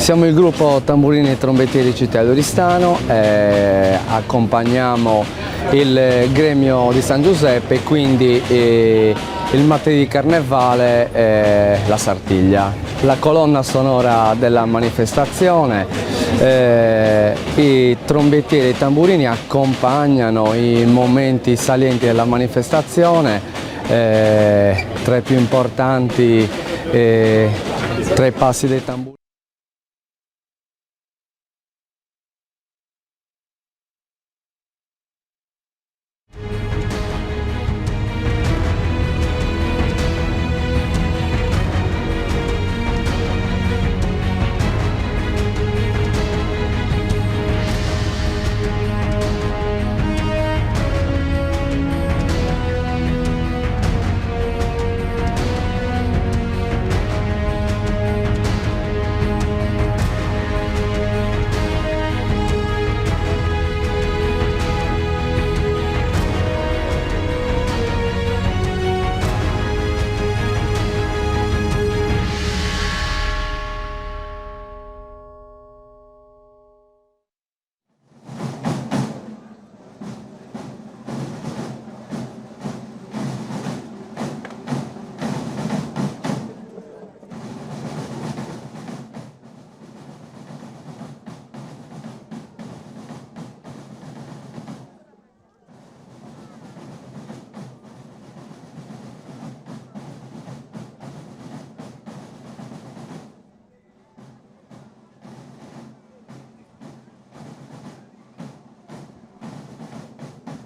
Siamo il gruppo Tamburini e Trombettieri Città di Oristano, eh, accompagniamo il gremio di San Giuseppe e quindi eh, il martedì di Carnevale eh, la Sartiglia. La colonna sonora della manifestazione, eh, i trombettieri e i tamburini accompagnano i momenti salienti della manifestazione, eh, tra i più importanti eh, tra i passi dei tamburini.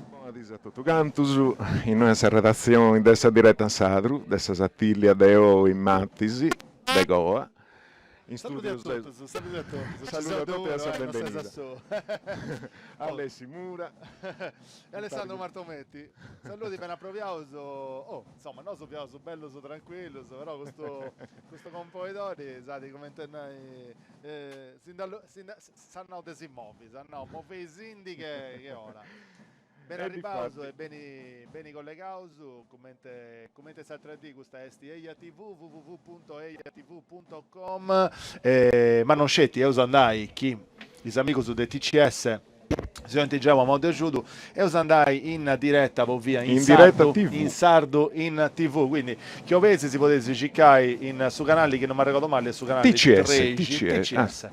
Bona dis a totu cantus, innoi in sa redatzioni de sa diretta in sadru, de sa Sartìllia de oi Matis, de coa. In Salude a totus, salude a totus. Salude a totus e a sa benvenida. Alessi Mura. E Alessandro Martometti. Saludi beni aprobiaus, oh, insomma, nosu fiaus bellus trancuillus, però custu custu componidori s'at cumenti a nai si nd'at s'at nau de si movi, s'at nau moveisindi che che ora. Beni arribaus e beni beni collegaus, cumenti cumenti s'atra dì custa est Eja TV, www punto ejatv punto com, ma non sceti, eus a nai chi is amigus de TCS si 'onint giai una manu de agiudu, eus a andai in diretta po via in sardu in sardu in TV, quindi chi 'obeis si podeis circai in su canali chi non m'arregodu mali est su canali TCS, TCS.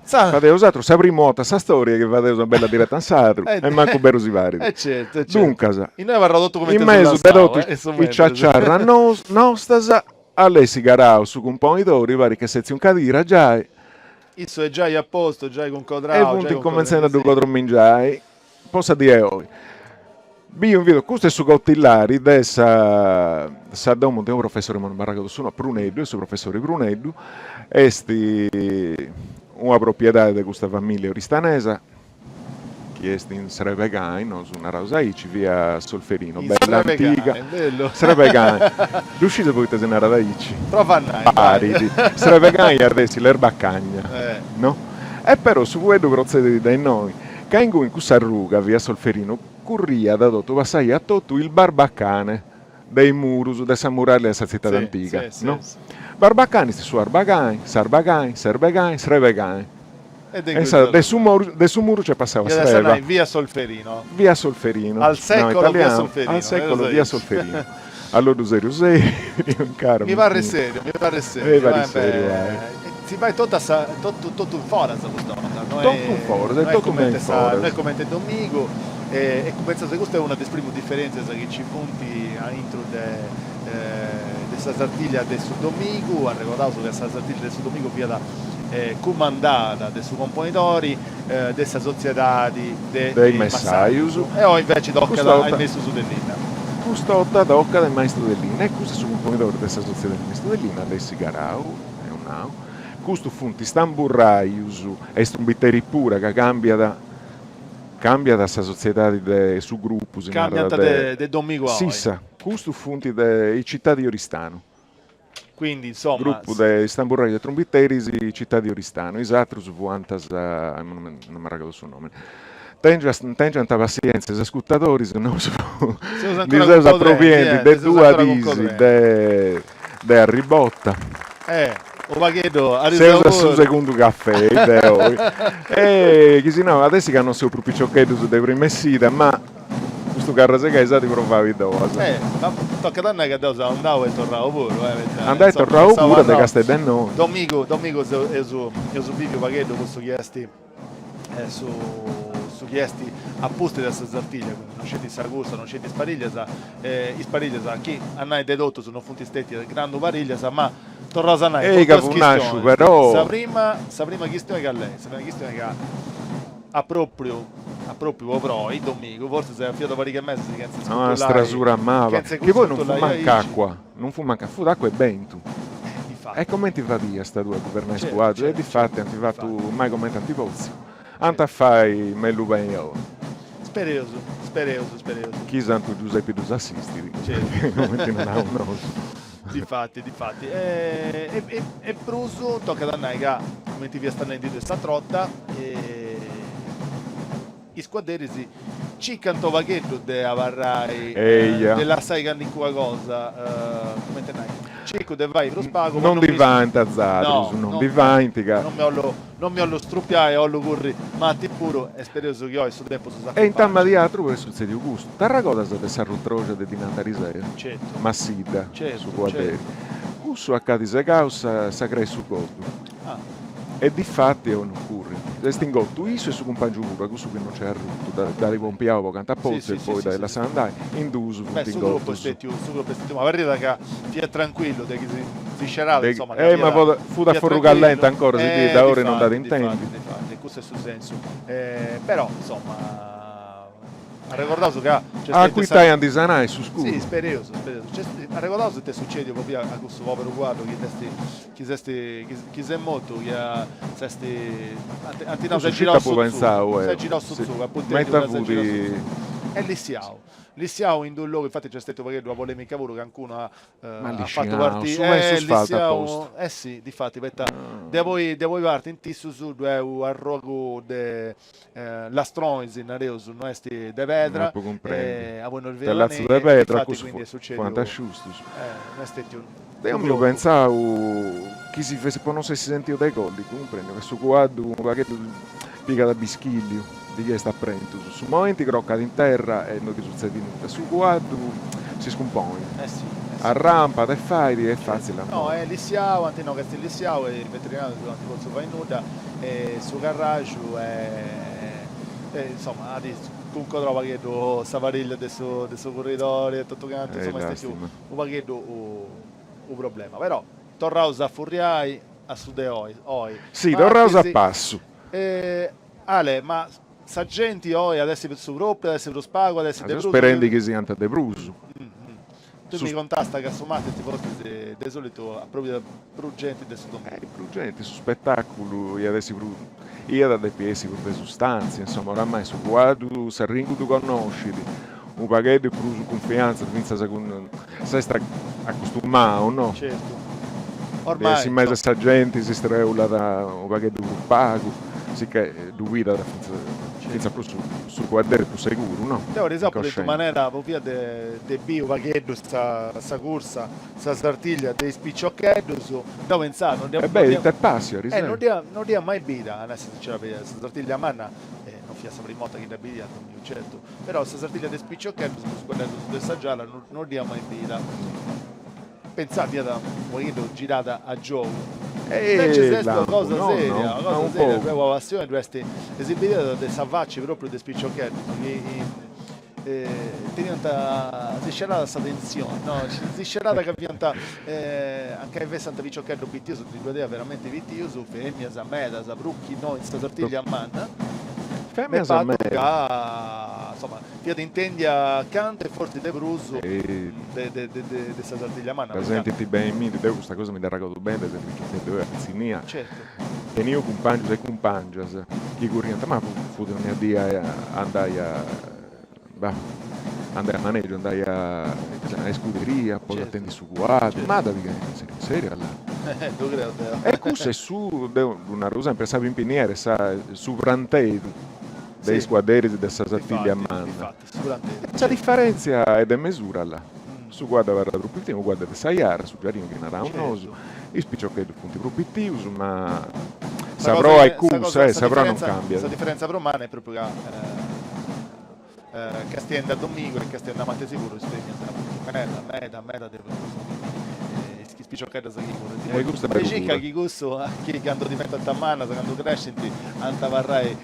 Fadeus atrus sa primu 'orta sa storia chi fadeus una bella diretta in sardu e mancu beru si parit. E certu, e certu. Duncas, Innoi abarrat totu cumenti in mesu de totu is ciaciarras nostas, Alessi Garau, su cumponidori, parit ch'est setziu in cadira giai. Issu est giai a postu, giai cuncodrau. E funt incumentzendi a ddu codromingiai po sa dì 'e oi. Biu in video, custu est su cotillari de sa sa domu de unu professori, non m'arregodu su nomu, Pruneddu, est su professori Pruneddu, est una propriedadi de custa familia oristanesa chi est in Srebegai, nosu naraus aici, via Solferino, bella antiga, Srebegai, ddu sciis poita si narat aici? Prova a nai, Parit, Srebegai iat essi l'erba cagna, no? E però su fueddu protzedit de innoi, ca ingui in cussa arruga, via Solferino, curriat totu, passaiat totu il barbacane de is murus de sa muràllia de sa tzitade antiga, no? Barbacane est su arbacai, s'arbacai, s'erbegai, srebegai. E insaras de su muru de su muru c'est passau a sreba. Via Solferino. Via Solferino. Al secolo via Solferino. Al secolo via Solferino. Alloddu seriu seriu, encara. Mi parrit seriu, mi parrit seriu. Mi parrit seriu, eh. Si fait totu a sa, totu totu in foras custa 'orta, no est. Totu in foras, est totu me in foras. No est comente domigu e cumentzaus, e custa est una de is primus diferentzias chi nci funt aintru de de sa Sartiglia de su domigu, arregodaus ca sa Sartiglia de su domigu fiat cumandada de su componidori de sa sotziedadi de is massajus e oi inveci tocat a is maistus de linna. Custa 'orta tocat a is maistus de linna e custu est su cumponidori de sa sotziedadi de is maistus de linna, Alessi Garau, eus nau. Custus funt is tamburraius e is trumbiteris pura ca cambiat cambiat sa sotziedadi de su grupu si narat Cambiant de de domigu a oi. Sissa, custus funt de i Città di Oristano. Quindi insomma. Grupu de is tamburraius e trumbiteris Città di Oristano, is atrus fuant sa, non m'arregodu su nomini. Tengiant passientzia is ascurtadoris, nosu ndi seus aproviendi de duas dis de arribota. U pagheddu Seus a su segundu cafei de oi e chi si nau at essi ca non seus prus piciocheddus de prima essida ma custu carrasegai s'at provau is doas. Eh, ma tocat a nai ca deu seu andau e torrau puru, eh, poita Andau e torrau puru de Casteddu a innoi. Domigu, domigu eus eus biviu u' pagheddu cussu chi est su su chi est a pustis de sa Sartiglia, quindi non sceti sa cursa, non sceti is pariglias, is pariglias chi a nai de totus non funt stetias grandu pariglias, ma torraus a nai Ei ca fut nasciu però. Sa prima sa prima chistioni call'est? Sa prima chistioni ca a propriu a propriu po proi domigu, fortzis fiat una pariga 'e mesis chentza scutullai. Una strasura maba, chi poi non fut mancu acua, non fut mancu fut acua e bentu. E comenti fadiast tui a guvernai is cuaddus? E difati ant fatu mai comenti ant potziu. Ant a fai mellus beni oi. Spereus, spereus, spereus. Chi Santu Giusepi ddus assistit, comenti naraus nosu. Difati, difati. E e prus tocat a nai ca, cumenti fiast nendi tui sa trota, is cuadderis circant u' pagheddu de abarrai, de lassai calincuna cosa, cumenti nai, circu de fai prus pagu po non ndi faint azatrus, non ndi faint ca. Non mi 'ollu, non mi 'ollu strupiai, 'ollu curri mati puru e spereus chi oi su tempus s'acumpangiat. E intamas di atru est sutzediu custu, t'arragodas de s'arrutroxa de ddi nant ariseru? Certu. Massidda, su cuadderi. Cussu ac'at segau sa sa crei 'e su coddu. E difati oi non currit. S'est ingotu issu e su cumpangiu puru, a cussu chi non nc'est arrutu, dd'at pompiau po cantu at potziu e poi dd'at lassau andai, in duus funt ingotus. Su grupu est stetiu, ma parriat ca fiat trancuillu de chi si sceràt, insoma. Eh ma fut a forru callenti ancora, si bit, daori non dd'at intendiu. Difati, cussu est su sensu. Però, insoma Arregordaus ca nc'est stetiu Acuitai a ndi sanai su scuru. Si, spereus, spereus. Nc'est, arregordaus ita est sucediu propriu a cussu poberu cuaddu chi s'est, chi s'est, chi s'est mortu, chi s'est, ant nau s'est girau su tzugu, s'est girau su tzugu, apu intendiu ca s'est girau su tzugu. E lissiau, lissiau in d'unu logu, infati nc'est stetiu u' pagheddu una polemica puru, cancunu at Ma lisciau, su messu sfaltu a postu. Eh si, difati, poita de poi de poi partint issus ddu est u' arrogu de lastronis, nareus, no est de pedra, e a poi no Telazzu de pedra, cussu fuant asciustus. No est stetiu Deu m'iu pentzau chi si fessit po non s'essi sentiu de colli, cumprendiu, ca su cuaddu unu pagheddu pigat a bischilliu, de chi est a prentus. Su momenti crocat in terra e no ddi sutzedit nudda. Su cuaddu si scumponit, arrampat e fait e est fatzili a morri. No, est lissiau, ant nau ca est lissiau e is veterinarius no ant potziu fai nudda e su carraxu est, insoma, at cuncodrau u' pagheddu sa pariglia de su de su curridori e totu cantu, insoma est stetiu u' pagheddu u' problema. Però torraus a furriai a su de oi, oi. Si, torraus a passu. Ale, ma sa genti oi at essi su propriu, at essi prus pagu, at essi de prus? Seu sperendi chi siant de prus. Tui mi contasta ca su martis fortzis de solitu aprobiat prus genti de su dominigu. Prus genti, su spetaculu iat essi prus, iat a depi essi prus de sustantzia, insoma, oramai su cuaddu s'arringu ddu connoscit, unu pagheddu prus cunfiantza fintzas cun, s'est acostumau, no? Certu. Ormai. De essi in mesu a sa genti si streulat unu pagheddu prus pagu, sicchè ddu bidat fintzas prus su cuadderi prus seguru, no? Deu eris apu tentu manera po via de de biri u' pagheddu sa sa cursa, sa sartiglia de is piciocheddus, deu pentzà non dd'ia E beh, ita passiu eris no dd'ia no dd'ia mai bida, a essi sincera sa sartiglia manna non fiat sa prima 'orta chi dda bidia, certu, però sa sartiglia de is piciocheddus, is cuaddeddus de sa giara no dd'ia mai bida. Pentzà fiat u' pagheddu girada a giogu. Invecias est una cosa seria, una cosa seria, ddu est una passioni, ddu est, e si bidiat de sa faci propriu de is piciocheddus chi teniant, si sceràt sa tensioni, no, si sceràt ca fiant, mancai fessant piciocheddus pitius, ndi ddu 'iat veramenti pitius, feminas medas, prus chi no in sa sartiglia manna, Feminas meda. Ca, insoma, fiat intendia cantu e fortzis de prus de de sa Sartiglia Manna. Dda sentint beni meda, deu custa cosa mi dd'arregodu beni de piciocheddu a pitzinnia, teniu cumpangius e cumpangias chi curriant, ma fut dònnia dì a andai a bah, andai a manegiu, andai a a iscuderia po atendi su cuaddu, ma dda pigaiant in seriu, in seriu là. Ddu creu deu. E cussu est su, deu ddu naru sempri, sa pimpiniera, sa su prantedu de is cuadderis de sa Sartiglia Manna. Sa diferentzia est de mesura là. Su cuaddu abarrat prus pitiu, unu cuaddu de sa Jara, su giarinu chi naraus nosu, is piciocheddus funt prus pitius, ma sa proa est cussa, sa proa non cambiat. Sa diferentza prus manna est propriu ca castiendi a domingu e castiendi a martis puru is feminas funt meda meda meda de prus, quindi is piciocheddas chi currint. Poi circa chi cussu chi candu diventant mannas, candu crescint, ant a abarrai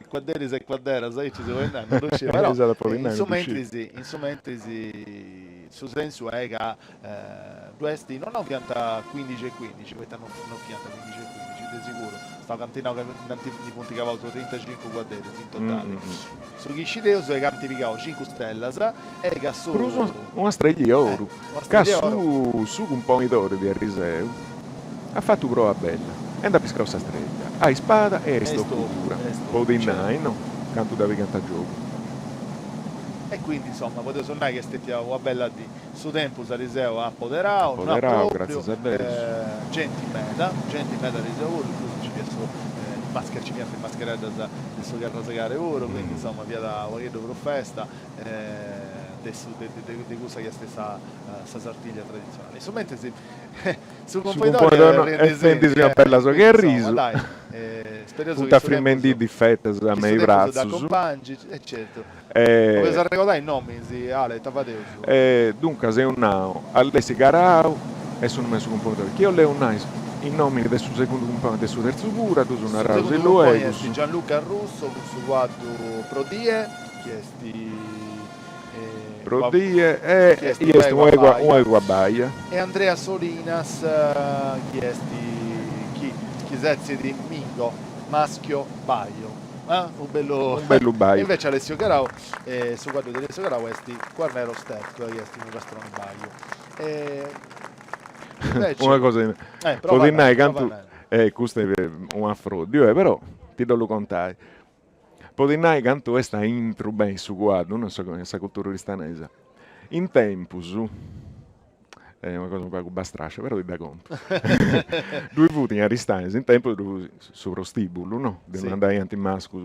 cuadderis e cuadderas, aici si podit nai, non ddu sciu, però in su mentris, in su mentris su sensu est ca ddu est, no nau fiant cuindixi e cuindixi, poita no no fiant cuindixi e cuindixi de siguru, stau ca ant nau ca nd'ant ndi funt cabaus trintacincu cuadderis in totali, su chi scideus est ca ant pigau cincu stellas e ca su Prus una streglia 'e oru, ca su su cumponidori de ariseu at fatu proa bella e nd'at piscau sa streglia a ispada e a istocu pura, podit nai, no, cantu dda pigant a giogu. E quindi insomma podeus nai chi est stetia una bella dì. Su tempus ariseu at poderau, no propriu, genti meda, genti meda ariseu puru, in prus nci fiat su maschera, nci fiant is maschereddas de su carrasegare puru, quindi insomma fiat u' pagheddu prus festa de su de de cussa chi est sa sa Sartiglia traditzionali. In su mentris su Cumponidori est fendi una bella soga 'e arrisu, funt afrimendi fetas me is bratzus. Podeus arregodai is nominis, Ale, ita fadeus? Duncas eus nau Alessi Garau est su nomini de su cumponidori. Chi 'oleus nai is nominis de su segundu cumponidori e de su terzu puru, ddus naraus illuegus. Su segundu cumponidori est Gianluca Russo cun su cuaddu Pro Die, chi est Pro Die e est un'egua baia. E Andrea Solinas chi est chi chi setzit Mingo, maschio baio. Ah, unu bellu Unu bellu baiu. E invece Alessio Garau, su cuaddu de Alessio Garau est Quarnero Step, chi est unu castroni baiu. E invece Una cosa in Eh, prova a Podit nai, nai prova a cantu nai. Eh, custu est un'afroddiu, eh, però ti dd'ollu contai. Podit nai cantu est aintru beni su cuaddu, no, in sa cultura oristanesa. In tempus Est una cosa unu pagu bastrascia, però ti dda contu. Ddui fut in Aristanis, in tempus ddui fut su prostibulu, no? Ddui andaiant is mascus.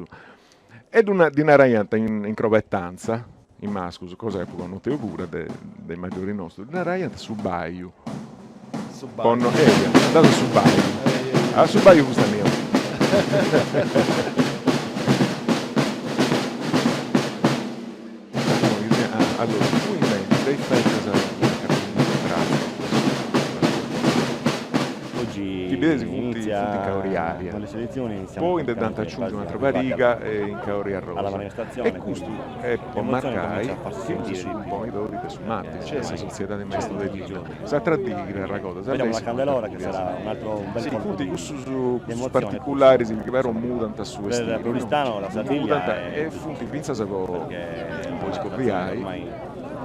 E ddu ddi naraiant in crobetanza, is mascus, cosa chi apu connotu deu puru de de is magioris nostus, ddi naraiant su baiu. Su baiu. Eia, andaus a su baiu. A su baiu custa mia. Allora, tui de is festas Oggi Chi bideis funt inizia funt in caori aria. con le selezioni, iniziamo Poi nde dd'ant praticamente aciuntu quasi un'atra arrivati pariga alla in caori alla arrosa. E manifestazione, custu quindi est po l'emozione marcai comincia a farsi chi est sentire su di più, cumponidori de su perché Matis, de sa ormai sotziedadi sono Maistu de pochi Linna. giorni. S'atra dì chi t'arregodas Vediamo la Alessio Candelora che sarà un altro un bel Sì, colpo funt di cussus di cussus emozione particularis possiamo chi però possiamo mudant su Per estiri, per no? Oristano la Sartiglia Mudant è e funt fintzas po perché è po una tradizione che iscoviai, ormai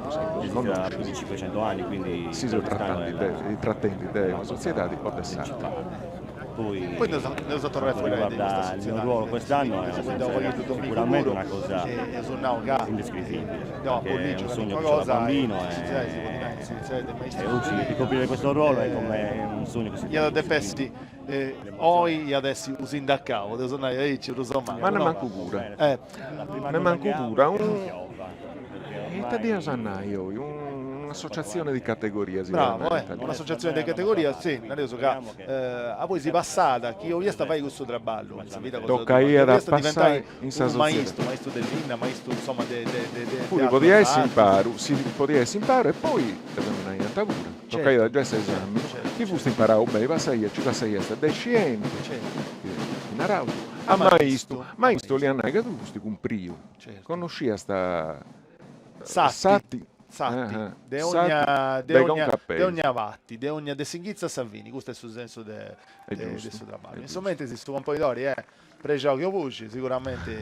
po sa chi ddus esiste da più connoscis, di 500 anni, quindi si per seus Oristano è tratendi la de trattendi de la una cosa sotziedadi o de s'atra. principale. Poi Poi nd'eus a per torrai a quanto fueddai de custa riguarda il mio sotziedadi, ruolo de quest'anno è si fueddau u' pagheddu Dominicu sicuramente puru una cosa e eus nau ca indescrivibile, deu apu perché è lìgiu un sogno calincuna che c'ho da cosa e bambino sa sotziedadi si podit nai, sa sotziedadi de e maistus de oggi linna ricoprire questo ruolo è come un sogno che si iat a realizza, depi essi quindi oi iat essi u sindacau, podeus nai aici prus o Ma mancu, no? nemancu pura. Nemancu pura. Un Ita dd'iaus a nai oi? Un'associatzione di categoria si iat a Bravo, nai in eh, italianu. un'associatzione de categoria, sì, nareus ca a poi si passat, chi 'oliast fai custu traballu in sa vida cosa tua, chi Tocaiat a 'oliast passai diventai in sa unu sotziedadi. maistu, maistu de linna, maistu insoma de de de de Puru podiat ateras essi artis. imparu, si podiat essi imparu e poi t'esaminaiant puru, tocaiat a giai s'esaminu, chi fusti imparau beni passaiat, nci passaiast de scienti, chi naraus, a maistu, maistu 'oliat nai ca tui fusti cumpriu, connosciast S'arti, s'arti, de ogna de ogna de ogna parti, de ogna de s'inghitzu a sa fini, custu est su sensu de de su traballu. In su mentris su componidori est prexau che puxi, siguramenti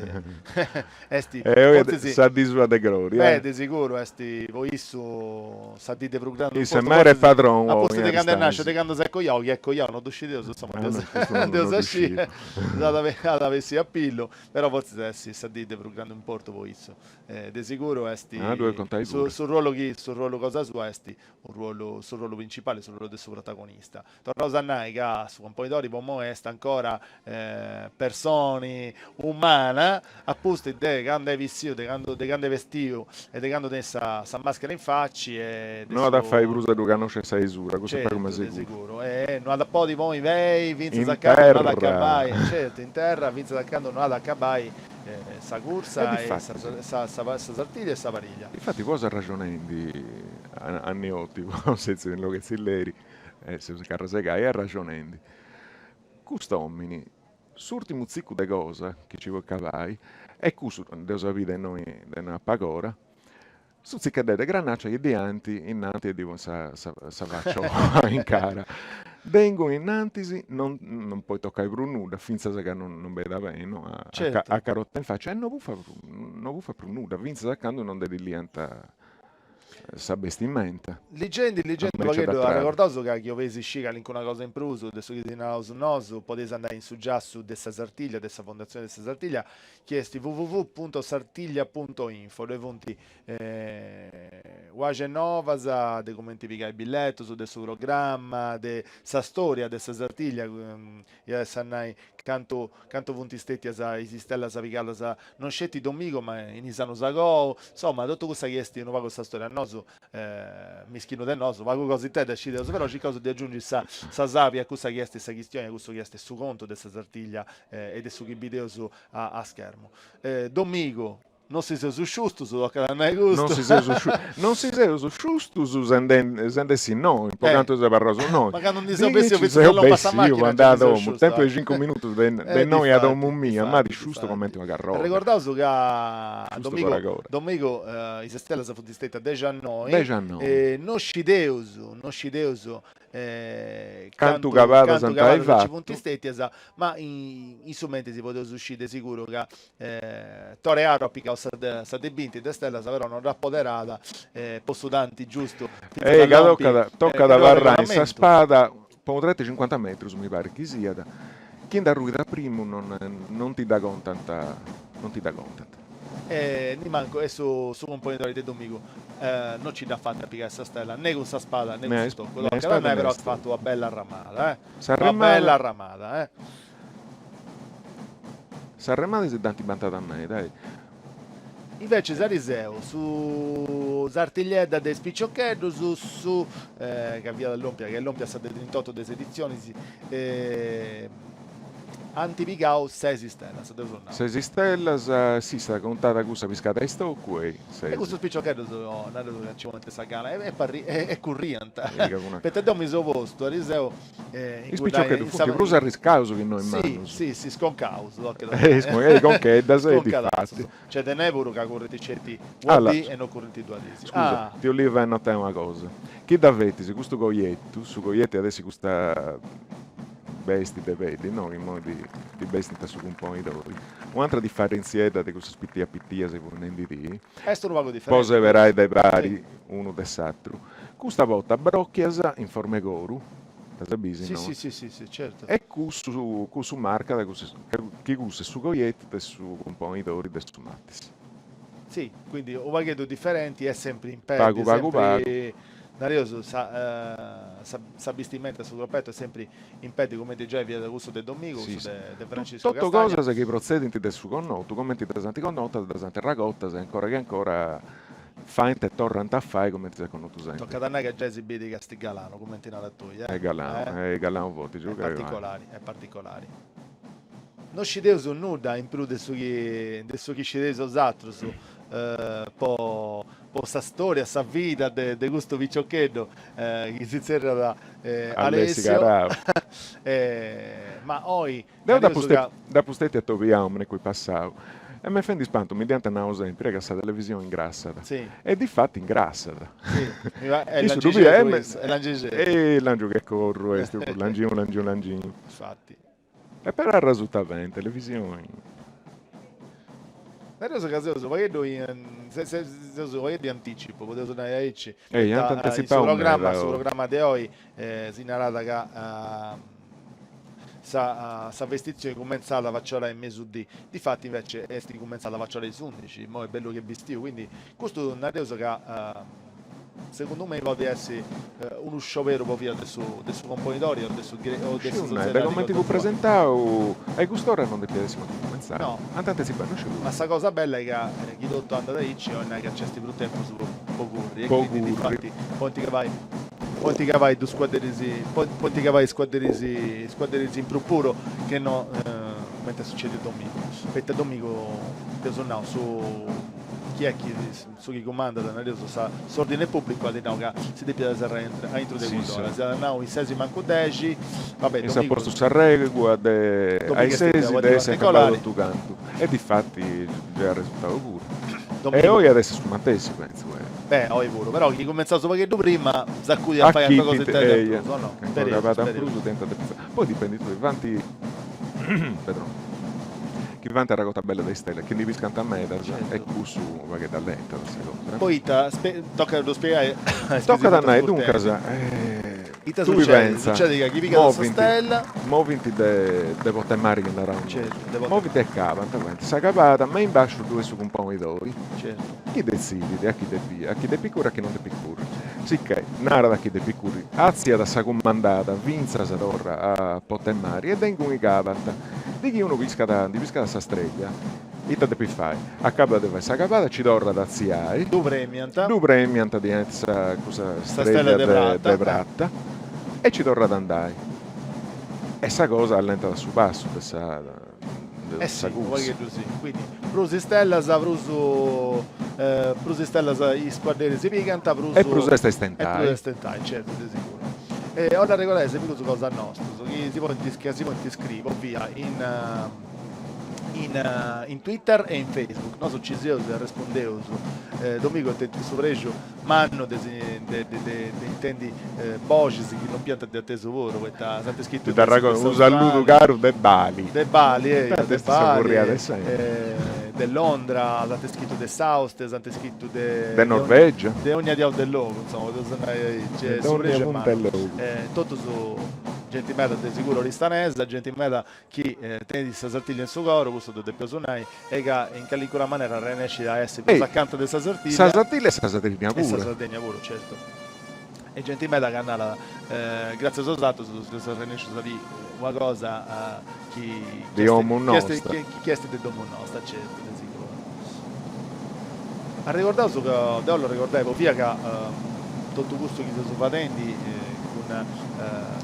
est fortzis Sa dì sua de gloria. Beh, de siguru est po issu sa dì de prus grandu Isse est mere e padronu a pustis de candu est nasciu, de candu s'est coiau, chi est coiau no ddu scideus, insoma, dd'eus a sciri, at a bessiri a pillu, però fortzis est sa dì de prus grandu importu po issu. De siguru est Ah, ddu 'olit contai su puru. su ruolu chi su ruolu cosa sua est u ruolu su ruolu principali, su ruolu de su protagonista. Torraus a nai ca su componidori po immoi est ancora persona. personi umana a pustis de candu est bistiu, de candu de candu est bestiu e de candu tenit sa sa maschera in facci e de No at a su fai prus a ddu cannosci a sa 'esura, cussu est pagu ma Certu, de seguru. seguru. E no at a podi ponni pei fintzas In a candu no at a terra. acabai, certu, in terra fintzas a candu no at a acabai sa E cursa e sa difatis. sa sa sa sartiglia e sa pariglia. Difati po arraxonendi Annioti, po setziu in logu 'e tzilleri, e seus in carrasegai, e arraxonendi. Cust'omini, s'urtimu tzicu de cosa chi ci podit cabai, est cussu, dd'eus bidu innoi de innoi a pag'ora, su tzicheddeddu de granaccia chi ddi ant innanti e ddi ponint sa sa facciola in cara. De inguni innantis non non podit tocai prus nudda, fintzas ca non non benit a beni, no, a Certu. a carota in faccia, e no bufat prus no bufat prus nudda, fintzas a candu non ddi liant Sa bestimenta. Ligendi ligendi unu pagheddu arregordaus ca chi 'oleis sciri calincuna cosa in prus de su chi si naraus nosu podeis andai in su giassu de sa Sartiglia, de sa Fondazione de sa Sartiglia, chi est www punto sartiglia punto info, ddoi funt u'axi 'e novas de cumenti pigai billetus, de su programma, de sa storia de sa Sartiglia, iat essi a nai cantu cantu funt stètias is istellas pigadas non sceti domigu ma in is annus agou, insoma totu cussa chi est unu pagu sa storia, nosu mischinu de nosu pagu cositedda scideus, però circaus de agiungi sa sa sapia a cussa chi est sa chistioni, a cussu chi est su contu de sa Sartiglia e de su chi bideus a a schermu. Domigu Non si seus sciustus, tocat a nai custu. Non si seus non si seus sciustus sende send'essi innoi, po cantu seus abarraus innoi. Ma candu ndi seu bessiu fintzas a lompi a sa machina Seu andau a domu, tempu 'e cincu minutus de de innoi a domu mia, m'at sciustu comenti una carroga. Arregordaus ca domigu domigu is stellas funt stetias dexianoi. Dexianoi. E no scideus, no scideus Cantu cabadas cantu ant ai cabadas nci funt fatu. stetias, ma in su mentris podeus sciri de siguru ca Tore Arru at pigau sa sa de binti de stellas, però non dd'at poderada po su tanti giustu fintzas Ei a ca lompi tocat tocat abarrai in sa spada po unu tretu 'e cincuanta metrus mi parit chi siat, chi nd'arruit a primu non non ti dda contant non ti dda contant. E nimancu e su su cumponidori de domigu non ci dd'at fata a pigai sa stella ne cun sa spada ne cun su tocu, tocat a nai però at fatu una bella arramada eh, una bella arramada eh. S'arremada si dd'ant bantada meda eh. Invecias ariseu su Sartigliedda de is piciocheddus su ca fiat lòmpia ca est lòmpia sa de trintotu de is editzionis Ant pigau ses istellas, deu so nau. Ses istellas, si sa contada cussa piscada a istocu e ses. E custus piciocheddus nareus ca nci ponint sa gana e parri e curriant. Poita deu mi seu postu ariseu Is piciocheddus funt prus arriscaus chi no is mannus. Si, si, sconcaus. E concheddas e difati. Nc'est de nai puru ca currint sceti una dì e no currint duas dis. Scusa, ti 'ollia fai notai una cosa. Chi dd'avetis custu coietu, su coietu iat essi custa besti de peddi, no, chi immoi ti ti bestint a su cumponidori, u'antra difarentziedda de cussas pitia pitias chi fui nendi ti. Est unu pagu diferenti. Po seberai de pari unu de s'atru. Custa portat bròchias in forma 'e coru, ddas bisi, Si no? si si si si, certu. E cussu cussu marcat chi cussu est su coietu de su cumponidori de su Mathis. Si, quindi u' pagheddu diferenti est sempri in peddi, Pagu pagu pagu. sempri, nareus, sa sa sa bistimenta, su cropetu est sempri in peddi cumenti giai fiat cussu de Domigu, Si cussu si. de de Franciscu Totu Castagna. cosas chi protzedint de su connotu, cumenti ddas ant connotas, ddas ant arragotas e ancora chi ancora Faint e torrant a fai cumenti s'est connotu sempri. Tocat a nai ca giai si bidi ca est galanu, cumenti naras tui, eh. Est galanu, est galanu forti, Est particolari, est particolari. No scideus nudda in prus de su chi de su chi scideis bosatrus po po sa storia, sa vida de de custu piciocheddu chi si zerriat Alessio Alessio Garau. Ma oi Deu nareus ca. dd'apu stetiu atobiau mrecui passau e m'est fendi ispantu, mi dd'iant nau sempri ca sa televisioni ingrassat e difati ingrassat. È Issu ddu biet e langiu che corru est, langinu langinu langinu. Infatti. E però arrasutat beni in televisioni. Nareus ca seus unu pagheddu in seus unu pagheddu in anticipu, podeus nai aici, Ei, ant poita in su antetzipau programma meda su oi. programma de oi si narat ca sa sa vestitzioni cumentzat faciora 'e mesudì, difati invece est cumentzada faciora 'e is undixi, immoi bellu che bistiu, quindi custu nareus ca. segundu mei podit essi unu scioberu po via de su de su componidori o de su o de sa Sciu nai, de sotziedadi cumenti fut presentau, a cust'ora non depiat essi mancu cumentzau. No. Ant antetzipau, non sciu. Ma sa cosa bella est ca chi totu andat aici 'olit nai ca nc'est prus tempus po curri e Po quindi curri. difati podint cabai podint cabai dus scuadderis podint cabai scuadderis scuadderis in prus puru che no cumenti est sucediu domigu poita domigu dd'eus nau su chi est chi su chi cumandat nareus sa s'ordine pubblicu at nau ca si depiat serrai aintru de cudd'ora si at nau is sesi mancu dexi va bè Issu at postu s'arregua de a is sesi de essi acabau totu cantu e difati gei at resultau puru. E oi at essi su matessi pentzu eo. Beh oi puru, però chi cumentzaus u' pagheddu prima s'acudit a fai calincuna cosa in prus, o no? Calincuna cabada in prus tentat de pentzai. Poi dipendit puru, funt chi faint arragota bella de istellas, chi ndi piscant medas e cussu u' pagheddu allentat sa cosa. Poita, tocat a ddu spiegai a is chi Tocat a nai, duncas, Ita tui sucedit? pentza, Sucedit ca chi pigat sa movint, stella. movint de de Porta 'e Mari chi naraus nosu, Certu, de Porta 'e movint e cabant, faint sa cabada, me in basciu ddu est su cumponidori, Certu. chi detzidit a chi depit, a chi depit curri e a chi non depit curri. Sicchè narat a chi depit curri, atziat sa cumandada fintzas torra a Porta 'e Mari e de inguni cabant. De chi unu piscat, ndi piscat sa streglia, ita depit fai? Acabat de fai sa cabada, ci torrat a atziai. Ddu premiant. Ddu premiant diainti sa cussa Sa stella streglia de de prata. de prata e ci torrat a andai. E sa cosa allentat su passu de sa de Eh sa sì, u' cursa. pagheddu sì. Quindi prus istellas prus prus istellas is cuadderis pigant prus E prus est a e istentai. prus est a istentai, certu, de siguru. E 'ollu arregordai is amigus cosa nostus chi si podint chi si podint iscriri po via in in in Twitter e in Facebook, nosu nci seus e arrespundeus, Domigu at tentu su prexu mannu de si de de de intendi boxis chi lompiant de atesu puru, poita s'ant iscritu Ti dd'arregordu, unu saludu caru de Bali. De Bali, eia, de Bali, de Londra, s'ant iscritu de s'Austria, s'ant iscritu de De Norvegia. De ogna diau de logu, insoma, podeus nai aici, De e su ogna prexu est punta 'e mannu. logu. Totus genti meda de siguru oristanesa, genti meda chi tenit sa Sartiglia in su coru, custu ddu depeus nai, e ca in calincuna manera arrennescit a essi prus acanta de sa Sartiglia. Sa Sartiglia e sa Sardegna E sa puru. Sardegna puru, certu. E genti meda ca narat, gràtzias a bosatrus seus arrennescius a biri una cosa chi De 'omu nosta. Chi est de domu nosta, certu, de siguru. Arregordaus ca, deu 'ollu arregordai po fia ca totu custu chi seus fadendi cun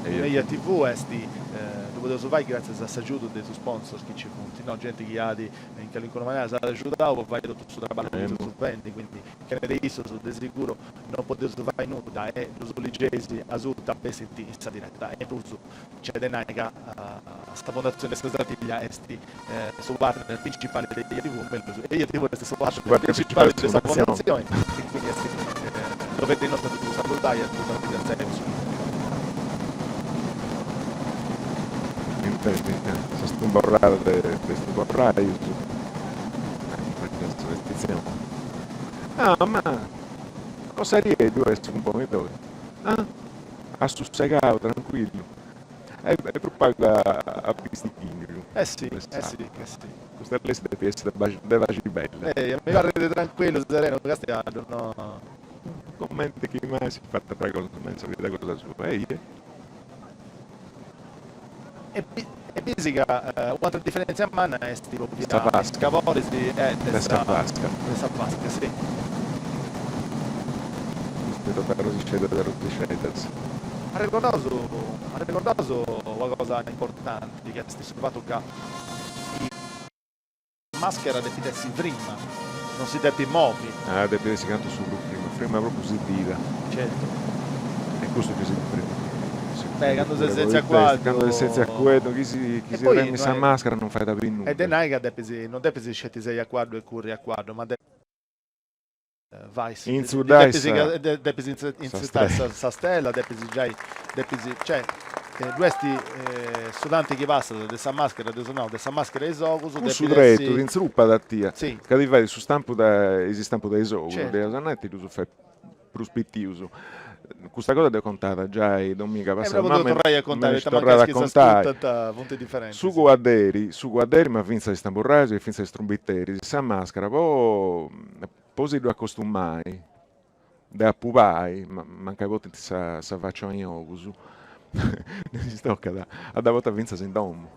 Eja TV est, ddu podeus fai gràtzias a s'agiudu de is sponsor chi nci funt, no, genti chi at in calincuna manera s'at agiudau po fai totu su traballu chi seus fendi, quindi chene de issus de siguru non podeus fai nudda e ddus ligeis asuta bessint in sa direta e in prus nc'est de nai ca sa Fondatzioni de sa Sartiglia est su partner principali de Eja TV, o mellus, Eja TV est su partner principali de sa Fondatzioni e quindi est doveri nostu a ddus saludai e a ddus arringratziai. Intendit sa stumborrada de is tumborraius, Ah, ma Cossarieddu est su cumponidori. Ah, assussegau, trancuillu. E prus pagu a pistighìngiu. Eh si, eh si, eh si. Custa lesta depit essi de faci bella. Eia, mi parrit trancuillu, serenu, castiaddu, no. Comente chi mai si fait atra cosa me in sa vida cosa sua, eia. E bisi ca u'atra diferentzia manna est po Sa vasca. caboris e De sa vasca. De sa vasca, si. Custu totu arrosixeddas arrosixeddas. Arregordaus arregordaus una cosa importanti chi est su fatu ca sa maschera depit essi frima, non si depit movi. Ah, depit essi cantu su prus frima, frima propriu si bida. Certu. E custu chi si cumprendit Beh, candu ses sètziu a cuaddu. Candu ses sètziu a cuaddu, chi si chi si tremit sa maschera non fait a biri nudda. E de nai ca depis, non depis sceti sei a cuaddu e curri a cuaddu, ma depis fai, Intzuddai sa depis intzuddai sa stella, depis giai, depis, cioè, ddu est su tanti chi passat de sa maschera, deu nau, de sa maschera a is ogus, Cussu depit essi. tretu t'intzrupat a tia, Si. ca ti fait su stampu de is stampus de is ogus, Certu. deu nai ti ddus fait prus pitius. Custa cosa dd'eus contada giai domiga passada, ma ma torrai a contai, m'est poita torrada a mancai is chi contai. s'ascurtant funt diferentis. Su cuadderi, su cuadderi ma fintzas is tamburraius e fintzas is trumbiteris, sa maschera po po si ddu acostumai. De apubai, mancai portint sa faci in ogus, ddis tocat a dda portai fintzas in domu,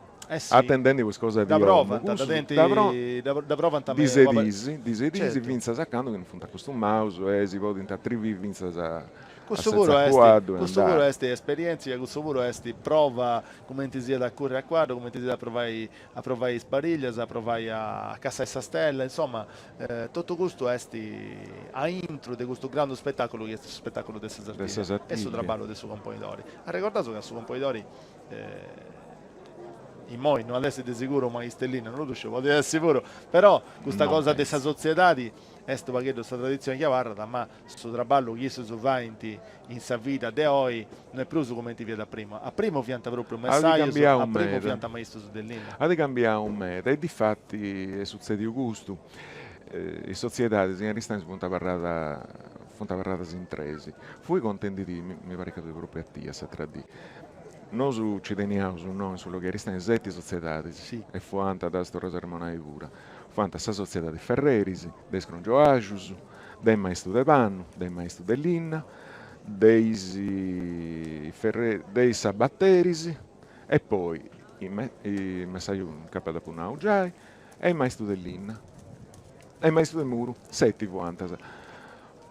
atendendi po is cosas de domu, dda provant dis e dis, dis e dis, fintzas a candu chi non funt acostumaus e si podint atrivi fintzas a Cussu puru est, cussu puru est esperientzia, cussu puru est prova cumenti siat a curri a cuaddu, cumenti siat a provai a provai is pariglias, a provai a cassai sa stella, insoma totu custu est aintru de custu grandu spetaculu chi est su spetaculu de sa Sardigna e su traballu de su componidori. Arregordaus ca su componidori immoi no at essi de seguru maistu 'e linna, no ddu sciu, podit essi puru, però custa cosa de sa sotziedadi est u' pagheddu sa traditzioni chi abarrat, ma Su traballu chi issus faint in sa vida de oi no est prus cumenti fiat a primu. A primu fiant pròpriu messajus, a primu fiant maistus de linna. At cambiau meda e difati est sutzediu custu, is sotziedadis in Aristanis funt abarradas funt abarradas in tres. Fui contendi·ddi, mi parit ca fut pròpriu a tia s'atra dì, nosu nci teniaus no in su logu 'e Aristanis seti sotziedadis e fuant, ddas torraus a arremonai puru, fuant sa sotziedadi ferreris, de is crongioajus, de is maistus de pannu, de is maistus de linna, de is de is sabateris e poi is messajus incapas dd'apu nau giai e is maistus de linna e is maistus de muru, seti fuant.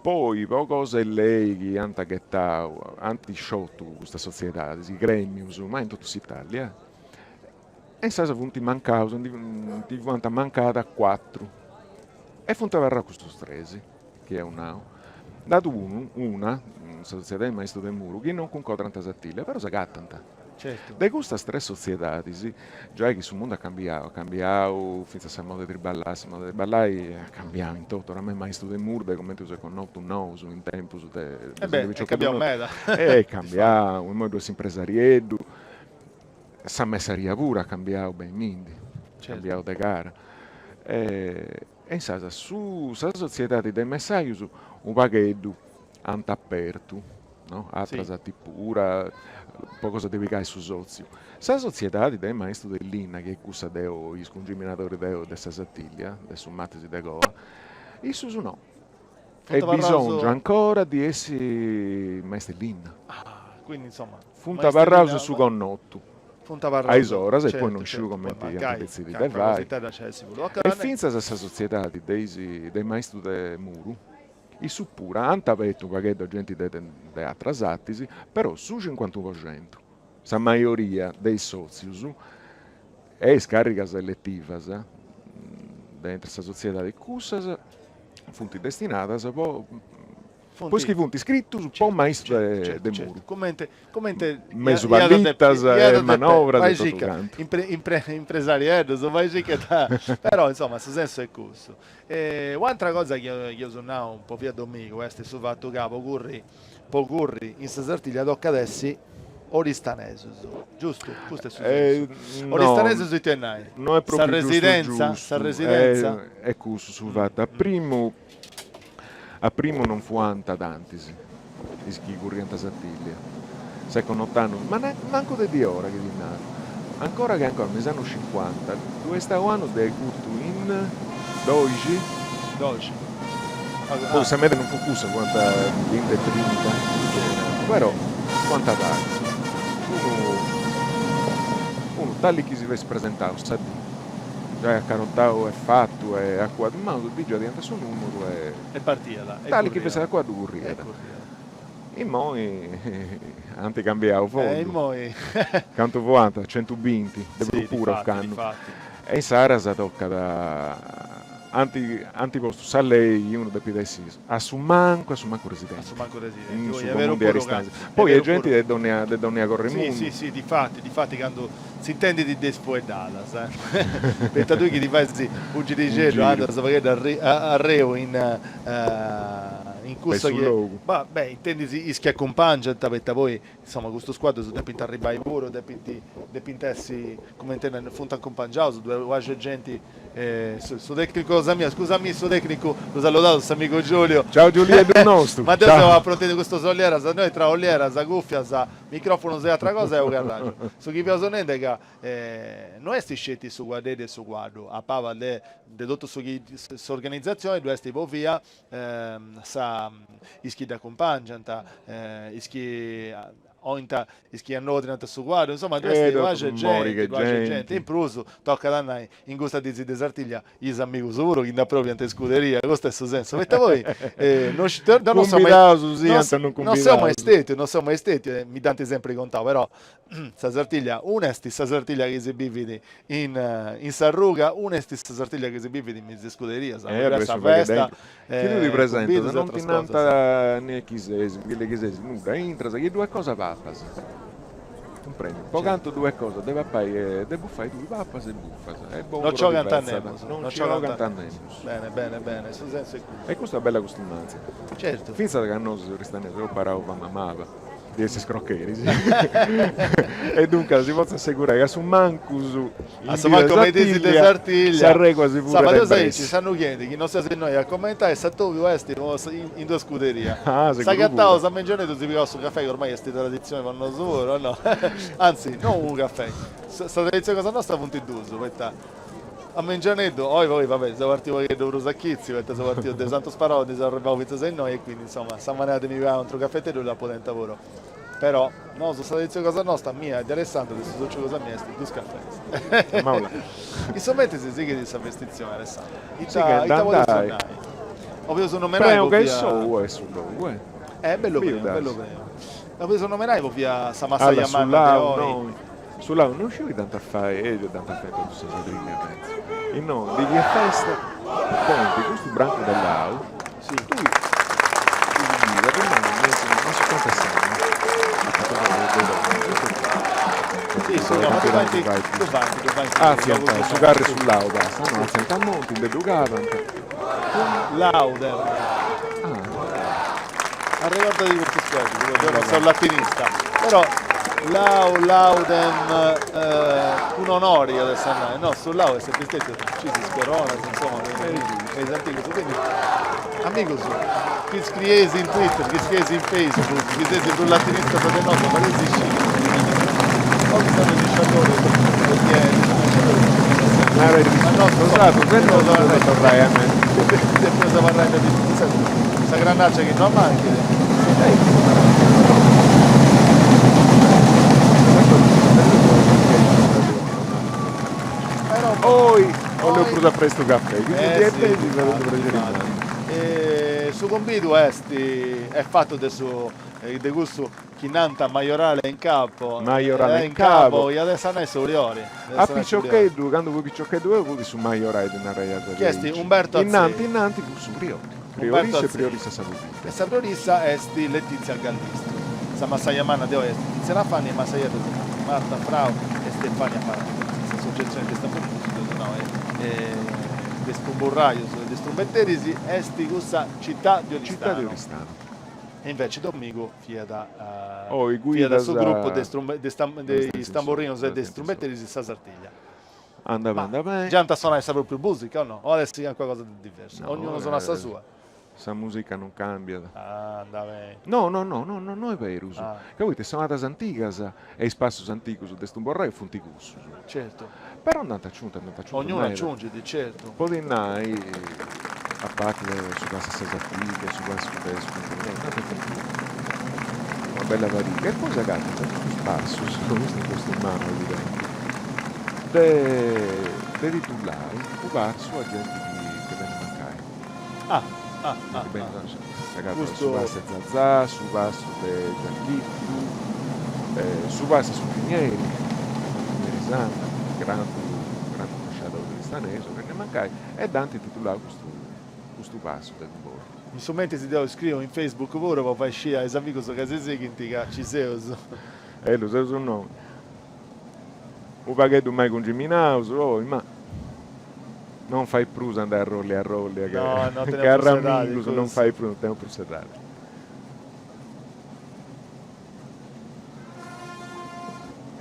Poi po cosa 'e lei chi ant ghetau, ant sciotu custas sotziedadis, is gremius, ma in totu s'Italia, e insaras funt mancaus, ndi fuant mancadas cuatru e funt abarraus custus tres chi eus nau. Nd'at unu, una, sa sotziedadi maistu de muru, chi non cuncodrant Sartiglia, però s'agatant. De custas tres sotziedadis, giai chi su mundu at cambiau, at cambiau fintzas sa moda de triballai, sa moda de triballai at cambiau in totu, oramai maistu de muru de cumenti dd'eus connotu nosu in tempus de E beh, est cambiau meda. Est cambiau, imoi ddu est s'impresarieddu Sa messaria puru at cambiau benimindi, at cambiau de cara. E insaras su sa sotziedadi de is messajus unu pagheddu ant apertu, no, atras ant pura po cosa de pigai su sotziu. Sa sotziedadi de is maistus de linna, chi est cussa de oi, is cungiminadoris de oi de sa Sartiglia, de su martis de coa, issus no. Est bisongiu ancora di essi maistu 'e linna. Funt abarraus in su connotu a is oras e poi non sciu cumenti ant detzidiu de fai. E fintzas sa sotziedadi de is de is maistus de muru, issus puru ant abertu unu pagheddu a genti de de atras artis, però su cincuantunu po centu, sa maioria de is sotzius e is carrigas eletivas de intre sa sotziedadi cussas funt destinadas po po is chi funt iscritus po maistus de muru. Comente comente Mesu pallitas e manovras e totu cantu. Impresarieddus, però insoma su sensu est cussu. E u'antra cosa chi eus nau po via Domigu est su fatu ca po curri po curri in sa Sartiglia tocat essi oristanesus, giustu? Custu est su sensu. Oristanesus ite 'olit nai? No est Sa propriu giustu residenza? giustu. Sa residenza? Est cussu su fatu. A primu a primu non fuant tantis is chi curriant Sartiglia. S'est connot'annu, ma mancu de diora chi ti naru. Ancora che ancora, me is annus cincuanta, ddu est stau annus de ai curtu in doxi. Doxi. Poi sa media non fut cussa, fuant binti e trinta, però fuant pagus. Unu unu tali chi si fessit presentau sa dì, giai acarotau e fatu e a cuaddu in manu, ddi giaiant su numeru e E partiat. Tali chi fessit a cuaddu curriat. Immoi ant cambiau fogliu. Cantu fuant? Centubinti, de prus puru ocannu. E insaras tocat ant ant postu sa lei chi unu depit essi a su mancu a su mancu residenti in su comunu de Aristanis. Poi est genti de dònnia de dònnia corr'e mundu. Si si difati difati candu s'intendit de is fueddadas poita tui chi ti fais u' girixeddu andas u' pagheddu arreu in in cussa chi ma beh intendis is chi acumpangiant poita poi insoma custus cuaddus depint arribbai puru depint depint essi cumenti nai funt acumpangiaus ddoi at genti su tecnicu cosa mia scusami su tecnicu ddu saludaus s'amigu Giulio Ciao Giulieddu nostu ma deu seu aprontendi custas ollieras noi tra ollieras cuffias. Microfonus e atra cosa e carragiu. Su chi fiaus nendi est ca no est sceti su cuadderi e su cuaddu, a paba de de totu su chi s'organizatzioni ddu est po fia sa is chi dd'acumpangiant, is chi 'oint is chi annodinant su cuaddu, insoma ddu est una paxi 'e genti, una paxi 'e genti, in prus tocat a nai in custa diis de Sartiglia is amigus puru chi nd'apropriant in scuderia, custu est su sensu, poita poi no deu no seu mai no seu mai stetiu, no seu mai stetiu e mi dd'ant sempri contau, però sa Sartiglia una est sa Sartiglia chi si bivit in in s'arruga, una est sa Sartiglia chi si bivit in is scuderias, sa festa Chi tui ti presentas non ti nant ne chi ses, ne chi ses, nudda, intras, chi ddu est cosa papas. Cumprendi? Po cantu ddu est cosa de papai e de bufai tui papas e bufas e bonu Non pro nci ti 'ogant a fetzat. nemus, Non non nci nci 'ogant 'ogant a a nemus. Bene, bene, bene, su sensu est cussu. E custa est bella costumàntzia. Certu. Fintzas ca nosu oristanesus eus parau fama maba di essi scrocheris e duncas si potzu assegurai ca a su mancus A su mancu me is diis de Sartiglia. S'arregua si furat Sa in aici, pressi. s'annu chi 'enit, chi no seus innoi a commentai, s'atobiu est in d'una scuderia. Ah, seguru S'agataus puru. a mengianeddu si pigaus su cafè, chi ormai est traditzioni po nosu puru, o no? Anzi, no unu cafè, sa traditzioni cosa nosta funt duus, poita a mengianeddu, oi poi va bè, seu partiu u' pagheddu prus a chitzi, poita seu partiu de Santu Sparau, ndi seu arribau fintzas a innoi e quindi, insoma, sa manera de mi pigai u' atru cafeteddu dd'apu tenta puru. Però, nosu sa traditzioni cosa nosta, mia e de Alessandro, de su sociu cosa mia, est dus cafès. Maula. In su mentris sighit sa festitzioni, Alessandro. Ita Sighende a ita podeus andai. nai? O podeus nomenai Preu po che fia. sou est su logu, eh. Eh, bellu Biu preu, dd'as. bellu preu. O podeus nomenai po fia sa Alla massaia su manna de lau, oi. no. Su lau non sciu ita ant a fai, e dd'ant a fai in totu sa Sardigna, pentzu. Innoi, dì chi est festa, ponint custu brancu de lau, Si. Tui ti biri arrimani non sciu cantu est s'annu Si, si, no, ma ddu faint, ddu faint, ddu faint. Artziant su carru 'e su lau basta, no, artziant a monti, nde ddu cabant. Laudem. Ah. Arregordadi custus fueddus, deu non seu latinista, però lau, laudem, cun onori iat a nai, no, su lau est sempri stetiu Ci is coronas, insoma, me is antigus. Quindi, amigus, chi scrieis in Twitter, chi scrieis in Facebook, chi seis prus latinistas de nosu, fadeisi sciri, o chi seus is sciadoris, chi est Ma nosu depeus torrai a mei. Depeus abarrai me sa grannaccia chi no ammanchit. Oi 'oleus prus a prestu cafè, chi si diet beni fadeus prexeri mannu. Su cumbidu est est fatu de su de cussu chi nant majorale in capo, Majorale in capo, iat essi a nai su priori. A piciocheddu, candu fui piciocheddu eo fut su majorali ddi naraiant Chi est Umberto Atzei. Innanti innanti fut su priori, priorissa e priorissa sa pobidda. E sa priorissa est Letizia Gallistru. Sa massaia manna de oi est Tiziana Fanni e massaieddas funt Marta Frau e Stefania Parati. S'associatzioni de is tamburinus, dd'eus nau, e de is tumburraius e de is trumbeteris est cussa Città di Città di Oristano. E inveci domigu fiat Oi fiat guidas su gruppu de de is tamburinus e de is trumbeteris Sa Sartiglia. Anda bene, anda bene. Già ant a sonai sa propriu musica o no? O at essi calincuna cosa de diversu? Ognunu sonat sa sua? Sa musica non cambiat. Ah, anda beni. No, no, no, no, no, no est berus. Ca poita is sonadas antigas e is passus antigus de is tumborraius funt cussus. Certu. Però nd'ant aciuntu, nd'ant aciuntu Ognunu meda. aciungit, certu. Podit nai, a parti de su passu 'e sa Sartiglia, su passu de su Campidanesu, nd'ant aciuntu una bella pariga. E poi s'agatant custus passus, custu in custu in manu evidenti, de de titullai u' passu a genti chi benit a mancai. Ah, ah, ah, ah. S'agatat su passu 'e Zazà, su passu de Giachittu, su passu 'e su Primieri, su Primieri Sanna, grandu grandu pasciadori oristanesu, chi benit a mancai, e dd'ant titulau custu custu passu de cumbordu. In su mentris deu scriu in Facebook puru po fai sciri a is amigus ca si sighint ca ci seus. Ellu, seus innoi. U pagheddu mai cungiminaus, oi, ma non fait prus andai arrolli arrolli che No, no che teneus prus s'edadi, arramigus, non cussu. fait prus, non teneus prus s'edadi.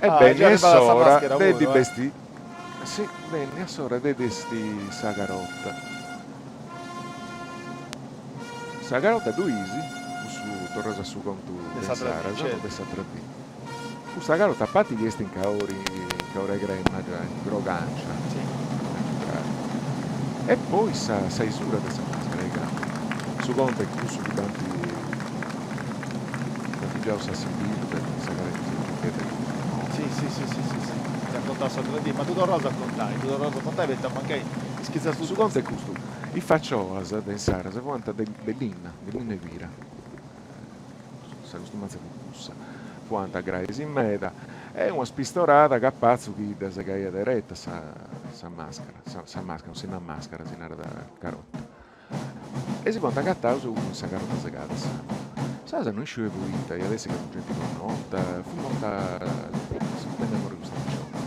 E Ah, benni già est arribada sa s'ora maschera de ddi puru, eh. bestì, si, benni est s'ora de ddi bestì sa carota. Sa carota ddu is, cussu torraus a su contu De de s'atra dì, insaras, no, certu. de s'atra dì. Custa carota a parti chi est in caori in caore 'e crema giai, grogancia, e poi sa sa 'isura de sa maschera chi cambiat. Su contu est cussu chi dd'ant dd'ant giau s'assimbillu de sa cara de custa piciochedda chi fut morta. Si si si si si si, dd'at contau s'atra dì, ma ddu torraus a contai, ddu torraus a contai poita mancai is chi Su contu est custu, is facioas de insaras fuant de de linna, de linna 'e pira. Sa costumàntzia fut cussa. Fuant grais meda e una spistorada capatzu chi dda segaiat dereta sa sa màscara, sa sa màscara, non si narat màscara, si narat carota. E si fuant agataus cun sa carota segada a s'anima. Sasa no isciu poita, iat essi ca fut genti connota, fut morta, si fut bennia a morri custa picioca.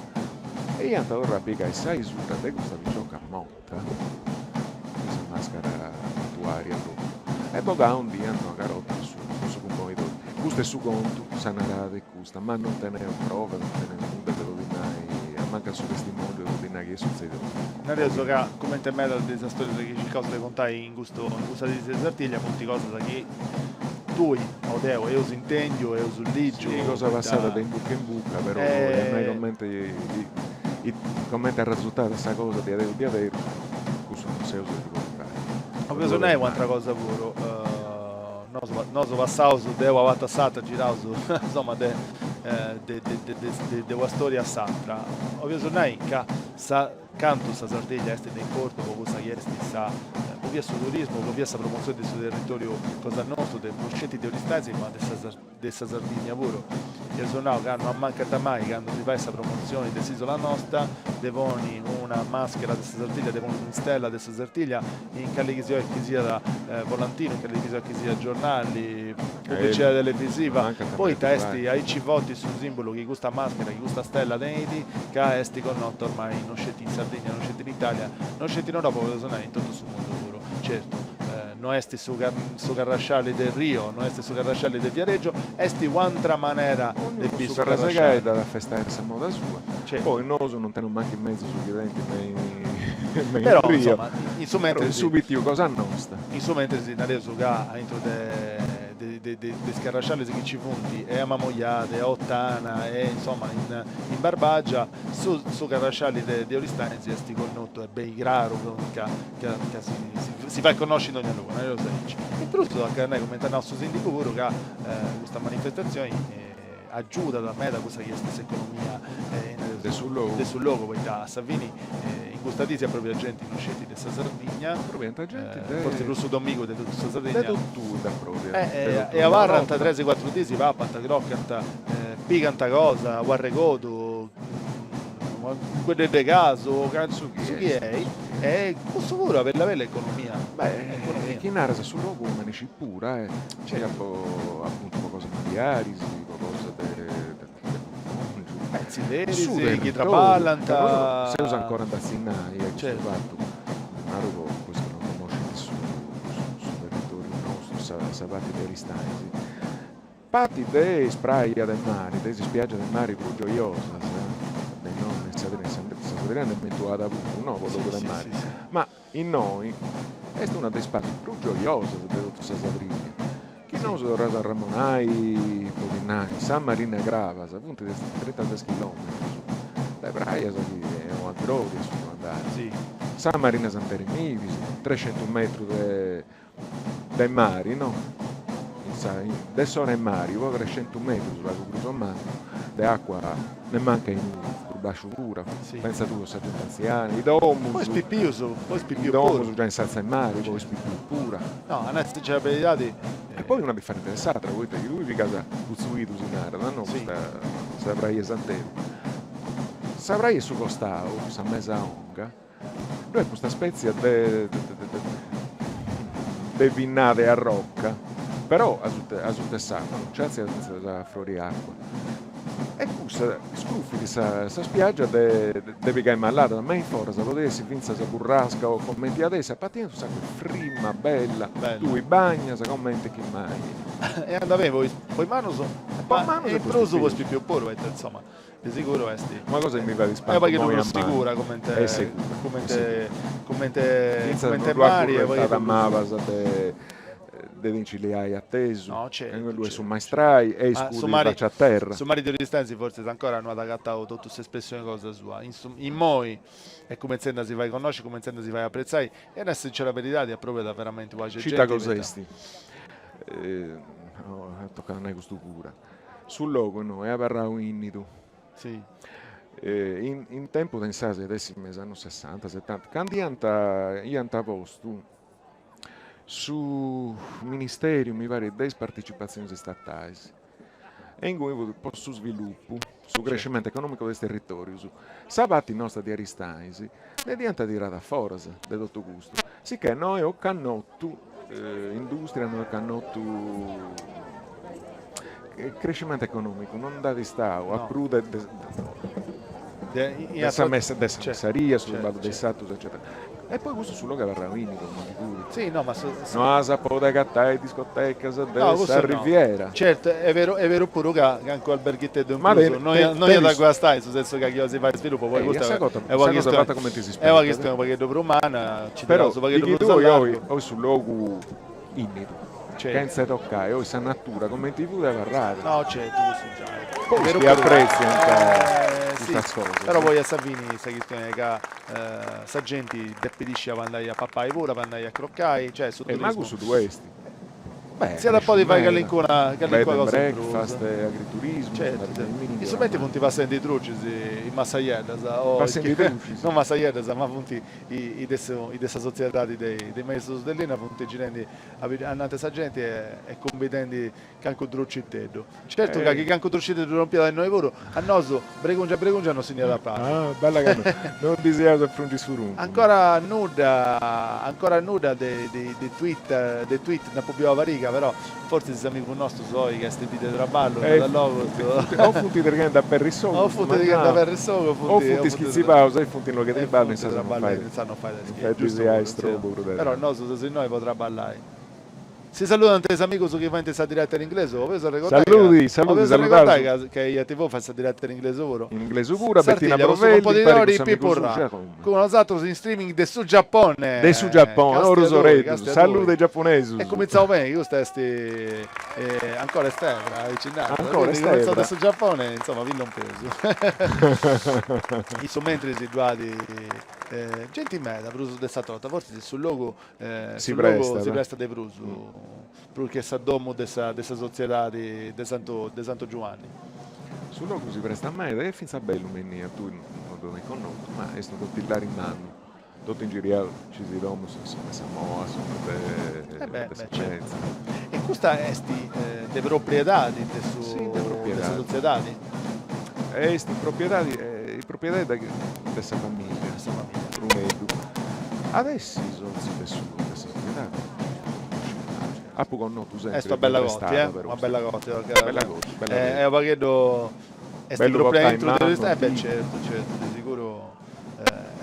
E iant torrau a pigai sa 'isura de custa picioca morta. De sa màscara mortuària propriu e bogau ndi iant una carota cun su cun su cumponidori. Custu est su contu, sa narada est custa, ma non teneus provas, non teneus nudda de podi nai, amancat su testimòngiu de podi nai chi est sutzediu. Nareus ca comente medas de is storias chi circaus de contai in custu in custa dì de Sartiglia funt cosas chi tui o deu eus intendiu, eus ligiu. Sì, cosa passada de in buca in buca, però a nai comente Comente arresurtat sa cosa diaderu diaderu, cussu non seus de ddu podi fai. Boleus nai u'antra cosa puru, nosu nosu passaus de una parti a s'atra, giraus insoma de de de de una storia a s'atra, 'oleus nai ca sa cantu sa Sardigna est de importu po cussa chi est sa po via su turismu, po via sa promotzioni de su territoriu cosa nostu, de no sceti de Aristanis ma de sa de sa Sardigna puru. Eus nau ca no ammancat mai candu si fait sa promotzioni de s'isola nosta de poni una maschera de sa Sartiglia, de poni un'istella de sa Sartiglia in cali chi siat chi siat volantinu, in cali chi siat chi siat giornali, pubblicidadi televisiva, poita est aici forti su simbulu chi custa maschera, chi custa stella tenit, ca est connota ormai no sceti in Sardigna, no sceti in Italia, no sceti in Europa, podeus nai in totu su mundu puru. Certu, no est su su carrasciali de Rio, no est su carrasciali de Viareggio, est u'antra manera de biri su carrasciali. Su carrasegare dd'at a festai a sa moda sua, poi nosu non teneus mancu is mezus chi tenint me in Rio, però insoma, in su mentris, in su pitiu cosa nosta. In su mentris nareus ca aintru de de de de is carrascialis chi nci funt e a Mamoiada e a Ottana e insoma in in Barbagia, su su carrasciali de de Oristanis est connotu e beni craru ca ca ca si si fait connosci in dogna logu, nareus aici. In prus tocat a nai, cumenti at nau su sindigu puru, ca custa manifestatzioni agiudat meda cussa chi est s'economia de su logu, de su logu, poita a sa fini in custa dì si apropriat genti no sceti de sa Sardigna, fortzis prus su domigu de totu sa Sardigna, de totu dd'apropriat, e abarrant tres cuatru dis, papant, crocant, pigant cosa, u' arregodu, cueddu de casu, su chi est, e cussu puru a bella bella economia. Beh, chi naras su logu maniscit pura, eh, siat po apuntu po cosas familiaris, po cosas de de cumpongiu. Beh, tzilleris chi traballant. Seus ancora a nd'atzinnai a custu fatu, naru po is chi non connoscint su su territoriu nostru, sa sa parti de Aristanis Parti de is prajas de mari, de is ispiàgias de mari prus gioiosas, de innoi in sa sa Sardigna nd'est mentuada puru, no po logu de mari, ma innoi est una de is partis prus gioiosas de totu sa Sardigna, chi nosu torraus a arremonai, po ti nai, sa Marina 'e Crabas, funt trintases chilometrus de prajas chi est una gloria su ddu andai, sa Marina Sant'Eremibis, trescentus metrus de de mari no, in sa de s'ora 'e mari po trescentus metrus pagu prus o mancu de acua nemancu a inui prus basciu pura, pentza tui po sa genti antziana, is domus, Po is pipius, po is pipius puru, is domus giai in s'atza 'e mari po is pipius pura. No, a nai sa beridadi. E poi una diferenti de s'atra, poita chi tui pigas Putzu Idu si narat no, custa sa praia 'e Santeru, sa praia 'e su costau, sa mesa 'onga, Ddu est custa spètzia de de pinnada 'e arroca, però asuta asuta 'e s'acua, non nci artziat fintzas a frori 'e acua. E cussa scrufit sa sa spiàgia de de pigai maladas, ma in foras podit essi fintzas burrasca o comenti at essi, a parti 'e s'acua est frima, bella, tui bagnas comente chi mai. E andat beni po is po is mannus e in prus po is pipius puru, poita insoma De siguru est. Una cosa chi mi fait ispantu. Est u' pagheddu prus sigura comente est segura comente comente comente mari e poi mabas de De ti nci liai atesu, No, certu, ddu est su certu, maistrai e Ma su iscudi mari, faci a terra. su mari de Aristanis fortzis ancora no at agatau totu s'espressioni cosa sua, in su immoi est cumentzendi a si fai connosci, cumentzendi a si fai apretzai e a nai sa sincera beridadi aprobiat veramenti una 'axi 'e Scita genti poita. cos'esti? Tocat a nai custu puru. Su logu innoi est abarrau innidu. Si. In in tempus de insaras iat essi me is annus sessanta, setanta, candu iant iant postu su Ministeriu, mi parit, de is participatzionis istatais e inguni fut po su sviluppu, su crescimentu economicu de is territorius. Sa parti nosta de Aristanis nde dd'iant tirada a foras de totu custu, sicchè no eus cannotu industria, no eus cannotu crescimentu economicu, non nd'at istau a prus de de sa messaria, su traballu de is sartus eccetera. E poi custu su logu est abarrau innidu, cumenti fut. Sì, no, ma su, No as a podi agatai discotecas de No, cussu sa no. Riviera. Certu, est veru, est veru puru ca cancu alberghiteddu in Ma prus teni, no teni, iat no iat a tenis guastai, in su sensu ca chi 'olis fai sviluppu, poi Eh, custa sa cosa, est una sa cosa chistioni, fata cumenti si est una spetat. chistioni unu pagheddu prus manna, nci Però, tiraus unu pagheddu chi prus a tui oi, largu. oi su logu innidu, Certu. chentza 'e tocai, oi sa natura cumenti fut est abarrada. No, certu, cussu giai. Poi Est is veru chi puru apretziant Eh, sì, custas cosas. però poi a sa fini sa chistioni est ca Sa genti depit sciri aundi andai a papai puru, aundi andai a crocai, cioè su E ma turismu. cussu ddu est. Beh, S'iat a podi fai meda. calincuna Bed calincuna and cosa in prus. breakfast, agriturismus, Certu, nd'at certu. meda In su mentri oramai. funt passendi drucis is massaieddas o Passendi drucis. no massaieddas ma funt is de su is de sa sotziedadi de is maistus de linna funt girendi ananti a sa genti e cumbidendi Cancu druciteddu. Certu ca chi cancu druciteddu lompiat a innoi puru, a nosu, bregungia bregungia no si nd'iat a parri. Ah, bella ca no ddis iaus a frungi su runcu. Ancora nudda, ancora nudda de de Twitter, de tweet nd'apu biu una pariga, però fortzis is amigus nostus oi ca est dì de traballu in medas logus. O funt trichendi a aperri is ogus, o funt trichendi a aperri is ogus, o funt schitzipaus e funt in logu 'e traballu, insaras no fait, insaras no fait a no fait ddis ai strobu prus de Però tantu. nosu seus innoi po traballai. Si saludant is amigus chi faint sa diretta in inglesu, 'oleus arregordai ca Saludi, saludi, 'oleus arregordai saludaus. ca ca IATV fait sa diretta in inglesu puru. In inglesu puru, a Bettina Sartiglia po su Brovelli, impari cun componidori s'amigu Pippo suu Urra, Jérôme. cun nosatrus in streaming de su Giappone. De su Giappone, Castia orus tui, oreddus. castia tui. Salude giapponesus. E cumintzaus beni, custa est ancora est terra, aici narant. Ancora Quindi est cumintzaus terra. de su Giappone, insoma, bi lompeus. In su mentris ddu at genti meda prus de sa trota, fortzis su logu Si Su logu prestat. si prestat de prus, prus che sa domu de sa de sa sotziedadi de Santu de Santu Giuanni. Su logu si prestat meda e est fintzas bellu Minnia, tui no ddu tenis connotu, ma est unu cotillari mannu, totu ingiriau nci is domus de sa moa, Eh beh, de sa beh, certu. petza. E custa est de propriedadi de su Si, de de sa propriedadi. sotziedadi? Est in propriedadi, in propriedadi de sa familia. De sa familia. Pruneddu. At essi sotziu de su de sa sotziedadi? Apu connotu sempri Est una bella corti, eh, una bella corti, Bella corti, bella Est u' pagheddu, est Bellu propriu portai aintru de mannu, eh beh certu, certu, de siguru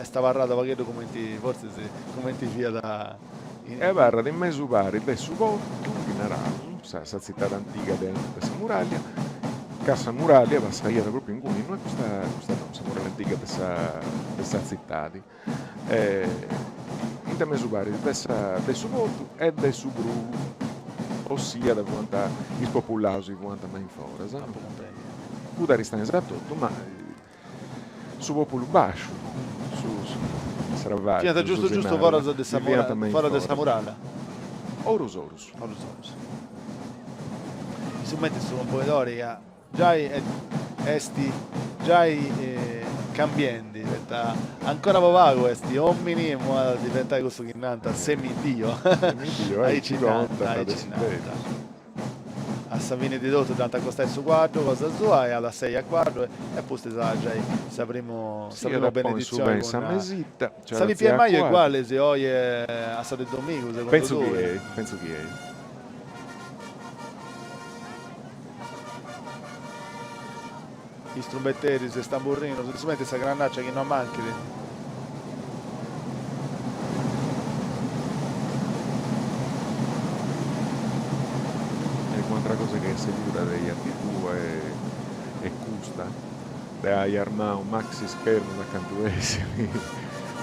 est abarrada u' pagheddu cumenti, fortzis cumenti fiat E abarrat in mesu pari de su portu, chi naraus, sa sa tzitade antiga de de sa muràllia, ca sa muràllia passaiat propriu inguni, no est custa custa domu, sa muràllia antiga de sa de sa tzitadi. E in mesu pari de sa de su portu e de su brugu, ossiat fuant is populaus chi fuant me in foras. Fut Aristanis a totu, ma Su populu basciu, su sravaggiu, Fiant giustu giustu foras de sa foras de sa muralla. Orus orus. Orus orus. In su mentris su componidori ca giai est giai cambiendi, poita ancora po pagu est omini e imoi at a diventai cussu chi nant semidio. Semidio, aici nant, aici nant. A sa fini de totu dd'ant a acostai su cuaddu cosa sua e at a sei a cuaddu e a pustis at a giai sa primu sa primu beneditzioni cun sa mesita Sa pipia 'e maju est uguali si oi a sa de domigu segundu Pentzu chi tui? ei, pentzu chi ei. Is trumbeteris e is tamburrinus, in su mentris sa grannaccia chi no ammanchit. E un'atra cosa chi est segura de IATV est custa, de ai armau maxi schermus a cantu essit,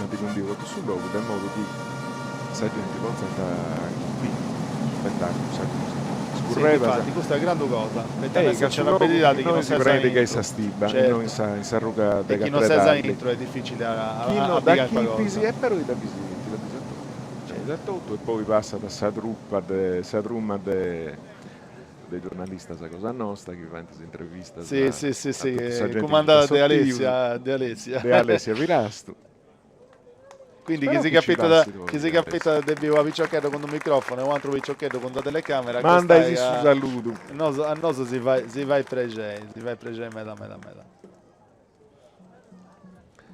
ant cundiu totu su logu de modu chi sa genti potzat biri. spettaculu sa cosa. Sì, Scurredas. difatti, custa est grandu cosa, poita Ei, ca nc'est su una logu beridadi chi innoi non si ses prenit che aintru, sa stiba, certu, innoi in sa in s'arruga de e chi non ses Catredalli. aintru est dificili a Chi a no pigai cualquiqua dd'achipis cosa. e però dda bis ti dda bis a totu, dda bis a totu e poi passat sa truppa de sa truma de de giornalistas cosa nosta chi faint is intervistas Sì, sì, sì, a sì, totu sa genti chi cumandada funt de assortius, Alessia, de Alessia. de Alessia Pirastu. Quindi chi Speraus si chi ci capitat, passit chi poi si Alessia. capitat de biri una piciochedda cun unu microfono e u' atru piciocheddu cun d'una telecamera, Mandai acostai su a saludu. nosu, a nosu si fait si fait prexei, si fait prexei meda meda meda.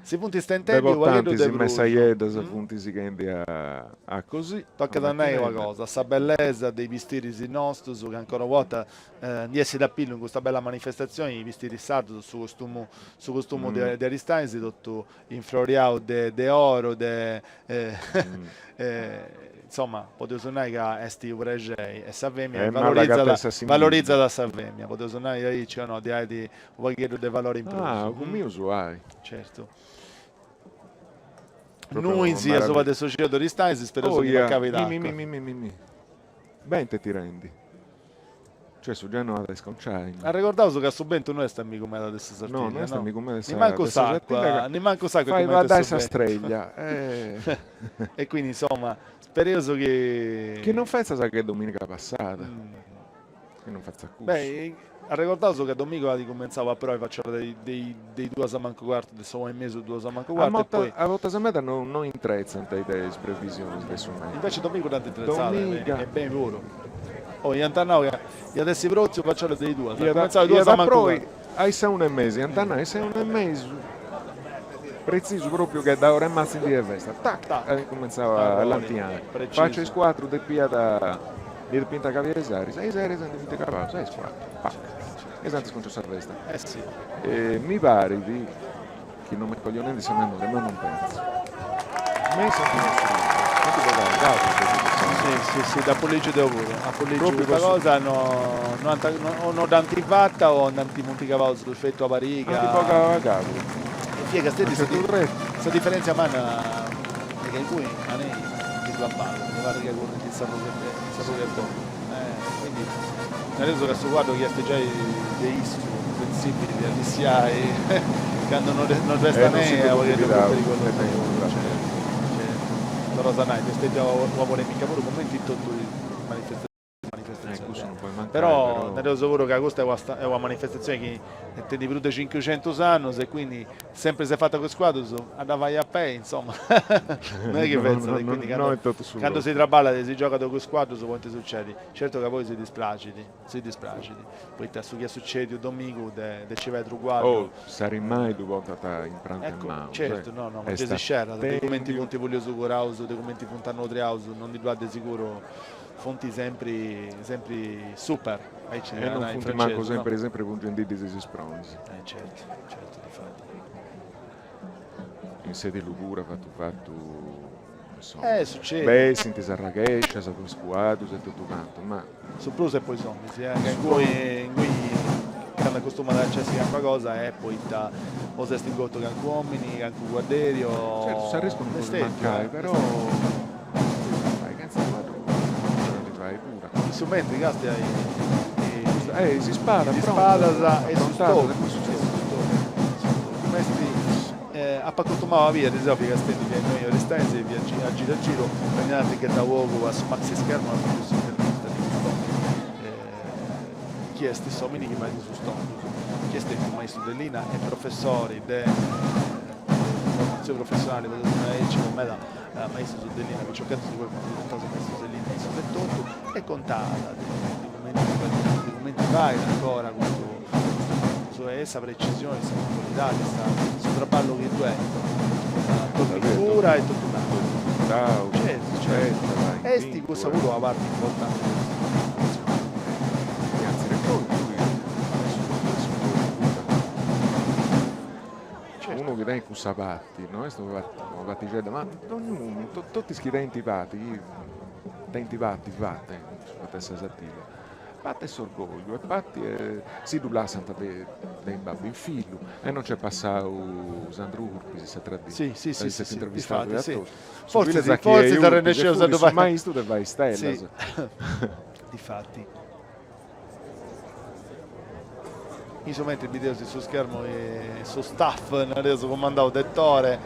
Si funt De stentendi u' pagheddu portantis de is prus. messajeddas funt sighendi a così, a Tocat a nai una machinedda. cosa, sa bellesa de is bistiris nostus, chi ancora una borta ndi essit a pillu in custa bella manifestatzioni, is bistiris sardus, su costumu su costumu de de Aristanis totu infroriau de de oro, de insoma podeus nai ca est u' prexei e sa femina Est mala ca valorizat tessat s'imbidda. valorizat sa femina, podeus nai aici o no, ddi 'aet U pagheddu de valore in prus. Ah, cun miu su ai. Certu. Proprio Nuis asuba meraviglia. de su cielu de Aristanis, spereus chi no acabit Mi, mi, acqua. mi, mi, mi, mi. Bentu est tirendi. Cioè su già no at a isconciai. Arregordaus ca su bentu no est amigu meda de sa No, no Sartiglia, est no? amigu meda de sa Nimancu de sa s'acqua, Sartiglia ca nimancu s'acqua fait cumenti baddai su sa bentu. streglia. Eh. E quindi insomma, spereus chi. Chi non fetzat sa che dominica passada. Chi non fatzat cussu. Beh, arregordaus ca domigu at cumentzau a proi faci ora de de is duas mancu cuartu, de s'una e mesu duas mancu cuartu e poi. A bortas meda no no intretzant is previsionis de su meteo. Invece domigu dd'ant intretzada Domiga. e beni puru. Oh, iant nau ca iat essi protziu faci ora de is duas, at Iat cumentzau a is duas iat a mancu proi cuartu. a is sa una e mesu, iant nau a is sa una e mesu, pretzisu propriu che da ora 'e martzu in dì 'e festa, tac, at incumentzau a lantiai. Faci a is cuatru depiat Ndi depint acabai is aris, e is aris ndi funt acabaus a is cuatru, pac, e s'ant sconciau sa festa. E mi parit chi non m'est coglionendi sa memoria, ma non pentzu. Me in Santu Lussuriu ant bogau datus de cussa. Si, si, si, dd'apu lìgiu deu puru, apu lìgiu Propriu custa po su. cosa, no no ant o no dd'ant fata o nd'ant funt cabaus feti una pariga. Ant bogau a cabu. E fiat Casteddu A certu tretu. Sa diferèntzia manna est ca inguni a nei ndi ddu at pagu, mi parit ca currint in s'arruga in s'arruga 'e fogu. Quindi nareus ca su cuaddu chi est giai de issu sensibili a lissiai candu no no ddu est E non si a nei ddu est u' pagheddu prus cumbidaus perigulosu de tempus. Certu, certu. Torraus a nai, dd'est stetia una polemica puru cumenti in totu is manifestatzionis Cussu non podit mancai, Però però. nareus puru ca custa est una manifestatzioni chi tenit prus de cincucentus annus e quindi sempri s'est fata cun is cuaddus, a dda fai a pei insoma no est chi fetzat e quindi No est totu su candu si traballat e si giogat cun is cuaddus podint sucedi, certu ca poi si dispraxit, si dispraxit, poita su chi est sucediu domigu de de ci fai atru cuaddu. Oh, s'arimai ddu portant in pranta 'e Ecco, maus, certu, no no, ma est gei si scerrat de cumenti atendiu. funt pullius curaus, de cumenti funt annodriaus, non ndi ddu at de siguru Funt sempri sempri super, aici E si non nai in funt mancu francesu, no? sempri sempri pungendiddis is ispronis. Eh certu, certu, difati. In Sedilo puru fatu fatu, insoma, Eh, sucedit. bessint is arraghèscias po is cuaddus e totu cantu, ma. Su prus est po is ominis, eh, ca ingui ingui candu acostumat a nc'essi calincuna cosa est poita o s'est ingotu calincunu omini, calincunu cuadderi o. Certu, s'arriscu non Est podit stetiu, mancai, eh, però. Fai chentza cuaddu ndi fai pura. In su mentri castia Eh, is ispadas, is ispadas e su aprontadas stogu, e poi su e stogu. su stogu, su stogu. Mesti apu acostumau a biri, seu fia castendi fia innoi in Aristanis e fia a giru a giru, dogna tanti ghetau ogu a su maxi schermu a biri s'intervista de cust'omini chi est s'omini chi fait is stogus, chi est stetiu maistu de linna e professori de formatzioni professionali, podeus nai aici, po meda Maistus de linna, piciocheddus chi poi funt diventaus maistus de linna issus etotu, e contat de de cumenti de cumenti fait ancora custu custu e sa precisioni, sa puntualidadi, sa su traballu chi ddu est, totu in cura e totu cantu. Certu, certu, est cussa puru una parti importanti de custa manifestazioni. Unu chi tenit cussa pati, no est una patixedda, ma dognunu, totu is chi tenint pati, chi tenint pati fata in su fatu 'e sa Sartiglia, Parte est s'orgogliu e parti est si ddu lassant de de babbu in fillu e non nc'est passau Sandru Urpis s'atra dì Sì, sì, sì, sì, sì, intervistadu difatti, sì. Su Fortzis, fortzis arrennesceus a ddu fai. Su maistu de fai istellas. Sì, difatti. In su mentri bideus in su schermu su staff, nareus, cumandau de Tore,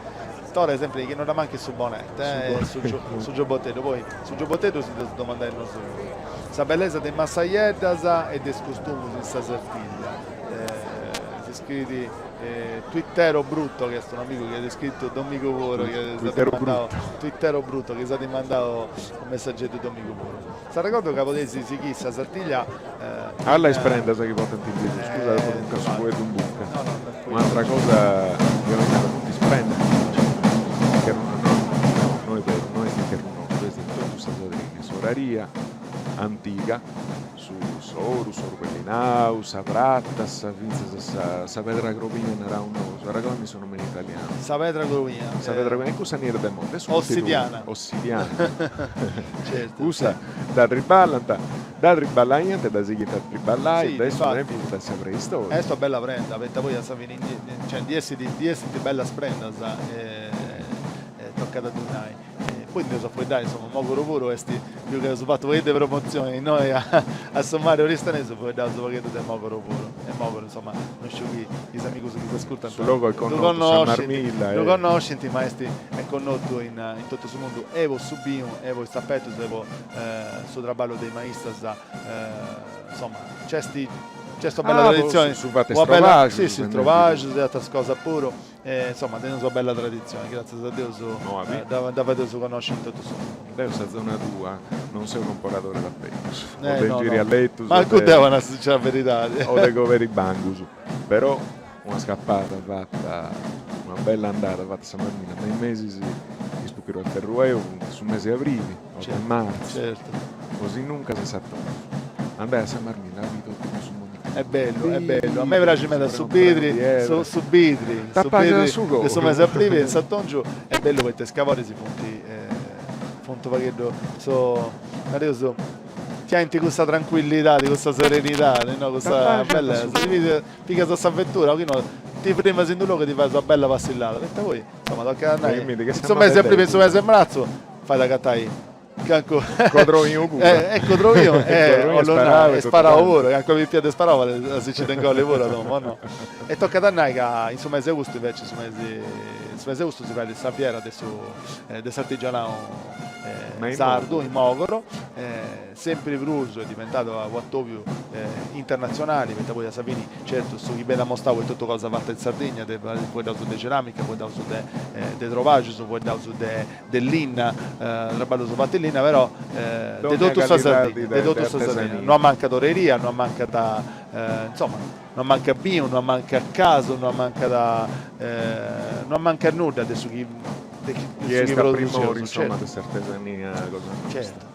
Tore sempri chi non dd'amanchit su bonete e su su gioboteddu, poi su gioboteddu si dd'eus domandai nosu puru. Sa bellesa de is massajeddas e de is costumus in sa Sartiglia, si scriit Twittero Brutto, chi est un'amigu chi at iscritu Domigu puru, chi s'at mandau, Twittero Brutto, chi s'at mandau unu messageddu Domigu puru. S'arregordu ca podeis sighiri sa Sartiglia in. Alla is prendas chi portant in giru, scusa apu duncas su fueddu in buca. Un'atra cosa chi 'olit nai funt is prendas chi no est beru, no est in cherru nostru, est in totu sa Sardigna, s'oraria antiga su s'oru, s'oru pellinau, sa prata, sa fintzas sa sa pedra crobina naraus nosu, arregodami su nomini italianu. Sa pedra crobina. Sa pedra crobina, cussa niedda de monti. Ossidiana. Ossidiana. Certu. Cussa dda triballant, dda triballaiant e dda sighint a triballai de su tempus de sa preistoria. Est una bella prenda, poita poi a sa fini cioè ndi essit ndi essint bellas prendas e tocat a ddu nai. Poi nd'eus a fueddai, insoma, Moguru puru est, biu ca eus fatu u' pagheddu de promotzioni innoi a su mari oristanesu, fueddaus u' pagheddu de Moguru puru. E Moguru, insoma, no sciu chi is amigus chi s'ascurtant Su logu est connotu, sa Marmilla ddu connoscint, ma est est connotu in in totu su mundu e po su binu e po is tapetus e po su traballu de is maistas, insoma, nc'est nc'est una bella traditzioni, su fatu 'e is trobaxus, si si, trobaxus e ateras cosas puru E insoma teneus una bella traditzioni, gratzias a Deus dda fadeus connosci in totu su mundu. Deu sa zona tua non seu comporadori de tapetus, o de ingirialetus, Mancu deu a nai sa beridadi. O de coberibangus, però una scapada fata, una bella andada fata a sa Marmilla me is mesis chi su filu 'e ferru 'eu funt su mesi 'e abrili o de martzu, o sinuncas in s'atonzu, andai a sa Marmilla a biri totu cussu Est bellu, est bellu. A mei praxit meda su bidri, su su bidri, su bidri de su mesi abrili e in s'atongiu est bellu poita is caboris funt funt u' pagheddu so nareus ti 'aint cussa tranquillidadi, cussa serenidadi, no, cussa bellesa, ti pigas sa vettura o chi no ti frimas in d'unu logu e ti fais una bella passillada, poita poi insoma tocat a nai in su mesi abrili e in su mesi 'e martzu fait agatai Cancu Codroiu puru. E codroiu e 'ollu nai sparau puru, cancu pipia de sparau a si nci dd'ingolli puru a domu, o no? E tocat a nai ca in su mesi 'e austu inveci, su mesi in su mesi 'e austu si fait sa fiera de su de s'artigianau sardu in Mogoro, sempri prus est diventadu u' atobiu internatzionali, poita poi a sa fini Certu, su chi benit amostau est totu cosa fata in Sardigna, de fueddaus de ceramica, fueddaus de de trobaxus, fueddaus de de linna, traballus fatu in linna, però de totu sa Sardigna, de totu sa Sardigna, no amancat oreria, no amancat insoma, no amancat binu, no amancat casu, no amancat no amancat nudda de su chi de su chi produseus, insoma, de s'artesania cosa nostra. Certu.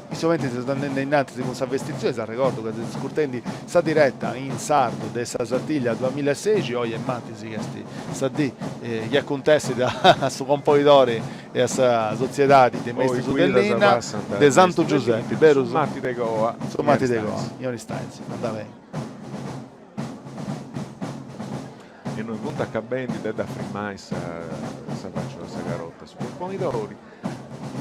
In su mentris seus andendi ainnantis cun sa vestitzioni, s'arregordu ca seis ascurtendi sa direta in sardu de sa Sartiglia duamillaesexi, oi est martis chi est sa dì chi acuntessit a su Compoidori e a sa sotziedadi de maistus de linna de Santu Giusepi, berus? Su Mati de Coa, Su Mati de Coa, in Aristanis, andat beni. E innoi funt acabendi de dda frimai sa sa faci de sa carota, su cumponidori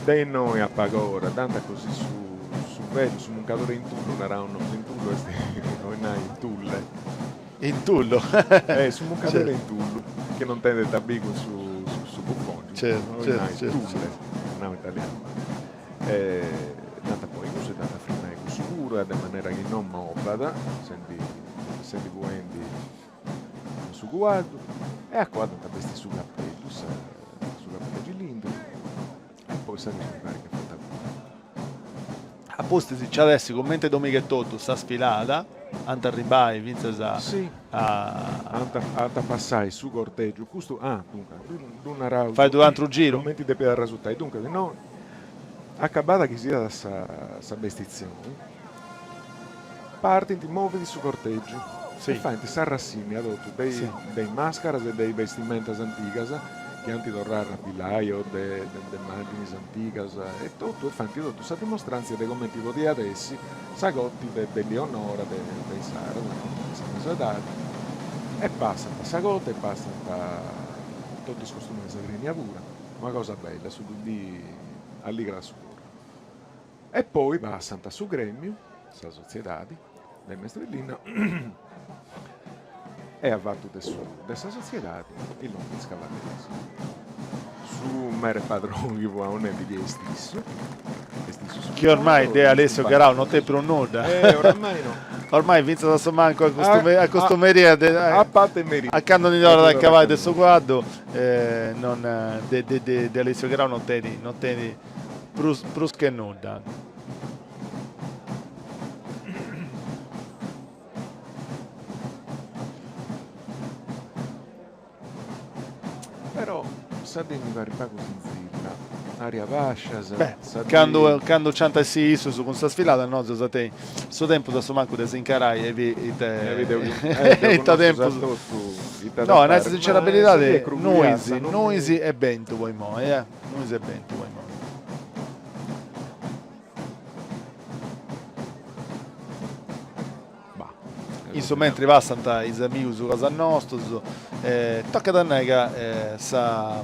De innoi a pag'ora dd'ant a così su su velu, su muncadore in tullu, naraus nosu, in tullu est 'olit nai in tulle. In tullu. Eh, su muncadore in tullu, chi non tenit a biri cun su su bufòngiu, Certu, 'olit nai certu, tulle, certu. nau in italianu. E dd'ant a ponni cussu e dd'ant a frimai cussu puru, de manera chi non movat, sendi sendi fuendi cun su cuaddu e a coa dd'ant a bestiri su capellu, sa su capellu cilindru e poi sa cosa mi parit chi est fata puru. A pustis nci at essi cumenti domìniga etotu sa sfilada, ant arribbai fintzas a. Si, ant ant a passai su cortègiu, custu, ah, duncas, ddu naraus. Fait u' atru giru. Cumenti depiat arresurtai, duncas, no, acabada chi siat sa sa bestitzioni, Partint, movit su cortègiu e faint sa rassìnnia totu de is màscaras e de is bestimentas antigas. chi ant torrau a arrapillai o de de màginis antigas e totu e faint totu sa dimostràntzia de comenti podiat essi sa corti de de Lionora de de insaras, de sa mesuedadi, e passant sa corti e passant totu is costuminis de sa Sardìnnia puru, una cosa bella, su ddu biri alligrat su coru. E poi passant su grèmiu, sa sotziedadi de maistus de linna e avatu de su de sa sotziedadi is lompint is cavalleris. Su mere padronu chi fuaus nendi chi est issu, est issu su Chi ormai de Alessio Garau non tenit prus nudda. Eh oramai no. Ormai fintzas a su mancu a custu a custu merie de A parte merie. A candu ndi torrat a cabai de su cuaddu non de de de Alessio Garau non tenit non tenit prus prus che nudda. Però sa dì mi parit pagu sinzilla, aria bascias, Beh, sa dì. candu candu nc'ant essi issus cun sa sfilada nosu eus a tenni su tempus a su mancu de s'incarai e biri ite ita tempus. No, a nai sa sincera beridadi, nuis, nuis e bentu po immoi, eh, nuis e bentu po immoi. In su mentri passant is amigus cosa nostus, tocat a nai ca sa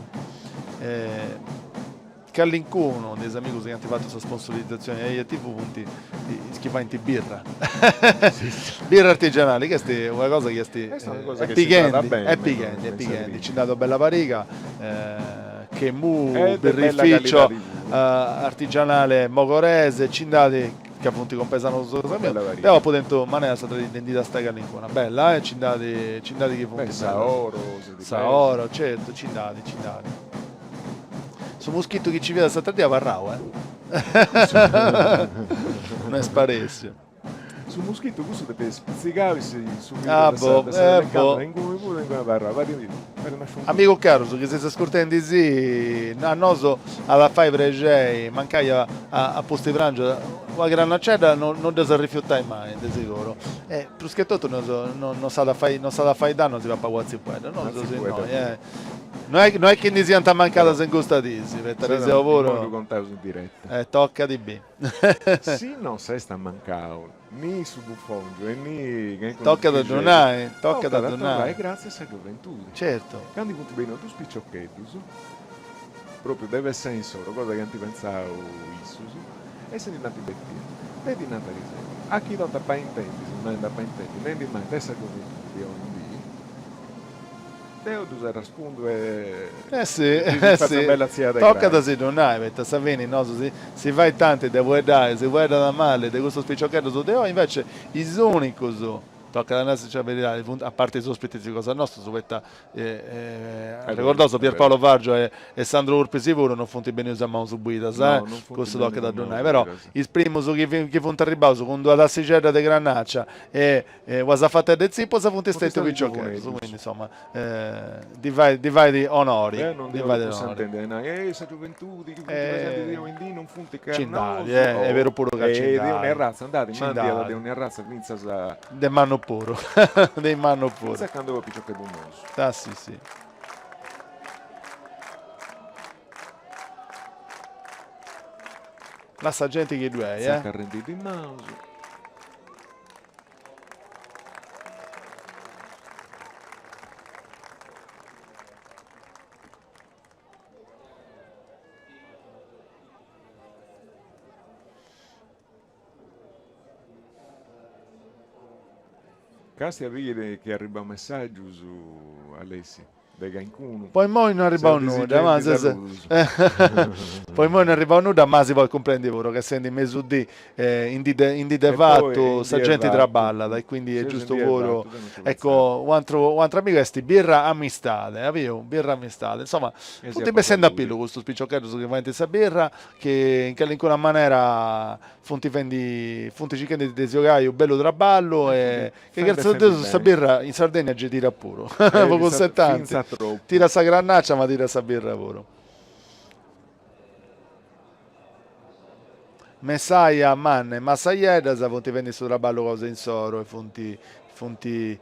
Callincunu de is amigus chi ant fatu sa sponsorizatzioni a Eja TV funt is chi faint birra, birra artigianali, chi est una cosa chi est est pighendi, est pighendi, est pighendi, nci nd'at una bella pariga, Chemù, birrificio artigianale mogorese, nci nd'at ca funt compesanos cosa mia, deu apu tentu manera s'atra dì de ndi tastai calincuna, bella eh, nci nd'at nci nd'at chi funt bellas. Saoro, certu, nci nd'at, nci nd'at. Su muschittu chi ci fiat s'atra dì abarrau, eh. No est sparèssiu. Su muschittu cussu depit essi pitzigau in su filu de sa de sa telecamera, inguni puru inguni abarrau, parit parit una sciuncura. Amigus carus chi seis ascurtendisì, a nosu at a fai prexei, mancai a a pusti prangiu, una grannacedda no no dd'eus a rifiutai mai, de siguru. E prus che totu nos no no s'at a fai no s'at a fai dannu si papaus una tzipuedda, nosu seus innoi, eh. No est no est chi ndi siant mancadas in custa disi, poita ariseu puru. Immoi ddu contaus in diretta. E tocat a bì. Si no s'est ammancau ni su bufongiu e ni calincunu Tocat a ddu nai, tocat a ddu nai. Tocat a torrai gratzias a sa gioventudi. Certu. Candu funt bennius dus piciocheddus, propriu de pensai insoru, cosa chi ant pentzau issus, e si ndi dd'ant betia. De ddi nant ariseu, a chi totu apa intendi, si mai nd'apa intendi, nendi mai de sa gioventudi oindii, Deu ddus arraspundu e Eh si, ddis eh fatzu si, una bella tziada 'e tocat a crai. si ddu nai, poita a sa fini nosu si si fait tanti de fueddai, si fueddat mali de custus piciocheddus de oi, invece is unicus, tocat a nai sa beridadi, funt, a parti is ospitis cosa nostus, poita arregordaus Pierpaolo Vargiu e Sandro Urpisi puru non funt benius a manus buidas, No, non funt cussu tocat benius a a ddu manus nai, però buidas. is primus chi funt arribbaus cun d'una tassixedda de granaccia e Una safatedda 'e zipulas funt stètius piciocheddus, quindi insoma ddi fait ddi fait onori. Deu non ddi bollu prus intendi a nai, eh sa gioventudi chi funt pesendi de oindì non funt che a nosu. Est beru puru ca nci nd'at. De ogni arratza nd'at, ma nd'iat de ogni arratza fintzas a. De mannu puru, de mannu puru. Fintzas a candu fut piciocheddu nosu. Ah si si. Lassa genti chi ddu est, eh. Tzacarrendi is manus. Castia biri chi arribant messaggius, Alessi. De caincunu. Po immoi no arribau nudda, ma ses po immoi no arribau nudda, ma si podit cumprendi puru ca essendi mesudì in dì de in dì de fatu sa genti traballat e quindi est giustu puru, ecco u' atru u' atru amigu est birra amistade, as biu, birra amistade, insoma funt bessendi a pillu custus piciocheddus chi faint sa birra chi in calincuna manera funt fendi funt circhendi de si 'ogai u' bellu traballu e Chi gratzias a Deus sa birra in Sardegna gei tirat puru, po cussu e tanti, tirat sa grannaccia ma tirat sa birra puru. Messaia manna e massajeddas funt fendi su traballu cosa insoru e funt funt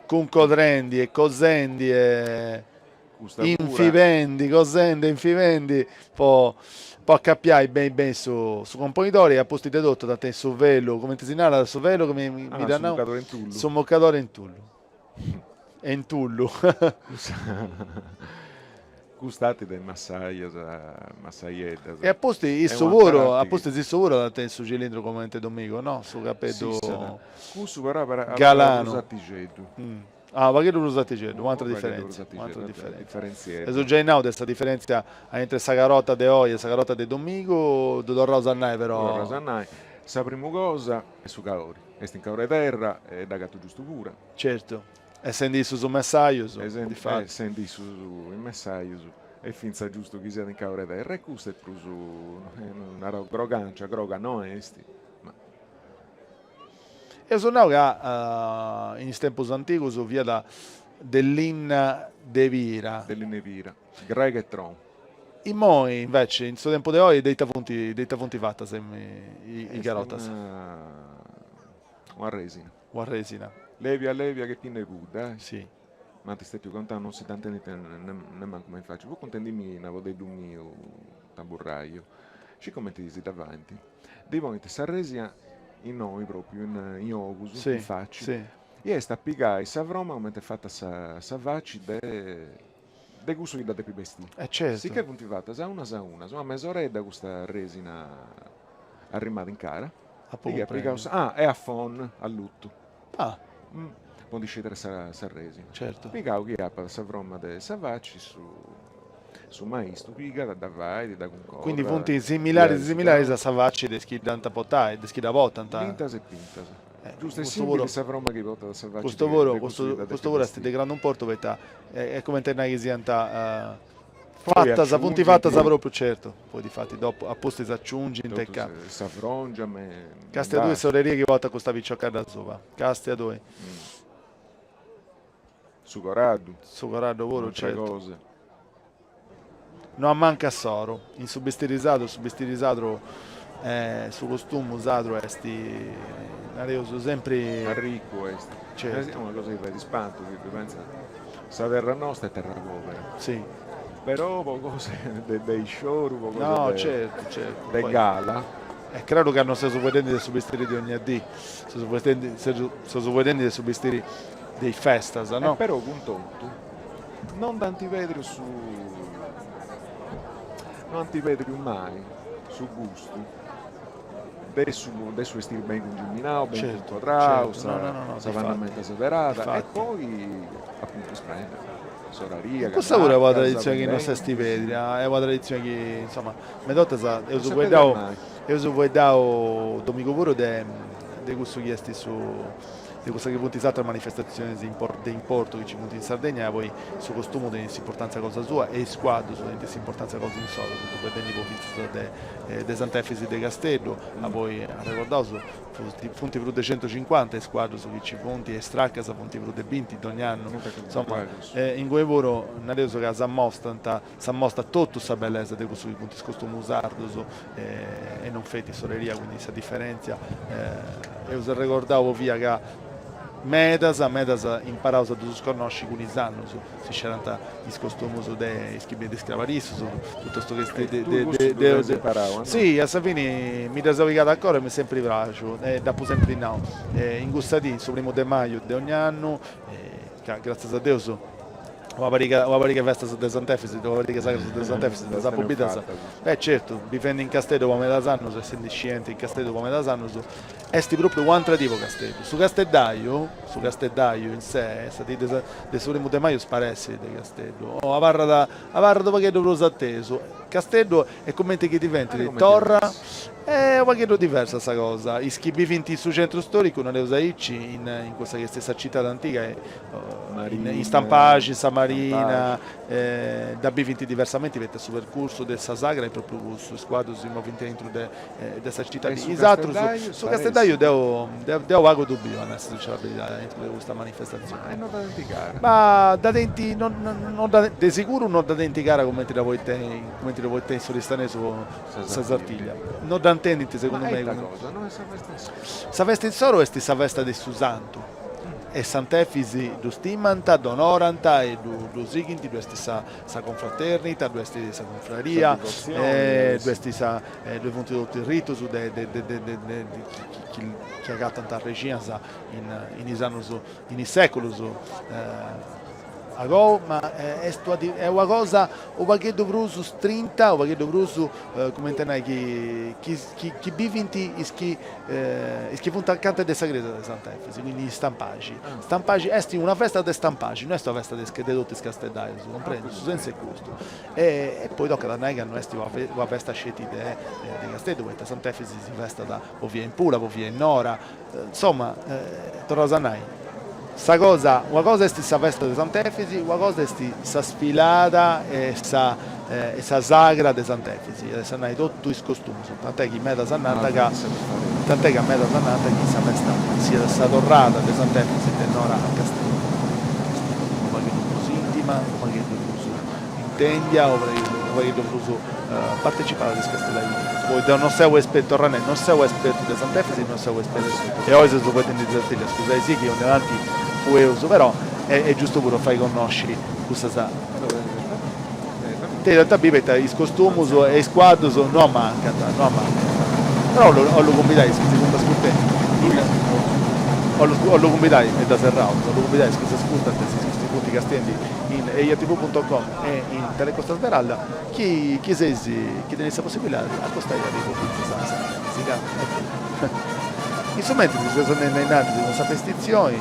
cuncodrendi e cosendi e. Custa pura. Infibendi, cosendi, infibendi po po acapiai beni beni su su componidori e a pustis de totu at a tenni su velu, cumenti si narat su velu chi mi mi Ah, dd'at su nau? mucadore in tullu. Su mucadore in tullu. E in tullu. Custa cust'arti de massaias, massaieddas. E a pustis issu puru, a pustis issu puru at a tenni su cilindru comente Domigo, no? Su capeddu Cussu però abarrat galanu. prus artixeddu. Ah, unu pagheddu prus artixeddu, un'atra diferentzia, un'atra diferentzia. Eus giai nau de sa diferentzia intre sa carota de oi e sa carota de domigu, ddu torraus a nai però. Ddu torraus a nai. Sa primu cosa est su caori, est in caore 'e terra e dd'agatu giustu pura. Certu, essendi issus messajus, difati. Essendi issus is messajus est fintzas giustu chi siat in caore 'e terra e custa est prus, naraus, grogancia, groga no est, ma. Eus nau ca in is tempus antigus fiat de linna de pira. De linna 'e pira, grega e tron. Immoi invece, in su tempus de oi, de ita funt de ita funt fatas is carotas? Una resina. Una resina. Lèbia lèbia che pinna 'e pudda, eh. Si. M'ant stetiu contau, non si dda intendint nemmancu me in faci, fut contendimì nabodeddu miu tamburraiu, scit cumenti si dda faint Ddi ponint sa resina innoi propriu in in ogus, in faci, i est a pigai sa froma cumenti est fata sa sa faci de de cussu chi dda depit bestiri. Sicchè funt fatas a unas a unas, una mesoredda custa resina arrimada in cara, e at pigau sa ah e a phon allutu. Po ndi scidrai sa sa resina. Pigau chi apat sa froma de sa faci su Su maistu pigat, dda fait, dda cuncordat. Quindi funt similaris similaris a sa faci de is chi dd'ant a portai, de is chi dda portant. Pintas e pintas. Giustu est simili sa froma chi portat sa faci Custu puru, custu puru est de grandu importu poita est cumenti a nai chi siant fatas, funt fatas propriu, certu, poi difati dopu, a pustis aciungint e ca. Sa frongia me. Castia tui s'oreria chi portat custa piciochedda asuba, castia tui. Su coraddu. Su coraddu puru, certu. Cosa. No ammancat s'oru. In su bistiri sadru, su bistiri sadru, su costumu sadru est, nareus, sempri. Arricu est. Certu. Est una cosa chi fait ispantu, chi tui pentzas, sa terra nosta est terra pobera. Si. Però po cosa de de iscioru, po cosa No, de certu, certu. de gala. Est craru ca no seus fueddendi de su bistiri de ogna dì, seus fueddendi seus fueddendi de su bistiri de is festas, no? E però cun totu non nd'ant pèdiu su no ant pèdiu mai su gustu de su de su 'estiri beni cungiminau, beni cuncodrau, sa sa pannamenta seberada e poi apuntu is prendas, s'oraria, Custa puru est una traditzioni chi no s'est pèdia, est una traditzioni chi, insoma, meda 'ortas eus fueddau eus fueddau domigu puru de de cussu chi est su de cussas chi funt is atras manifestatzionis de importu chi nci funt in Sardegna, poi su costumu tenit s'importantzia cosa sua e is cuaddus tenint s'importantzia cosa insoru, seus fueddendi po fintzas de de Sant'Efisi de Casteddu, ma poi arregordaus funt prus de centucincuanta is cuaddus chi nci funt e is tracas funt prus de binti dogna annu, insoma inguni puru nareus ca s'ammostant S'ammostat totu sa bellesa de cussu chi funt is costumus sardus e non feti s'oreria, quindi sa diferentzia. Eus arregordau po fia ca medas, medas imparaus a ddus connosci cun is annus, si scerant is costumus de is chi benint de is crabarissus, piuttostu che de de de de. Si, a sa fini mi dda seu pigada a coro e m'est sempri praxiu e dd'apu sempri nau. In cussa dì, in su primu de maju de ogni annu, ca gratzias a Deus Una pariga una pariga 'e festas de Sant'Efisi, una pariga 'e sagras de Sant'Efisi ddas apu bidas. Beh certu, bivendi in Casteddu po medas annus, essendi scienti in Casteddu po medas annus, est propriu u'antra dì po Casteddu. Su casteddaju, su casteddaju in sé, sa dì de sa de su primu de maju sparessit de Casteddu, o abarrat abarrat u' pagheddu prus atesu. Casteddu est cumenti chi diventit torra Est u' pagheddu diversa sa cosa, is chi bivint in su centru storicu, nareus aici, in in cussa chi est sa citadi antiga, in Stampaxi, in sa Marina, dda bivint diversamenti poita su percursu de sa sagra est propriu cussu, is cuaddus si movint aintru de de sa citadi, is atrus, su casteddaju deu deu pagu ddu biu, a nai sa sincera beridadi, aintru de custa manifestazioni. Ma dda tenint, non dda de siguru non dda tenint cara cumenti dda podit tenni cumenti dda podit tenni s'oristanesu Sa Sartiglia. No dda intendint segundu mei. Ma ita cosa, no est sa festa insoru? Sa festa insoru est sa festa de su santu. E Sant'Efisi ddu stimant, dd'onorant e ddu sighint, ddu est sa sa confraternita, ddu est sa cunfraria, ddu est sa ddue funt totu is ritus de de de de de chi chi agatant arrexinas in in is annus in is seculus agou, ma est est una cosa u' pagheddu prus strinta, u' pagheddu prus cumenti a nai chi chi chi bivint is chi is chi funt acanta de sa crèsia de Sant'Efisi, quindi in Stampaxi. Stampaxi est una festa de Stampaxi, no est una festa de de totu is casteddaius, cumprendis? Su sensu est custu. E poi tocat a nai ca no est una festa sceti de de Casteddu, poita Sant'Efisi si festat po fia in Pula, po fia in Nora, insoma, torraus a nai, sa cosa, una cosa est sa festa de Sant'Efisi, una cosa est sa sfilada e sa e sa sagra de Sant'Efisi, est a nai totu is costumus, tant'è chi medas nant ca tant'è ca medas nant chi sa festa siat sa torrada de Sant'Efisi de Nora a Casteddu. Est unu pagheddu prus intima, unu pagheddu prus intendia, unu pagheddu prus partecipada de is casteddaius. Poi deu non seu espertu, torru a nai, non seu espertu de Sant'Efisi, non seu espertu, e oi seus fueddendi de Sartiglia, scusaisì chi 'onnia tanti fueus, però est giustu puru a fai connosci cussas Tenit a biri poita is costumus e is cuaddus no ammancant, no ammancant. Però 'ollu cumbidai is chi si funt ascurtendi in 'ollu cumbidai, e dda serraus, 'ollu cumbidai is chi s'ascurtant e is chi si funt castiendi in ejatv punto com e in Telecosta Smeralda chi chi seis chi teneis sa possibilidadi acostai a biri po fintzas a Sant'Efisi ca est bellu. In su mentris seus andendi ainnantis cun sa festitzioni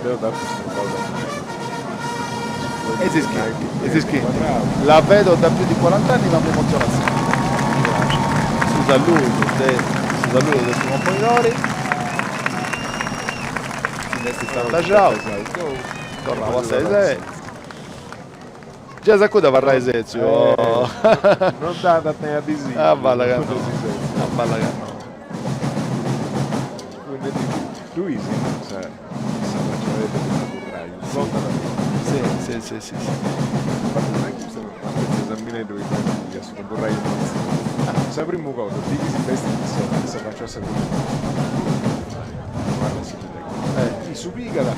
Deu dd'apu studiau da meda. E si scriit, e si scriit, La vedo da più di quarant'anni ma mi emoziona sempre. Mi praxit. Su saludu de su saludu de su componidori. Si nd'est istantaxau. Torrau a sei. Giai s'acudu abarrai sètziu. Non dd'at a tenni a disìgiu. A balla ca no. A balla ca no. Ddu is sa sa faciadedda de su burraiu, contat a Si, si, si, si, si. Custa est una spètzia de esamineddu chi faint a su tamburraiu Manzini. Sa primu cosa, ti chi si bestit sa sa faciassa cun Issu pigat e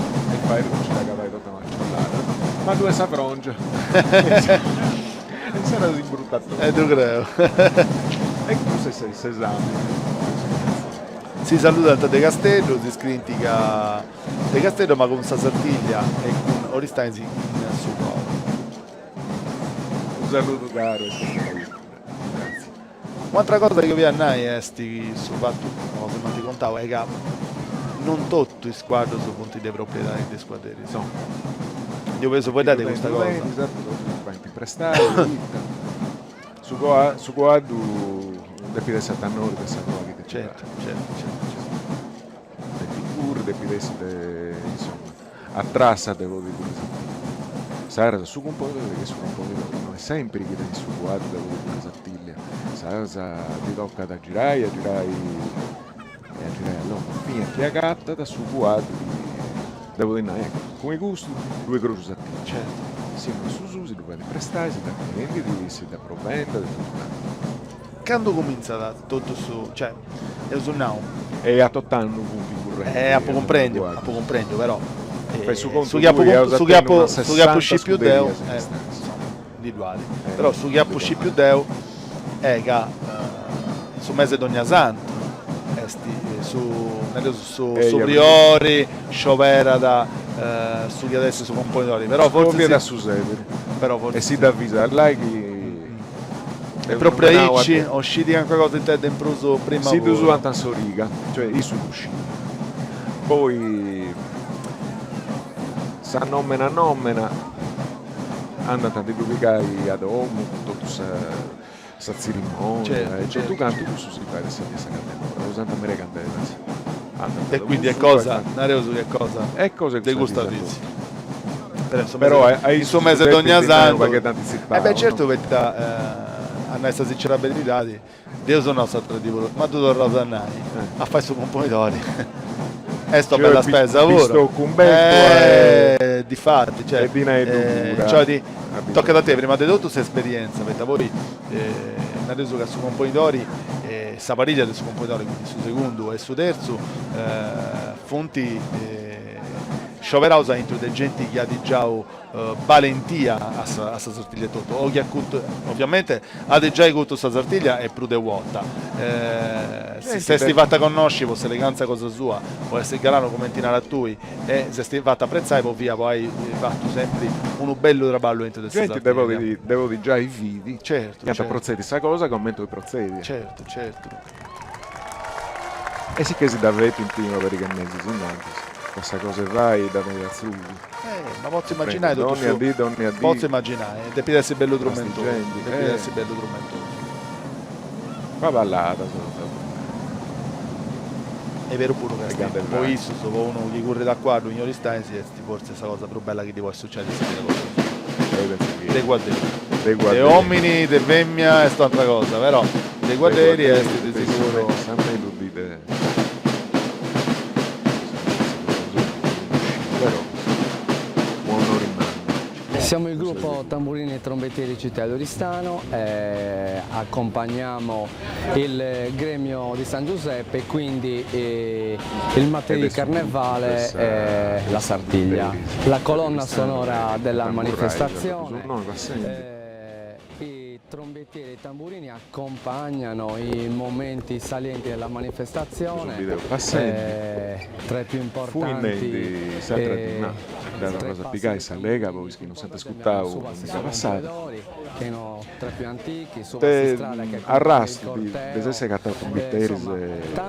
fait po nci dd'agatai totu amacellada, ma ddu est sa frongia e insaras s'imbrutat totu. E ddu creu. E custu est s'esami. Si saludant de Casteddu, si scrint ca de Casteddu ma cun sa Sartiglia e cun Oristanis in su coro. Unu saludu caru e sempri pura. Gratzias. Un'atra cosa chi 'olia nai est chi su fatu, una cosa chi m'ant contau, est ca non totu is cuaddus funt de propriedadi de is cuadderis. No. Ndi 'oleus fueddai de custa cosa. Is atrus si faint imprestai, poita su su cuaddu depit essi a tenori de sa coa chi depit fai. Certu, certu, certu, certu. Depit curri, depit essi de, insoma, a trassa de podi curri sa Insaras su cumponidori chi est su cumponidori no est sempri chi tenit su cuaddu de podi curri Sartiglia, insaras ddi tocat a girai, a girai e a girai a longu, finas chi agatat su cuaddu chi de podi nai, eccu, cun custu ddui croxu Sartiglia. Certu. Si no su suu si ddu fait imprestai, si dd'atendit, si dd'aprovendat e totu cantu. Candu cumintzat totu su, cioè, eus nau. E a tot'annu funt currendi. Eh, apu cumprendiu, apu cumprendiu, però Fai su contu su chi apu tui, eus a su chi tenni apu unas su chi apu sessanta scipiu deu, scuderias in eh, Aristanis. insoma, ndi ddu at. Però su chi apu scipiu deu est ca in su mese de Donniasantu est su, nareus, su su priori scioberat su chi at essi su componidori, però fortzis Scoviat su sèberu però fortzis e si dd'avisat, là chi E propriu aici o scit calincuna cosa it'est in prus prima Si ddu sonant in s'origa, cioè issu ddu scit. Poi sa nomena nomena andant a ndi ddu pigai a domu cun totu sa sa tzirimonia e totu cantu cussu si fait sa dì 'e sa Candelora o Santa Maria 'e Candelas. Andant a E domu quindi est sua e cosa, faint nareus chi est cosa Est cosa de de custa custa dì. Però a In su issus mese de depint nai unu Donniasantu. pagheddu E antitzipau, beh no? certu poita a nai sa sincera beridadi, deu seu nau s'atra dì puru, ma ddu torraus a nai, a fai su componidori est una bella spesa puru. Pistoccu in bètua e difati, cioè, e dinai puru. Cioè tocat a tenni prima de totu s'esperienza, poita poi nareus ca su componidori, sa pariglia de su componidori, quindi su segundu e su terzu, funt. scioberaus aintru de genti chi at giau balentia a sa a sa Sartiglia etotu o chi at curtu, ovviamente at giai curtu sa Sartiglia e prus de u' 'orta, si s'est fata connosci po s'eleganza cosa sua, po essi galanu cumenti naras tui e s'est fata apretzai po fia po ai fatu sempri unu bellu traballu aintru de sa Genti de podi de podi giai fidi, Certu, iant a protzedi sa cosa comente oi protzedi. Certu, certu. E si che si dda fetint una pariga 'e mesis innantis, ca sa cosa 'e fai dda tenit a tzrugu. Eh, ma potzu immaginai totu su. Dònnia dì, dònnia dì. Potzu immaginai, depit essi bellu trumentosu, depit essi bellu trumentosu. Paballadas sa Est beru puru ca est po issus, po unu chi currit a cuaddu in Aristanis est fortzis sa cosa prus bella chi ddi podit sucedi in sa vida cosa sua. De cuadderi. De omini, de femmia est un'atra cosa, però de cuadderi est de siguru. Sa mellus dì de però un'onori mannu. Siamo il gruppo Tamburini e Trombettieri Città di Oristano, accompagniamo il gremio di San Giuseppe e quindi il martedì di Carnevale la Sartiglia, la colonna sonora della manifestazione. I trombettieri e i tamburini accompagnano i momenti salienti della manifestazione, tra i più importanti Dd'at a pigai sa lega po is chi non s'ant ascurtau sa passada. De arrastu de s'essi agatau trumbiteris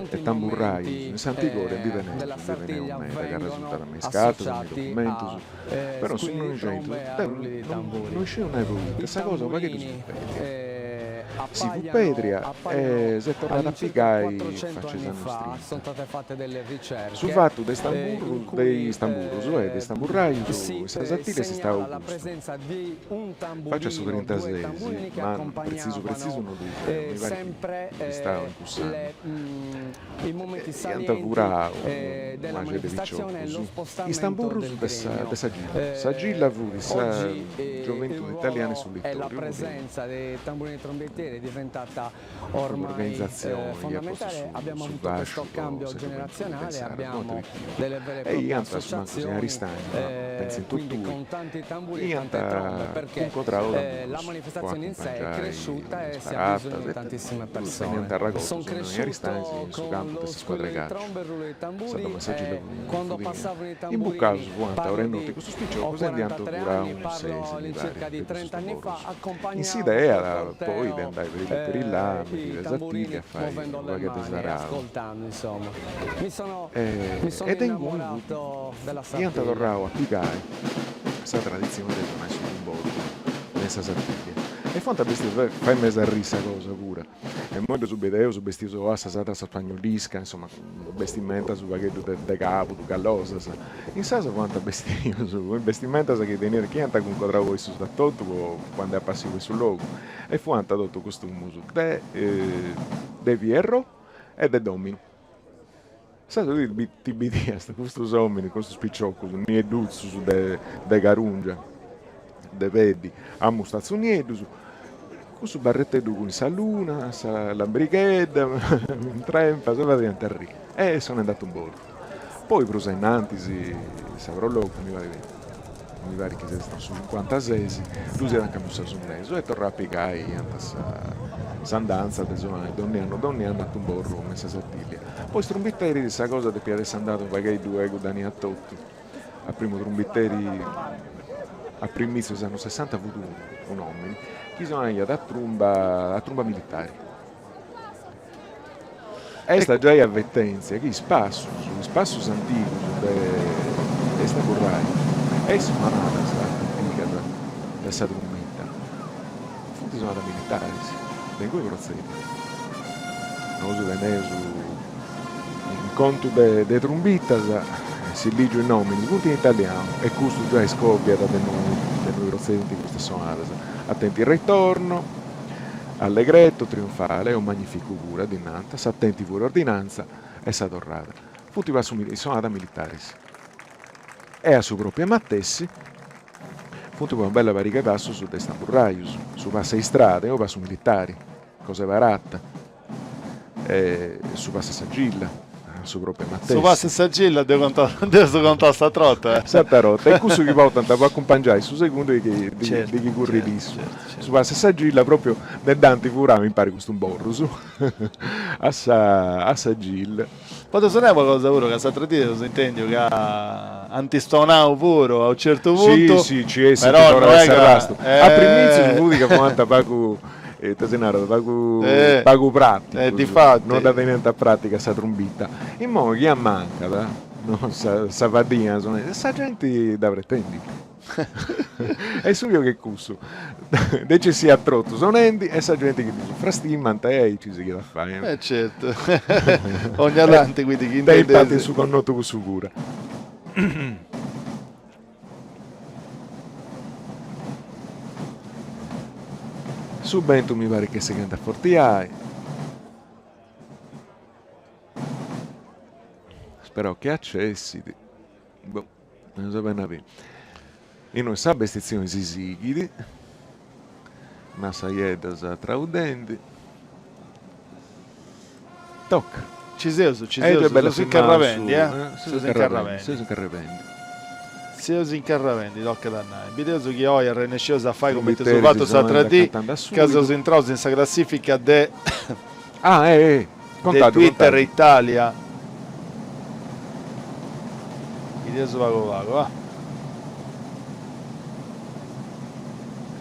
e tamburraius in s'antigòria ndi teneus, ndi teneus meda ca arresultat me is cartas, me is documentus, però in su Noixentus deu no isciu nai poita sa cosa unu pagheddu si fut pèrdia. Si fut pèrdia e s'est torrada a pigai faci is annus trinta. Su fatu de is tamburrus, de is tamburrus e de is tamburraius in sa Sartiglia est istau custu. Faci a su trintases, ma pretzisu pretzisu no ddu isciu, mi parit chi fut istau in cuss'annu, iant furau una xeda de piciocus is tamburrus de sa de sa gilla. Sa gilla fut sa Gioventudi Italiana in su Littoriu, fut un'organizatzioni chi iat postu su fasciu po sa gioventudi de sardu, no e iant, a su mancu in Aristanis, ma pentzu in totui, iant cuncodrau tamburrus po acumpangiai is paradas e ddus teniant arragotus in Aristanis in su campu de sa scuadra 'e calciu, sa domu 'e sa gilla fut imbucaus fuant a ora 'e noti custus piciocus e nd'iant furau unu sesi, mi parit, de cussus tamburrus. In s'idea poi de andai peri peri là, me is Sartiglia a fai unu pagheddu de sarau. E de inguni iant torrau a pigai sa traditzioni de sonai su tumborru me in sa Sartiglia. E fuant bestius, fait meda arriri sa cosa pura, e immoi ddus bideus bestius o a sa sarda a sa spagnolisca, insoma bestimentas unu pagheddu de càbudu, callosas, insaras fuant bestius cun is bestimentas chi teniant, chi iant cuncodrau po issus a totu po po andai a passiu po su logu e fuant totu costumus de de Pierrot e de Dominu. Insaras tui ti bidiast custus ominis, custus piciocus nieddutzus de de carungia, de peddi, a mustatzus nieddus, cun su barreteddu cun sa luna, sa lambrighedda in trempas, fadiant arriri e sonendi a tumborru. Poi prus a innantis sa Pro Loco mi parit mi parit chi siat istau in su cincuantases, ddus iat ancambussau in mesu e torrau a pigai iant sa s'andanza de sonai donni annu donni annu a tumborru me in sa Sartiglia. Po is trumbiteris sa cosa depiat essi andada unu pagheddu a gudani a totu. A primu trumbiteri a primìtziu de is annus sessanta fut unu, un'òmini, chi sonaiat a trumba a trumba militari. Est giai avetèntzia chi is passus, is passus antigus de de is tamburraius e is sonadas antigas de sa trumbita funt sonadas militaris, de inguni protzedit. Nosu teneus in contu de de trumbitas, si lìgiu is nòminis, funt in italianu e custu giai scoviat de innui de innui protzedint custas sonadas, Attenti il ritorno, Allegretto, Trionfale o Magnificu puru, ddi nant, s'Attenti fuori ordinanza e sa torrada. Funt passus sonadas militaris. E a su pròpriu matessi funt puru una bella pariga 'e passus de is tamburraius, su passu 'e istrada est unu passu militari, cosa 'e parata, e su passu 'e sa gilla. Su propriu matessi. Su passu 'e s'argilla deu contau deu seu contau sa trota. Sa trota, e cussu chi portant po acumpangiai su segundu de chi de chi currit issu. Su passu 'e s'argilla propriu nde dd'ant furau impari cun is tumborrus a sa a sa gilla. Podeus nai una cosa puru, ca s'atra dì eus intendiu ca ant stonau puru a u' certu puntu. Si si ci essit fora de s'arrastu. A primìtzius fut ca fuant pagu ita si narat, pagu pagu praticus, no dda teniant pratica sa trumbita. Immoi chi ammancat no sa sa faddina sa genti dda pretendit. E su giogu est cussu, de nci essi a trotu sonendi e sa genti chi ddus frastimant e aici sighit a fai. E certu, ogna tanti quindi chi intendeis. Tenit parti in su connotu cussu puru. Su bentu mi parit chi sighendi a afortiai. Speraus chi acessit. Boh, eus a benni a biri. Innoi sa bestitzioni si sighit, massaieddas traudendi. Toca. Ci seus, ci seus, seus incarrabendi, eh. Seus incarrabendi. Seus incarrabendi. Seus incarrabendi, tocat a nai. Bideus chi oi arrennesceus a fai cumenti eus fatu s'atra dì, ca seus intraus in sa classifica de Ah, eh, eh. de Twitter Italia. Bideus pagu pagu, ah.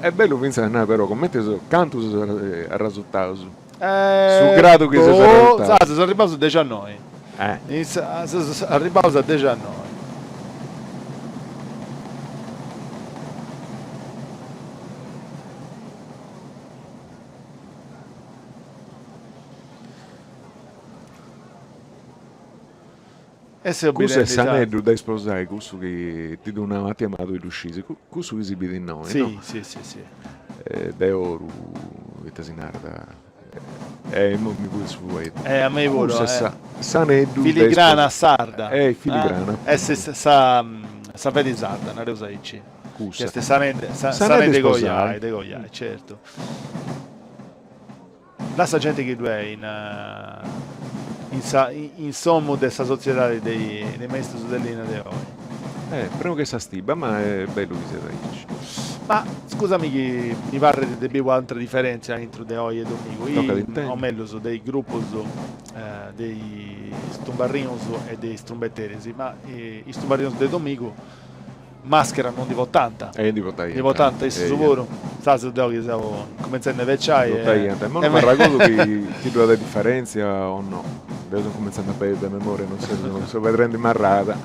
Est bellu fintzas a nai però cumenti seus, cantu seus arrasurtaus. Su gradu chi seus arresurtaus. Seus arribbaus a dexianoi. Seus arribbaus a dexianoi. E seu Cussu bidendi est sa. s'aneddu de isposai, cussu chi ti ddu nau a tie ma tui ddu scis, cussu chi si bit innoi, no? Si, si, si, si. De oru, ita si narat, e immoi mi fuit su fueddu. E a mei puru. Cussu est s'aneddu de Filigrana sarda. Filigrana. Est sa sa fedi sarda, nareus aici. Cussa. Est s'aneddu s'aneddu de coiai, de coiai, certu. Lassa genti chi ddu est in in sa in s'omu de sa sotziedadi de is maistus de linna de oi. Eh, prenu che sa stiba, ma est bellu chi siat aici. Ma scusami chi mi parrit de biri un'atra diferentzia intru de oi e domigu, Tocat a intendi. o mellus de is grupus de is tumbarrinus e de is trumbeteris, ma is tumbarrinus de domigu Maschera non ndi portant. E ndi portaiant. Ndi portant issus puru. Insaras deu chi seu cumentzendi a inveciai e. Portaiant. Imoi non m'arragodu chi chi ddu at diferentzia o no. Deu seu cumentzendi a perdi de memoria, non seu seu pedrendi marrada.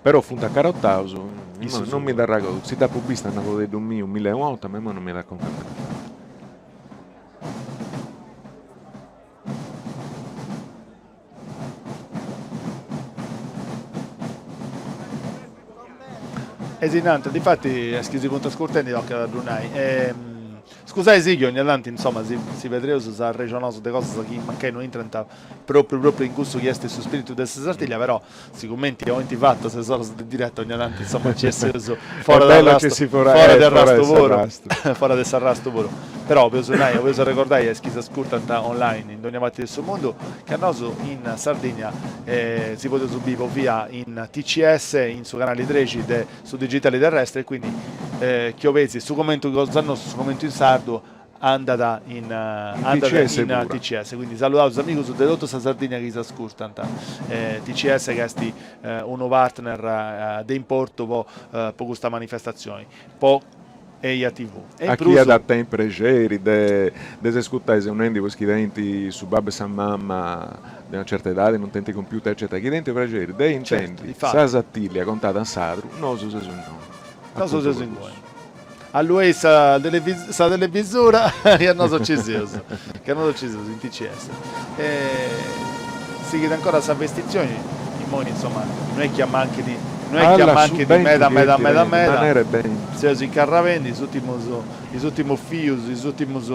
Però funt acarotaus, imoi non mi dd'arragodu, si dd'apu bista a nabodeddu miu milli e una 'orta, ma imoi non mi 'enit a conca meda. E si nant, difati est chi si funt ascurtendi tocat a ddu nai. Scusai si chi ogna tanti insoma si si pedreus s'arrexonaus de cosas chi mancai no intrant propriu propriu in cussu chi est su spiritu de sa Sartiglia, però sigumenti oint fatas ses oras de diretta ogna tanti insoma nci esseus fora de arrastu fora de arrastu puru fora de s'arrastu puru. Però 'oleus nai 'oleus arregordai a is chi s'ascurtant online in dogna parti de su mundu ca nosu in Sardigna si podeus biri po via in TCS in su canali trexi de su digitali terrestre e quindi chi 'obeis su commentu cosa nostu su commentu in sardu andat in andat in TCS quindi saludaus is amigus de totu sa Sardigna chi s'ascurtant TCS ca est unu partner de importu po po custa manifestazioni po Eja TV. E in prus. A chie at tenni prexeri de de s'ascurtai seu nendi po is chi tenint su babbu e sa mamma de una certa edadi, non tenint computer eccetera, chi tenint prexeri de intendi sa Sartiglia contada in sadru, nosu seus innoi. Nosu seus innoi. Alluei sa sa televisura ca nosu ci seus, ca nosu ci seus in TCS. E sighit ancora sa vestitzioni, immoi insoma no est chi ammanchit, no est chi ammanchit meda meda meda meda, seus incarrabendi is ùrtimus is ùrtimus fius, is ùrtimus.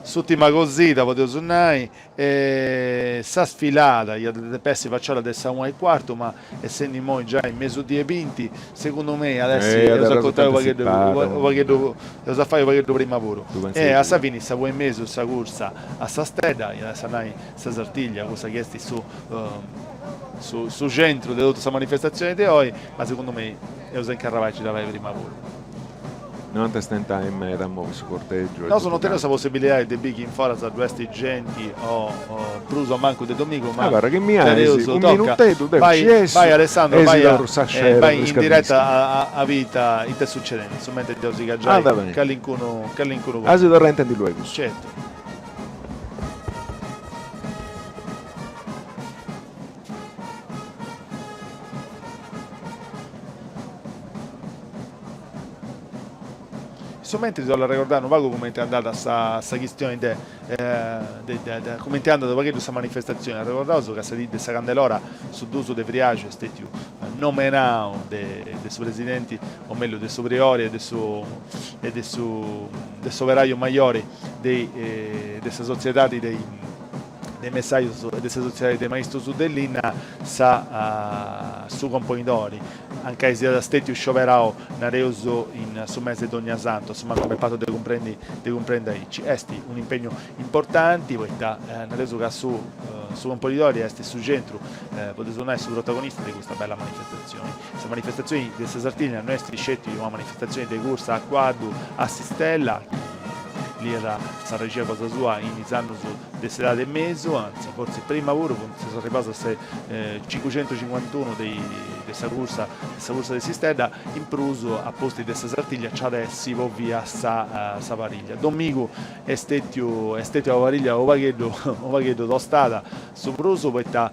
S'ùrtima cosita, podeus nai, e sa sfilada iat a depi essi faciada de sa una e cuartu, ma essendi immoi giai mesudì e binti, segundu mei at essi, eus a contai u' pagheddu, u' pagheddu, eus a fai u' pagheddu prima puru. E a sa fini sa una e mesu sa cursa a sa stedda, iat a essi a nai sa Sartiglia, cussa chi est su su su centru de totu sa manifestatzioni de oi, ma segundu mei eus a incarrabai a nci dda fai prima puru. No ant a stentai meda a movi su cortègiu e Nosu totu non teneus sa cantu. possibilidadi de biri chi in foras ddu est genti o prus o mancu de domigu, ma Abarra chi mi ais teneus, unu toca, minuteddu deu bai nci essu bai Alessandro, e si bai a torru sa scera bai in frisca diretta frisca. a a biri ita ita est succedendi, in su mentri deu sigu a giai Andat beni. calincunu calincunu A si torrai a intendi luegus. Certu. In su mentri si 'ollu arregordai unu pagu cumenti est andada sa sa chistioni de de cumenti andat unu pagheddu sa manifestatzioni, arregordaus ca sa dì de sa Candelora su duus de friaxu est stetiu nomenau de de su presidenti o mellus de su priori e de su e de su de s'operaiu majori de de sa sotziedadi de de messajus e de sa sotziedadi de maistus de linna sa su componidori Mancai siat stètiu scioberau, nareus, in su mesi de Donniasantu, a su mancu m'est partu de cumprendi de cumprendi aici. Est un'impegnu importanti, poita nareus ca su su componidori est su centru, podeus nai su protagonista de custa bella manifestatzioni. Sa manifestatzioni de sa Sartiglia no est sceti una manifestatzioni de cursa a cuaddu a s'istella, chi liat sa regia cosa sua in is annus de s'edade 'e mesu, anzi fortzis prima puru, seus arribaus a su cincucentucincuantunu de sa cursa de sa cursa de s'istedda, in prus a pustis de sa Sartiglia nci at essi po via sa sa pariglia. Domigu est stetiu est stetia una pariglia unu pagheddu unu pagheddu tostada, su prus poita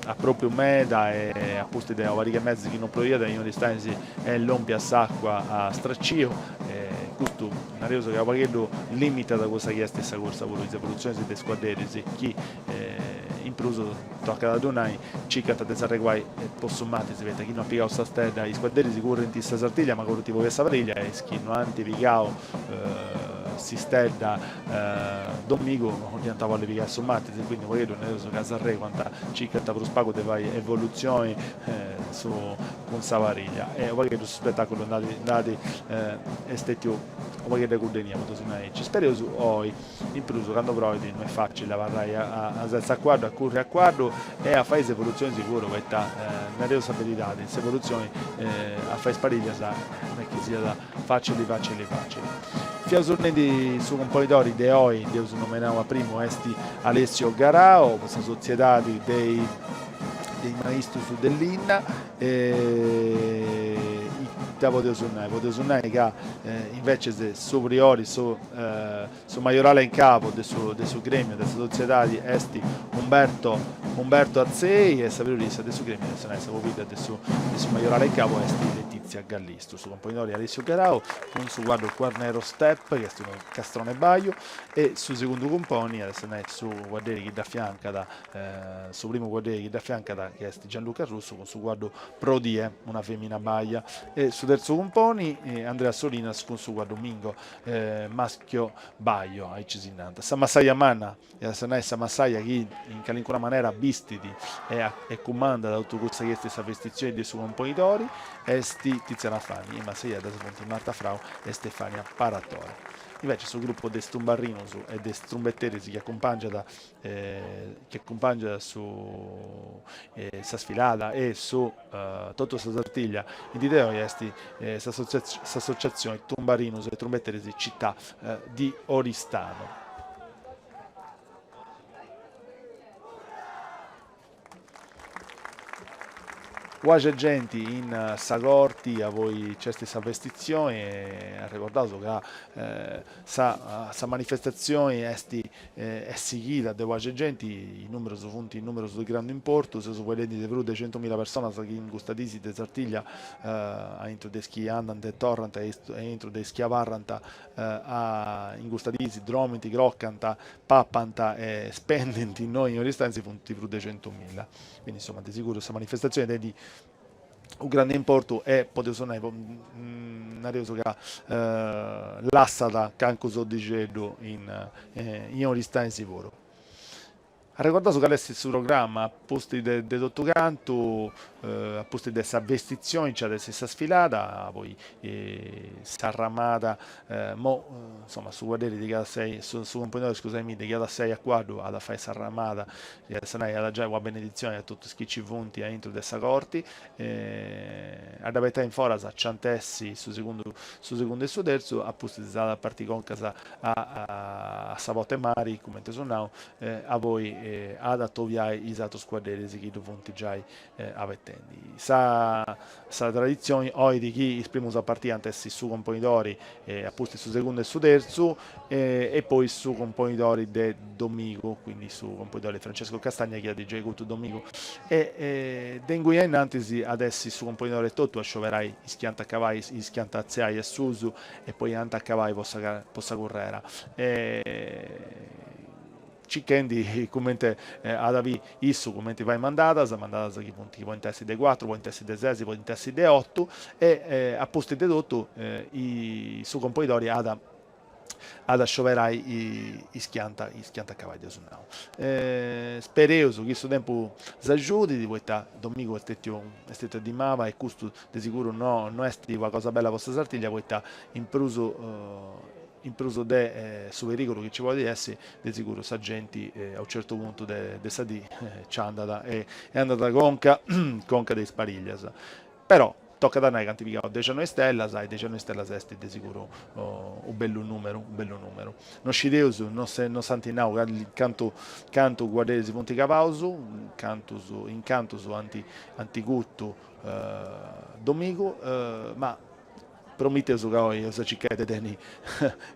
at propriu meda e a pustis de una pariga 'e mesis chi non proiat in Aristanis est lompia s'acua a straciu e custu Nareus ca unu pagheddu limitat cussa chi est sa cursa puru, is evolutzionis de is cuadderis chi in prus, tocat a ddu nai, circant de s'arreguai po su matisi, poita chi no ant pigau sa stedda is cuadderis currint sa Sartiglia ma currint po sa pariglia e is chi no ant pigau s'istedda domigu no dd'iant bolli pigai su matisi, quindi unu pagheddu nareus ca s'arreguant, circant prus pagu de fai evolutzioni su cun sa pariglia e unu pagheddu su spetaculu nd'at nd'at est stetiu unu pagheddu 'e cuddenia, podeus nai aici. Spereus oi, in prus candu proit no est facili abarrai a setzi a cuaddu, a curri a cuaddu e a fai is evolutzionis puru, poita nareus sa beridadi, s'evolutzioni a fai is pariglias no est chi siat facili facili facili. Fiaus nendi su cumponidori de oi, dd'eus nomenau a primu, est Alessio Garau, po sa sotziedadi de de is maistus de linna e ita podeus nai? Podeus nai ca inveces su priori, su su majorale in capo de su de su gremiu de sa sotziedadi est Umberto Umberto Atzei e sa priorissa de su gremiu, est a nai sa pobidda de su de su majorale in capo est Letizia Gallistu. Su componidori Alessio Garau cun su cuaddu Quarnero Step, chi est unu castrone baju, e su segundu cumponi, est a nai su cuadderi chi dd'afiancat Su primu cuadderi chi dd'afiancat chi est Gianluca Russu cun su cuaddu Prodie, una femina baja, e su terzu cumponi Andrea Solinas cun su cuaddu Mingo, maschio bajo, aici si nant. Sa massaja manna, est a nai sa massaja chi in calincuna manera bistit e cumandat totu cussa chi est sa vestitzioni de su componidori, est Tiziana Fani, is massajeddas funt Marta Frau e Stefania Paratore. Invece su gruppu de is tumbarrinus e de is trumbeteris chi acumpangiat chi acumpangiat su sa sfilada e su totu sa Sartiglia in dì de oi est s'associatzioni Tumbarinus e Trumbeteris Città di Oristano. Uaxi genti in sa corti avoi nc'est sa vestitzioni e arregordaus ca sa sa manifestatzioni est est sighida de uaxi genti, is numerus funt numerus de grandu importu, seus fueddendi de prus de centumila personas chi in custa disi de Sartiglia aintru de is chi andant e torrant e aintru de is chi abarrant a in custa disi dromint, crocant papant e spendint innoi in Aristanis funt prus de centumilla. Quindi insoma de siguru sa manifestatzioni tenit. U grande importu e podeus nai nareus ca lassat cancu soddixeddu in in Oristanis puru. Arregordaus cali est su programma, a pustis de de totu cantu, a pustis de sa vestitzioni nci at essi sa sfilada, poi s'arramada, mo insoma su cuadderi de chi at a sei, su cumponidori scusaimì, de chi at a sei a cuaddu at a fai s'arramada, est a nai at a giai una beneditzioni a totus is chi nci funt aintru de sa corti, a dd'abetai in foras nc'ant essi su segundu su segundu e su terzu, a pustis s'at a partì concas a a sa bota 'e mari, cumenti eus nau, a poi at a atobiai is atrus cuadderis chi ddu funt giai abetendi. Sa sa traditzioni 'olit chi is primus a partì ant essi su componidori, a pustis su segundu e su terzu, e poi su componidori de domigu, quindi su componidori Francesco Castagna chi at giai curtu domigu, e de ingui a innantis at essi su componidori etotu a scioberai is chi ant a cabai, is chi ant a artziai a susu e poi ant a cabai po sa po sa currera. Circhendi cumenti at a biri issu cumenti fait mandadas, mandadas chi funt chi podint essi de cuatru, podint essi de ses, podint essi de otu e a pustis de totu su componidori at at a scioberai is chi ant is chi ant a cabai dd'eus nau. Spereus chi su tempus s'agiudit poita domigu est stetiu est stetia dì maba e custu de siguru no no est una cosa bella po sa Sartiglia poita in prus in prus de su perigulu chi nci podit essi de siguru sa genti a u' certu puntu de de sa dì nci andat e andat conca conca de is pariglias Però tocat a nai ca ant pigau dexianoi stellas e dexianoi stellas est de siguru u' bellu numeru, u' bellu numeru. No scideus, no no s'ant nau cantu cantu cuadderis funt cabaus, cantus in cantus ant ant curtu domigu, ma Promiteus ca oi eus a circai de tenni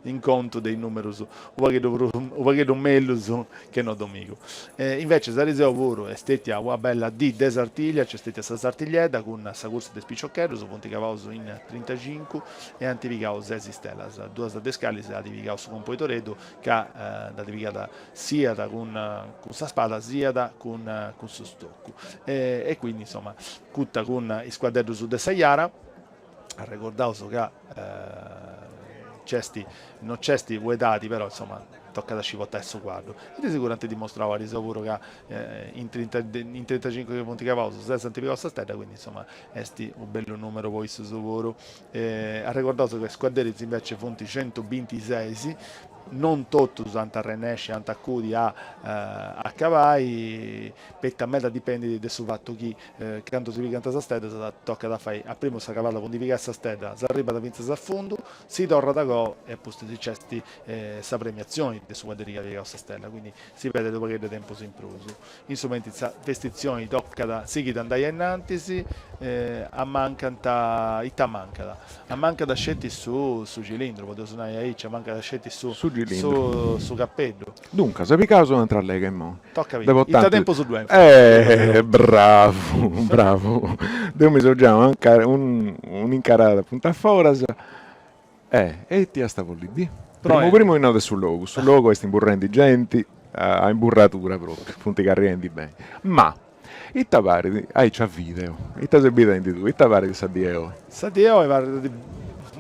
in contu de is numerus u' pagheddu prus u' pagheddu mellus che no domigu. Invecias ariseu puru est stetia una bella dì de Sartiglia, nc'est stetia sa Sartigliedda cun sa cursa de is piciocheddus, funt cabaus in trintacincu e ant pigau ses istellas, duas de is calis at pigau su cumponidoreddu ca nd'at pigada siat cun cun sa spada siat cun cun su stoccu e quindi insoma curta cun is cuaddeddus de sa Jara Arregordaus ca nc'est, no nc'est u'edadi però insoma tocat a sci portai su cuaddu e de seguru ant dimostrau ariseu puru ca in trinta in trintacincu chi funt cabaus ses ant pigau sa stedda quindi insoma est u' bellu numeru po issus puru. Arregordaus ca is cuadderis invece funt centubintises Non totus ant a arrennesci, ant a acudi a a cabai, poita meda dipendit de su fatu chi candu si pigant sas steddas tocat a fai a primu sa cabada po ndi pigai sa stedda, s'arribat fintzas a fundu, si torrat a goa e a pustis nc'est sa premiatzioni de su cuadderi chi at pigau sa stella, quindi si perdit u' pagheddu de tempus in prus. In su mentris sa vestitzioni tocat, sighit a andai a innantis, ammancant, ita ammancat? Ammancat sceti su su cilindru, podeus nai aici, ammancat sceti su Su cilindru. su capeddu. Duncas, pigaus un'atra lega immoi. Toca biri, ita tempus ddu est. Eh, bravu, bravu. Deu mi seu giau un'incarada a punta a foras. Eh, e ita iast a bolli biri? Primu primu nau de su logu, su logu est imburrendi genti a imburradura propriu, funt carriendi beni. Ma, ita parit aici a video, ita ses bidendi tui, ita parit sa dì 'e oi? Sa dì 'e oi parit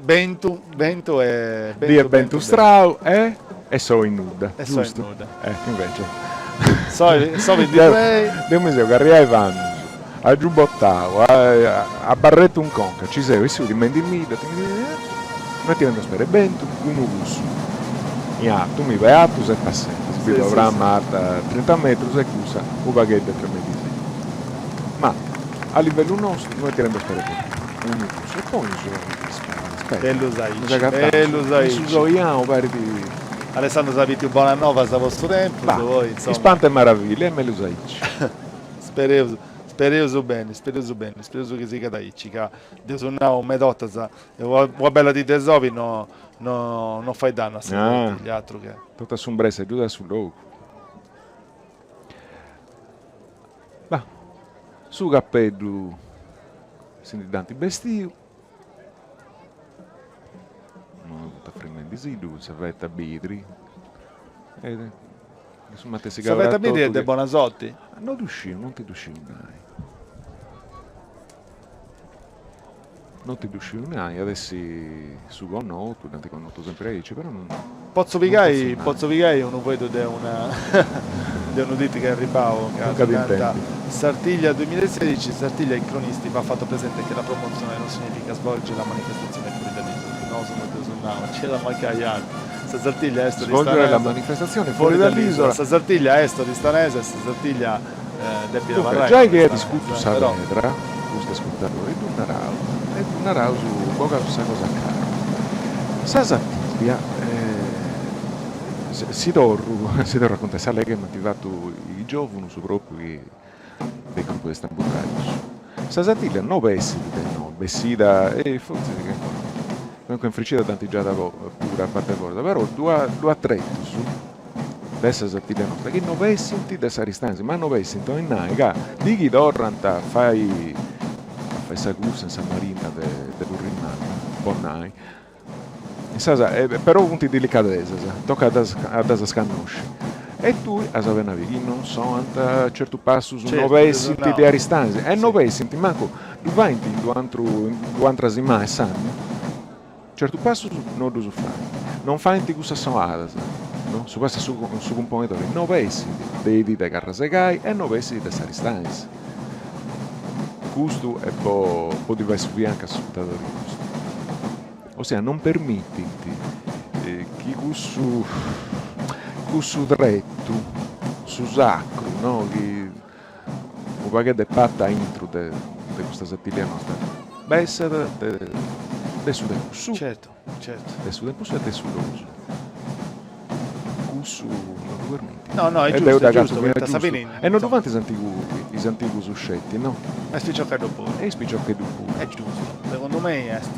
bentu, bentu e bentu. Dì 'e bentu strau e e soi nudda, E soi nudda. Eh, invece. Soi, soi ndi prei. Deu mi seu carriau 'e pannus, a giubotau, a barretu in conca, nci seu essiu timendi-mi-dda, no ti tengu spera 'e bentu, unu cussu in artu, mi fait artu seti a seti, si bit una prama arta trinta metrus e cussa u' pagheddu 'e tremendisì. Ma a livellu nostru no ti tengu spera 'e bentu, unu cussu e poi su aspetta, aspetta, Bellus aici, bellus aici. In su soiau parit Alessandro s'at bitiu bonas novas po su tempus, poi insoma. Ispantu e maravillia, est mellus aici. Spereus, spereus beni, spereus beni, spereus chi sigat aici, ca dd'eus nau meda 'ortas, una bella dì de sobi no no no fait dannu a sa Sartiglia, atru che. Totu a s'umbressa agiudat su logu. Bah, su capeddu si ndi dd'ant bestiu. Funt afrimendisiddu cun sa feta bidri e su matessi Sa feta bidri est de bona sorti? No ddu sciu, non ti ddu sciu nai. No ti ddu sciu nai, at essi su connotu, dd'ant connotu sempri aici, però non Potzu pigai, potzu pigai unu fueddu de una de unu tweet chi est arribau ca si nant Sartiglia duemilasedici, Sartiglia ai cronisti va fatto presente che la promozione non significa svolgere la manifestazione fuori dall'isola, nosu no dd'eus nau, nci iat a mancai atru, sa Sartiglia est Svolgere la manifestazione fuori dall'isola. Sa Sartiglia est oristanesa e sa Sartiglia depit abarrai. Giai chi at iscutu sa pedra, custu ascurtadori, ddu naraus, e ddu naraus, bogaus sa cosa a craru. Sa Sartiglia, si torru, si torru a contai sa lega chi m'ant fatu is giovunus propriu chi de grupu de is tamburraius. Sa Sartiglia no bessit de innoi, bessida, e fortzis chi ancora in fricida dd'ant giada puru a parte foras, però ddu at ddu at tretus de sa Sartiglia nosta chi no bessint de s'Aristanis, ma no bessint 'olit nai ca dì chi torrant a fai a fai sa cursa in sa marina de de Turri Manna, po nai, insaras però funt dilicadesas, tocat a ddas cannosci, e tui as apena biu chi non sonant certus passus no bessint de Aristanis e no bessint mancu, ddu faint in d'u' in d'u'antra simana 'e s'annu Certus passus no ddus faint, non faint cussas sonadas, no? Su passu 'e su cumponidori no bessit de is dì de carrasegai e no bessit de s'Aristanis. Custu est po po ddi fai su fiancu a s'ascurtadori nostu. Ossia non permitint chi cussu cussu tretu, su sacru, no, chi unu pagheddu 'e pata aintru de de custa Sartiglia nosta bessat de de su tempus suu. Certu, certu. De su tempus suu e de su logu suu. Cussu no ddu permitit. No, no, est giustu, est giustu, poita a sa fini. E no ddu faint is antigus is antigus sceti, no. Is piciocheddus puru. E is piciocheddus puru. Est giustu, segundu mei est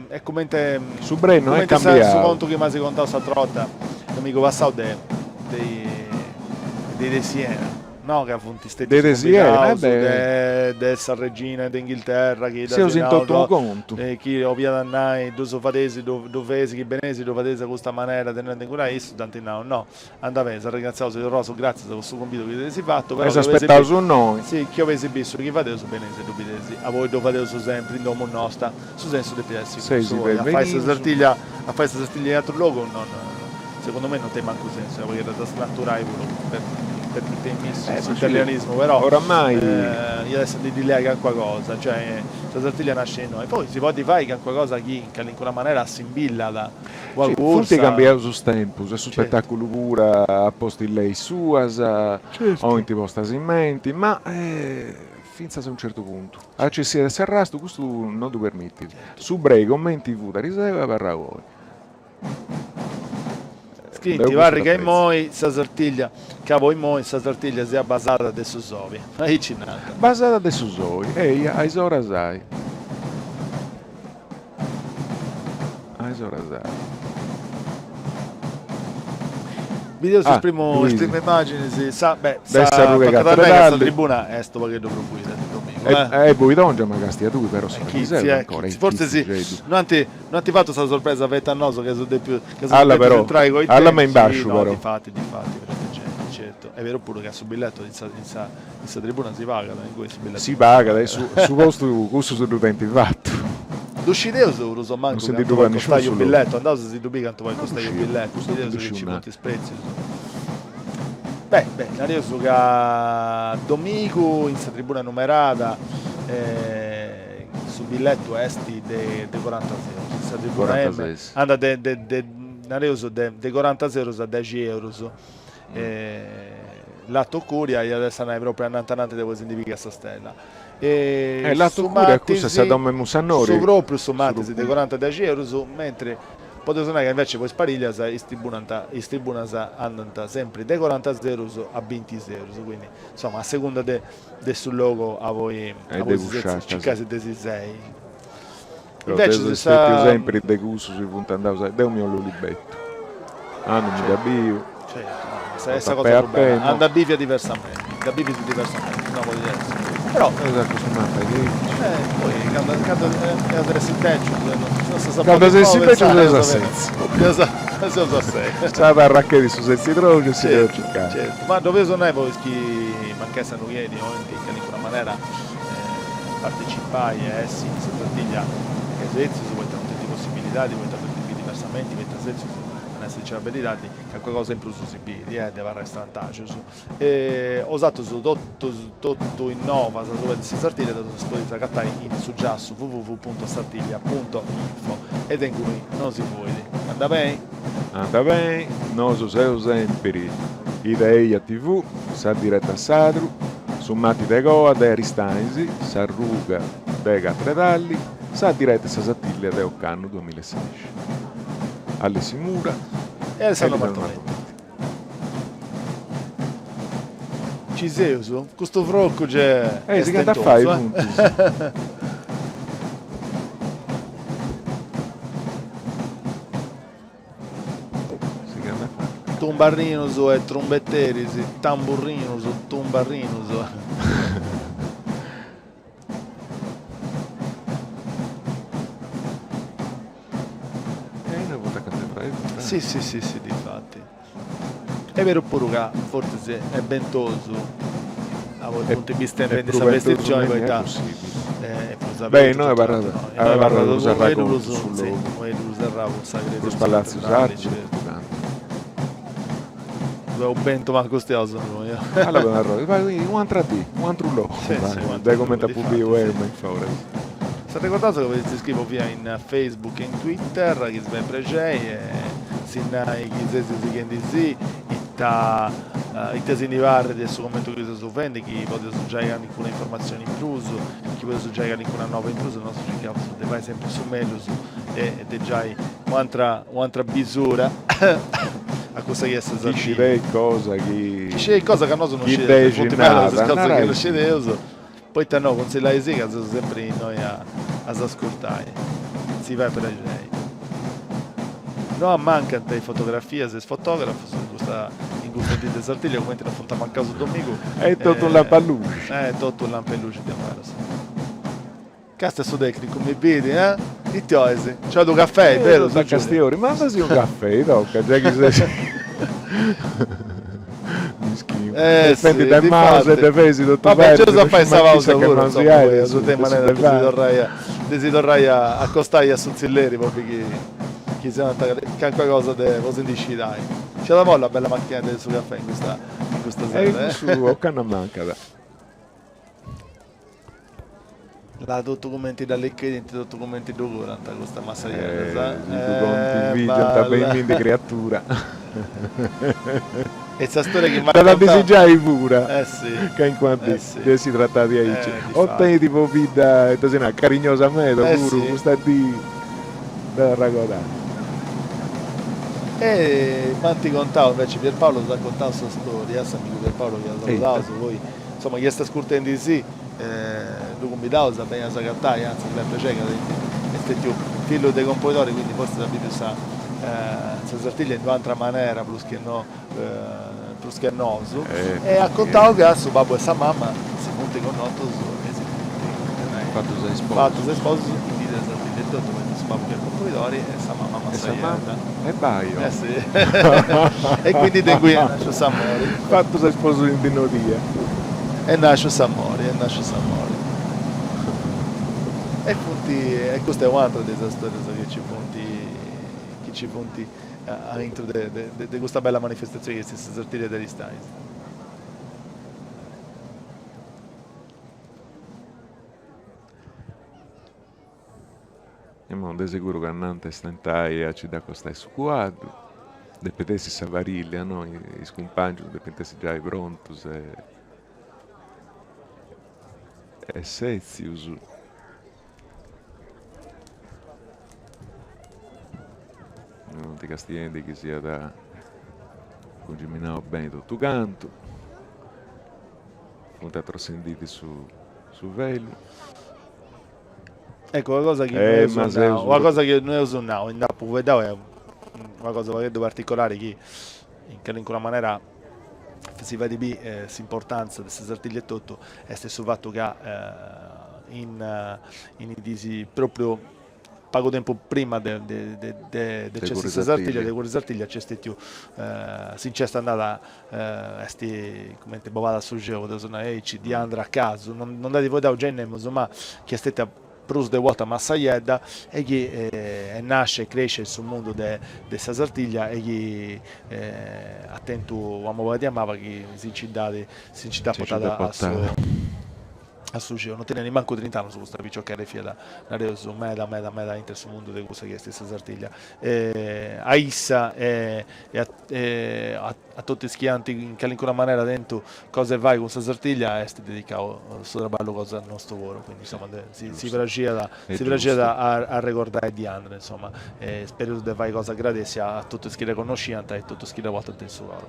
est cumenti Su brei no est cambiau. Su contu chi m'as contau s'atra 'orta, domigu passau de de de Siena, no ca funt stetius cumbidaus de de sa regina de Inghilterra chi Seus in totu unu contu. Chi 'oliat nai ddus fadeis ddu feis chi beneis ddu fadeis a custa manera tenende cura issus dd'ant nau no andat beni s'arringratziaus e torraus gratzias po su cumbidu chi eis fatu però s'aspetaus innoi. Si chi 'oleis biri su chi fadeus beneis e ddu bideis a poi ddu fadeus sempri in domu nosta su sensu depit essi cussu poi a fai sa sartiglia a fai sa sartiglia in atru logu non Segundu mei non tenit mancu sensu, est pagheddu a dda snaturai puru, permiteimì s'italianismu, però oramai iat essi a ndi ddi leai calincuna cosa, cioè sa Sartiglia nascit innoi, poi si podit fai calincuna cosa chi in calincuna manera assimbillat una cursa. Funt cambiaus is tempus e su spetaculu puru at postu is leis suas, 'olint postas in menti, ma fintzas a unu certu puntu. A nci essiri de s'arrastu custu non ddu permitit. Su brei comenti fut ariseu est abarrau oi. Scrint, parrit ca immoi sa Sartiglia, ca po immoi sa Sartiglia siat basada de su sobi, aici nant. Basada de su sobi, eia, a is oras ai. A is oras ai. Bideus is primu is primu immàginis, sa, beh, sa, tocat a nai ca sa tribuna est unu pagheddu prus buida de domigu, eh. E buidongia, ma castia tui però si seus ancora, fortzis no ant No ant fatu sa sorpresa feti a nosu chi eus depiu chi seus Alla depius però, intrai coi alla ma in tempus, basciu no, però. difati, difati, prus genti, certu. Est beru puru ca su billetu in sa in sa in sa tribuna si pagat, ingui su billetu Si pagat e su su postu cussus ddu tenint fatu. Ddu scideus prus o Non mancu si ndi cantu ddu podit fait nisciunu costai su unu logu. billetu, andaus a si ddu biri cantu podit Non ddu costai unu sciu, billetu, custu non bideus ddu chi sciu nci nai. funt is pretzius. Beh, beh, nareus ca domigu in sa tribuna numerada Su billetu est de de corantases euros, sa tribuna M andat de de de nareus de de corantases euros a dexi euros. Lato Curia iat essi a nai propriu ananti ananti de po si ndi pigai sa stella. E Lato Curia cussa est sa domu 'e Mussannori. Su propriu su matessi de coranta a dexi euros, mentri Podeus nai ca invece po is pariglias is tribunant is tribunas andant sempri de corantases eurus a bintises eurus, quindi insoma a segunda de de su logu a poi a poi si setzi circai de si sei. Invece de sa sempri de cussus chi funt andaus a deu mi 'ollu libettu andu mi dda biu Certu, no, est sa cosa prus bella, anda bivia diversamenti, dda bivis diversamenti, no podit essi, però. Seus acostumanta aici. Poi candu candu eus a essi becius non s'as a podi Candu eus a essi becius seus a setzi. Seus a sei. S'at a arracheri su setzidroxu e si ddeus circai. Certu, ma ddu 'oleus nai po is chi mancai s'annu chi 'enit 'olint in calincuna manera. partecipai e essi in sa Sartiglia sètzius, poita no tenint possibilidadi, poita ddus biri diversamenti, poita sètzius, a nai sa beridadi, calincuna cosa in prus si biri, eh, de abarrai strantaxus. E 'osatrus totus totu is novas asuba de sa Sartiglia ddas podis agatai in su giassu www punto sartiglia punto info e de inguni no si fuit. Anda beni? Anda beni, nosu seus sempiri is de Eja TV, sa direta Sadru, su Mati de Coa de Aristanis, s'arruga de Catredalli, sa direta 'e sa Sartiglia de ocannu duamillaesexi. Alessio Mura e Alessandro Martonetti. Ci seus? Custu frocu ge est si a fai puntus. Tumbarrinus e trumbeteris, tamburrinus, tumbarrinus. E una volta ca Si si si si difati. Est beru puru ca fortzis est bentosu a funt bistendi sa vestitzioni poita Beh innoi abarrat abarrat prus arragontu su logu prus palàtzius artus e totu cantu. Deu bentu mancu stiaus innoi. Allora u'antra dì, u'antru logu, de cumenti apu biu 'eu me in foras. S'arregordaus ca podeis iscriri po via in Facebook e in Twitter, chi si fait prexei, e si nai chi seis sighendi-sì, ita ita si ndi parrit de su commentu chi seus fendi, chi podeus giai calincuna informatzioni in prus, chi podeus giai calincuna nova in prus, nosu circaus de fai sempri su mellus e de giai u'antra u'antra bisura a cussa chi est sa Chi scideis cosa chi Chi scideis cosa ca nosu non scideus, funt medas is cosas chi non scideus Poita no, cunsillaisì ca seus sempri innoi a s'ascurtai. Si fait prexei. No ammancant is fotografias e is fotografus in custa in custa dì de Sartiglia, cumenti no funt ammancaus domigu. Est totu un lampu a luxi. Est totu un lampu e luxi diaveras. Casta su tecnicu mi bidi, eh? Ite 'ois? Nci 'olit unu caffei, berus? Da Castiori, mandasi unu caffei, tocca, giai chi ses Mischinu. Eh sì, Dipendit de maus e de peis totu Vabbè, nci eus a fai sa pausa puru, insomma, poi a su tema de si torrai a de si torrai a acostai a su tzilleri po biri chi chi si 'onant calincuna cosa de po si ndi scidai. Nci at a bolli una bella machinedda de su caffè in custa in custa sede, eh. E cussu ocannu ammancat. Là totu cumenti dd'allichidint, totu cumenti ddu curant custas massaieddas. Eh, si ddu contivigiant beni de creatura. E sa storia chi m'at contau. Dd'at a disigiai pura. Eh si. Calincuna dì, de essi tratada diaici. O tenit pobidda, ita si narat, carignosa meda puru, custa dì dd'at arragodai. E m'ant contau invece, Pierpaolo s'at contau sa storia, s'amigu Pierpaolo chi at saludau, poi Insoma, chi est ascurtendisì, ddu cumbidaus a benni a s'agatai, antzis fait prexeri ca est stetiu fillu de compoidori, quindi fortzis at biviu sa sa Sartiglia in d'u'antra manera prus che no prus che nosu, e at contau ca su babbu e sa mamma si funt connotus e si funt fatus a isposus fatus a isposus in dì de Sartiglia etotu, poita su babbu fiat compoidori e sa mamma massaiedda. E bai oh. Eh si. E quindi de ingui est nasciu s'amori. Fatus a isposus in dì nodia. Est nasciu s'amori, est nasciu s'amori. E funt, e custa est u'antra de is storias chi ci funt, chi ci funt aintru de de custa bella manifestazioni chi est sa Sartiglia de Aristanis. Imoi de seguru ca andant a stentai a ci dd'acostai su cuaddu, depit essi sa parìllia, no, is cumpangius depint essi giai prontus e e sètzius. Funt castiendi chi siat cungiminau beni totu cantu, funt atrossendiddi su su velu. Ecco, una cosa chi no eus nau, una cosa chi no eus nau, e nd'apu fueddau est una cosa unu pagheddu particolari chi in calincuna manera si fait biri s'importanza de sa Sartiglia etotu, est su fatu ca in in is diis propriu. Pagu tempus prima de de de nc'essi sa Sartiglia, de curri Sartiglia, nc'est stetiu, si nc'est andada, est cumenti bobada a su celu, podeus nai aici, Diandra Casu, non nd'at fueddau giai nemus, ma chi est stetia prus de u' 'orta massaiedda e chi est nascia e crescia in su mundu de de sa Sartiglia e chi at tentu una mobadia maba chi si nci dd'at si nci dd'at portada a su a su celu, non teniat nimancu trint'annus custa piciochedda e fiat, nareus, meda meda meda intre su mundu de cussa chi est sa Sartiglia. A issa e a a totu is chi ant in calincuna manera tentu cosa 'e fai cun sa Sartiglia est dedicau su traballu cosa nostu puru, quindi insoma si si praxiat si praxiat a arregordai Diandra insoma e spereus de fai cosa gradessia a totu is chi dda connosciant e totu is chi dda portant in su coru.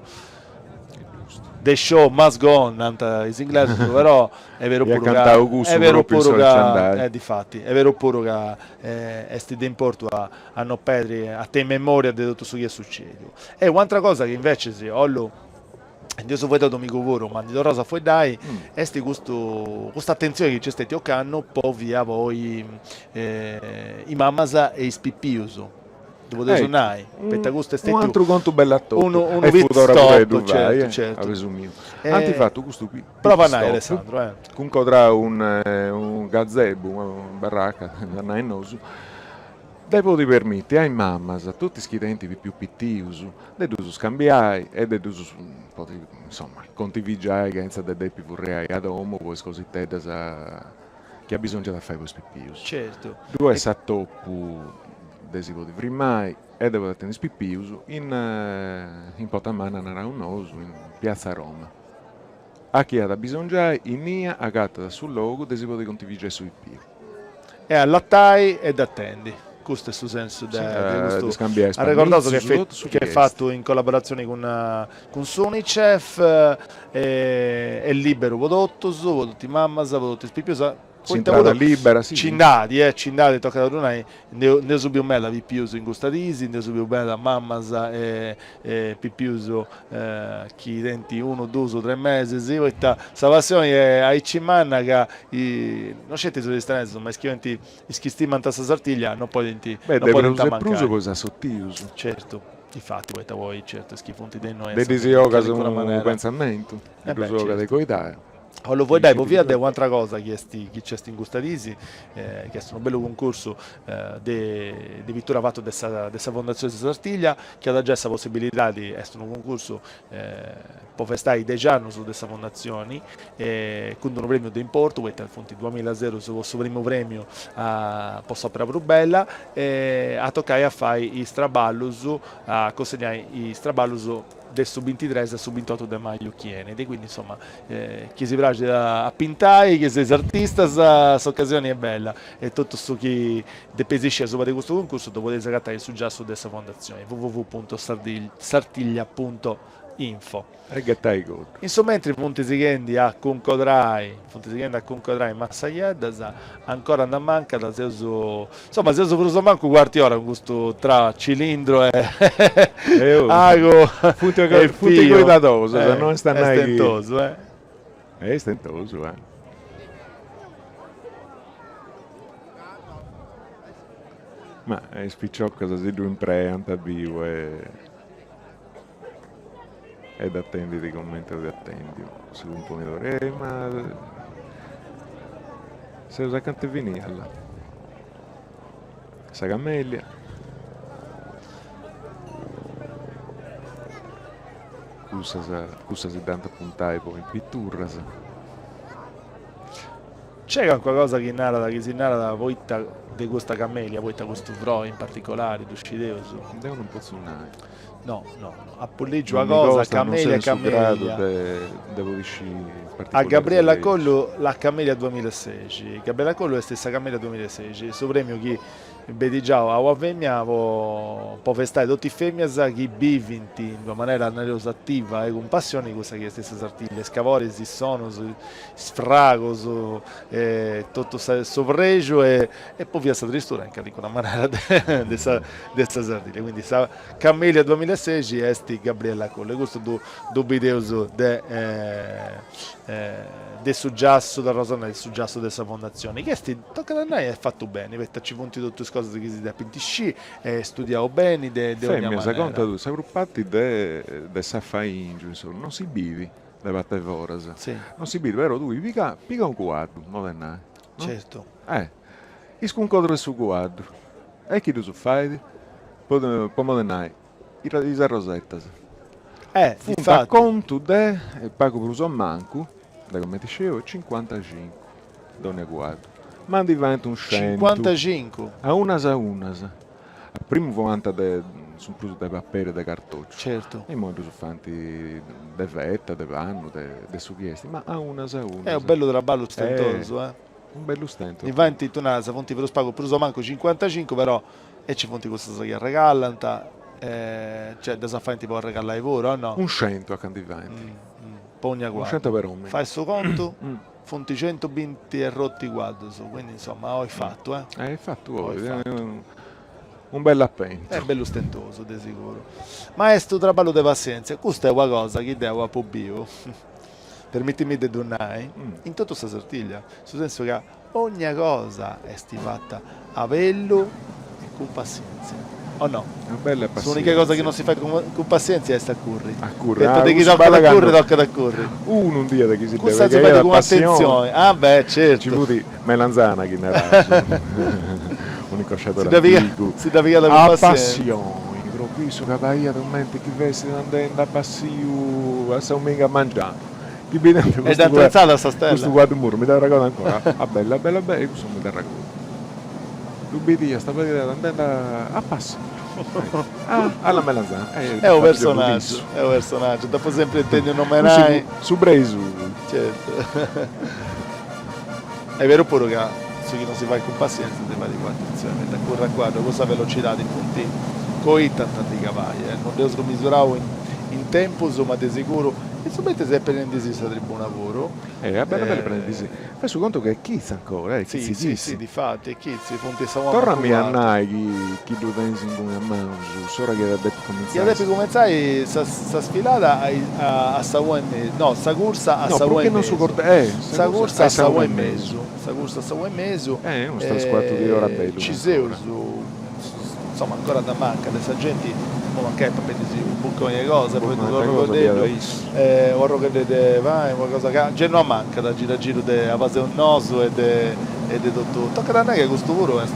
The show must go on, nant is inglesus, però est beru puru ca, est beru puru ca, difati, est beru puru ca est de importu a a no perdi, a tenni memoria de totu su chi est sucediu. E u'antra cosa chi invecis 'ollu, nd'eus fueddau dominigu puru, ma ndi torraus a fueddai, est custu, custa atentzioni chi nc'est stetia ocannu po via po is mamas e is pipius. Ddu podeus nai, poita custu est stetiu unu atru contu bellu a totu unu unu pit stop, certu, certu. A besu miu. Ant fatu custu pit stop. Prova a nai Alessandro, eh. Cuncodrau unu gazebu, una barraca, a nai nosu, de podi permiti a is mamas, a totu is chi tenint pipius pitius, de ddus scambiai e de ddus podi, insoma, contivigiai chentza de depi furriai a domu po is cositeddas chi abisongiat a fai po is pipius. Certu. Ddu est s'atopu de si podi frimai e de podi atendi is pipius in in Porta Manna naraus nosu, in Piazza Roma. A chi at a bisongiai, innia agatat su logu de si podi contivigiai su pipiu. E allatai e dd'atendi. Custu est su sensu de custu. Arregordaus chi est fatu in collaboratzioni cun cun s'Unicef, est liberu po totus, po totu is mammas, po totu is pipius, poita S'intrada libera, si. Ci nd'at, eh, ci nd'at, tocat a ddu nai, nd'eus biu meda pipius in custa disi, nd'eus biu meda mammas e pipius chi tenint unu, dus, tres mesis, poita sa passioni est aici manna ca no sceti is oristanesus, ma is chi 'olint, is chi stimant sa Sartiglia no podint, no podint amancai. De prus po is assotius. Certu. Difati, poita poi certu is chi funt de innoi De ddis 'ogas unu pentzamentu, de ddus 'ogas de coidai. 'Ollu fueddai po via de u'antra cosa chi est chi nc'est in custa disi, chi est unu bellu cuncursu de de pittura fatu de sa de sa Fondazione Sartiglia, chi at giai sa possibilidadi, est unu cuncursu po festai dexi annus de sa Fondatzioni, cun d'unu premiu de importu, poita funt duamilla eurus po su primu premiu po s'opera prus bella, e at tocai a fai is traballus, a cunsignai is traballus de su bintitres a su bintotu de maju chi 'enit, quindi insoma chi si praxit a pintai, chi seis artistas, s'ocasioni est bella e totu su chi depeis sciri asuba de custu cuncursu ddu podeis agatai in su giassu de sa Fondatzioni, www punto sartiglia punto info. E ghetai coddu. In su mentri funt sighendi a cuncodrai, funt sighendi a cuncodrai massaieddas, ancora nd'amancat, seus, insoma seus prus o mancu cuartu 'e ora cun custu tra cilindru e agu Funt e funt coidadosas, no est a nai chi. Est stentosu eh. Est stentosu eh. Ma is piciocas si ddu impreant biu e. E dd'atendit comente at atendiu su cumponidori. Eh ma seus acanta 'e finì alla. Sa camellia. Cussas cussas si dd'ant a puntai poi in piturras. Nc'est calincuna cosa chi narat chi si narat poita de custa camellia, poita custu frori in particolari, ddu scideus? Deu non potzu nai. No, no, no. Apu lìgiu una cosa, Camelia, Camelia. A Gabriella Collu la Camelia duamilasexi. Gabriella Collu est sa Camelia duamilasexi, su prèmiu chi benit giau a una fèmina po po festai totu is fèminas chi bivint in una manera, nareus, ativa e cun passioni cussa chi est sa Sartiglia, is caboris, is sonus, is fragus e totu su prexu e e po finas sa tristura in calincuna manera de sa de sa Sardiglia. Quindi sa Camelia duamilasexi. duamilla e sexi est Gabriella Collu e custu ddu ddu bideus de de su giassu, torraus a nai, de su giassu de sa fondatzioni, chi est, tocat a nai, est fatu beni, poita nci funt totu is cosas chi si depint scì, est studiau beni de de ogna Femia, sa manera. conta tui, sa prus parti de de s'afaingiu, insoma, non si bidi de parte 'e foras, Si. non si bidi, però tui piga piga unu cuaddu, mo de nai, no? Certu. Is cuncodros de su cuaddu, e chi ddus fait? Po po mo de nai, is arrosetas. Funt a contu de, pagu prus o mancu, de cumenti sciu, cincuantacincu dònnia cuaddu. Ma ndi faint unu centu. Cincuantacincu? A unas a unas. A primu fuant de su prus de paperi e de cartòciu. Certu. E imoi ddus faint de feta, de pannu, de su chi est, ma a unas a unas. Est unu bellu traballu stentosu, eh. Unu bellu stentu. Ndi faint, tui naras, funt prus pagu prus o mancu cincuantacincu, però e ci funt cussas chi arregallant, cioè ddas faint po arregallai puru, o no? Unu centu a ca ndi faint. Po ogna Unu cuaddu. centu peromini. Fai su contu, funt centubinti e rotti cuaddus, quindi insomma oi fatu, eh. Eh fatu oi, unu bellu apentu. Est bellu stentosu de siguru. Ma est unu traballu de passienzia, custa est una cosa chi deu apu biu permitimì de ddu nai, in totu sa Sartiglia, su sensu ca ogna cosa est fata a bellu e cun passièntzia, o no? A bellu e passièntzia. S'ùnica cosa chi non si fait cun passièntzia est a curri. A curri, ah, de chi tocat a curri, tocat a curri. Unu nd'iat chi si Cussa si fait cun atentzioni. Ah beh, certu. Ci fut Melanzana chi naraus, un'incosciadori antigu. Si dda pigat cun passièntzia. A passioni, propriu issu ca pariat cumenti chi fessit andendi a passiu a sa 'ominga a mangianu. Chi bident E dda atretzada sa stella. Custu cuaddu muru mi dd'arregodu ancora, a bellu a bellu a bellu, e cussu mi dd'arregodu. Ddu bidiast, pariat andendi a passiu. Alla melanzana. Est unu personaggiu, est unu personaggiu, dd'apu sempri intendiu nomenai. Su presu. Certu. Est beru puru ca su chi non si fait cun passientzia si fait cun atentzioni, poita curri a cuaddu a cussa velocidadi funt coitant a ndi cabai, non dd'eus misurau in tempus ma de siguru in su mentris est prenendisì sa tribuna puru. E a bellu a bellu prenendisì. Fai su contu ca est chitzi ancora, est chitzi chitzi. Si, si, difati, est chitzi, funt sa una Torrami a nai chi chi ddu tenis inguni a manus, s'ora chi iat a depi cumintzai. Iat a depi cumentzai sa sa sfilada a a sa una e mesu, no, sa cursa a sa una e mesu. Sa cursa a sa una e mesu, sa cursa a sa una e mesu. Eh, unu tres cuartu di ora bellu. Ci seus, insoma ancora nd'amancat e sa genti imoi mancai est papendisi unu bucconi 'e cosa, papendisi u' arroghededdu, u' arrogheddu de pani, una cosa ca gei no amancat a giru a giru de a base 'e nosu e de e de totu. Tocat a nai ca custu puru est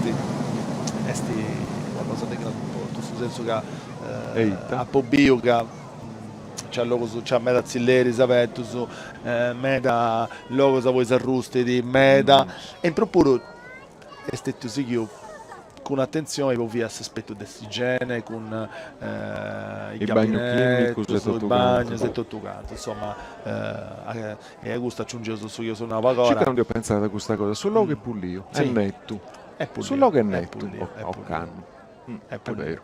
est una cosa de grandu importu, in su sensu ca apu biu ca nc'at logus, nc'at meda tzilleris abertus, meda logus aundi s'arrustit, meda, e in prus puru est stetiu sighiu cun atentzioni po finas s'aspetu de s'igiene, cun is gabinetus, is bagnus e totu cantu, insoma, e a custu aciungeus su chi eus nau pagora. Circa non dd'ia pentzada a custa cosa, su logu est pulliu, est netu, su logu est netu, ocannu, est beru.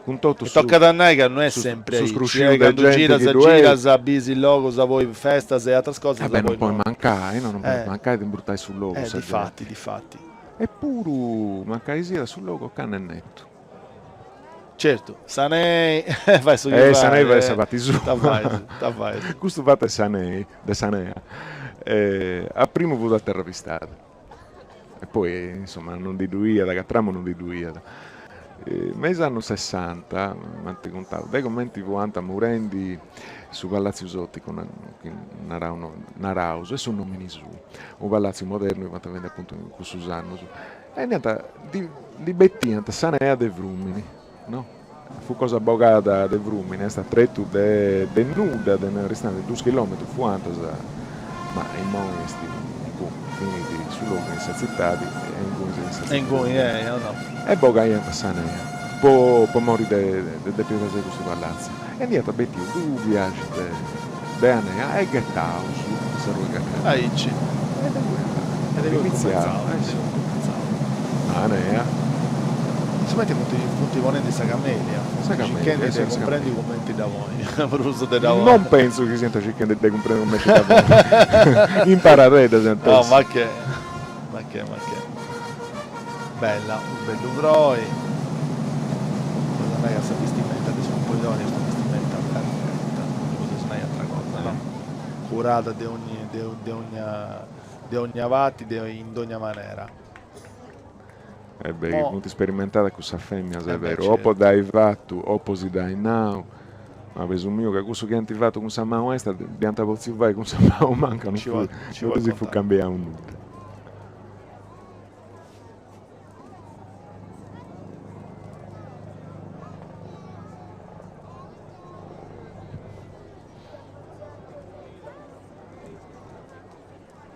Cun totu su. Tocat a nai ca no est sempri aici, eh, candu giras giras bis logus po festas e atras cosas Eh beh, non podit mancai, no, non podit mancai de imbrutai su logu sa genti. Difati, difati. Epuru, mancai siat su logu ocannu est netu. Certu, s'anei fait su chi fait. Eh, s'anei fait sa parti sua. Ta fait, ta fait. Custu fatu 'e s'anei, de s'anea, a primu fut a terra pistada. E poi, insoma, non ndi ddu iat, catramu non ndi ddu iat. Me is annus sessanta, m'ant contau, de cumenti fuant murendi su Palàtziu Zotico, chi narau naraus, est su nomini suu, unu palàtziu modernu chi fuant fendi apuntu in cussus annus, e nd'iant, ndi betiant s'anea de frumini, no? Fut cosa bogada de frumini, est a tretu de de nudda, de Aristanis, dus chilometrus fuant, ma immoi est finit su logu in sa tzitadi e inguni in sa tzitadi. E bogaiant s'anea po po mori de de depi pesai custu palàtziu e nd'iant betiu dus biaxis de de anea e ghetaus in s'arruga Cacaddu. Aici. E de cui at iniziau. Ma anea. Insomma funt funt ponendi sa camelia, funt circhendi de cumprendi cumenti dda ponni, prus de dda ponni. Non pentzu chi siant circhendi de cumprendi cumenti dda ponni. Imparadedda siant essi. No, ma che, ma che, ma che. Bella, unu bellu froi. Tocat a nai ca sa bistimenta de su Cumpoidori. Compoidori est una bestimenta perfetta, non podeus nai atra cosa, no? Curada de ogni de ogna de ogna parti de in dogna manera. E beh, chi funt sperimentadas cussas feminas est beru, o po dd'ai fatu o po si dd'ai nau, ma pesu miu ca cussu chi ant fatu cun sa manu 'estra dd'iant potziu fai cun sa manu manca, non fut, non ddis fut cambiau nudda.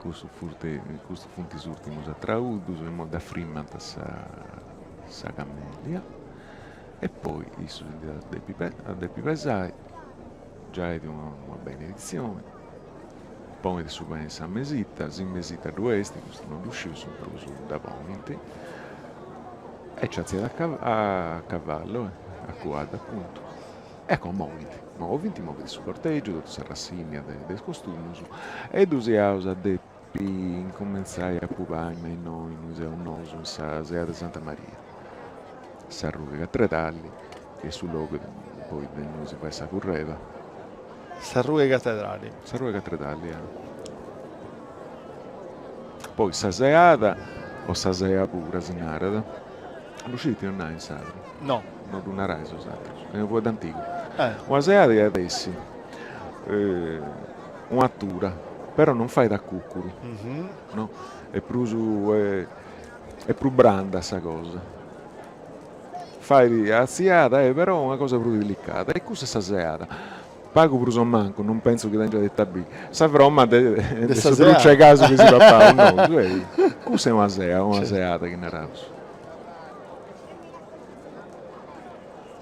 Custus funt custus funt is ùrtimus atrauddus, imoi dda frimant sa sa camellia e poi issu si ndi at a depi a depi pesai, giait una beneditzioni, ponit su pei in sa mesita, si mesita ddu est, custu non ddu sciu, su prus dda ponint, e nci artziat a a cavallu, a cuaddu apuntu. E como movint, movint, movit su cortègiu, totu sa rassìnnia de is costumus, e ddus iaus a depi incumentzai a apubai me innoi innui seus nosu in sa sea de Santa Maria, sa Rughe Catredali, chi est su logu poi de innui si fait sa curreda. Sa Rughe Catedrali. Sa Rughe Catredali, ah. Poi sa seada, o sa sea pura si narat, Ddu sciit ita 'olit nai in sardu? No. No ddu narais bosatrus, est unu fueddu antigu. Una seada iat essi un'atura, però non fait a cucuru, no, est prus est prus branda sa cosa. Fait atziada e però una cosa prus dilicada e cussa est sa seada. Pagu prus o mancu, non pentzu chi tengiat ita biri, sa froma de su druci 'e casu chi si papaus nosu, ei. Cussa est una sea, una seada chi naraus.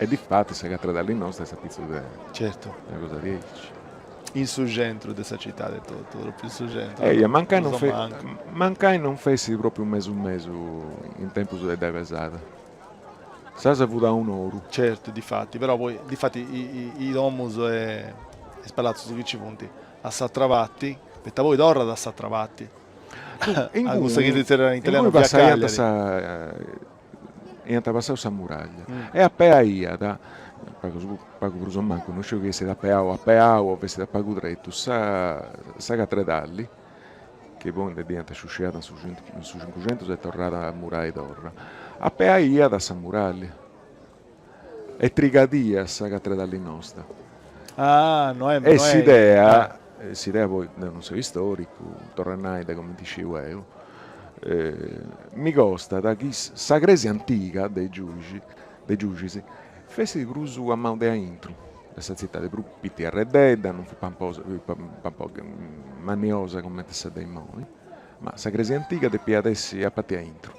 E difatis sa catedali nosta est apitzus de Certu. una cosa diaici. In su centru de sa citadi etotu, propriu in su centru. Eia, mancai non mancai non fessit propriu mesu mesu in tempus de dd'ai pesada. Sa fut a un'oru. Certu, difati, però poi, difati i domus e is palatzus chi ci funt a s'atra parti, poita poi torrat a s'atra parti, a cussa chi si zerriat in italianu via Cagliari. Iant passau sa muraglia e apeaiat, pagu pagu prus o mancu, non sciu chi essit apeau apeau o fessit a pagu tretu, sa sa catredali chi poi nde dd'iant sciusciada in su in su cincuxentus e torrada a murai torra, apeaiat sa muraglia e trigadiat sa catredali nosta. Ah, no est E s'idea, s'idea poi, deu non seu istoricu, torru a nai de cumenti sciu 'eu, mi costat chi sa cresia antiga de is giuixi, de is giuixis, fessit prus a manu de aintru de sa tzitadi, prus pitiarreddedda, non fut pamposa, manniosa cumenti sa de immoi, ma sa cresia antiga depiat essi a parti aintru.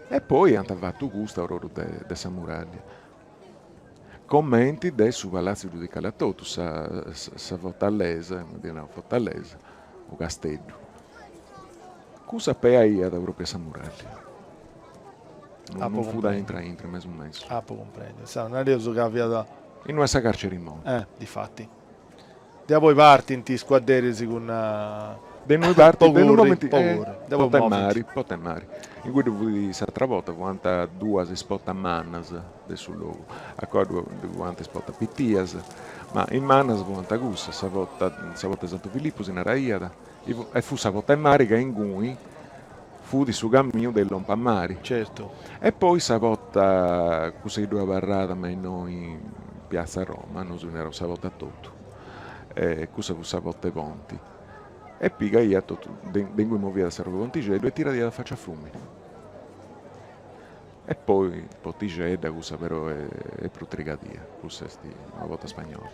E poi ant fatu custa a ororu de sa muraglia, comenti de su Palatziu Giudicali a totu, sa sa fortalesa, ddi nau fortalesa, u casteddu. Cussa apeaiat propriu a sa muraglia. Non fut aintru aintru, mesu mesu. Apu cumprendiu. Insaras nareus ca fiat. Innui est sa carceri immoi. Eh, difati. De apoi partint is cuadderis cun. De innui partit, de innui movint, po 'e mari, po 'e mari. Ingui ddu fut s'atra borta, fuant duas is portas mannas de su logu, a coa ddu fuant is portas pitias, ma is mannas fuant cussas, sa porta sa porta 'e Santu Filippu si naraiat, e fut sa porta 'e mari ca ingui fut su caminu de lompi a mari. Certu. E poi sa porta, cussa chi ddoi abarrat me innoi in piazza Roma, nosu ddi naraus sa porta totu, e cussa fut sa porta 'e ponti. E pigaiat totu, de ingui moviat sa Ruga Pontixeddu e tiraiat a faci a frumini. E poi Potixedda, cussa però est prus trigadia, cussa est una porta spagnola.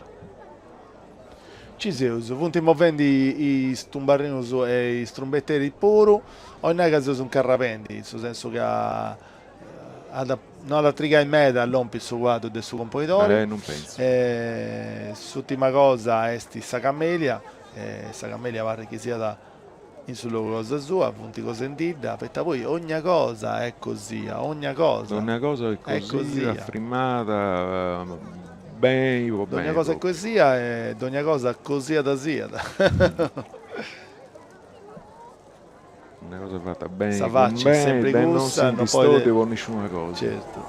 Ci seus, funt movendi is tumbarrinus e is trumbeteris puru, 'olit nai ca seus incarrapendi, in su sensu ca at no at a trigai meda a lompi su cuaddu de su componidori. Eh, non pentzu. S'ùrtima cosa est sa camelia, sa camelia parrit chi siat in su logu cosa sua, funt cosendidda, poita poi ogna cosa est cosia, ogna cosa. Dogna cosa est cosia, frimada beni po beni. Dogna cosa est cosia e dogna cosa cosiada siat. Una cosa fata beni Sa facci est sempri cussa, non si ndi stodit po nisciuna cosa. Certu.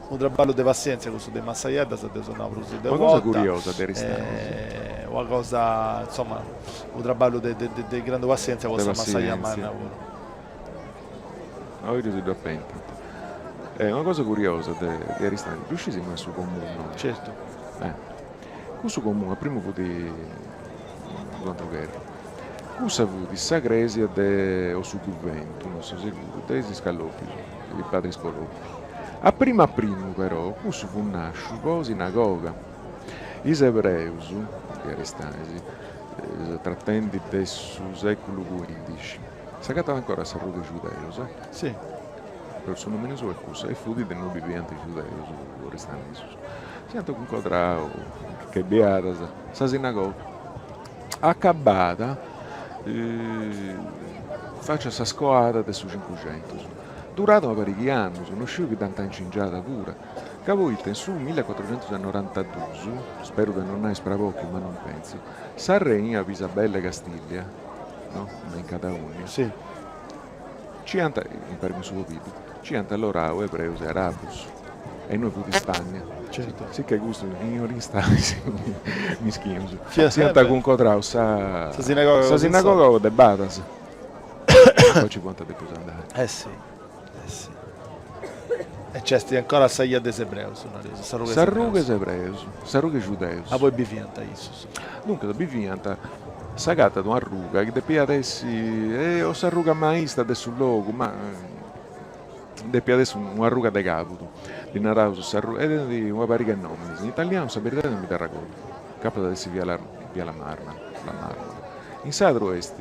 Unu traballu de passièntzia cussu de is massajeddas, deu seu nau prus de Una una cosa 'orta, curiosa de Aristanis. una cosa, insoma, unu traballu de de grandu passièntzia po De sa massaja passièntzia. manna puru. Oi si ddu apentant. Una cosa curiosa de de Aristanis, ddu sciis innui est su comunu? Certu. Cussu comunu a primu fut u' atru gherra. Cussa fut sa crèsia de, o su cuventu, non seu seguru, de is Scalòpius, is padris Scolopius. A primu a primu però cussu fut nàsciu po sinagoga. Is ebreus de Aristanis, tratendi de su sèculu cuindixi, s'agatat ancora sa ruga 'e is giudeus, eh? Si. Però su nomini suu est cussu, e fut de innui biviant is giudeus oristanesus. S'iant cuncodrau, che biadas, sa sinagoga. Acabada faci a sa scoada de su cincuxentus. Durat una pariga 'e annus, no sciu chi dd'ant incingiada pura, ca poita in su millicuatruxentus e norantadus, speru de non nai sprabòchiu ma non pentzu, sa reina Isabella 'e Castillia, no, me in Catalugna, nci iant, impari cun su pobiddu, nci iant allorau ebreus e arabus, e innoi fut Ispagna, sicchè custu in Aristanis, mischinus, s'iant cuncodrau sa sa sinagoga de badas, poi nci fuant depius andai. Eh si, eh si. E nc'est ancora sa 'ia de is ebreus, nareus, sa ruga 'e is Sa ruga 'e is ebreus, sa ruga 'e is giudeus. Aboi biviant issus. Duncas biviant, s'agatat una ruga chi depiat essi o sa ruga maista de su logu, ma depiat essi una ruga de càbudu, ddi naraus sa ruga, e tenit una pariga 'e nominis, in italianu sa beridadi non mi dd'arregordu, capat at essi via la via la Marmara, la Marmora, in sardu est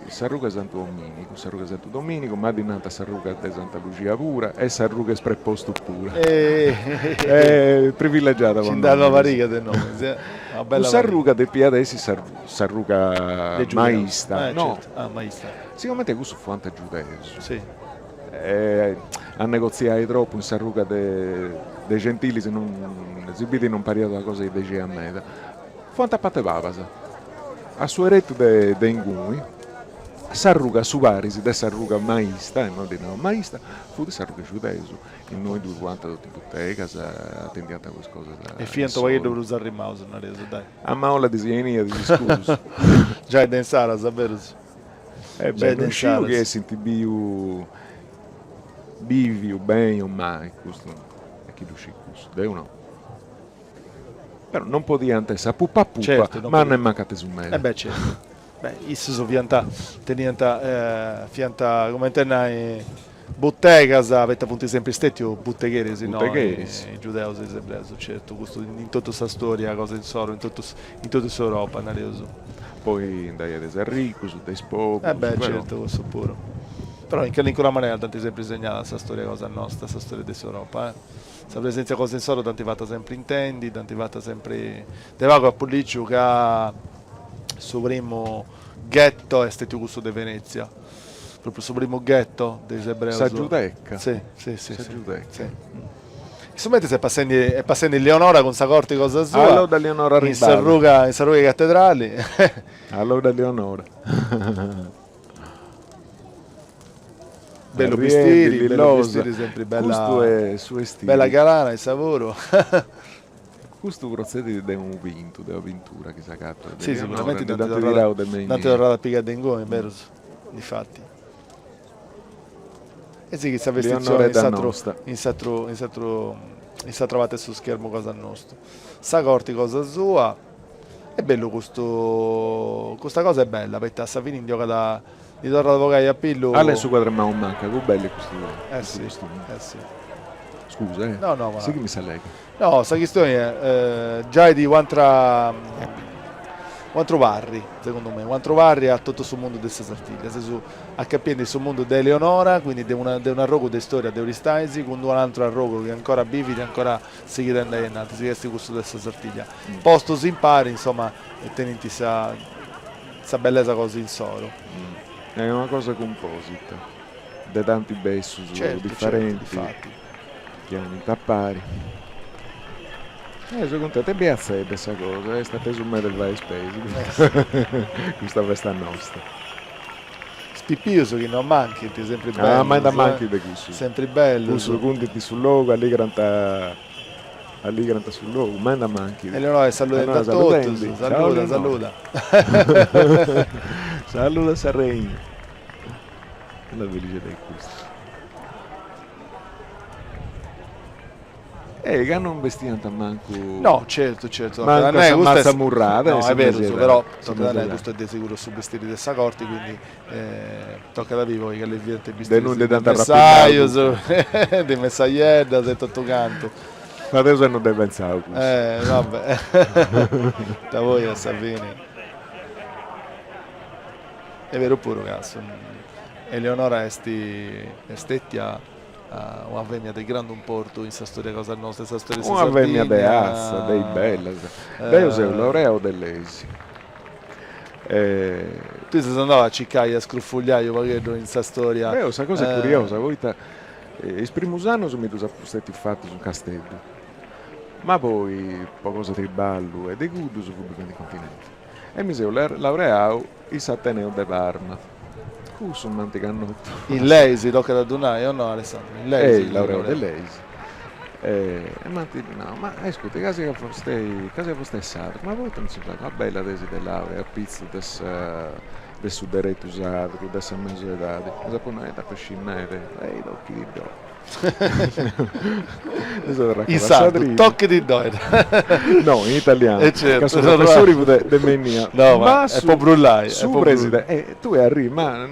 sa ruga 'e Santu Dominigu, sa ruga 'e Santu Dominigu, ma ddi nant sa ruga de Santa Luxia pura e sa ruga 'e is prepostus pura. Est privilegiada po Nci nd'at una nominis. pariga de nominis, eh, una bella Cussa pariga. ruga depiat essi sa sa ruga De giudeus. maista, Eh, no, certu, ah, maista. sigomente cussus fuant giudeus, Si. E a negotziai tropu in sa ruga de de gentilis non si bidi non pariat una cosa chi dexiat meda. Fuant a pat'e pabas, a su 'eretu de de inguni, sa ruga a su paris de sa ruga maista, e no ddi nau maista, fut sa ruga 'e giudeus, innui ddui fuant totu is butegas, atendiant po is cosas E fiant u' pagheddu prus arrimaus, nareus, dai. A maola ddis 'eniat s'iscusu. Giai de insaras, berus. E beh, non sciu chi essint biu biviu beni o mali, custu e chi ddu scit cussu, deu no. Però non podiant essi a pupa a pupa, ma nemmancu atesu meda. E beh certu, beh issus fiant, teniant, fiant cumenti nai butegas, poita funt sempri stetius butegheris, no, is giudeus e is ebreus, certu, custu in totu sa storia cosa insoru, in totu in totu s'Europa, nareus. Poi nd'aiat de is arricus, de is poburus, Eh beh, certu, cussu puru. Però in calincuna manera dd'ant sempri segnada sa storia cosa nosta, sa storia de s'Europa, eh. Sa presentzia cosa insoru dd'ant fata sempri intendi, dd'ant fata sempri. De pagu apu lìgiu ca su primu ghetto est stetiu cussu de Venezia, propriu su primu ghetto de is ebreus. Sa Giudecca. Si, si, si. Sa Giudecca. Si. In su mentris est passendi est passendi Lionora cun sa corti cosa sua. Allora Lionora in s'arruga in s'arruga 'e Cattedrali. Allora Lionora. Bellu bistiri, bellu bistiri sempri bella. Custu est su 'estiri. Bella galana issa puru. Custu protzedit de unu pintu, de una pintura chi s'agatat. Si, siguramenti dd'ant torrada a pigai de inguni, berus, difati. E sighit sa vestitzioni in s'atru in s'atru in s'atru in s'atra parti de su schermu cosa nostu. Sa corti cosa sua, est bellu custu custa cosa est bella poita a sa fini ndi 'ogat ndi torrat a bogai a pillu. Alla in su quadru a manu manca, prus bellu est custu Eh si, eh si. Scusa eh. No no ma. Sighimi sa lega. No, sa chistioni est giai di u'antra u'antru parri, segundu mei, u'antru parri a totu su mundu de sa Sartiglia, seus acapiendi su mundu de Eleonora, quindi de una de un'arrogu de istoria de Aristanis, cun d'un'antru arrogu chi ancora bivit e ancora sighit a andai ainnantis, chi est cussu de sa Sartiglia. Postus impari, insoma, tenint sa sa bellesa cosa insoru. Est una cosa cumposita de tanti bessus diferentis. Chi anint a pari. Eh, seu cuntentu, est biatzedda sa cosa, est atesu meda de fai is peis, custa festa nosta. Is pipius chi no manchint, sempri Ah, ma bellus, nda manchint de cussus. Sempri bellus. Cussus cundint su logu, alligrant alligrant su logu, ma nda manchint. Eleonora est saludendi a totus, saluda, saluda. Saluda sa reina. Bella felice de custu. E ca non bestiant mancu. No, certu, certu. Mancu a sa matza murrada. No, est berus, però tocat a nai custu est de seguru su bestiri de sa corti, quindi tocat a biri poi cali fiant is bestiris de is messajus, de is messajeddas e totu cantu. Ma deu non dd'aia pentzau custu. Eh, vabbè. Ita poi a sa fini. Est beru puru ca Eleonora est stetia Una femina de grandu importu in sa storia cosa nostra, in sa storia de sa Una femina de Sardigna. atza, de is bellas. Deu seu laureau de leis. Tui ses andau a circai, a scrufugliai u' pagheddu in sa storia. Deu sa cosa est curiosa, poita is primus annus mi ddus apu stètius fatus in Casteddu, ma poi po cosa de triballu e de cuddus fui bivendi in continenti e mi seu laureau In s'Ateneu de Parma. Cussu m'ant cannotu. In leis tocat a ddu nai, o no Alessandro? In leis. Ei, laureau de leis. E m'ant nau, ma ascurta, casi ca fostei, casi ca fostei est sardu, ma poita non si fait una bella tesi de laurea apitzus de sa de su deretu sardu, de sa mesu edadi. E dd'apu nau, e dd'apu scì meda, ei tochididdu. In sardu, tochididdu. No, in italianu, E certu. ca su professori fut de menia. No, ma est po brullai. Su presidenti, e tui arrii, ma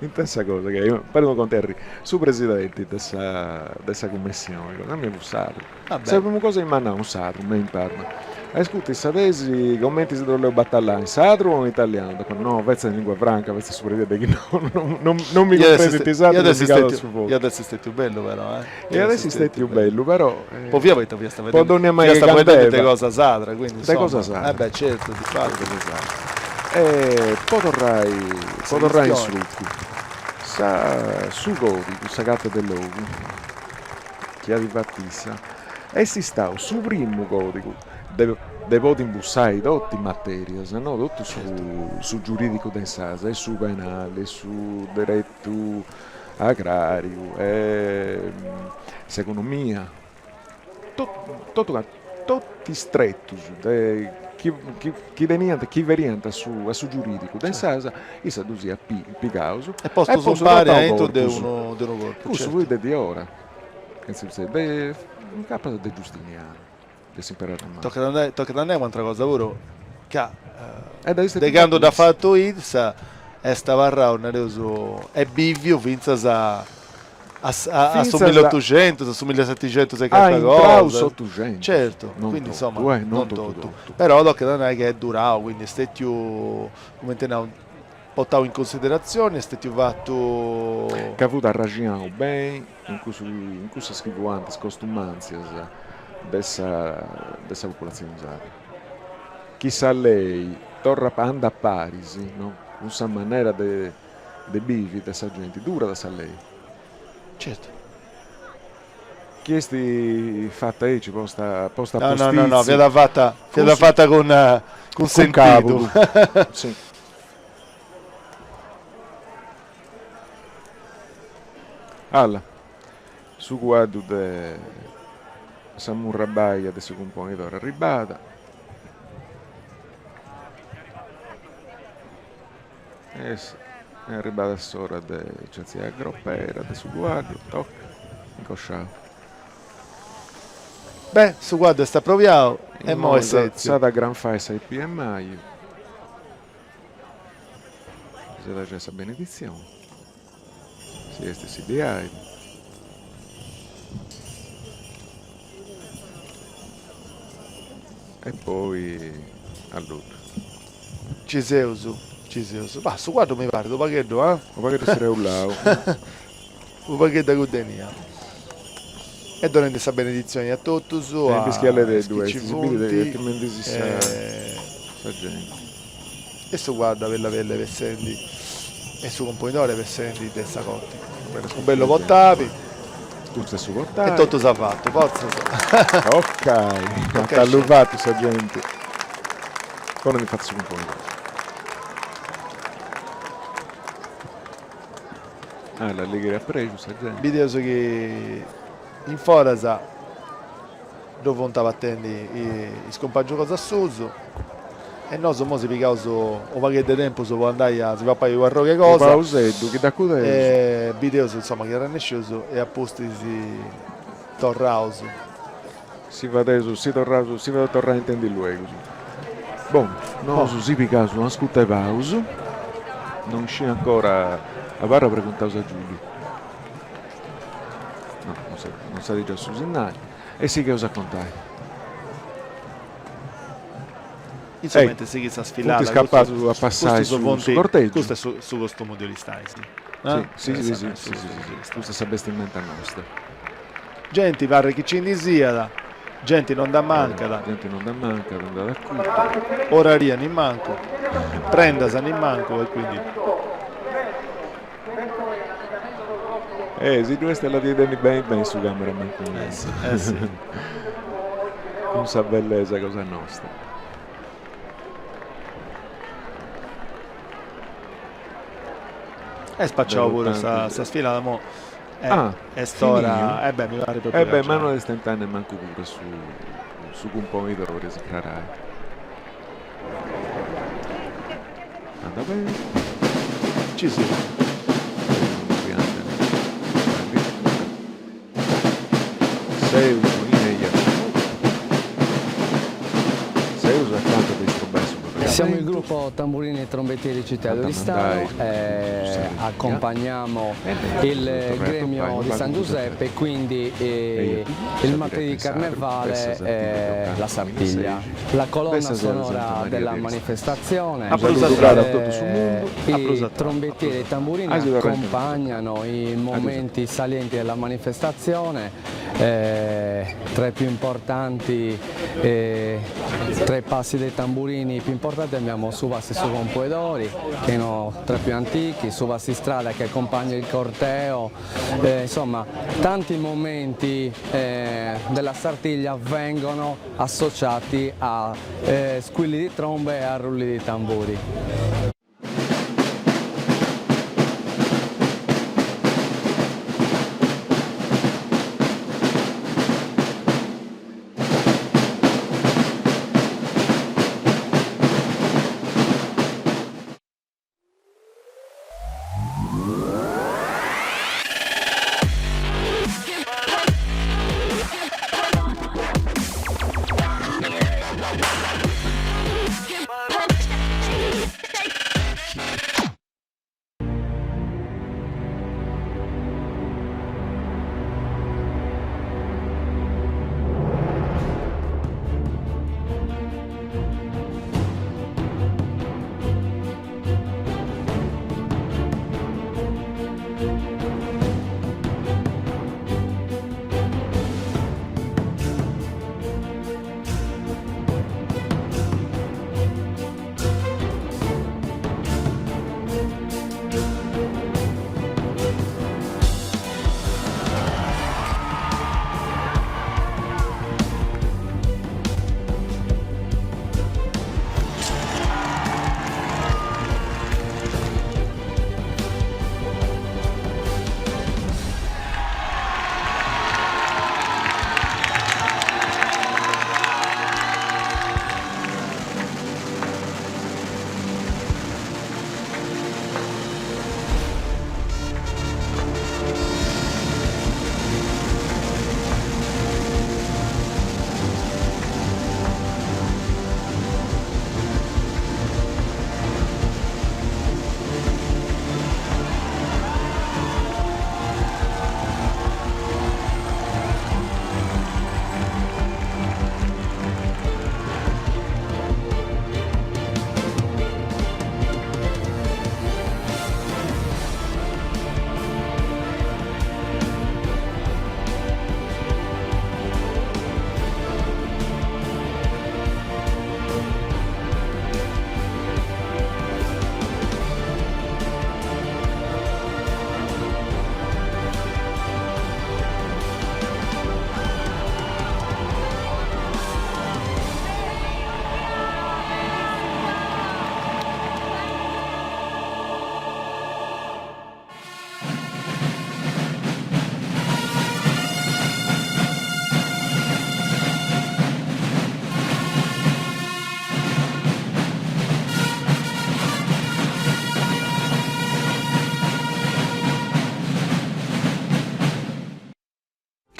inta sa cosa chi parit unu contu 'e arrii, su presidenti de sa de sa cummissioni cosa mia fut sardu. Sa primu cosa chi m'at nau in sardu, me in Parma, ascurta sa tesi comenti si dd'oleus batallai, in sardu o in italianu? Dd'apu nau, no, fetza in lingua franca, fetza su presidenti chi no no non mi cumprendint in sardu mi pigat su fogu. Iat essi stetiu bellu però, eh. Iat essi stetiu bellu però. Po fia poita fiast Po dònnia mai chi fiast fueddendi de cosa sadra, quindi insoma. De cosa sadra. Eh beh certu, difati. De cosa sadra. E po torrai po torrai in s'urcu, sa su codigu, sa Carta de Logu, chi at fatu issa, est istau su primu codigu de de podi imbussai totu is materias, no, totu su su giuridicu de insaras, e su penali, e su deretu agrariu, e s'economia, totu cantu, totu is tretus de chi chi chi teniant chi feriant a su a su giuridicu de insaras, issa ddus iat pigaus e postus impari aintru de unu de unu corpus. Cussu fut de diora, de incapas de Giustinianu, de s'imperu romanu. Tocat a nai tocat a nai un'atra cosa puru, ca de candu dd'at fatu issa est abarrau, nareus, est biviu fintzas a a su milliotuxentus, a su millisetixentus e calincuna cosa. Intrau s'otuxentus. Certu, quindi insoma, non totu. Però tocat a nai ca est durau, quindi est stetiu, cumenti nau, portau in consideratzioni, est stetiu fatu. Ca fut arraxinau beni in cussu in cussas chi fuant is costumantzias de sa de sa populatzioni sarda. Chi sa lei torrat andat paris no cun sa manera de de bivi de sa genti, durat sa lei. Certu. Chi est fata aici posta posta a No, no, no, no, fiat fata fiat fata cun cun sentidu. Si. Alla, su cuaddu de sa murra baia de su cumponidori arribada. Est arribada s'ora de nci artziai a gropera de su cuaddu, toca, incosciau. Beh, su cuaddu est aproviau e imoi est setziu. S'at a granfai sa 'ipia 'e maju. S'at a giai sa beneditzioni, si est si ddi 'ait. E poi alloddu. Ci seus, ci seus. Ma su cuaddu mi parit unu pagheddu, eh? Unu pagheddu streulau. Unu pagheddu aguddenia. E donendi sa beneditzioni a totus, a is chi ci funt. Sa genti. E su cuaddu a bella bella bessendi e su cumponidori bessendi de sa corti. Unu bellu portabi. Custu est su portabi. E totu s'at fatu, fortzas. Ok, at alluvatu sa genti. Como ndi fatu su cumponidori. Ah, l'allegria e prexu sa genti. Bideus chi in foras ddu funt abatendi is cumpàngius cosa suus e nosu imoi si pigaus u' pagheddu de tempus po andai a si papai u' arrogu 'e cosa. U' pauseddu chi dd'acudeus. E bideus insoma chi arrennesceus e a pustis torraus. Si fadeus, si torraus, si fadeus torrai a intendi luegus. Bon, nosu si pigaus una scuta 'e pausu, non sciu ancora, abarra preguntaus a Giuliu. No, non s'at giau su sinnali e sigheus a contai. In su mentris sighit sa sfilada. Funt scapaus a passai su cortegiu. Custu est su costumu de Aristanis. Si, si, si, si, si, custa est sa bestimenta nosta. Genti parrit chi ci ndi siat, genti non nd'amancat. Genti non nd'amancat, nd'at acutu. Oraria nimancu, prendas nimancu e quindi. Eh, si ddu est alladidendi beni beni su cameraman cun eh si, eh si. cun sa bellesa cosa nosta. Est spaciau puru sa sa sfilada mo ah, est ora, eh beh mi parit propriu Eh beh, ma no est tentende nemmancu puru su su cumponidori s'acrarai. Anda bene. Ci si. Seus in eia. Seus acanta de is trombas Siamo il gruppo Tamburini e Trombettieri Città di Oristano, accompagniamo il gremio di San Giuseppe, quindi il martedì di Carnevale la Sartiglia. La colonna sonora della manifestazione, i trombettieri e i tamburini accompagnano i momenti salienti della manifestazione, tra i più importanti, tra i passi dei tamburini più importanti abbiamo Su Passu 'e su Compoidori, che è uno tra i più antichi, Su Passu Istrada che accompagna il corteo, insomma tanti momenti della Sartiglia vengono associati a squilli di trombe e a rulli di tamburi.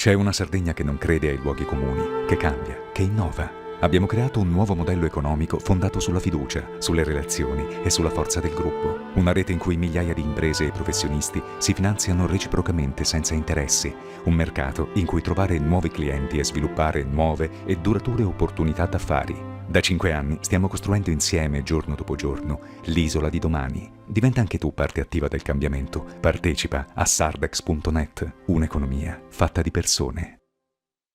C'è una Sardegna che non crede ai luoghi comuni, che cambia, che innova. Abbiamo creato un nuovo modello economico fondato sulla fiducia, sulle relazioni e sulla forza del gruppo. Una rete in cui migliaia di imprese e professionisti si finanziano reciprocamente senza interessi. Un mercato in cui trovare nuovi clienti e sviluppare nuove e durature opportunità d'affari. Da 5 anni stiamo costruendo insieme, giorno dopo giorno, l'isola di domani. Diventa anche tu parte attiva del cambiamento. Partecipa a sardex.net, un'economia fatta di persone.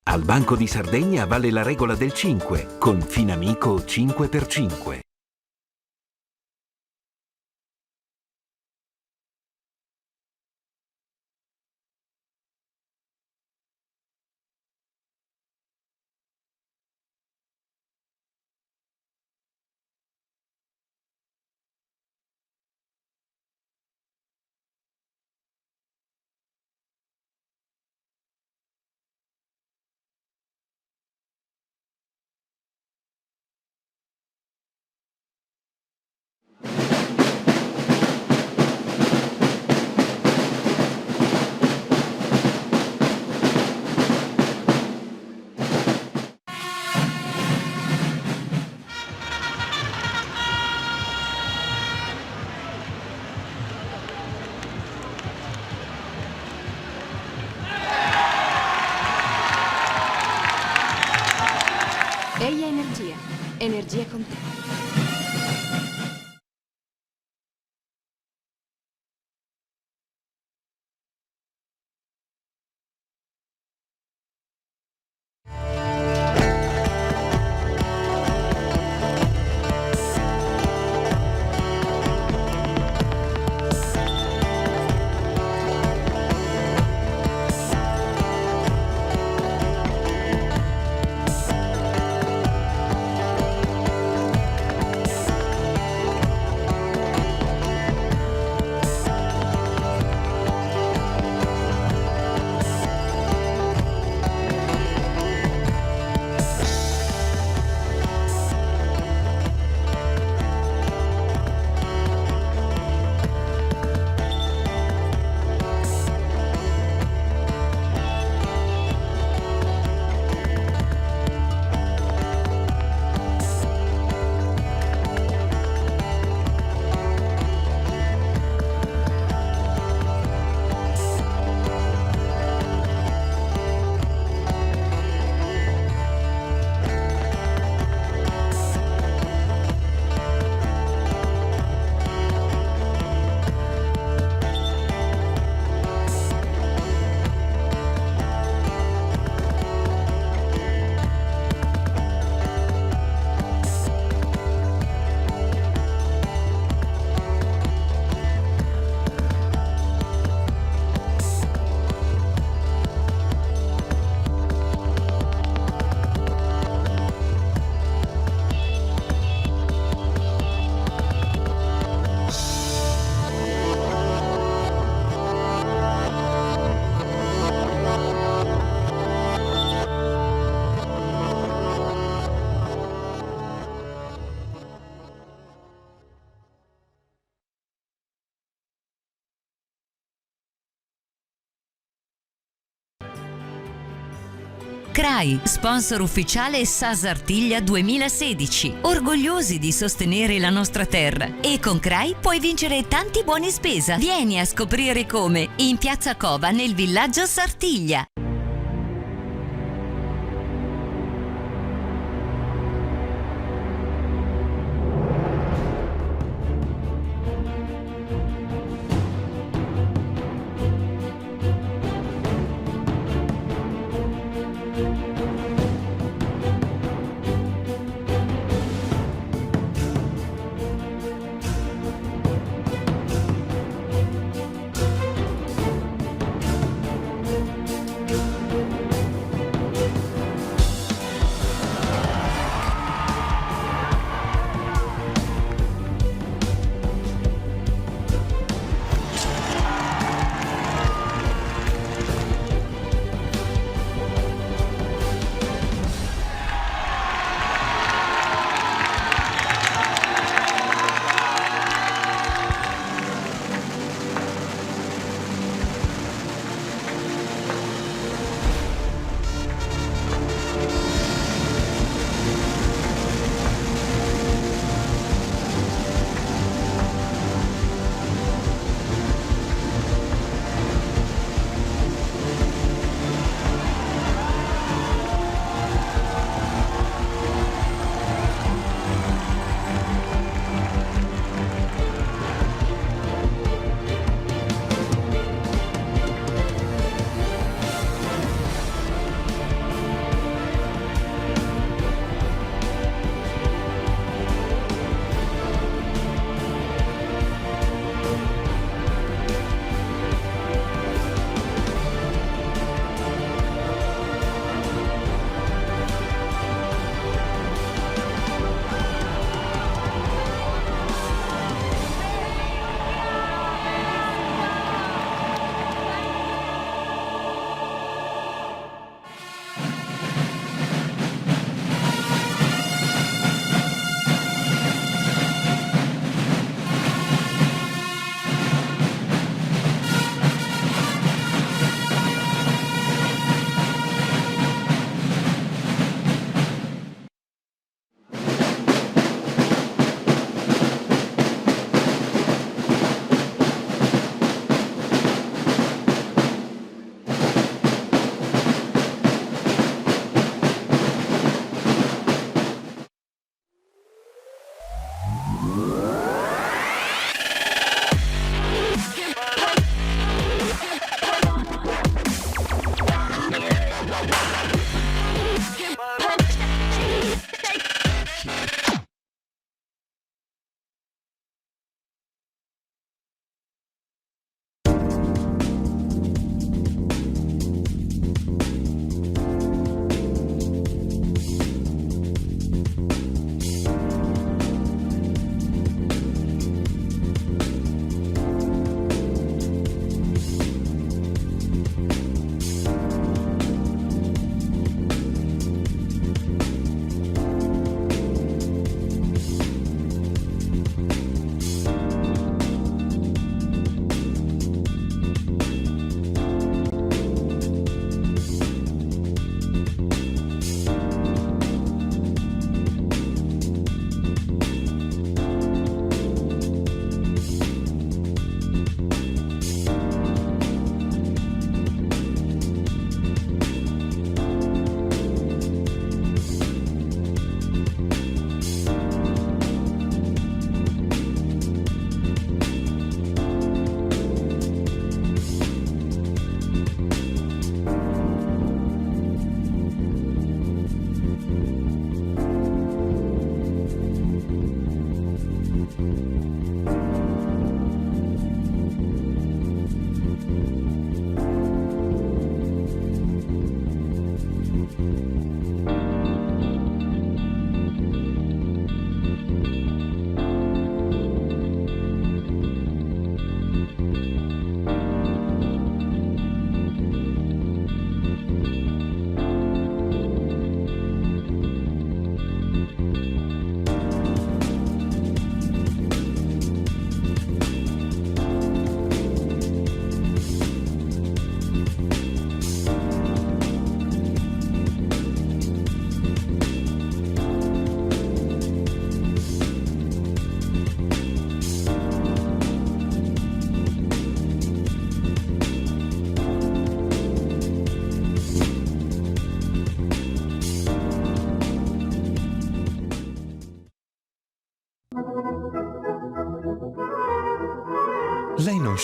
Al Banco di Sardegna vale la regola del 5, con Finamico 5x5. Eia Energia. Energia con te. Crai, sponsor ufficiale Sa Sartiglia 2016. Orgogliosi di sostenere la nostra terra. E con Crai puoi vincere tanti buoni spesa. Vieni a scoprire come in Piazza Cova nel villaggio Sartiglia.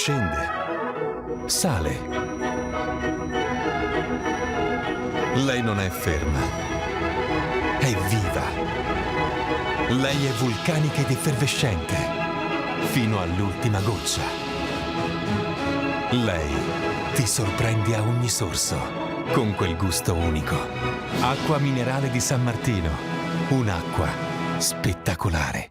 Scende. Sale. Lei non è ferma. È viva. Lei è vulcanica ed effervescente. Fino all'ultima goccia. Lei ti sorprende a ogni sorso con quel gusto unico. Acqua minerale di San Martino. Un'acqua spettacolare.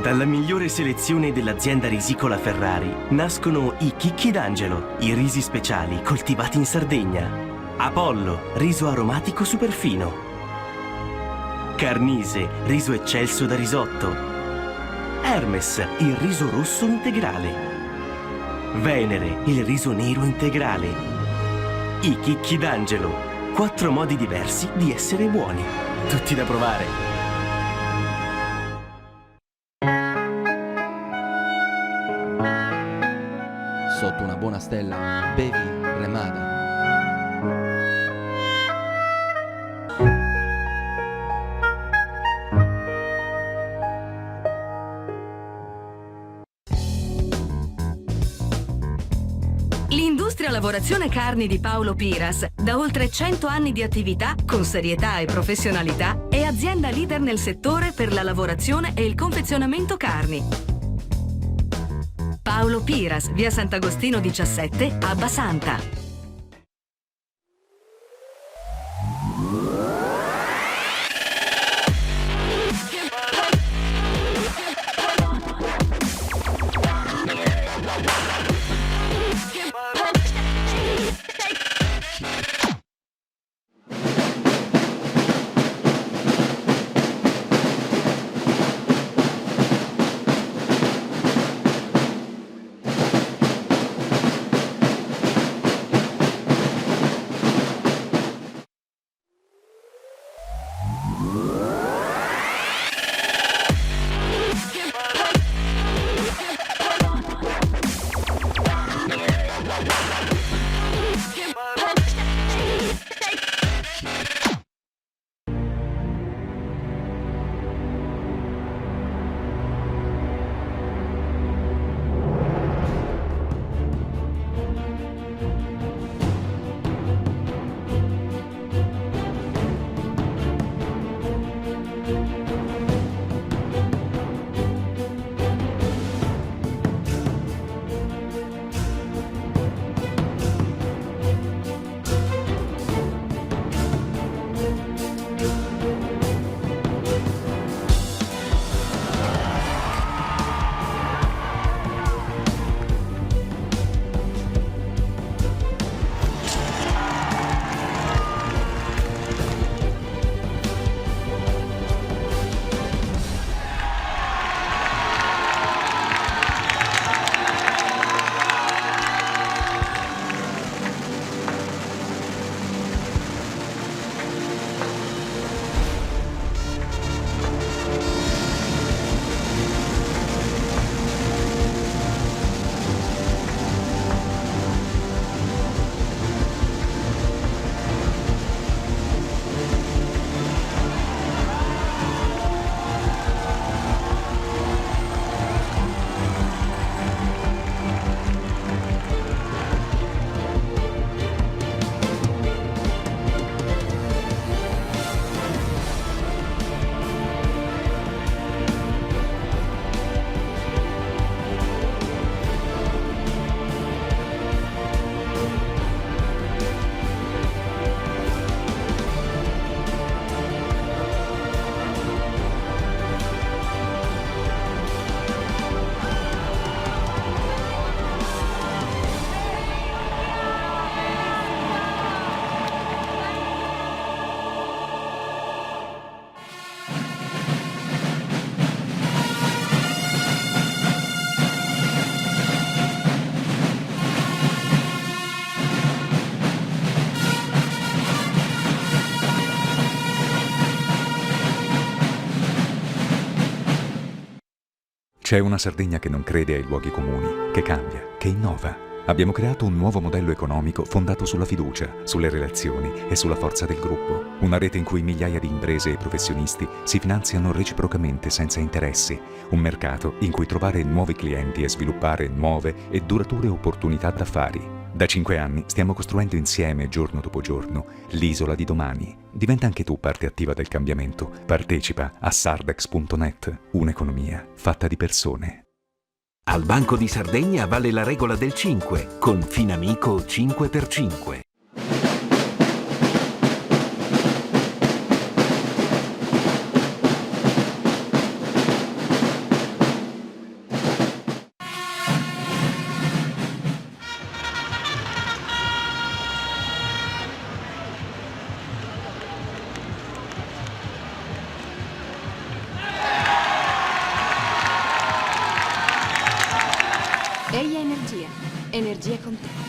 Dalla migliore selezione dell'azienda risicola Ferrari nascono i Chicchi d'Angelo, i risi speciali coltivati in Sardegna. Apollo, riso aromatico superfino. Carnise, riso eccelso da risotto. Hermes, il riso rosso integrale. Venere, il riso nero integrale. I Chicchi d'Angelo, quattro modi diversi di essere buoni. Tutti da provare. Sotto una buona stella, bevi Remada. L'industria lavorazione carni di Paolo Piras, da oltre 100 anni di attività, con serietà e professionalità, è azienda leader nel settore per la lavorazione e il confezionamento carni. Paolo Piras, via Sant'Agostino 17, Abbasanta. C'è una Sardegna che non crede ai luoghi comuni, che cambia, che innova. Abbiamo creato un nuovo modello economico fondato sulla fiducia, sulle relazioni e sulla forza del gruppo. Una rete in cui migliaia di imprese e professionisti si finanziano reciprocamente senza interessi. Un mercato in cui trovare nuovi clienti e sviluppare nuove e durature opportunità d'affari. Da 5 anni stiamo costruendo insieme, giorno dopo giorno, l'isola di domani. Diventa anche tu parte attiva del cambiamento. Partecipa a sardex.net, un'economia fatta di persone. Al Banco di Sardegna vale la regola del 5 con Finamico 5x5. Eia Energia. Energia con te.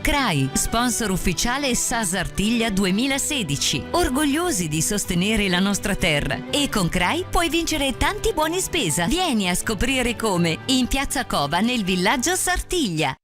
CRAI, sponsor ufficiale Sasartiglia 2016. Orgogliosi di sostenere la nostra terra. E con CRAI puoi vincere tanti buoni spesa. Vieni a scoprire come in Piazza Cova nel villaggio Sartiglia.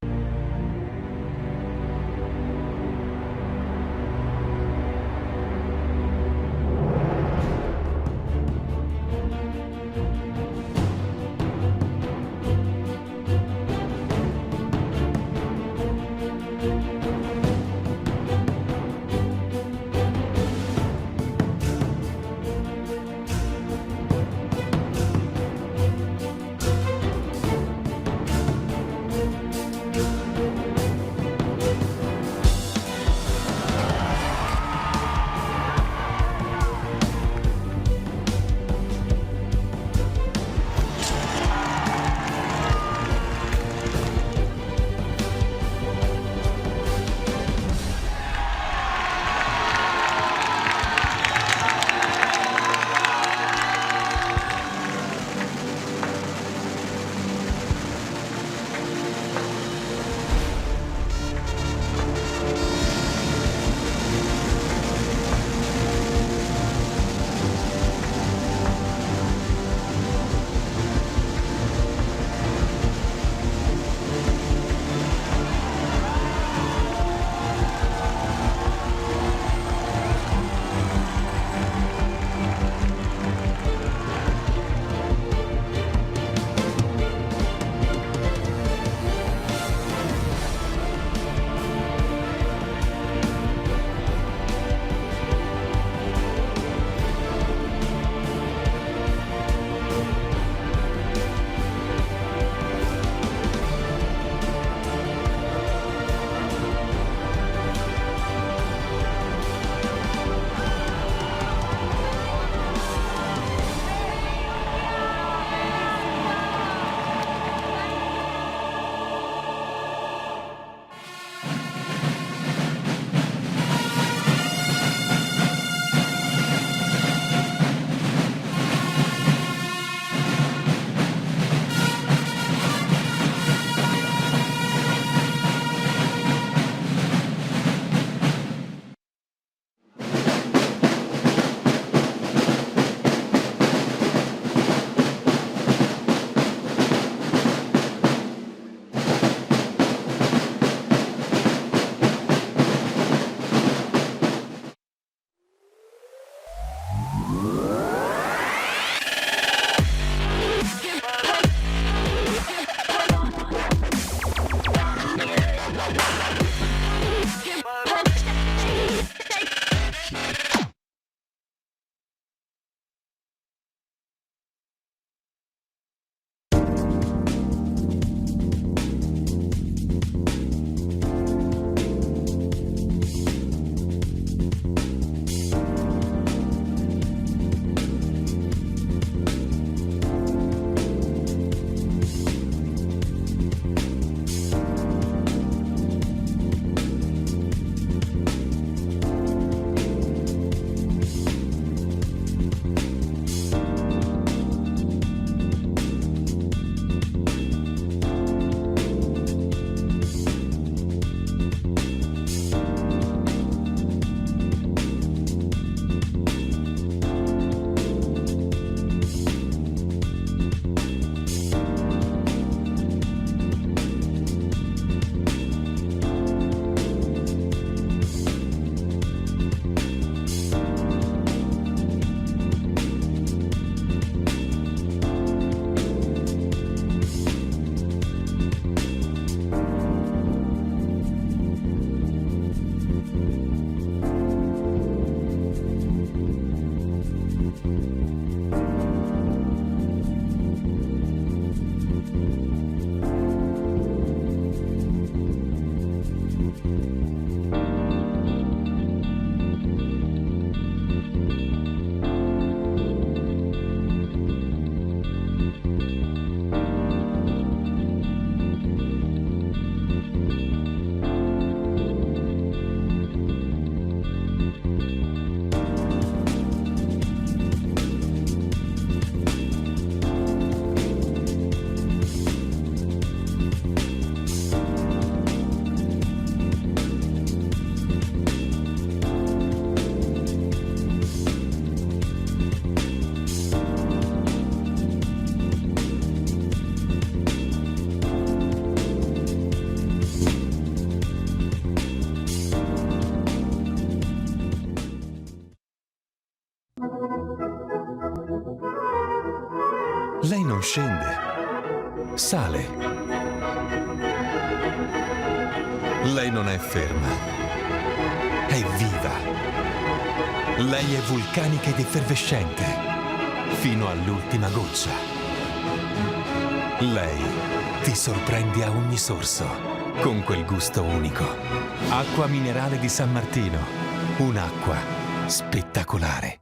Lei non scende, sale. Lei non è ferma, è viva. Lei è vulcanica ed effervescente, fino all'ultima goccia. Lei ti sorprende a ogni sorso, con quel gusto unico. Acqua minerale di San Martino, un'acqua spettacolare.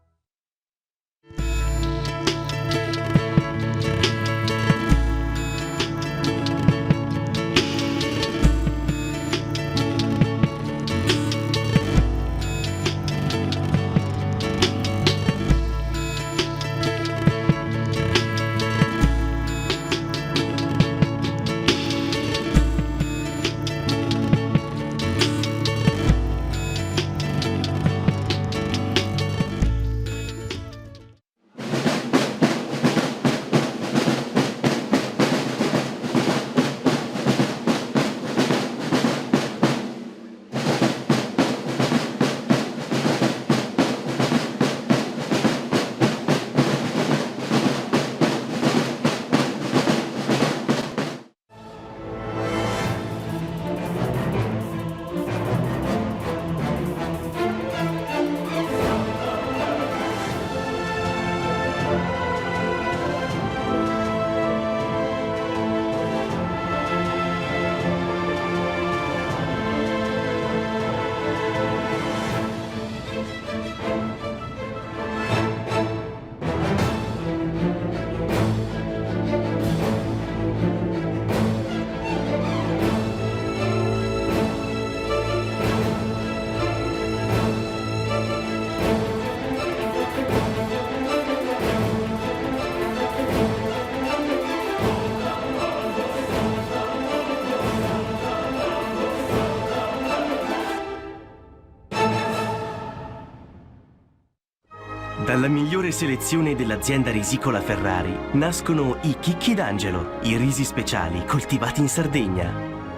Dalla migliore selezione dell'azienda risicola Ferrari nascono i Chicchi d'Angelo, i risi speciali coltivati in Sardegna.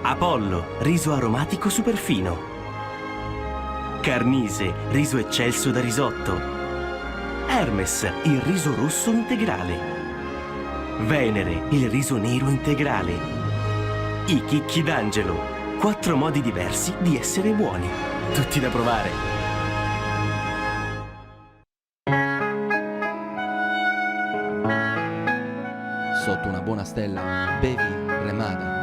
Apollo, riso aromatico superfino. Carnise, riso eccelso da risotto. Hermes, il riso rosso integrale. Venere, il riso nero integrale. I Chicchi d'Angelo, quattro modi diversi di essere buoni. Tutti da provare. Sotto una buona stella, bevi Remada.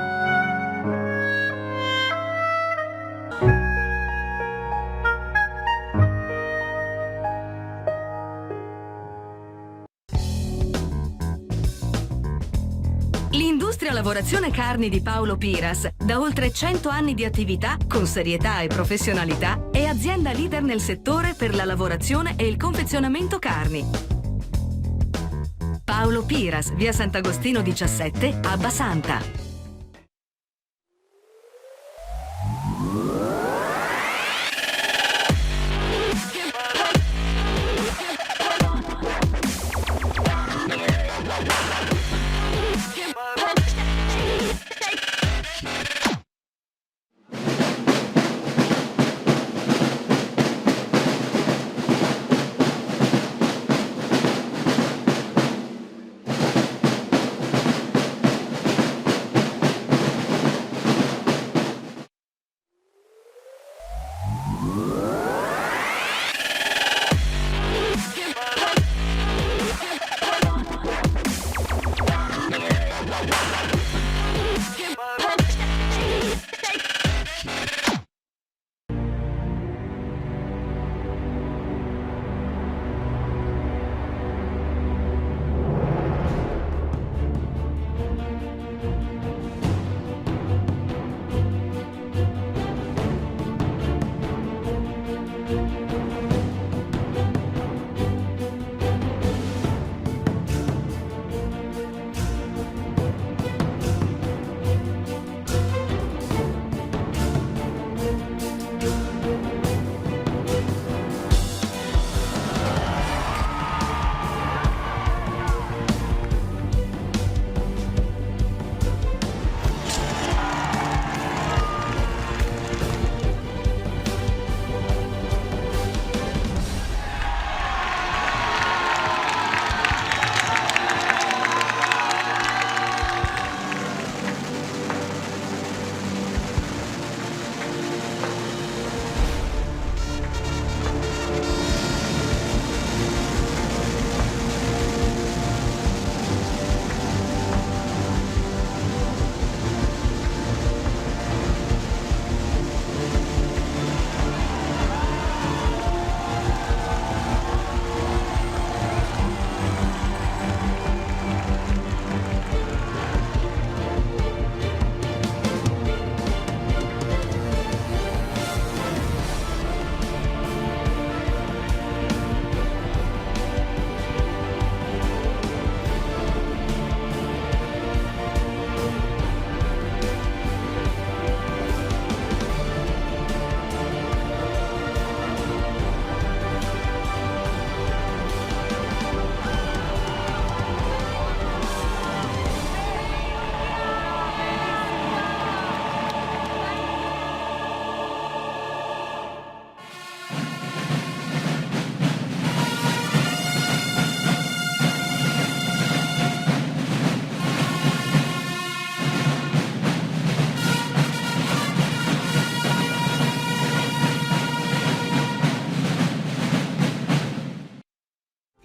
L'industria lavorazione carni di Paolo Piras, da oltre 100 anni di attività, con serietà e professionalità, è azienda leader nel settore per la lavorazione e il confezionamento carni. Paolo Piras, via Sant'Agostino 17, Abbasanta.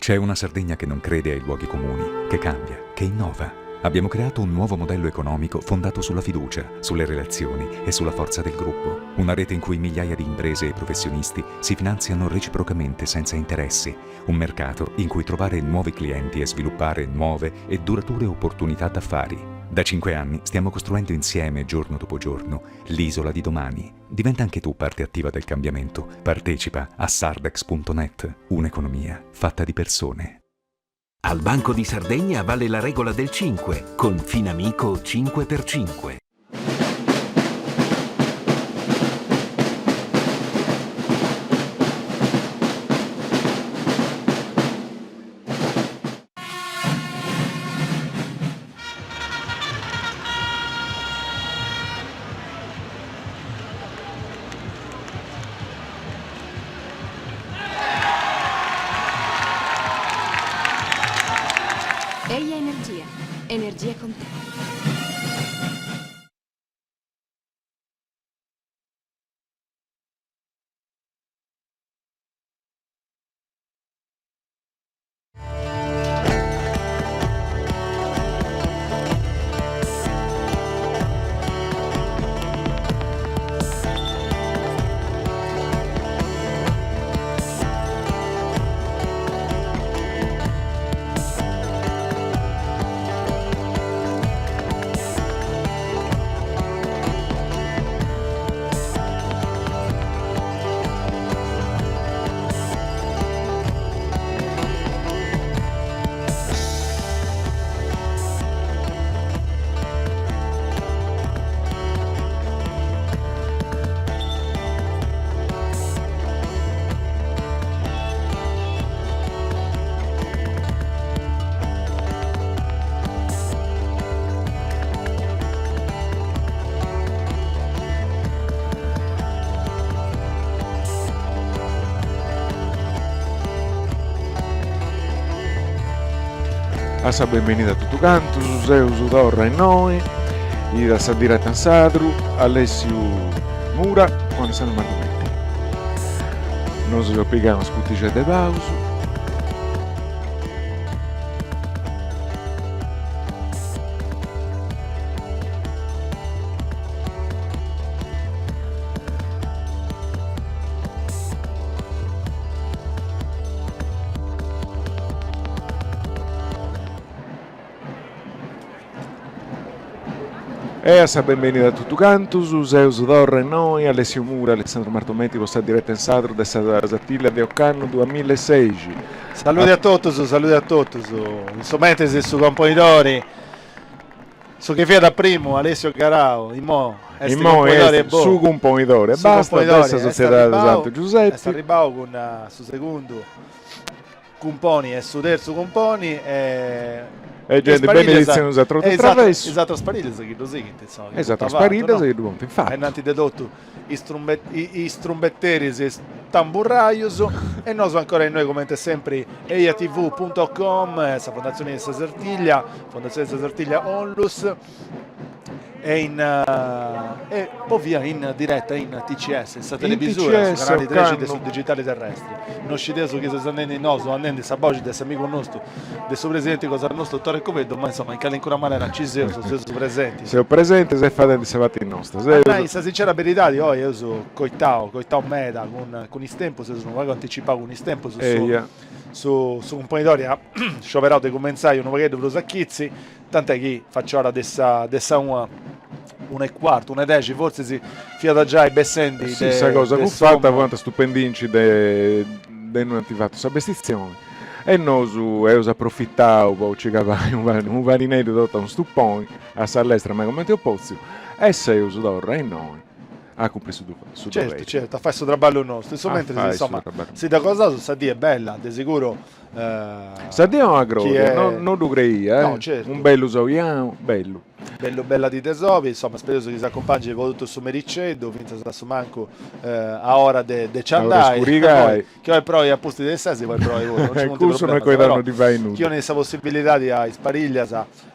C'è una Sardegna che non crede ai luoghi comuni, che cambia, che innova. Abbiamo creato un nuovo modello economico fondato sulla fiducia, sulle relazioni e sulla forza del gruppo. Una rete in cui migliaia di imprese e professionisti si finanziano reciprocamente senza interessi. Un mercato in cui trovare nuovi clienti e sviluppare nuove e durature opportunità d'affari. Da 5 anni stiamo costruendo insieme, giorno dopo giorno, l'isola di domani. Diventa anche tu parte attiva del cambiamento. Partecipa a sardex.net, un'economia fatta di persone. Al Banco di Sardegna vale la regola del 5 con Finamico 5x5. Eia Energia. Energia con te. A sa benvenida a totu cantus, seus torra innoi, in sa diretta in sadru, Alessiu Mura cun Alessandru Martometti. Nosu eus pigau una scutixedda de pausu. E a sa benbenida a totu cantus, seus torra innoi, Alessiu Mura, Alessandru Martometti po sa diretta in sadru de sa Sartiglia de ocannu duamilla e seixi. Saludi a totus, saludi a totus, in su mentris su componidori Su chi fiat a primu, Alessio Garau, immo est Imoi est su cumponidori e basta de sa Sotziedade Santu Giusepi. Est arribau cun su segundu cumponi e su terzu cumponi e E genti beneditzionis a trotu e travessu. Is atras parillas chi ddu sighint, insoma. Is atras parillas chi ddu ponint in fatu. Innanti de totu is is trumbetteris e is tamburraius e nosu ancora innoi comente sempri eiatv punto com, sa Fondatzioni de sa Sartiglia, Fondatzioni de sa Sartiglia Onlus e in e po via in diretta in TCS, in sa televisura, su canali 13 de su digitali terrestri. No scideus chi seus andendi nosu, andendi sa boxi de s'amigu nostu, de su presidenti cosa nostu Tore Cubeddu, ma insoma in calincuna manera ci seus, seus presentis. Seus presentis e fadendi sa parti nosta. A nai sa sincera beridadi oi eus coitau, coitau meda cun cun is tempus, eus unu pagu anticipau cun is tempus su su su cumponidori at scioberau de cumentzai unu pagheddu prus a chitzi, tant'è chi facci ora de sa de sa una, una e cuartu, una e dexi fortzis fiat giai bessendi de Si, sa cosa fut fata, fuant stupendinci de de innui ant fatu sa bestizioni e nosu eus aprofitau po nci cabai unu panineddu totu a unu stuponi a sa lestra ma cumenti eus potziu e seus torra innoi a cumpri su su doveri. Certu, certu, a fai su traballu nostru. In su mentris, insoma, si dda gosaus sa dì est bella, de seguru. Sa dì est una groria, no ddu creia, eh. No, certu. Unu bellu soliau, bellu. Bellu bella dì de sobi, insomma spereus chi s'acumpangit po totu su mericeddu, fintzas a su mancu a ora de de ci andai, chi oi proi a pustis de is sesi poi proi puru, non ci funt problemas, però chi 'onit sa possibilidadi a is pariglias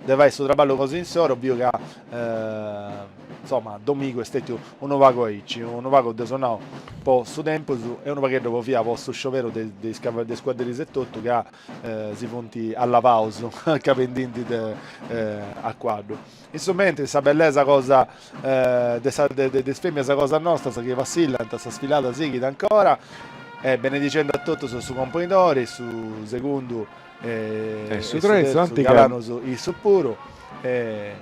de fai su traballu cosa insoru, biu ca insomma domigu est stetiu unu pagu aici, unu pagu dd'eus nau po su tempus e unu pagheddu po fia po su scioberu de is de is cuadderis etotu ca si funt allavaus cabendindi de a cuaddu. In su mentris sa bellesa cosa de sa de is feminas cosa nostras chi passillant, sa sfilada sighit ancora e benedicendi a totus su Componidori, su segundu e su terzu galanus issus puru e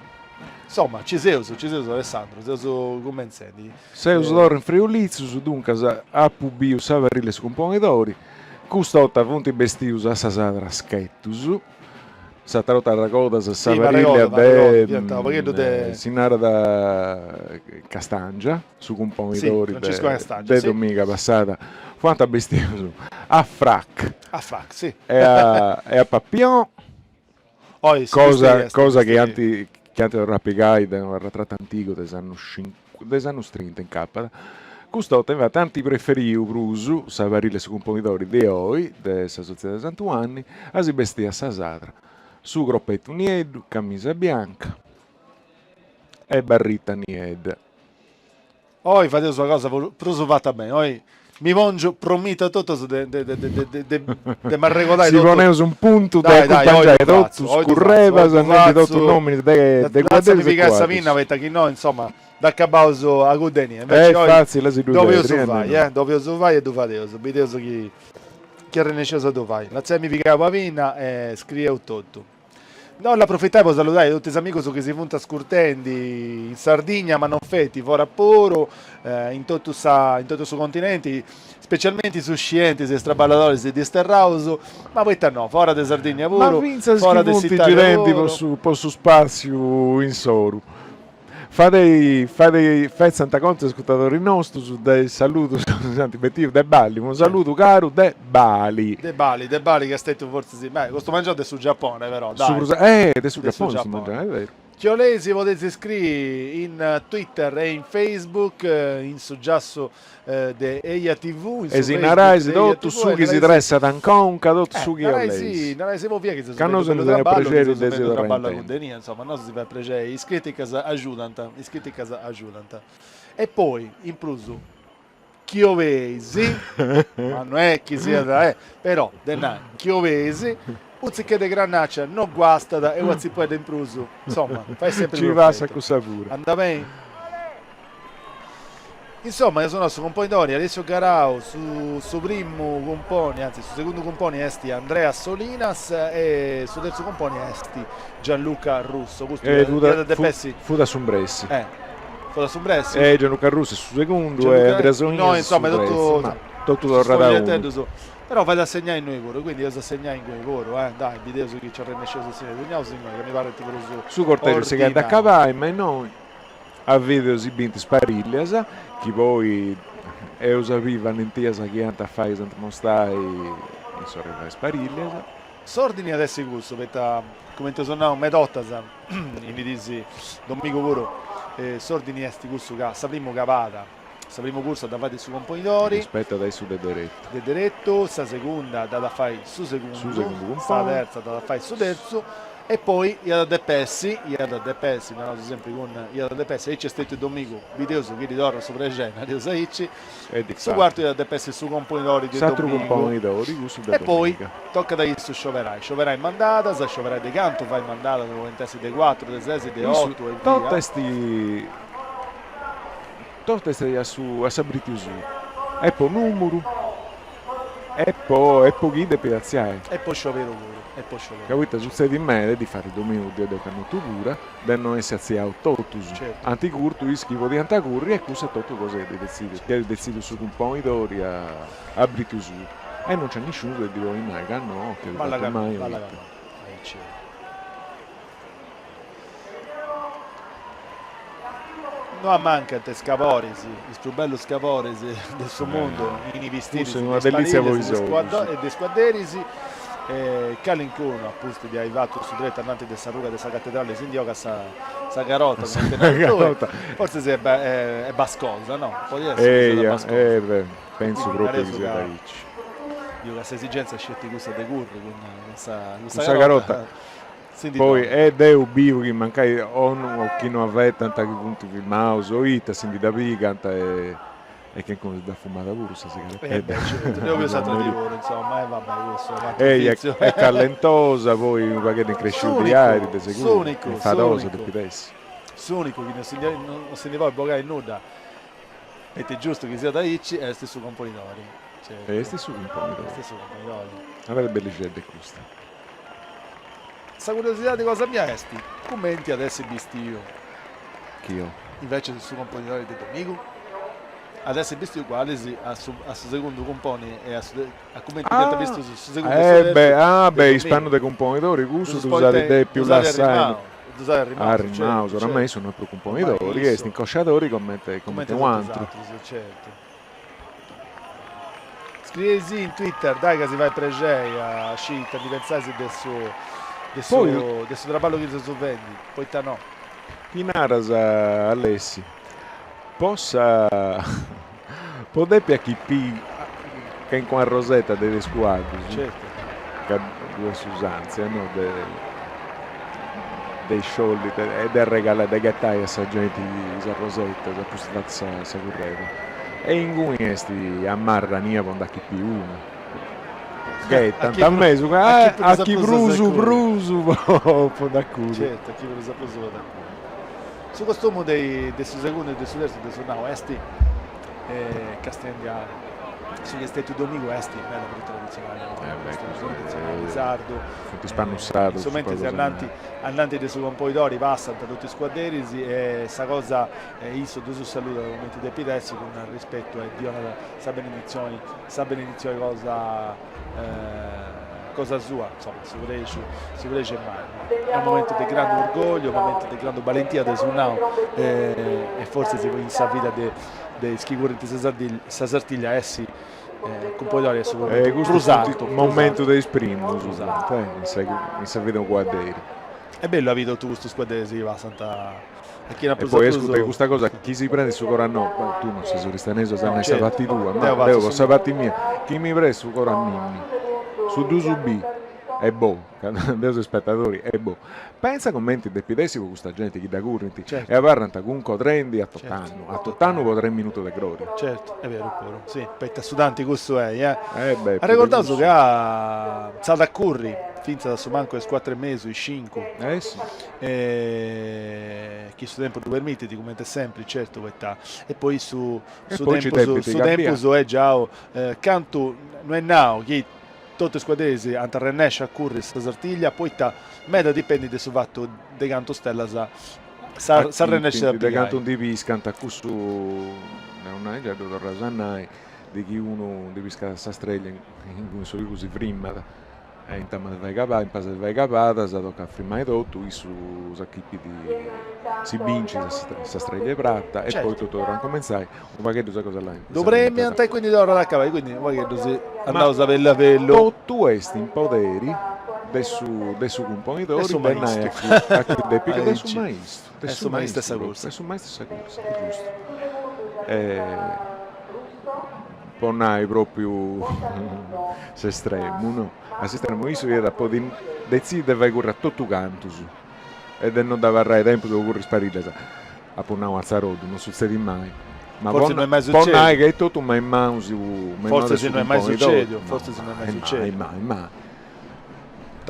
insoma ci seus, ci seus Alessandro, seus cumentzendi. Seus torra in Friulitzus, duncas apu biu sa parilla 'e su Cumponidori, custa 'orta funt bestius a sa sadra schetus, s'atera 'orta arregodas sa parilla de, si narat Castangia, su Cumponidori de domiga passada, fuant bestius a frac e a papillon, cosa cosa chi ant chi ant torrau a pigai de unu arretratu antigu de is annus de is annus trinta incapat. Custa 'orta infati ant preferiu prus sa parilla 'e su Cumponidori de oi de sa Sotziedadi Santu 'Uanni a si bestì a sa sadra, su cropetu nieddu, camisa bianca e barrita niedda. Oi fadeus una cosa prus fata beni, oi mi pongio, promitu a totus de de de de de de m'arregodai Si poneus un puntu de acumpangiai totus currebas, nendi totus nominis de de cuadderis e pigai sa pinna poita chi no insoma dd'acabaus a cudd'enia, inveci oi fatzili a si ddu ddu fai, eh, ddu fai e ddu fadeus, bideus chi chi arrennesceus a ddu fai. Lassai-mi pigai una pinna e scrieus totu. 'Ollu aprofitai po saludai totu is amigus chi si funt ascurtendi in Sardigna, ma non feti, fora puru, in totu sa in totu su continenti, specialmenti is scientis e is traballadoris disterraus, ma poita no, fora de Sardigna Ma puru, fintzas fora chi de funt s'Italia girendi po puru. su po su spàtziu insoru. Fadei fadei fetzant contu is ascurtadoris nostus de is saludus chi nos ant betiu de Bali, unu saludu caru de Bali. De Bali, de Bali chi est stetiu fortzis, beh, custu mangianu de su Giappone però, Su dai. prus eh de su De su Giappone custu Giappone. mangianu, est beru. Chi 'oleis podeis scriri in Twitter e in Facebook, in su giassu de Eja TV, in E su si Facebook narais de Eja totu TV su e chi si narais tressat in conca, totu su chi narais 'oleis. narais po fia chi seus Ca fendi nosu bellu ndi teneus traballu, chi prexeri seus de si fendi torrai a traballu a intendi. cundenia, insoma, a nosu si fait prexeri, is criticas agiudant, is criticas agiudant. E poi, in prus, chi 'oleis, ma no est chi siat, eh, però, de nai, chi 'oleis, u' tzicheddu 'e granaccia no guastat e una tzipuedda in prus, insoma, fait sempri Ci passat profetu. cussa puru. Andat beni? Insomma, su nostru cumponidori Alessio Garau, su su primu cumponi, anzi su segundu cumponi est Andrea Solinas e su terzu cumponi est Gianluca Russo, custu E iat a depi essi. Fut a s'umbressi. Eh, fut a s'umbressi? E Gianluca Russo est su segundu e Andrea Solinas no, insomma, su totu, terzu, ma totu torrat a unu. Però fait a segnai innoi puru, quindi eus a segnai inguni puru, eh, dai, bideus chi nci arrennesceus a segnai, segnaus innoi ca mi parrit prus Su cortegiu sighit a acabai, ma innoi A video si bint is parillas, chi poi eus a biri valentias chi ant a fai s'ant mostai in s'ora 'e fai is parillas. S'ordini at essi cussu, poita cumenti eus nau meda 'ortas in is diis domigu puru, s'ordini est cussu ca sa primu cabada, sa primu cursa dda fait su componidori. Spetat a issu de deretu. De deretu, sa segunda dd'at a fai su segundu, Su segundu sa cumponi. terza dd'at a fai su terzu E poi iat a depi essi, iat a depi essi, naraus sempri cun iat a depi essi, aici est stetiu domigu, bideus chi ddi torrat su prexeri, nareus aici, su cuartu iat a depi essi su componidori de S'atru domigu. componidori, cussu de E poi domiga. tocat a issu scioberai, scioberai mandadas, scioberai de cantu fai mandadas, podint essi de cuatru, de ses, de otu e via. Totu est totu est a su a s'abritiu suu, e po numuru E po e po chi depit atziai. E po scioberu puru, e po scioberu. Ca poita sutzedit meda, difatis domigu deu dd'eu connotu pura, de no essi atziau totus. Certu. Ant curtu is chi podiant curri e cussa est totu cosa chi at detzidiu, chi at detzidiu su cumponidori a abritu suu. E non nc'est nisciunus de ddi podi nai ca no, chi at fatu mai o ita. Aici. No ammancant is caboris, is prus bellus caboris de su mundu in is bistiris Cussa de est una is delìtzia po parillas is ogus. e de is cuadderis. E calincunu, a pustis de ai fatu su tretu ananti de sa ruga de sa catedrali si ndi 'ogat sa. Sa carota, comente naras tui, fortzis est bascosa, no? Podit essi chi siat bascosa. Eia, eh, pentzu propriu chi siat aici. Biu ca s'esigenza est sceti cussa de curri cun sa Cun sa carota. Poi e deu biu chi mancai o chi no avetant chi funt firmaus o ita si ndi dda pigant e E calincunu si dda fumat puru sa sigaretedda. Eh beh certu, deu biu s'atra dì puru, insomma, e va bè, cussu est un'atru Eia, vitziu. est callentosa, poi unu pagheddu incresciu di airi, de seguru, S'unicu, infadosa s'unicu, depit essi. s'unicu chi no si ndi no si ndi podit bogai nudda, poita est giustu chi siat aici, est su componidori, certu. Est su componidori. Est su componidori. Arra bellixedda est custa. Sa curiosidadi cosa mia est, cumenti at essi bistiu? Chio. Invecias su componidori de Domigu at essi bistiu ugualis a su a su segundu cumponi e a su a cumenti fiant bistius su segundu e su Eh beh, terzu ah de beh, is Domigu. pannus de cumponidori cussu Ddus ddus at poita depiu ddus at lassai arrimau, ddus at arrimau, arrimaus, certu, oramai certu. issu no est prus Ormai cumponidori, est issu incosciadori comente comente comente totu is u' atru. atrus, certu. Scrieisì in Twitter, dai ca si fait prexei a sciri ita ndi pentzais de su de su de su traballu chi seus fendi, poita no. Chi naras Alessi, po sa po depi achipi calincuna rosetta de is cuaddus, Certu. ca ddu est s'usantzia no de de isciolli e de arregalai de ghetai a sa genti is arrosetas a pustis fata sa sa currera e inguni est a marrania po nd'achipi una ghetant a mesu ca a chi prus prus po nd'acudi. Certu a chi prus prus po nd'acudi. Su costumu de de su segundu e de su terzu de su nau est castiendi a su chi est stetiu Domigu est meda prus traditzionali no, est prus traditzionali sardu. Funt is pannus sardus. In su mentris ananti ananti de su compoidori passant totu is cuadderis e sa cosa issu ddus saludat cumenti depit essi cun arrispetu e ddi 'onat sa beneditzioni sa beneditzioni cosa cosa sua, insoma su prexu su prexu est mannu. Est unu momentu de grandu orgogliu, unu momentu de grandu balentia de su nau e fortzis in sa vida de de is chi currint sa sa Sartiglia essi cumponidori est su momentu prus artu. Momentu de is primus in sa vida de unu cuadderi. Est bellu a biri totu custus cuadderis chi passant E poi ascurta custa cosa, chi si prenit su coru a no, tu non ses oristanesu as a nai sa parti tua, ma deu po sa parti mia, chi mi prenit su coru a mimmi, su ddus bì, e boh, ca deu seu spetadori, e boh. Pentza cumenti depit essi po custa genti chi dda currint e abarrant cuncodrendi a tot'annu, a tot'annu po tres minutus de gloria. Certu, est beru puru, si, poita su tanti cussu est, eh. Arregordaus ca s'at a curri fintzas a su mancu a is cuatru e mesu, is cincu. Eh si. E chi su tempus ddu permitit, cumenti sempri, certu, poita e poi su su tempus su tempus est giau cantu no est nau chi totu is cuadderis ant a arrennesci a curri sa Sartiglia, poita meda dipendit de su fatu de cantu stellas s'arrennescit a pigai. De cantu ndi piscant cussu, deu nai giai ddu torraus a nai, de chi unu ndi piscat sa streglia in su logu si frimmat E intamas de fai cabadas, in pasu de fai cabadas, tocat a frimai totu, issu s'achipit, si bincit sa streglia 'e prata e poi totu torrat a incumentzai, unu pagheddu sa cosa là. Ddu premiant e quindi torrat a acabai, quindi unu pagheddu si andaus a bellu a bellu. Totu est in poderi de su de su cumponidori de nai a chi a chi depit, de su maistu, de su maistu 'e sa cursa, de su maistu 'e sa cursa, est giustu. Po nai propriu s'estremu, no? A s'estremu issu iat a podi detzidi de fai curri a totu cantus e de no dd'abarrai tempus po curri is parillas. Apu nau atzaroddu, non sutzedit mai. Ma po nai ca est totu me is manus de su cumponidori. Fortzis no est mai sucediu. Mai, mai, mai.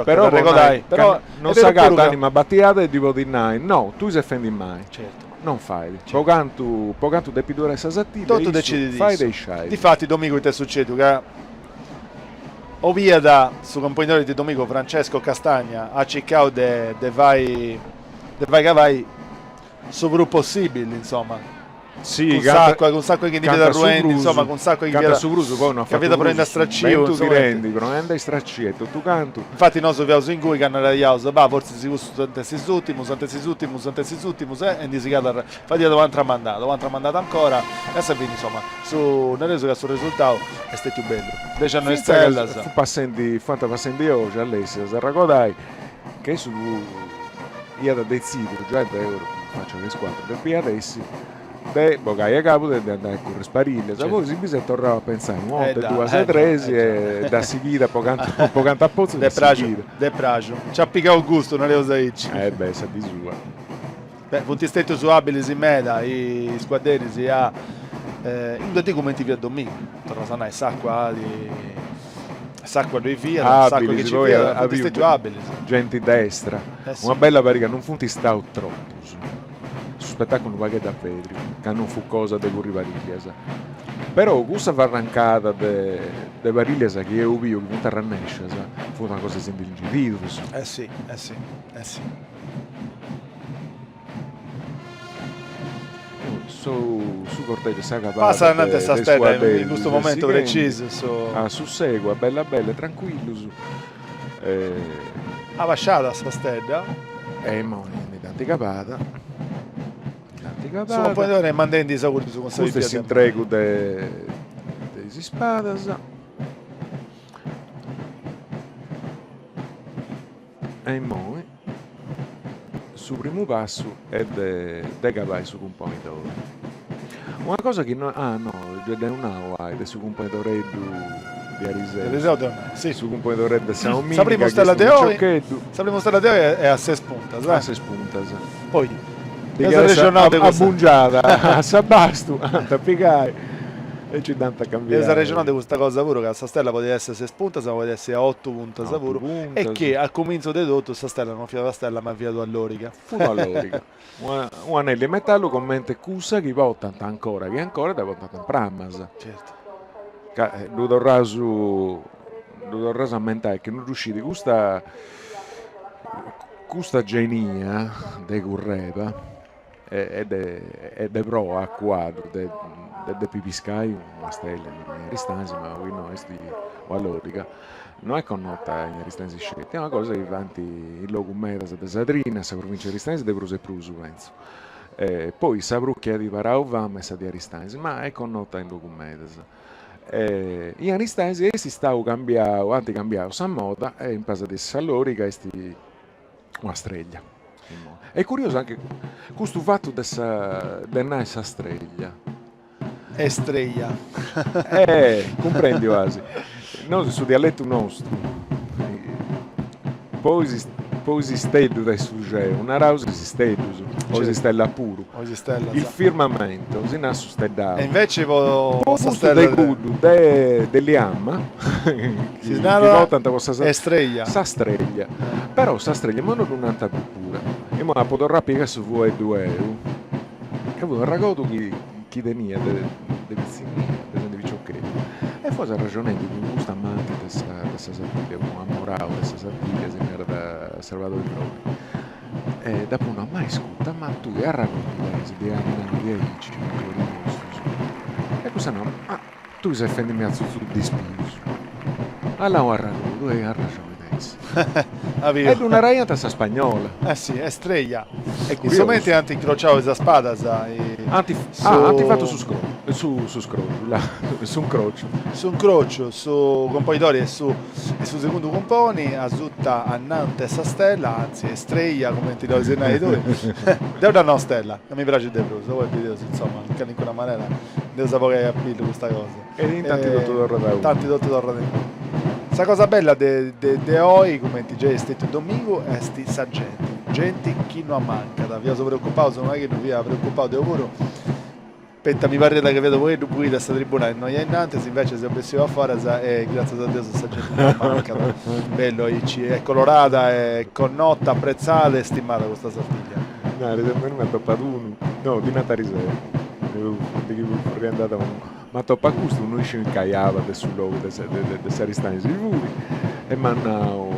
Però po nai ca non s'agatat anima batiada e ddi podit nai, no, tui ses fendi mali. Non fait. Po cantu po cantu depit durai sa Sartiglia Totu decidit issu. Difati Domigu ita est sucediu ca 'oliat su cumponidori de Domigu Francesco Castagna at circau de de fai de fai cabai su prus possibili insoma Si, cun s'acua, cun s'acua chi ndi fiat arruendi, insoma, cun s'acua chi fiat su prus poi no at ca fiat proendi a straciu, bentu tirendi, proendi a istracia e totu cantu. Infati nosu fiaus ingui ca naraiaus, bah, fortzis custus ant essi is ùrtimus, ant essi is ùrtimus, ant essi is ùrtimus, e ndi sighiat a fadiat un'atra mandada, un'atra mandada ancora, e a sa fini, insoma, su, nareus ca su resultau est stetiu bellu, dexianoi stellas. Fut passendi, fuant passendi oxi, Alessia, s'arragodai, che su. iat detzidiu, giai deu facia de is cuatru depiat essi, de bogai a cabudu e de andai a curri is parillas, poi si bis est torrau a pentzai una 'orta e duas e tres e dd'at sighida po cantu po cantu at potziu dd'at sighida. Dd'est praxu, nci at pigau gustu, nareus aici. Eh beh, sa dì sua. Beh, funt stètius abilis meda is cuadderis a in d-una dì cumenti fiat domìnigu, torraus a nai, s'acua s'acua ddoi fiat, s'acua chi ci fiat, funt stètius abilis. Genti destra, una bella pariga, non funt istaus tropus, su spetaculu unu pagheddu at pèrdiu, ca non fut cosa de curri parillas, però cussa farrancada de de parillas chi eus biu chi funt arrannèscias, fut una cosa de si ndi lingi didus. Eh si, eh si, eh si. Su su cortegiu est acabadu Passat ananti a sa stella in custu momentu precisu su. A sussegu, a bella bella, trancuillus. Abasciada sa stedda. E immoi ndi dd'ant cabada. Nd'ant cabada. Su cumponidori est mandendi is augurius cun sa Custu est s'intregu de de is ispadas. E immoi su primu passu est de de cabai su cumponidori. Una cosa chi no ah no giai dd'eus nau ai de su cumponidoreddu de ariseu. De ariseu dd'eus nau, si. Su cumponidoreddu de sa Sa primu stella de oi, sa primu stella de oi est a ses puntas, eh. A ses puntas. Poi eus arrexonau de custa. Abbungiada a s'abastu ant a pigai E nci dd'ant a cambiai. Eus arrexonau de custa cosa puru, ca sa stella podit essi a ses puntas ma podit essi a otu puntas puru, e chi a cumintzu de totu sa stella non fiat una stella ma fiat una loriga. Fut una loriga, u' anellu 'e metallu comente cussa chi portant ancora, chi ancora dda portant in prammas. Certu. Ca ddu torraus ddu torraus a ammentai chi no ddu scit, custa custa genia de curreba e de e de proa a cuaddu de de depi piscai una stella in Aristanis ma chi no est una loriga no est connota in Aristanis sceti, est una cosa chi faint in logus medas de sa trina, sa provincia de Aristanis de prus e prus pentzu. Poi sa prus chi at parau fama est sa de Aristanis, ma est connota in logus medas. In Aristanis est istau cambiau, ant cambiau sa moda e in pasu de sa loriga est Una streglia. Est curiosu anche custu fatu de sa de nai sa streglia. Estreglia. Eh, cumprendiu as. Nosu su dialetu nostru, po is po is isteddus de su celu naraus is isteddus, o is istellas puru. O is istellas. Il firmamento si narat su steddau. E invece po po sa stella de cuddu de de liama Si narat estreglia. Sa streglia. Però sa streglia imoi no ddu nant prus pura. Imoi apu torrau a pigai su fueddu 'eu, ca fut un'arragodu chi chi tenia de de pitzinnia, de candu piciocheddu. E fua arraxonendi cun custu amanti de sa de sa Sartiglia, unu amorau de sa Sartiglia, si narat Salvadori Frori. E dd'apu nau, ma iscuta, ma tui arragodu tenis de a nai diaici in logus nostus? E cussu at nau, ma Tui ses fendimì atzutzuddi is pilus. Alla u arragodu, e arraxoni tenis. E ddu naraiant a sa spagnola. Eh si, estrella. E cumenti ant incrociau is spadas. Ant ah, ant fatu su scro su su scroxu, là, su ncrociu. Su ncrociu, su componidori e su e su segundu cumponi, asuta anante sa stella, anzi estrella cumenti dda 'olis nai tui. Deu dda nau stella, ca mi praxit de prus, poi bideus insoma, in calincuna manera Nd'eus a bogai a pillu custa cosa. E intanti totu torrat a unu. Intanti totu torrat in unu. Sa cosa bella de de oi, cumenti giai est stetiu domingu, est sa genti. Genti chi no ammancat. Fiaus preocupaus, unu pagheddu fia preocupau deu puru, poita mi parriat ca fiat unu pagheddu buida sa tribuna innoi a innantis, invecias seu bessiu a foras e gratzias a Deus sa genti no ammancat. Bellu aici, est colorada, est connota, apretzada e stimada custa Sartiglia. Narit, a mei m'at topat unu, no, ddi nant ariseu, de chi fut furriendi a domu, m'at topat custu, no isciu in cali aba de su logu de de s'Aristanis si fut, e m'at nau,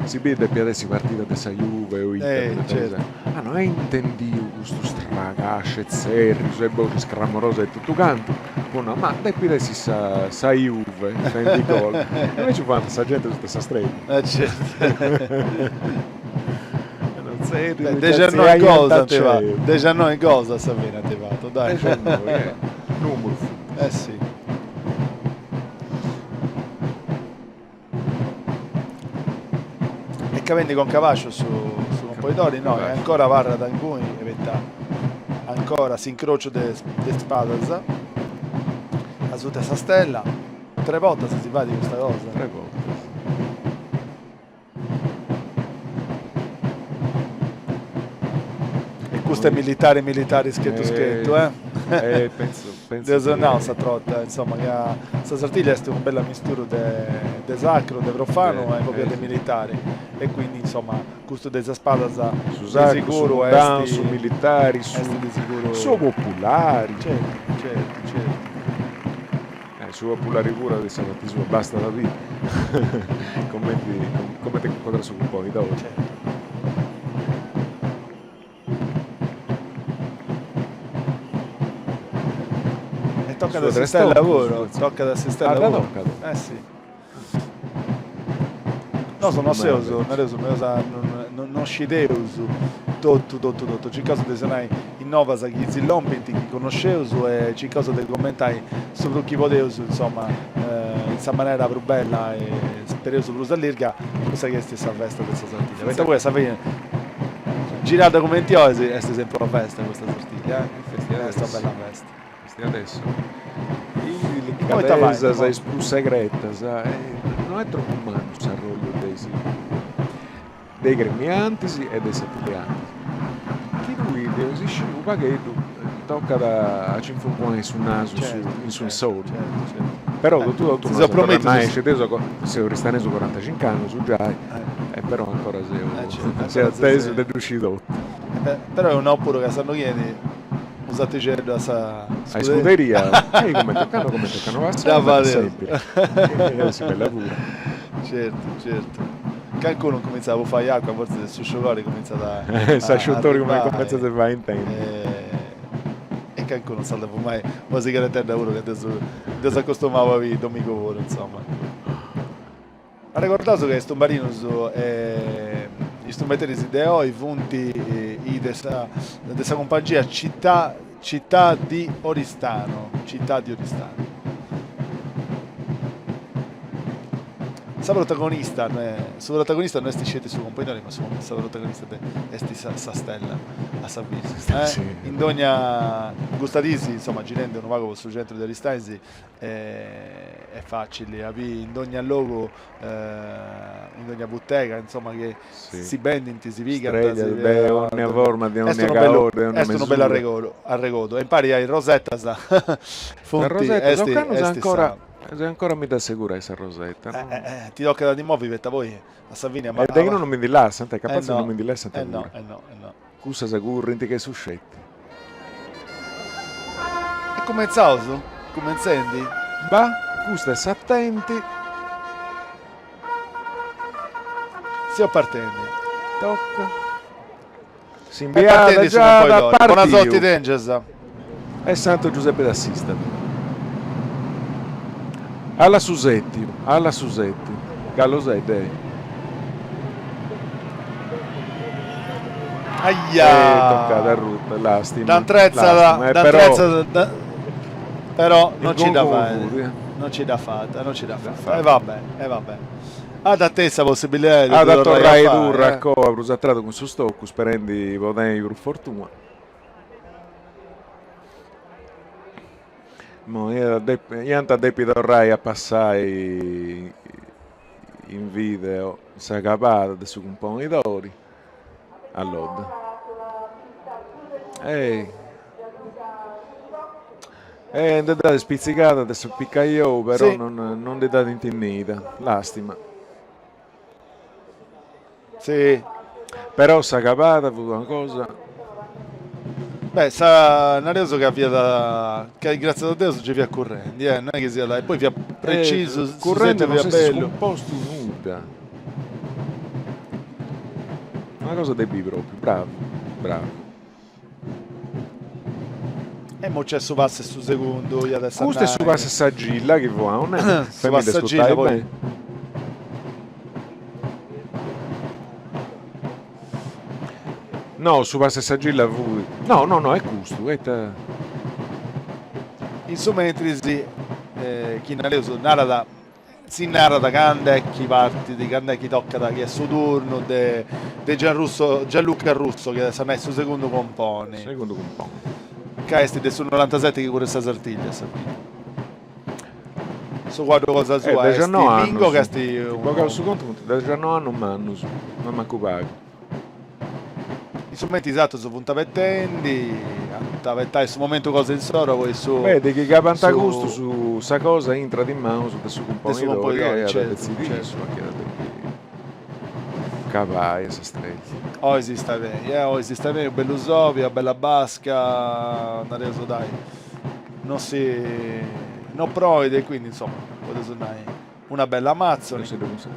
si biri depiat essi partida de sa Juve o ita, ah no, e intendiu custu stragasciu e tzerrius e boxis cramorosas e totu cantu, apu nau, ma depit essi sa sa Juve fendi gol, e inveci fuant sa genti de sa streglia. Dexannoi gols ant fatu, dexannoi gols a sa fine ant fatu, dai. Dexannoi, eh, numuru funt. Eh si. E cabendi conca basciu su su. Cumpoidori, no, e ancora abarrat inguni, e poita ancora s'incrociu de de spadas asuta 'e sa stella, tre bortas si fait custa cosa. Tre bortas. E custu est militari militari schetu schetu eh. Eh, penso, penso. Deu seu nau sa trota, insoma, ca sa Sartiglia est unu bellu amisturu de de sacru, de profanu e propriu de militari e quindi insoma custu de sas spadas Su de sacru, su siguru mundanu, est su militari, su est de siguru su populari. Certu, certu, certu. Eh, su populari puru de sa parti sua, bastat a biri cumenti cumenti cuncodrait su cumponidori. E tocat a s'istella puru, tocat a s'istella puru. Ah, tocat? Eh si. Nosu no seus, nareus, no scideus totu totu totu, circaus de sonai is novas chi si lompint, chi connosceus e circaus de commentai su prus chi podeus, insoma, in sa manera prus bella e spereus prus allirga cussa chi est sa festa de sa Sartiglia, poita poi a sa fini girada cumenti ois est sempri una festa custa Sartiglia, eh, est una bella festa. Est adesso. Is delicadesas is prus segretas, no est tropu mannu s'arrollu de is de is gremiantis e de is sartilliantis. Chi tui deu si sciu unu pagheddu tocat a ci infuncuai su nasu in su insoru. Però totu totu no est mai sceti deu seu oristanesu corantacinc'annus giai e però ancora seu seu atesu de ddu scì totu. Però est un'ou puru ca s'annu chi 'enit unu satixeddu a sa A iscuderia, e comente ocannu comente ocannu passau, comente sempri. Est bella puru. Certu, certu. Cancunu cumintzat a bufai acua, fortzis su sciugori cumintzat a S'asciutori cumintzat a fai intendi. E cancunu s'at a fumai una sigaretedda puru ca dd'eus acostumau a biri domigu puru, insoma. Arregordaus ca is tumbarinus e is trumbeteris de oi funt is de sa de sa cumpangia Città Città di Oristano Città di Oristano. Sa protagonista su protagonista no est sceti su cumponidori ma su sa protagonista est sa sa stella a sa fini eh in dogna custa dis insoma girendi unu pagu po su centru de Aristanis Est facili a biri in dogna logu, in dogna butega, insoma, chi si bendint, si pigant, si de ogna forma, de ogna calori, de ogna Est unu bellu arregodu e impari a is rosetas funt, est ancora ancora mi dd'assegurai sa rosetta no? Ti tocat a ti movi poita poi a sa fini E de chi no non mi ndi lassant, est capatzi non mi ndi lassant puru. Eh no, eh no, eh no. Cussas currint che su sceti. E cumentzaus? Cumentzendi? Bah, custa est s'atenti. Seu partendi. Tocca. S'imbiada già at partiu. Bona sorti tengias. E Santu Giuseppe t'assistat. Alla su sètiu, alla su sètiu. Gallu sete. Aia! E toccada arruta, lastima. Dd'antretzat, eh, dd'antretzat, però non ci dda fait, non ci dda fata, non ci dda fata. E va bene, e va bene. At a tenni sa possibilidadi de At a torrai turra a coa prus a tradu cun su stocu, sperendi po tenni prus fortuna. Immoi iant a depi torrai a passai in video sa cabada de su cumponidori a Lodda. Ei e nde dd'at spitzigada de su picaiou però non non ndi dd'at intinnida, lastima. Si. Però sa cabada fut una cosa. Beh, sa nareus ca fiat, ca gratzias a Deus nci fiat currendi, eh, non est chi siat, e poi fiat precisu, su Currendi setu non fiat s'est bellu. scumpostu nudda. Una cosa de bi propriu, bravu, bravu. E mo nc'est su passu 'e su segundu, iat a essi a Custu est su nai. passu 'e s'agilla chi fuaus nendi, Su passu 'e s'agilla fai-mi-ddu ascurtai poi. beni. No, su passu 'e s'agilla fut. No, no, no, est custu, est. In su mentris chi nareus, narat. Si narat cando est chi partit, cando est chi tocat chi est su turnu de de Gianrusso, Gianluca Russo chi at a nai su segundu cumponi. Segundu cumponi. Ca est de su norantaseti chi curret sa Sartiglia a sa fini. Su cuaddu cosa sua est Mingo ca est unu. Bogau su contu funt dexanno'annus mannus, no mancu pagu. In su menti is atrus funt abetendi, ant a abetai su momentu cosa insoru poi su. Beh, de chi acabant custus, sa cosa intrat in manus de su cumponidori e at a detzidi issu a chi at a depi cabai a sa streglia. Oi si stait beni, eh, oi si stait beni, unu bellu sobi, una bella basca, nareus dai, non si, non proit e quindi insoma, podeus nai una bella amazzoni.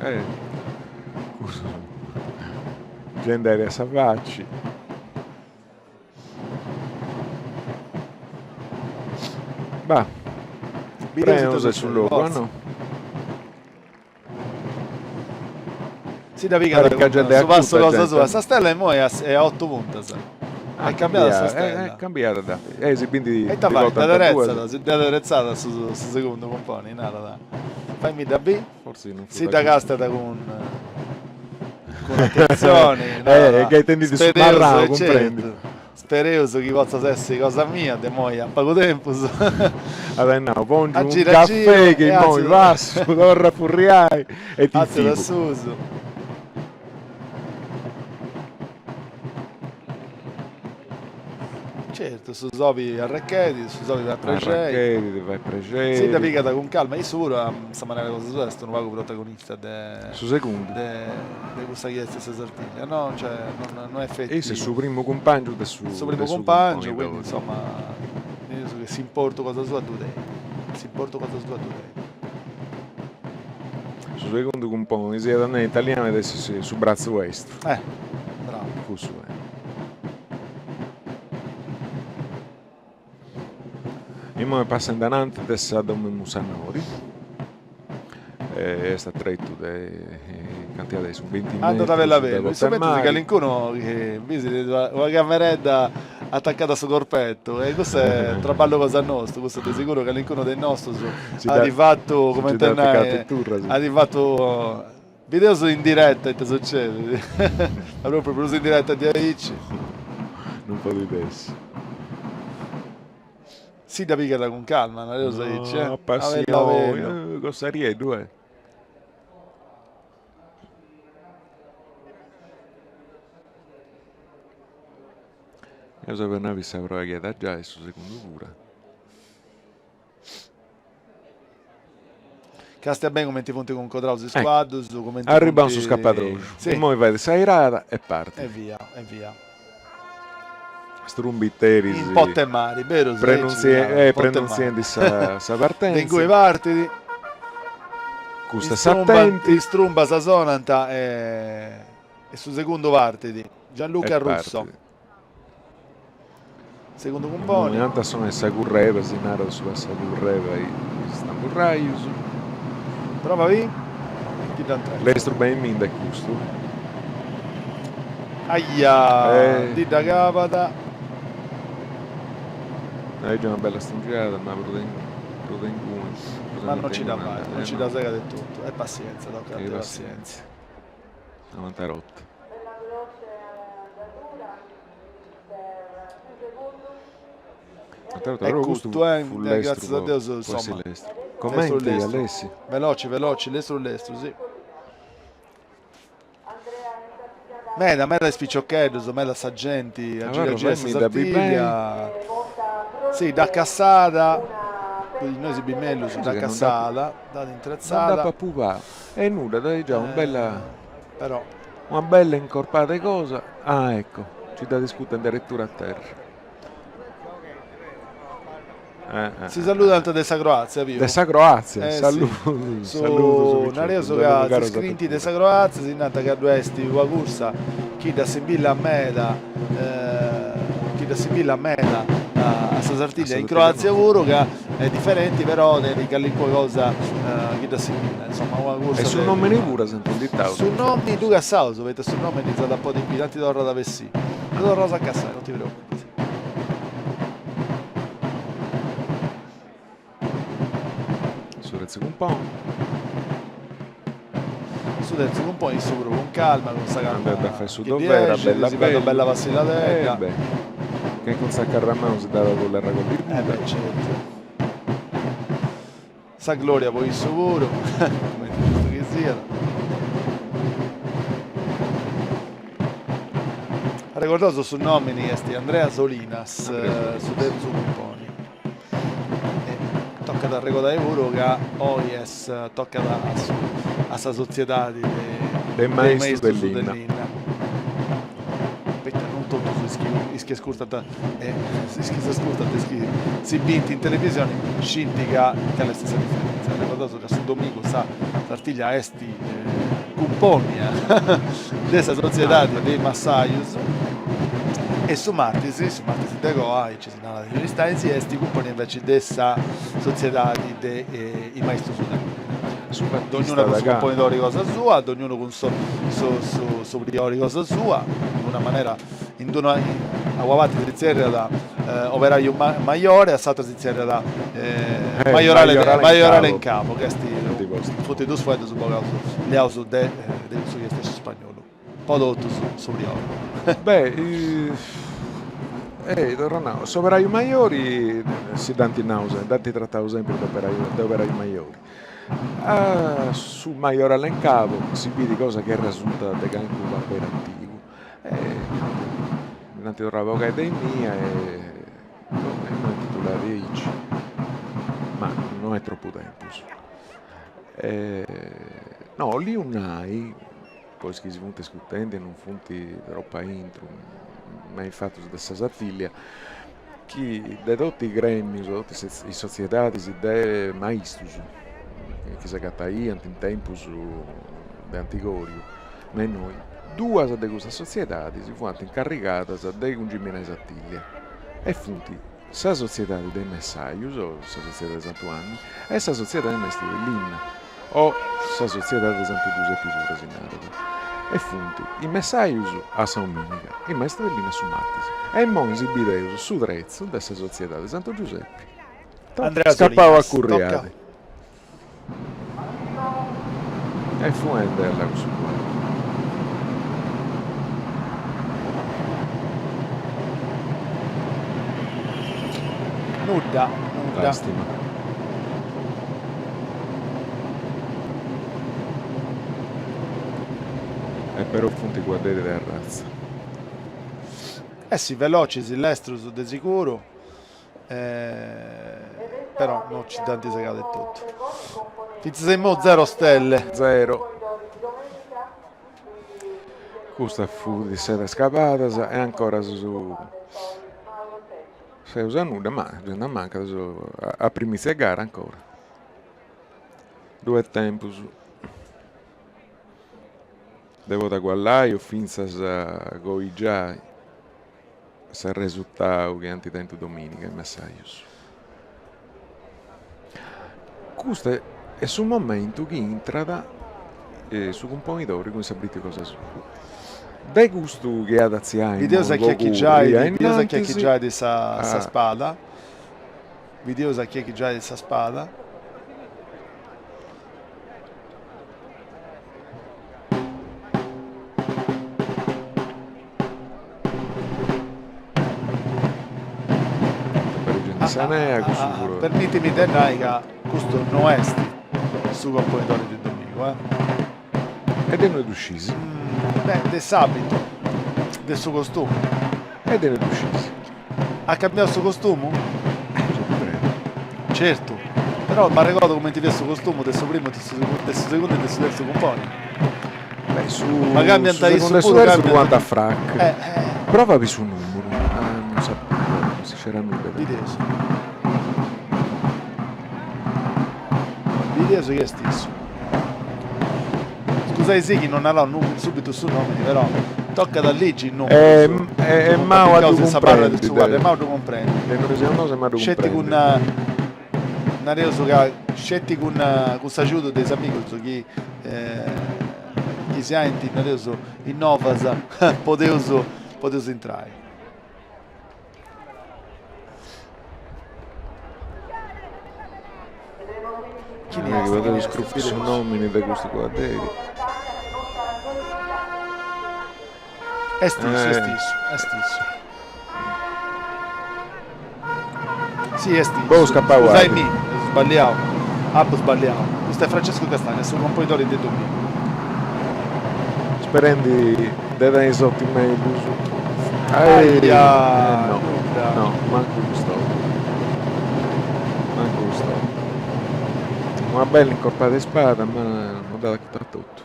Eh, cussu gei nd'est a sa faci. Bah, prenos est su logu, no? Si dda pigat cun su passu cosa sua. Sa stella immoi est a otu puntas. Est cambiada sa stella. Est cambiada da. E si bindi E ita fait? Dd'aderetzat, si dd'aderetzat su segundu cumponi, narat, Faimi dda bì. Forsi non Si dda castat cun cun atentzioni, narat, Che intendit su marrau, cumprendit. Spereus chi potzat essi cosa mia de moi a pagu tempus. At ai nau, pongiu unu cafè chi immoi passu, torru a furriai e ti inficu. A susu. Certu, su sobi arrechedit, su sobi fait prexei. Arrechedit, fait prexei. Si dda pigat cun calma, issu puru a sa manera cosa sua est unu pagu protagonista de. Su segundu. De cussa chi est sa Sartiglia, no? Cioè non est feti. Issu est su primu cumpàngiu de su. Su primu cumpàngiu, quindi insoma, bideus chi s'importu cosa sua ddu tenit, s'importu cosa sua ddu tenit. Su segundu cumponi, si iat a nai in italianu at essi su bratzu estru. Eh, bravu. Cussu est. Imoi passendi ananti de sa domu 'e Mussanori e est a tretu de cantu iat essi, unu binti Andat metrus bella de bellu, in su Porta 'e mentris Mari. calincunu chi bisit una cameredda atacada a su corpettu e cussu est traballu cosa nostu, cussu de seguru calincunu de is nostus at fatu, cumenti nai, at fatu, bideus in diretta ita sucedit, ma propriu prus in diretta de aici. Non podit essi. Si dda pigat cun calma, nareus aici, eh. No, passioni, cossarieddu eh. Eus a biri sa proa chi at giai su segundu pura. Castia beni cumenti funt cuncodraus is cuaddus, cumenti funt. Arribau in su scapadroxu. Si. Immoi fait s'airada e partit. E via, e via. Strumbiteris. In potta 'e mari, berus? Prenuntziendi sa partenza. De ingui partit. Custa s'atenti. Is trumbas sonant e su segundu partit. Gianluca Russo. Segundu cumponi. Immoi ant a sonai sa curreba, si narat su passau curreba is tamburraius. Prova bi, chi dda intretzat. Lestru beniminda est custu. Aia, ndi dda cabat. Est giai una bella stringiada, ma prus de inguni. Ma non ci dda fait, non ci dda segat e totu. E passienza, tocat a tenni passienza. Novantarotto. E custu eh, gratzias a Deus, insomma. Comenti Alessi? Veloci, veloci, lestru lestru, sì. Meda, meda is piciocheddus, meda sa genti, a gira gira sa Sartiglia. Sì, dd'at cassada, innoi si bit mellus, dd'at cassada, dd'at intretzada. Non dd'apu apubau. E nudda, dd'at giau una bella. Però. Una bella incorpada 'e cosa. Ah ecco, nci dd'at iscuta in deretura a terra. Si saludant de sa Croazia, Pio. De sa Croazia, saludu, saludu. Nareus ca si scrint de sa Croazia, si nant ca ddu est una cursa chi dd'assimbillat meda, chi dd'assimbillat meda a sa Sartiglia in Croazia puru, ca est diferenti però tenit calincuna cosa chi dd'assimbillat, insoma una cursa E su nomini puru as inditau. Su nomini ddu cassaus, poita su nomini s'at a podi biri, tanti torrat a bessì. Ddu torraus a cassai, non ti preocupis. Su terzu cumponi. Su terzu cumponi issu puru cun calma, cun sa calma Andat a fai su chi ddi dovere, a 'exit, bella si fait una bellu. bella passiladedda. E beh, che cun sa carramanu si dd'at a bolli arregolli Eh puru. beh, certu. Sa gloria po issu puru, cumenti giustu chi siat. Arregordaus su nomini est Andrea Solinas, su terzu cumponi. E tocat a arregodai puru ca oi est tocat a su a sa sotziedadi de de is maistus de de linna. linna. Poita non totus is chi is chi ascurtant e is chi s'ascurtant e is chi si bint in televisioni scint ca cali est sa diferentzia. Arregordaus ca su domingu sa Sartiglia est cumponia de sa sotziedadi de is massajus e su martis, su martis de coa, aici si narat in Aristanis, est cumponia inveci de sa sotziedadi de is maistus de linna. Dognuna cun su cumponidori cosa sua, dognunu cun su su priori cosa sua, in una manera in d'una a una parti si zerriat operaiu majore, a s'atra si zerriat majorale majorale in capo, chi est funt dus fueddus bogaus liaus de de cussu chi est su spagnolu, po totus su priori. Beh, eh, torru a nau, s'operaiu majori si dd'ant nau dd'ant tratau sempri de operaiu de operaiu majori A su majorale in capo si bidi cosa chi arresurtat de calincunu paperi antigu e nd'ant torrau a bogai de innia e imoi intitulada aici, ma no est tropu tempus. No, 'oliu nai, po is chi si funt ascurtendi e non funt tropu aintru me is fatus de sa Sartillia, chi de totu is gremius, totu is sotziedadis de maistus chi s'agataiant in tempus de antigoriu me innoi, duas de custas sotziedadis fuant incarrigadas de cungiminai Sartillia e funt sa sotziedadi de is messajus, o sa sotziedadi de Santu 'Anni, e sa sotziedadi de maistus de linna, o sa sotziedadi de Santu Giusepi puru si narat, e funt is messajus a sa dominiga, is maistus de linna a su martis. E immoi si bideus su tretzu de sa sotziedadi de Santu Giusepi. Andrea Scappau a Solinas, curri toca. E fuendella cussu cuaddu. Nudda, nudda. Lastima. E però funt cuadderis de arratza. Eh si, velocis, lestrus de siguru. Però no ci dd'ant segada e totu. Fintzas a immoi zero stelle. Zero. Custa fut seti scapadas e ancora su seus a nudda, ma gei nd'amancat su a primizia 'e gara ancora. Ddu est tempus de podi aguallai o fintzas coigiai S'arresurtau chi ant tentu domìniga is messajus. Custu est su momentu chi intrat su cumponidori cun s'abritiu cosa sua. De custu chi at atziai Bideus a chie chi giait, bideus a chie chi giait sa sa spada. Bideus a chie chi giait sa spada. Permitimi de nai ca custu no est su componidori de domingu, eh. E de innui ddu scis? Beh, de s'abitu, de su costumu. E de innui ddu scis? At cambiau su costumu? Eh, gei ddu creu. Certu, però m'arregodu cumenti fiat su costumu de su primu, de su segundu e de su terzu cumponi. Beh, su Ma cambiant su issu segundu e su puru, terzu cambiant. fuant a frac. Eh, eh. Prova a biri su numeru, ah, non sapu, non si scera nudda. Bideus. Bideus chi est issu. Scusai si chi non narau subitu su nomini, però tocat a ligi is numerus. E mau a ddu sa barra de cumprendi. su cuadru, est mau a ddu cumprendi. De innui seus nosu est mau a ddu Sceti cun cumprendi. Nareus ca sceti cun cun s'agiudu de is amigus chi chi si aint nareus is novas podeus podeus intrai. Chini est? Podeus scruffi su nomini de custu cuadderi. Est issu, est issu, est issu. Si, est issu. Boh, scappau Scusai mi, sballiau. Apu sballiau. Custu est Francesco Castagna, su componidori de Domingu. Sperendi de tenni sorti mellus. Aia, no, no, mancu cust'orta. Mancu cust'orta. Una bella incorpada 'e spada, ma no dd'at acuta totu.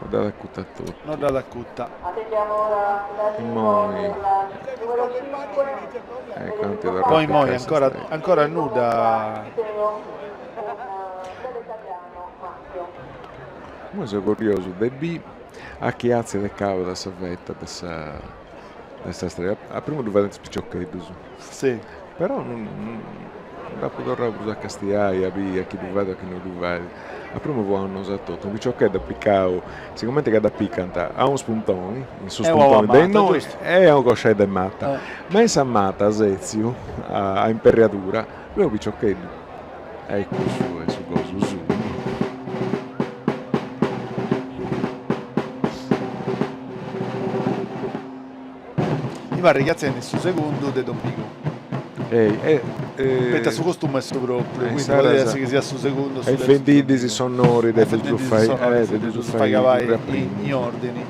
No dd'at acuta totu. No dd'at acuta. Immoi. Ecco, ant torrau a Poi immoi picai sa ancora, stella. ancora nudda. Immoi seu curiosu de biri a chi atziat e cabat sa veta de sa de sa stella. A primu ddu fadiant is piciocheddus. Si. Però non dd'apu torrau prus a castiai a biri a chi ddu fait o a chi no ddu fait. A primu fuaus nosu a totu, unu piciocheddu at picau, sigumenti ca dda picant a unu spuntoni, in su spuntoni de innoi, e a unu cosciai de mata. Ma in sa mata setziu a imperriadura, ddoi est unu piciocheddu. E cussu est su gosu suu. Mi parrit chi atzendi su segundu de Domigu. Ei, e. Poita su costumu est su propriu, quindi podit essi chi siat su segundu o su E terzu. fendidis s'onori de ddus fai, de ddus fai acabai in ordini.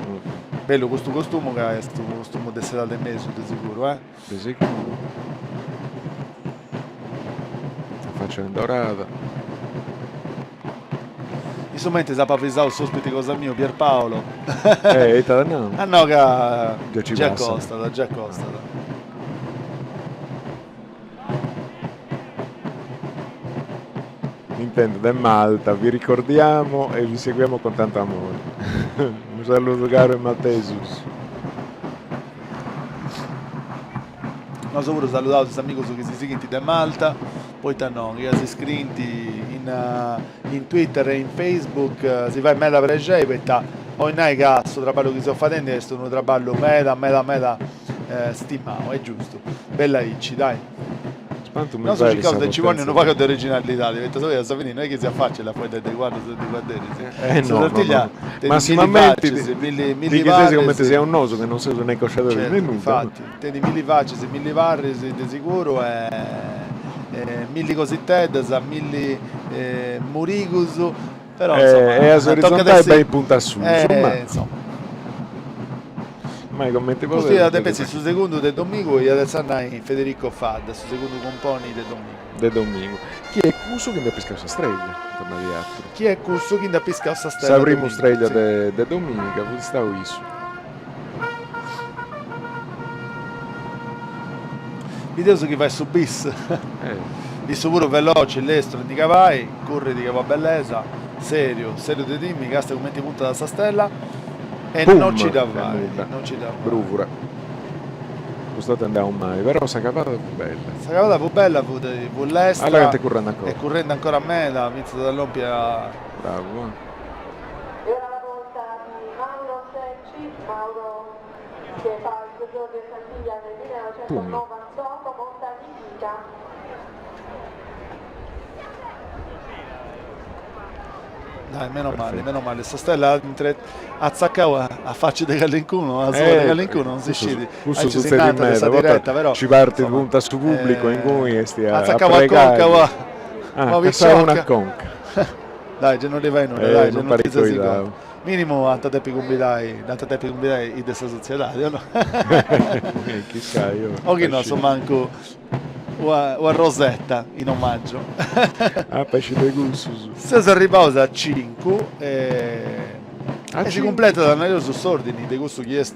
Bellu custu costumu ca est unu costumu de s'edade 'e mesu de seguru, eh. De seguru. Sa faccia indorada. In su mentris apu avisau s'ospiti cosa miu Pierpaolo. Eh, ita at nau? At nau ca Già ci già passat. costat, già costat. Intendo de Malta, vi ricordiamo e vi seguiamo con tanto amore. Unu saludu caru a is maltesus. Nosu puru saludaus is amigus chi si sighint de Malta, poita no, chi si scriint in in Twitter e in Facebook, si fait meda prexei poita 'olit nai ca su traballu chi seus fadendi est unu traballu meda meda meda stimau, est giustu, bella aici, dai. Spantu mi Nosu fait circaus sa de nci ponni potenza unu pagu de originalidadi, poita sa a sa fini no est chi siat facili a fueddai de cuaddus e de cuadderis. Eh Sa no, no, Sartiglia no. tenit milli Massimamenti facis, milli di milli chi seis cumenti parris. seus nosu chi non seus ne cosciadoris ne Certu, nudda. infati, tenit milli facis, milli parris de siguru e milli cositeddas, milli murigus, però insoma E a tocat a s'orizontali essi bai in punta a susu, ma insoma. Mai cumenti Custu podeus iat a depi essi su segundu de Domigu iat essi a nai Federico Fadda, su segundu cumponi de Domigu. De Domigu. Chi est cussu chi nd'at piscau sa streglia, torna di atru. Chi est cussu chi nd'at piscau sa stella Sa primu Domigu, streglia si. de de Dominica fut istau issu. Bideus chi fait su bis. Issu puru veloci, lestru a ndi cabai, currit che una bellesa, seriu, seriu de timi, castia cumenti puntat sa stella e Pum! no ci dda E fait, nudda. no ci dda fait. Bruvura. Cust'orta andau mali, però sa cavada fut bella. Sa cavada fut bella, fut fut lestra. Allora est currendi ancora. Est currendi ancora meda, fintzas a lompi a. Bravu. E ora la volta di Mauro Secci, Mauro che fa il suo esordio in Sartiglia nel 1998, monta Nikita. Dai, meno male, meno male. Sa stella intre at tzacau a a facci de calincunu, a suba de calincunu, non si scit. Cussu Aici si sutzedit nant de sa meda, poita diretta, però ci partit insoma punta a su pubblicu e inguni est a at tzacau a pregai. conca una Ah, una cassau una picioca. conca. Dai, gei non ddi fait nudda, Eh, dai, gei non non parit ti ses coidau. Minimu ant a depi cumbidai, dd'ant a depi cumbidai is de sa sotziedadi, o no? Chissai, O chi no, assumancu una una rosetta in omaggio. Ah, pesci de cussus. Seus arribbaus a cincu e A e si cincu. cumpletat nareus s'ordini de cussu chi est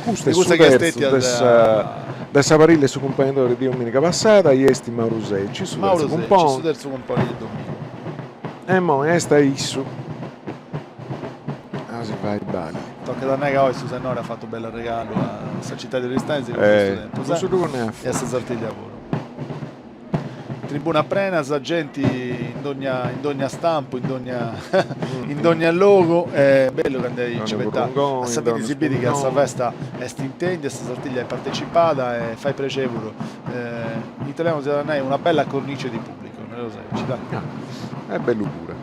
Custu de est su cussa chi est terzu stetia de sa de sa parilla 'e su cumponidori de dominica passada, i est Mauru Secci, su Mauru terzu Secci, cumponi. su terzu cumponi de domigu. E immoi est a issu a si fai balli. Tocat a nai ca oi su sennori at fatu bellu arregalu a sa citadi de Aristanis cun custu tempus, Cussu ddu ponit a e a sa Sartiglia puru. Tribuna prena, sa genti in dogna in dogna stampu, in dogna in dogna logu, est bellu candu aici, poita a sa fini si bidi ca sa festa est intendia, sa Sartiglia est partecipada e fait prexei puru. In italianu si iat a nai una bella cornice di pubblico. Mario Secci, dai. Ah, est bellu puru.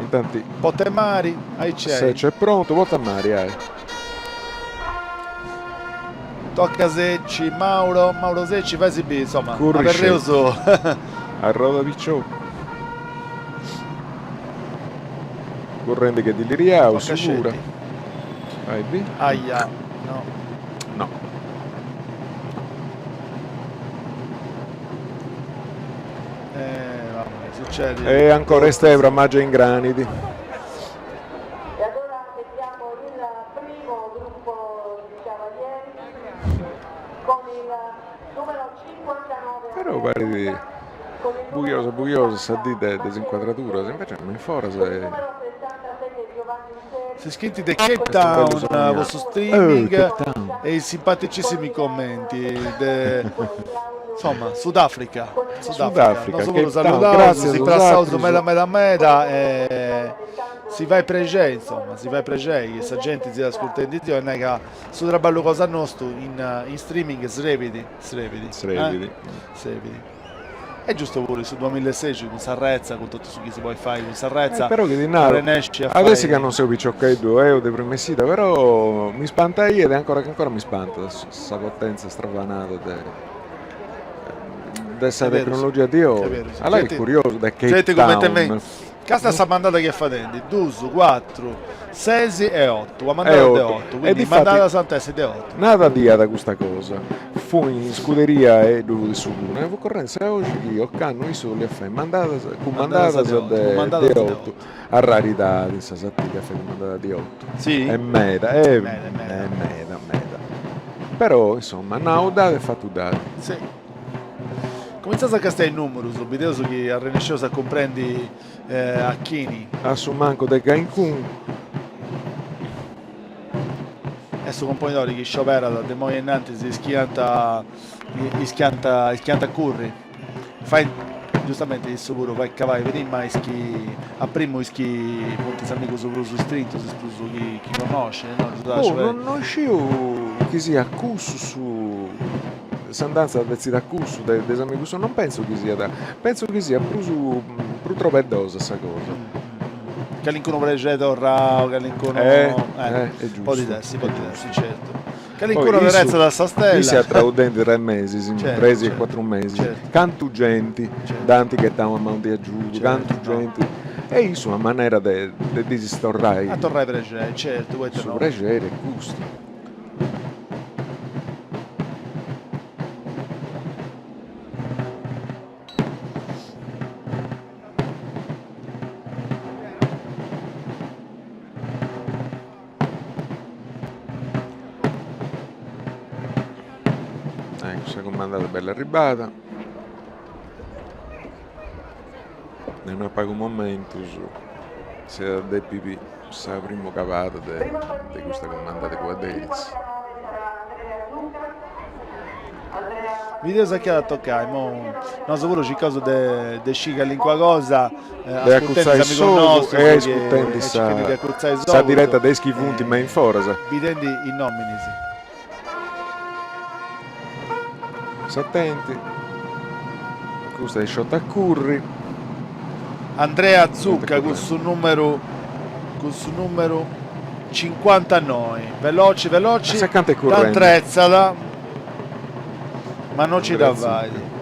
Intanti. Potemari, aici est. Secci est prontu, Potemari, ai. Tocca Secci, Mauro, Mauro Secci, fai si biri, insomma, aberreus. Arroda picioccu. Currendi che dilliriau, sigura. Fai biri. Aia, no. No. Eh, vabbè, succede. E ancora est Ebra, ma già ingranit. E allora vediamo il primo gruppo di cavalieri con il numero 59 Però parit bughiosa bughiosa sa dì de is inquadraduras, invece me in foras est. Si scritti de Cape Town po su streaming e i simpaticissimi commenti de insomma Sudafrica Sudafrica nosu puru saludaus si prassaus meda meda meda e si fait prexei insomma si fait prexei chi sa genti siat ascurtendi e nai ca su traballu cosa nostu in in streaming srebit srebit srebit srebit Est giustu puru in su duamillasexi cun s'arretza, cun totu su chi si podit fai cun s'arretza, Eh, però chi ti naru, arrennesci a fai. At essi ca non seu piciocheddu eo de prima essida, però mi spantaiat e ancora chi ancora mi spantat sa potenza stravanada de de sa tecnologia di oi. Allora est curiosu de Cape Genti cumenti Town. mei. Casta sa mandada chi est fadendi, dus, cuatru, ses e otu, una mandada de otu, quindi mandadas ant essi de otu. Nada dd'iat custa cosa, fui in scuderia e ddu fut issu puru, e fut currendi sa 'oxi chi ocannu issu 'oliat fai mandadas, cumandadas de otu, a raridadi in sa Sartiglia a fai cumandada de otu, est meda, est meda meda, però insoma nau dd'at e fatu dd'at. Cumentzaus a castiai is numerus, bideus chi arrennesceus a cumprendi a chini. A su mancu de calincunu. Est su cumponidori chi scioberat de immoi a innantis is chi ant is chi ant is chi ant a curri. Fait giustamenti issu puru fait cabai prima is chi a primu is chi funt is amigus prus strintus is prus chi chi connoscit no Oh non sciu chi siat cussu su S'andanza detzida cussu de is amigus suus, non pentzu chi siat, pentzu chi siat prus prus trobeddosa sa cosa. Calincunu prexeri torrau, calincunu. Eh, eh, est giustu. Podit essi, podit essi, certu. Calincunu aderetzat a sa stella. Issu at traudendi tres mesis, tres e cuatru mesis, cantu genti dd'ant ghetau a manu de agiudu, cantu genti, e issu una manera de ddis torrai. A torrai prexeri, certu, poita no. Su prexeri est custu. Ecco, sa cumandada bella arribada. De una pagu momentus s'iat a depi biri sa primu cabada de custa cumandada de cuadderis. Bideus a chi at a tocai, imou nosu puru circaus de de sciri calincuna cosa De acutzai s'ogu e ascurtendi sa direta de is chi funt me in foras. Bidendi is nominis. S'atenti, custa est sciota a curri. Andrea Zucca cun su numeru cun su numeru cincuantanoi, veloci veloci, dd'antretzat ma no ci dda fait.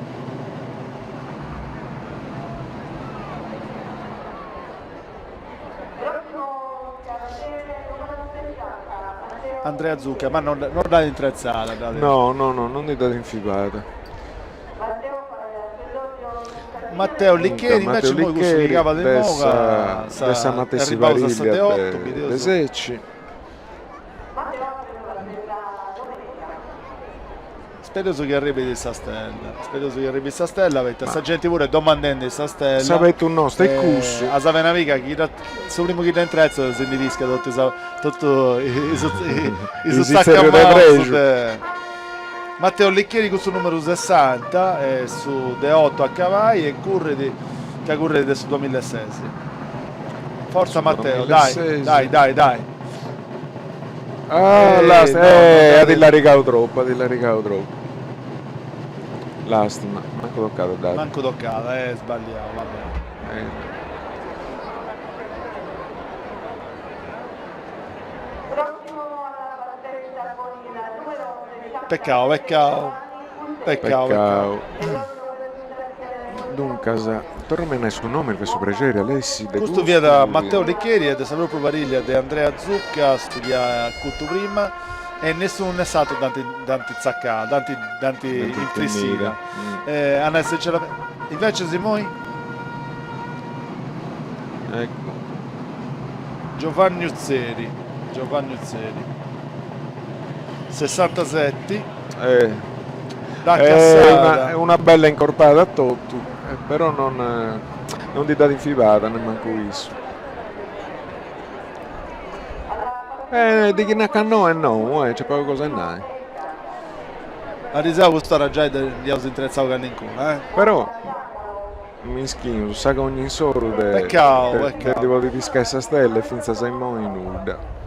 Andrea Zucca, ma non non dd'at intretzada, dd'at. No, no, no, non ndi dd'at infibada. Matteo Licheri, invece immoi cussu chi cabat immoga, de sa matessi parìllia de Secci. Spereus chi arribit sa stella, spereus chi arribit sa stella, poita sa genti puru est domandendi sa stella. S'abetu nostu est cussu. A sa Fenaviga chi su primu chi dda intretzat si ndi piscat totu sa totu is sacamaus de Matteo Licheri cun su numeru sessanta est su de otu a cabai e currit ca currit de su duamillases. Forza Matteo, dai, dai, dai, dai. Ah, lasta, eh, at illarigau tropu, at illarigau tropu. Lastima, mancu tocada dd'at. Mancu tocada, eh, sballiau, va bene. Eh. Peccau, peccau, peccau, peccau. Duncas, torrami a nai su nomini po su prexeri, Alessi, de custu. Custu fiat Matteo Licheri e de sa propriu pariglia de Andrea Zucca, su chi at curtu prima, e ne s'unu ne s'atru dd'ant dd'ant tzacau, dd'ant dd'ant infrissida. A nai sinceramente, invecias immoi? Ecco. Giovanni Utzeri, Giovanni Utzeri. Sessantaseti. Eh. Da cassada. È una bella incorpada totu, però non non ndi dd'at infibada nemmancu issu. Eh, de chi nat ca no est no, eh, nc'est pagu cosa 'e nai. Ariseu cust'ora giai nd'iaus intretzau calincuna, eh. Però Mischinu, sa cogna insoru de Peccau, peccau. de ndi podi piscai sa stella e fintzas a immoi nudda.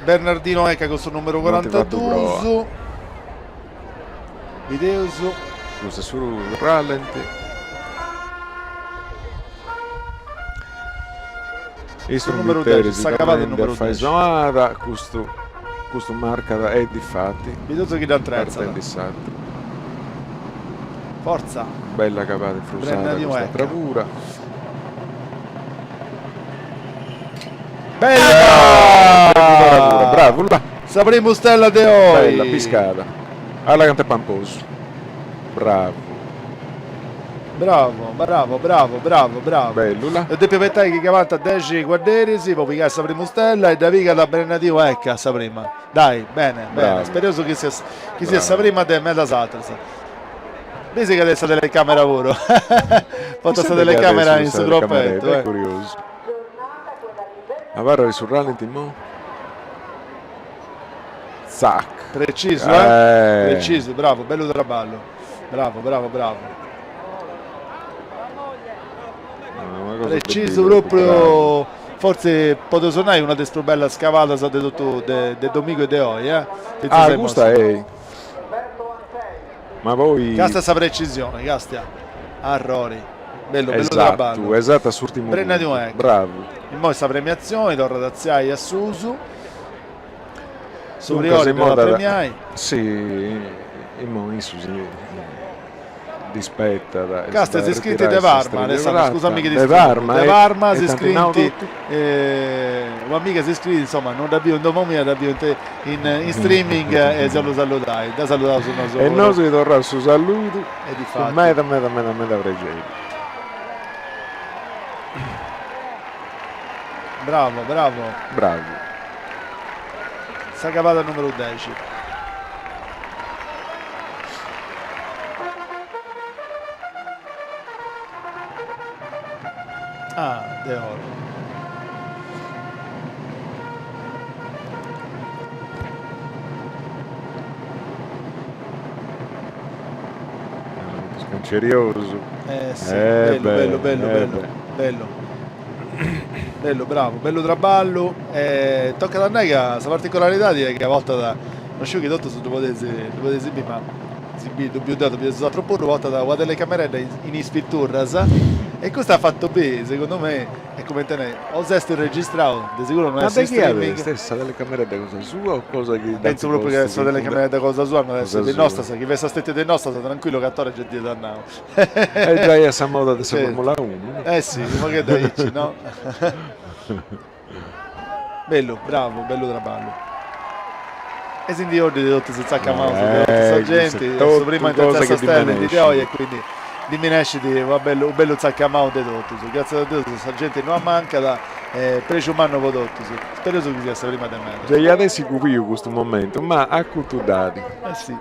Bernardino Eca cun su numeru No ant fatu proa. corantaduus. Bideus. Custu est su rallenti. Is Su numeru dexi, trumbiteris sa cabada torrendi a numeru fai dexi. sonada, custu custu marcat e difati Bideus chi dd'antretzat. partendi s'atru. Fortza. Bella cabada infrusada Bernardino custa Eca. bravura. Bella! Bravura, bravu là. Sa primu stella de oi. Bella piscada. Alla cant'est pamposu. Bravu. Bravo, bravo, bravo, bravo, bravo. Bellu là. E depiu abetai chi cabant dexi cuadderis po pigai sa primu stella e dda pigat Bernardino Eca sa prima. Dai, bene, bene, spereus chi siat chi siat sa prima de medas atras. Bisi ca tenit sa telecamera puru. Portat sa telecamera in su cropetu. Est curiosu. Abarrat su rallenti immoi. Zac. Precisu, eh? Precisu, bravo, bellu traballu. Bravo, bravo, bravo. Precisu propriu, fortzis podeus nai una de is prus bellas cavadas de totu de domigu e de oi, eh. Ah, custa est. Ma poi. Castia sa precisione, castia. Arrori. Bellu, bellu traballu. Esattu, esattu a s'urtimu puntu. Bravu. Immoi sa premiatzioni torrat a artziai a susu. Su priori ddu at a premiai. Si, immoi issu si ddi spetat. Castia si scrint de Parma, Alessandro, scusami chi ti De Parma, de Parma si scrint, un'amiga si scriit, insoma, non dda biu in domo mia, dda biu in in streaming e si 'ollu saludai, dda saludaus nosu E puru. nosu ddi torraus su saludu E cun difati. meda meda meda meda prexeri. Bravo, bravo. Bravu. Sa cabada numeru dexi. Ah, de oro. Scanceriosu. Eh sì, eh bello, bello, bello, eh bello, bello. Bellu, bravu, bellu traballu. E tocat a nai ca sa particolaridadi est ca a bortas, no sciu chi totus ddu podeis ddu podeis biri, ma si bit, ddu biu deu, ddu bieus is atrus puru, portat una telecameredda in is piturras e custa at fatu biri, segundu mei, est cumenti nai, o s'est registrau, de seguru no est in streaming. Ma de chi est sa telecameredda cosa sua o cosa chi dd'ant Pentzu propriu ca est sa telecameredda cosa sua, no est de nostras, chi fessat stetia de nostras, trancuillu ca Tore gei dd'iat nau. Est giai a sa moda de sa Formula Unu. Eh si, unu pagheddu aici, no? Bellu, bravu, bellu traballu. E si ndi oddit totu su zacamaus de totu sa genti, su primu a intretzai sa stella in dì de oi e quindi ndi minescit una bellu unu bellu zacamau de totus. Gratzias a Deus sa genti no amancat e prexu mannu po totus. Spereus chi siat sa prima de medas. Gei iat essi cubiu custu momentu, ma acutu dd'at. Eh si.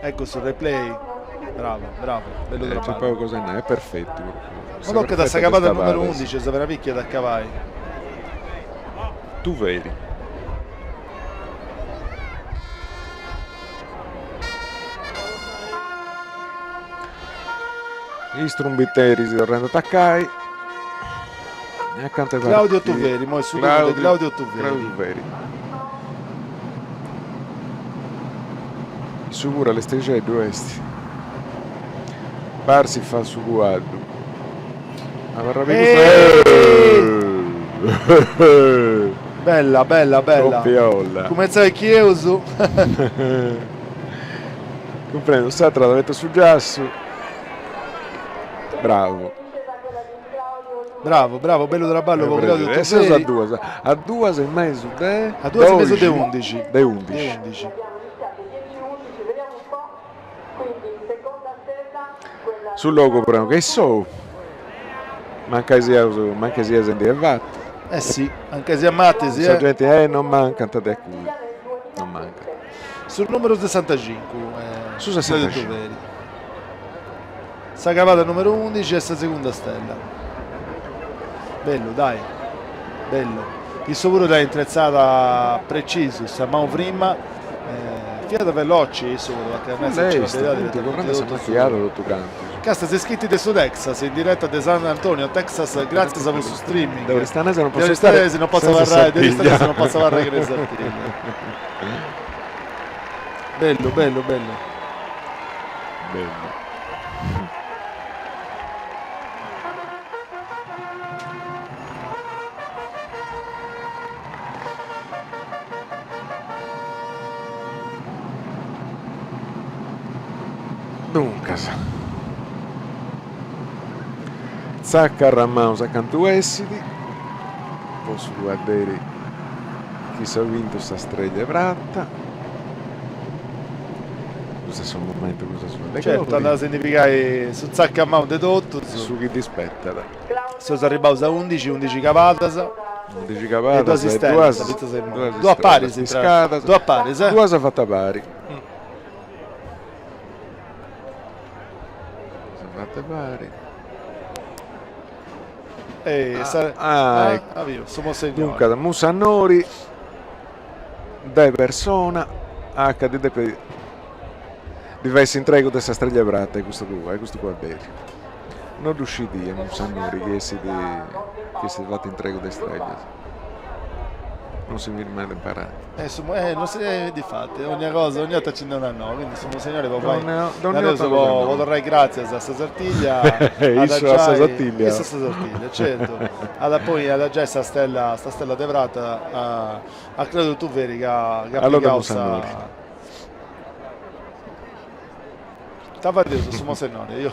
Ecco su replay. Bravo, bravo, bellu traballu. C'è pagu cosa nai, è perfettu. Ma toccat a sa cabada numeru undixi, sa vera picchia da cabai. Tu vedi. Is trumbiteris torrant a atacai. Acanta Claudio Tuveri, imoi su turnu de Claudio Tuveri. Claudio Tuveri. Issu puru lestrixeddu est. Parsi fat su cuaddu. Abarra Bella, bella, bella. Copiolla. Cumentzai chi eus. Cumprendo, s'atra at abertu su giassu. Bravu. Bravo, bravo, bellu traballu po Claudio E seus a duas, a duas e mesu de A duas e mesu de undixi. De undixi. Su logu prenu che s'ou, mancai siaus, mancai siat in die fatu. Eh si, mancai siat martis. Sa genti eh non mancant de acudi, non mancant. Su numeru sessantacincu. Su sessantacincu. Sa cavada numeru undixi est sa segunda stella. Bellu, dai. Bellu. Issu puru dd'at intretzada precisu, sa manu prima. Fiat veloci issu puru, perché a mei sa veridadi totu cantu. Casta ses scritti de su Texas, in diretta de San Antonio, Texas, gratzias po su streaming. De Oristanese non potzo istare non potzo abarrai, de Oristanese non potzo abarrai chene Sartiglia. Bellu, bellu, bellu. Bellu. Duncas, tzacarramaus a cantu essit po su cuadderi chi s'at bintu sa Streglia 'e Prata. Custu est su momentu cosa sua de Certu, andat a significai su tzacamau de totus. Su chi ddi spetat. Seus arribbaus a undixi, undixi cavadas. Undixi cavadas e duas istellas, fintzas a immoi. Duas paris, piscadas. Duas paris, eh. Duas fatas pari. Duas fatas pari. E sa... Ah, ecco. Ah, su Monsignore. Duncas, Mussanori de persona a ca ddi depit ddi fait s'intregu de sa Streglia 'e Prata e custu e custu cuadderi. No ddu scidia Mussanori chi essit chi essit fatu intregu de istreglias. Non si finit mai de imparai. Eh, su, eh, non si, eh, difatti, ogni cosa, ogni 'orta ci nd'est una noa, quindi su Monsignore po fai, nareus po, po torrai gratzias a sa Sartiglia, Issu a sa Sartiglia. Issu a sa Sartiglia, certu. At poi at giai sa stella, sa stella de prata a a Claudio Tuveri ca ca at pigau sa Ita fadeus su Monsignore io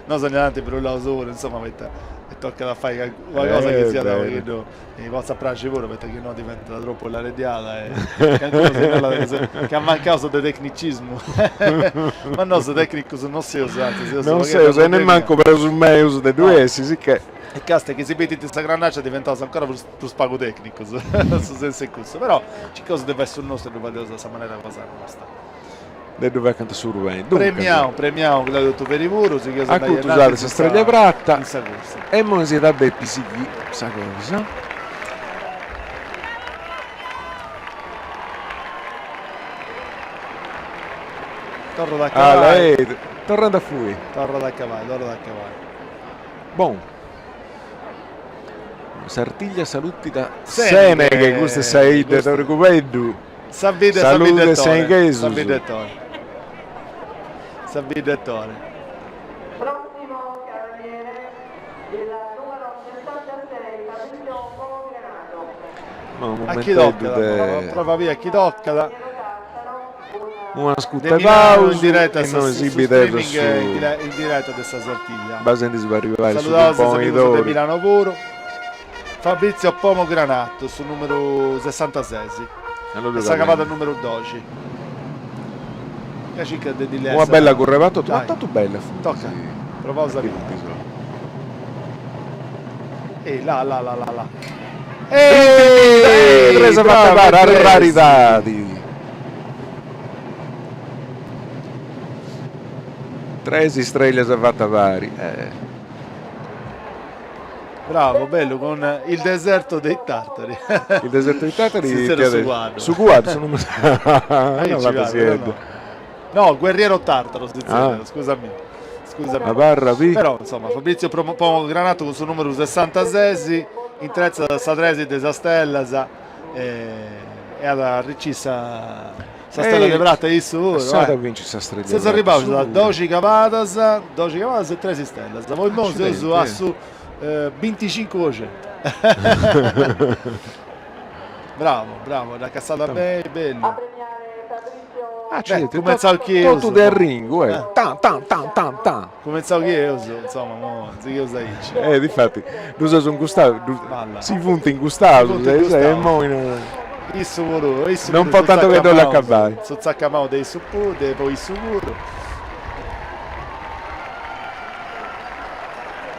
Nosu ogna tanti brullaus puru insoma poita tocat a fai calincuna cosa chi siat u' pagheddu chi potzat praxi puru poita chi no diventat tropu larediada e calincunu si narat ca mancaus de tecnicismu ma nosu tecnicus non seus anzi seus Non seus e nemmancu prus meus de ddu essi, sicchè. E casta chi si bidit sa granaccia diventaus ancora prus prus pagu tecnicus, su sensu est cussu, però circaus de fai su nostru e ddu fadeus a sa manera cosa nosta. De ddu fai acanta su rueni. Premiau, premiau Claudio Tuveri puru, sigheus a andai innantis sa Streglia 'e Prata in sa cursa. E immoi si at a depi sighì sa cosa. Torrat a cabai. Torrant a fui. Torrat a cabai, torrat a cabai. Bon. Sartiglia saluti da Seneghe, custa est sa 'idda de Orgubeddu. Sa bidda 'e Salude Seneghesus. Sa bidda 'e Tore. Sa bidda 'e Tore. Prossimo cavaliere, il numero 66, Fabrizio Pomogranato. Ma un A chi momenteddu toccat? de... Prova via, a chi toccat? Una scuta De 'e Milano in pausu diretta e sa, nois su si bideus streaming su in diretta de sa Sartiglia. Basendi si po arrivai su Saludaus is amigus de cumponidori. Milano puru. Fabrizio Pomogranato, su numeru sessantases. E sa cavada numeru doxi. Ca circat de ddi Una lessa. bella curreva totu, ma Dai. totu bella funt. Tocca, provaus a biri. Ehi, là, là, là, là, là. Ehi, tres fatta pari, arraridadi. Tres istreglias fatta pari. Eh. Bravo, bellu, con il deserto dei tartari. Il deserto dei tartari Sincero su cuaddu. Su cuaddu, su numeru... No, No, guerriero tartaro, si zerriat, scusami. Scusa. Abarra bi. Però, insomma, Fabrizio Pomogranato cun su numeru sessantasesi intretzat sa tresi de sas stellas e at a arricì sa sa stella de prata issu puru. S'at a binci sa stella de Seus arribbaus a doxi cavadas, doxi cavadas e tres stellas. Po immoi seus a su binticincu po centu. Bravo, bravo, dd'at cassada beni, bellu. Ah, certu, Cumentzau chi eus. Totu de arringu, eh. Tan, tan, tan, tan, tan. Cumentzau chi eus, insomma, mo sigheus aici. Eh, difati, ddus seus ingustaus, si funt ingustaus, e immoi no. Issu puru, issu Non po tantu che dd'ollu acabai. Su tzacamau de issu puru, de po issu puru.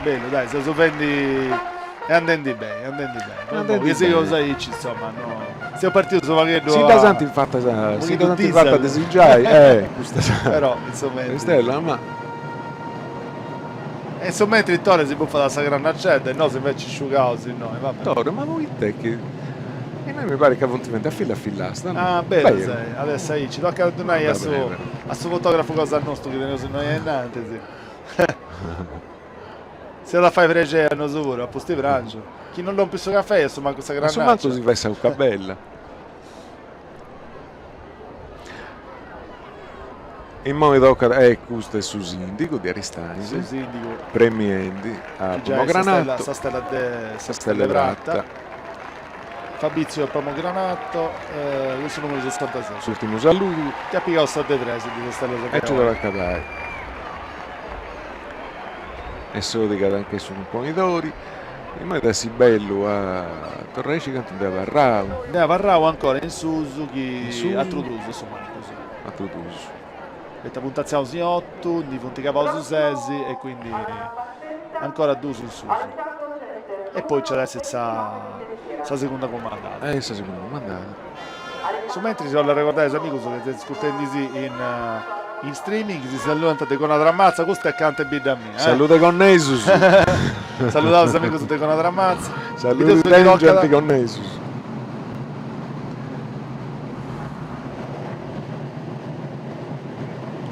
Bellu, dai, seus fendi E andendi beni, andendi beni. Andendi beni. Sigheus aici, insomma, no. Seus partius unu pagheddu Si ddas ant fatas, si ddas ant fatas disigiai, eh, custas. Però, insomma. Stella, ma. E in su mentri Tore si buffat sa grannacedda e nosu inveci sciugaus innoi, va beni. Tore, ma poita chi. Innoi mi parit ca funt fendi a filla a fillasta, no? Ah, berus, adesso aici, tocat a ddu nai a su a su fotografu cosa nostu chi teneus innoi ainnantis. S'iat a fai prexei a nosu puru, a pusti prangiu. Chi non lompit su cafei a su mancu sa A su mancu si fait sa 'ucca bella. Immoi tocat, e custu est su sindigu de Aristanis. Su sindigu. Premiendi a Pomogranato. Sa stella de sa stella de prata. Fabrizio Pomogranato, cun su numeru sessantaseti. S'urtimu saludu. Chi at pigau sa de tres de sas stellas de. E ci torrat a acabai. E sodigat anche su cumponidori. Immoi at essi bellu a torrai a sciri cantu nd'est abarrau. Nd'est abarrau ancora in susu chi atru duus a su mancus. Atru duus. Poita funt artziaus in otu, ndi funt cabaus ses e quindi ancora duus in susu. E poi nci at essi sa sa segunda cumandada. Eh sa segunda cumandada. Su mentris si 'ollu arregordai a is amigus chi seis ascurtendisì in in streaming, si saludant de Gonnatramatza, custa est canta 'e bidda mia. Salude connesus! Saludaus is amigus de Gonnatramatza. Saludu tengiant connesus!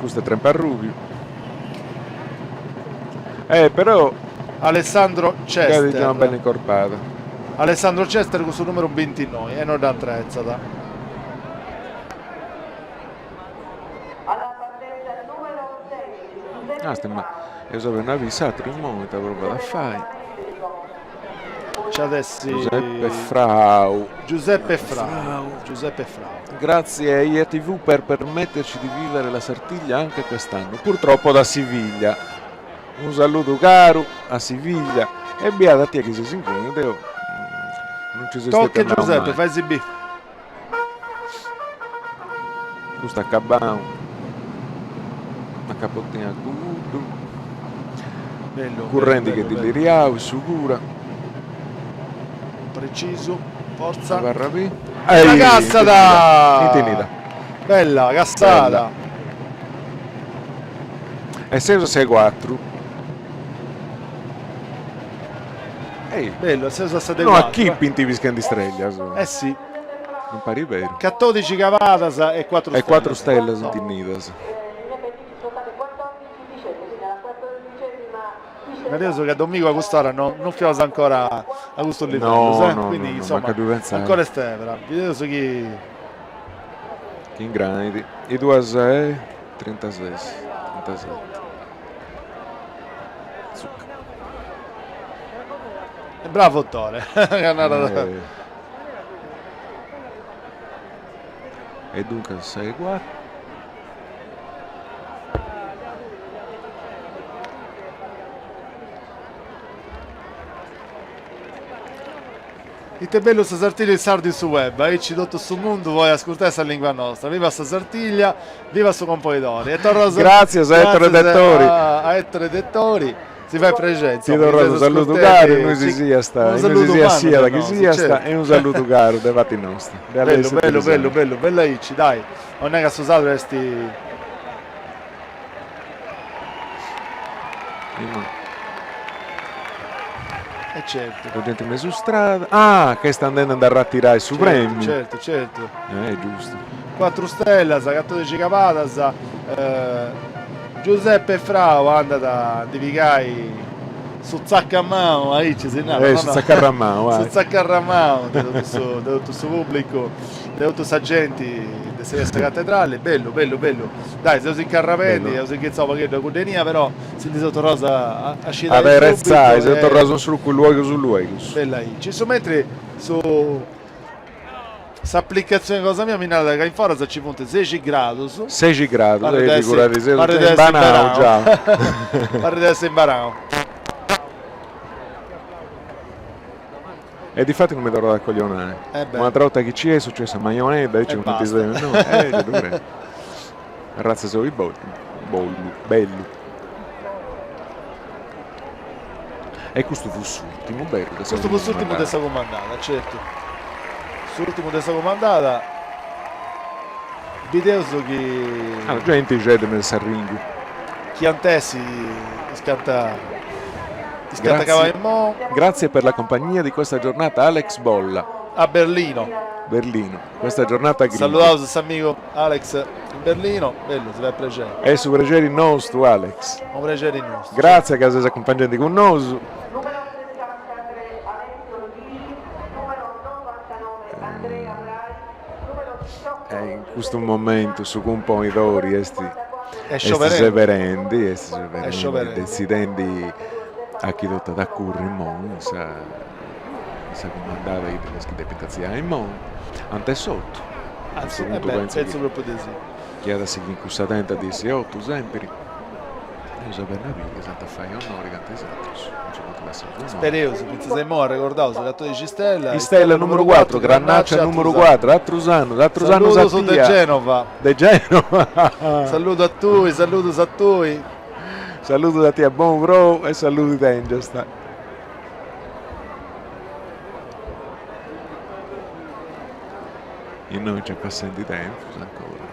Custu est Tremparrubiu. Eh però Alessandro Chester. Una bella incorpada. Alessandro Chester cun su numeru bintinoi e no dda intretzat. Ah, ma eus appena biu s'atru immoi ita provat a fai. Nci at essi Giuseppe Frau. Giuseppe Frau. Giuseppe Frau. Grazie a IATV per permetterci di vivere la Sartiglia anche quest'anno, purtroppo da Siviglia. Unu saludu caru a Siviglia e biada a tie chi ses inguni, deu non ci seu stetiu Tocca Giuseppe, fai si bì. Custu acabau una capotina a cuguddu. Bellu, Currendi che dilliriau, issu pura. Precisu, forza. Abarra bi. La cassada! Intinida. Bella, cassada. E seus a sei cuatru. Ehi. Bellu, seus a sa de No cuatru. achipint pischendi streglias. Eh sì. Non parit beru. Catodixi cavadas e cuatru stellas. E cuatru stellas intinnidas. Nareus ca Domigu a cust'ora no non fiaus ancora a custus livellos, No, eh? no, Quindi no, no, insomma mancu a ddu pentzai. ancora est tebra. Bideus chi Chi ingranit. I duas e trintases, trintaseti. Zucca. E bravo Tore, ca narat. Eh. E duncas sei cuatru. Ite bellu sa Sartiglia in sardu in su web, aici totu su mundu podit ascurtai sa lingua nostra. Viva sa Sartiglia, viva su Componidori. E torraus Gràtzias a Ettore Dettori. A Ettore Dettori, si fait prexeri. Ti torraus unu saludu caru, innui si siast, innui si siast siat chi siast, e unu saludu caru de parti nosta. Bellu, bellu, bellu, bellu, bellu aici, dai. 'Onnai ca su sardu est E certu. La gente in mesu strada. Ah, che est andendi a nd'arratirai su premiu. Certu, certu. Eh, giustu. Cuatru stellas, catodixi cavadas. Giuseppe Frau andat a ndi pigai su tzacamau, aici si narat, Eh, su tzacarramau, vai. Su tzacarramau de totu su de totu su pubblicu, de totu sa genti de sa sa cattedrali, bellu bellu bellu. Dai, seus incarrapendi, eus inghitzau u' pagheddu a cuddenia, però si ndi seus torraus a scidai subitu. Aderetzai, seus torraus in su logu luegus luegus. Bella aici. In su mentri su S'aplicatzioni cosa mia mi narat ca in foras ci funt sexi gradus. Sexi gradus, e figuradi, seus giai in beranu già. Parrit de essi in beranu. E difati non mi torrat a coglionai. Un'atra 'orta chi ci essu, c'est sa maionedda, aici cumenti seus, no? Eh, ddu creu. Arratza soi bollu, bellu. E custu fut s'urtimu, beru, de sa Custu fut s'urtimu de sa cumandada, certu. S'urtimu de sa cumandada. Bideus chi. Ah, genti sceti me in s'arringu. Chi ant essi is chi ant is chi ant acabai immoi. Grazie per la compagnia di questa giornata Alex Bolla. A Berlino. Berlino. Questa giornata grigia. Saludaus s'amigu Alex in Berlino, bellu, si fait prexeri. Est su prexeri nostu Alex. Unu prexeri nostu. Gratzias ca ses acumpangendi cun nosu. E in custu momentu su cumponidori est seberendi, est seberendi, detzidendi a chi tocat a curri immoi in sa sa cumandada de is chi depint artziai immoi, ant essi otu, a custu puntu pentzu chi at a sighiri in cussa tenta de essi otu sempiri, eus a benni a biri s'ant a fai onori cantu is atrus, non nci funt lassaus onori. Spereus, fintzas a immoi arregordaus catodixi Istella, Istella numeru cuatru, Grannaccia numeru cuatru, atrus annus, atrus annus a tia. Saludus de Genova. De Genova. Saludu a tui, saludus a tui. Saludus a tia, bonu prou e saludi tengiast. Innoi nc'est passendi tempus ancora.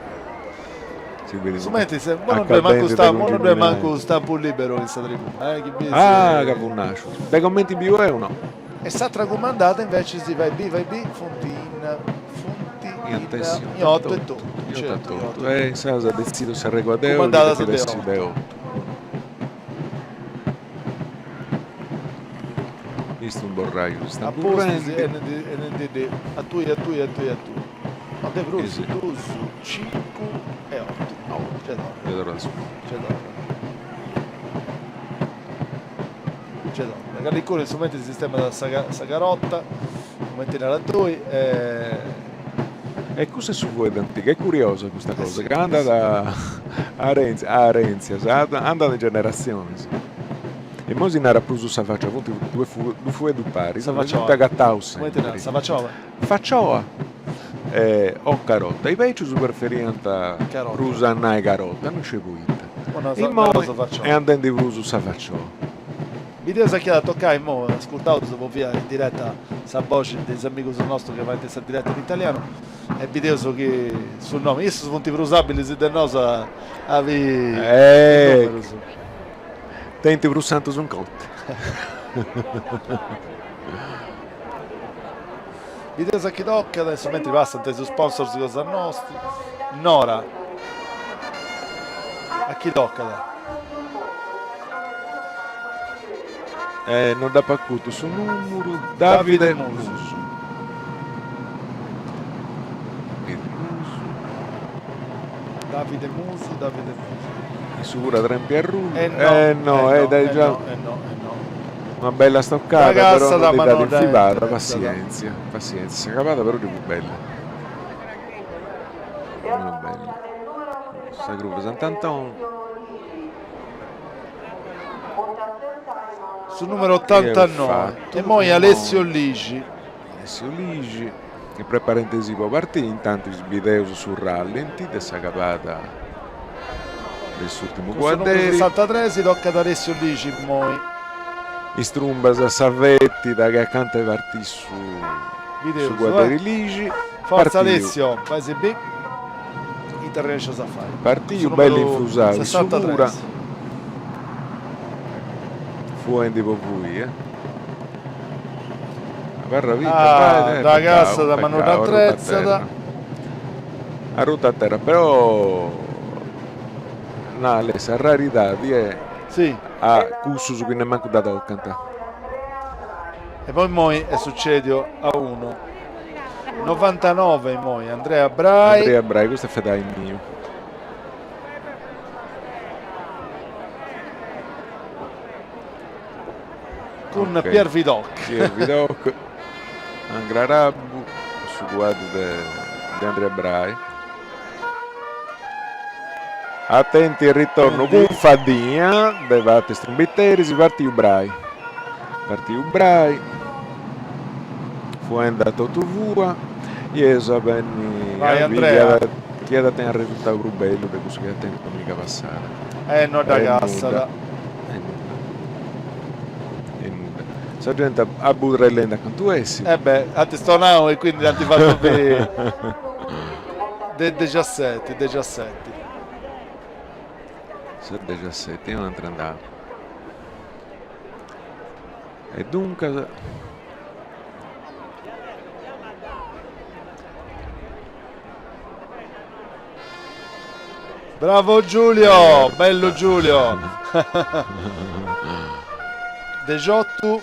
Si bidi Su mentris, mo non ddoi mancu sta, mo non ddoi mancu stampu liberu in sa tribuna, eh, chi bisi. Ah, ca fut nasciu. De comenti biu eu no. E s'atra cumandada invecias vai B, vai B, funt in, funt in, in otu e totu. In otu e totu. E insaras detzidu s'arregua deu, chi depit essi de otu. Is tumborrajus istant currendi. A tui, a tui, a tui, a tui. No, de prus, dus, cincu e otu. Otu. Nce torrat su contu. Nce torrat. Nce torrat. Calincunu in su mentris sistemat sa carota, cumenti narat tui, e. E cussu est su fueddu antigu, est curiosa custa cosa, ca andat a arèntzias, andat in generatzionis. E immoi si narat prus sa facioa, funt dus fueddus paris, ma si funt agataus sempri. Sa facioa? Facioa o carota, i becius preferiant prus a nai carota, non sciu poita. Immoi est andendi prus sa facioa. Bideus a chi at a tocai immoi, ascurtaus po bia in direta sa boxi de is amigus nostus chi faint sa direta in italianu e bideus chi su nomi, issus funt prus abilis de nosu a biri is numerus. Tenint prus santus in corti. Bideus a chi tocat, in su mentri passant is sponsors cosa nostra. Nora, a chi tocat? Eh, non dd'apo acutu su numuru, Davide Musu. Davide Musu, Davide Musu. Issu puru at trempi arrubiu. Eh no, eh no, eh no, eh no, eh no, eh no. Una bella stoccada, però non ddi dd'at infibada, passienzia, passienzia, s'acabada però ddi fut bella. Una bella. Sa gruva Sant'Antoni. Su numeru 89. E moi Alessio Ligi. Alessio Ligi. E preparendisì po partiri, intantis bideus su rallenti de s'acabada de s'urtimu Cun su numeru cuadderi. sessantatres tocat a Alessio Ligi immoi. Is trumbas a sa fetida chi acanta 'e partiri su Bideus, su cuadderi Ligi. Forza Partiu. Alessio, fai si bì ita arrennescias a fai. Cun su Partiu bellu numeru infrusau issu pura. sessantatres. Fuendi po fui, eh. Abarra vita, Ah, vai, eh, dda peccau, cassat ma non peccau, arruta a dd'atretzat. terra. Arruta a terra, però No, sa raridadi est a cussus chi nemmancu dda tocant. E poi immoi est sucediu a unu 99 immoi Andrea Brai. Andrea Brai, custu est fedai miu. Cun Pier Vidocq. Pier Vidocq, Angrarabbu, su cuaddu de Andrea Brai. Atenti il ritorno cun fadia de parti is trumbiteris, partiu Brai, partiu Brai, fuendi a totu fua, i eus a benni a biri chi at a tenni arresultau prus bellu de cussu chi at tentu dominica passada. E no dda cassat. E nudda. E nudda. Sa genti abudrellendi a cantu essit. E beh, ant stonau e quindi ant fatu biri de dexiaseti, dexiaseti. Sa dexiaseti, un'atera andada. E duncas. Bravo Giulio, bellu Giulio. Dexiotu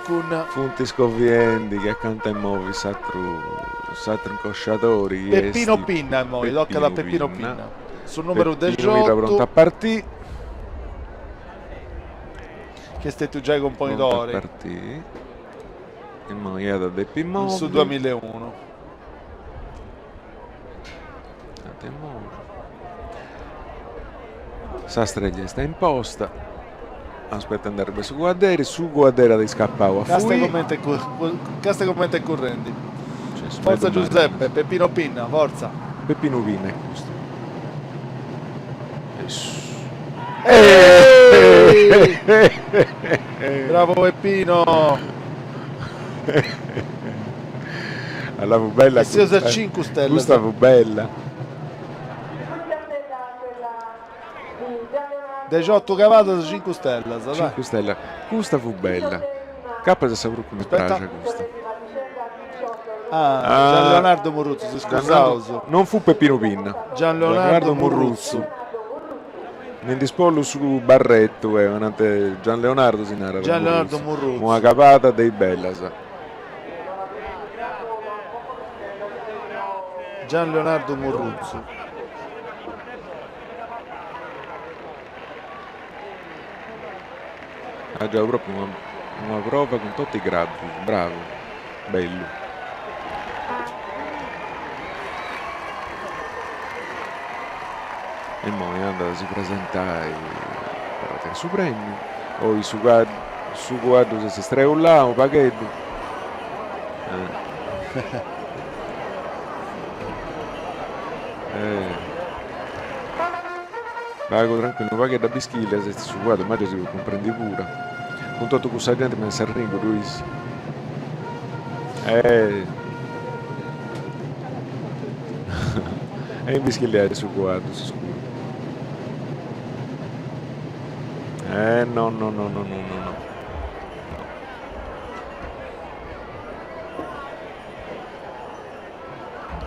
cun. Funt iscoviendi chi acanta 'e movi s'atru s'atru incosciadori chi est Peppino Pinna immoi, tocat a Peppino Pinna. Su numeru Peppino Pinna prontu a dexiotu. partì. Chi est stetiu giai componidori. Prontu a partì. Immoi iat a depi In movi. su duamilla e unu. Sa streglia est imposta, aspetendi arribbai su cuadderi, su cuadderi at iscapau a Casta fui. comente casta comente currendi. Forza Giuseppe, Peppino Pinna, forza. Peppinu Pinna est custu. Bravo Peppino! Alla fu bella E seus a cincu stellas. Custa fu bella. Dexiotu cavadas cincu stellas, dai. Cincu stellas. Custa fu bella. Capas est sa prus chi mi praxit custa. Ah, Gian Leonardo Murruzzu, si scusaus. Non fu Peppinu Pinna. Gian Leonardo Murruzzu. Mi ndi spollu su barretu e anante Gian Leonardo si narat. Gian Leonardo Murruzzu. Una cabada de is bellas. Gian Leonardo Murruzzu. At giau propriu una una prova cun totu is grabus, bravu, bellu. E immoi andat a si presentai po ottenni su premiu, oi su su cuaddu s'est streulau u' pagheddu. Pagu tranquillu, unu pagheddu a bischillias est su cuaddu, ma gei si podit cumprendi puru. Cun totu cussa genti me in s'arringu ddu is. E imbischilliai su cuaddu, s'iscuru. Eh no no no no no no no.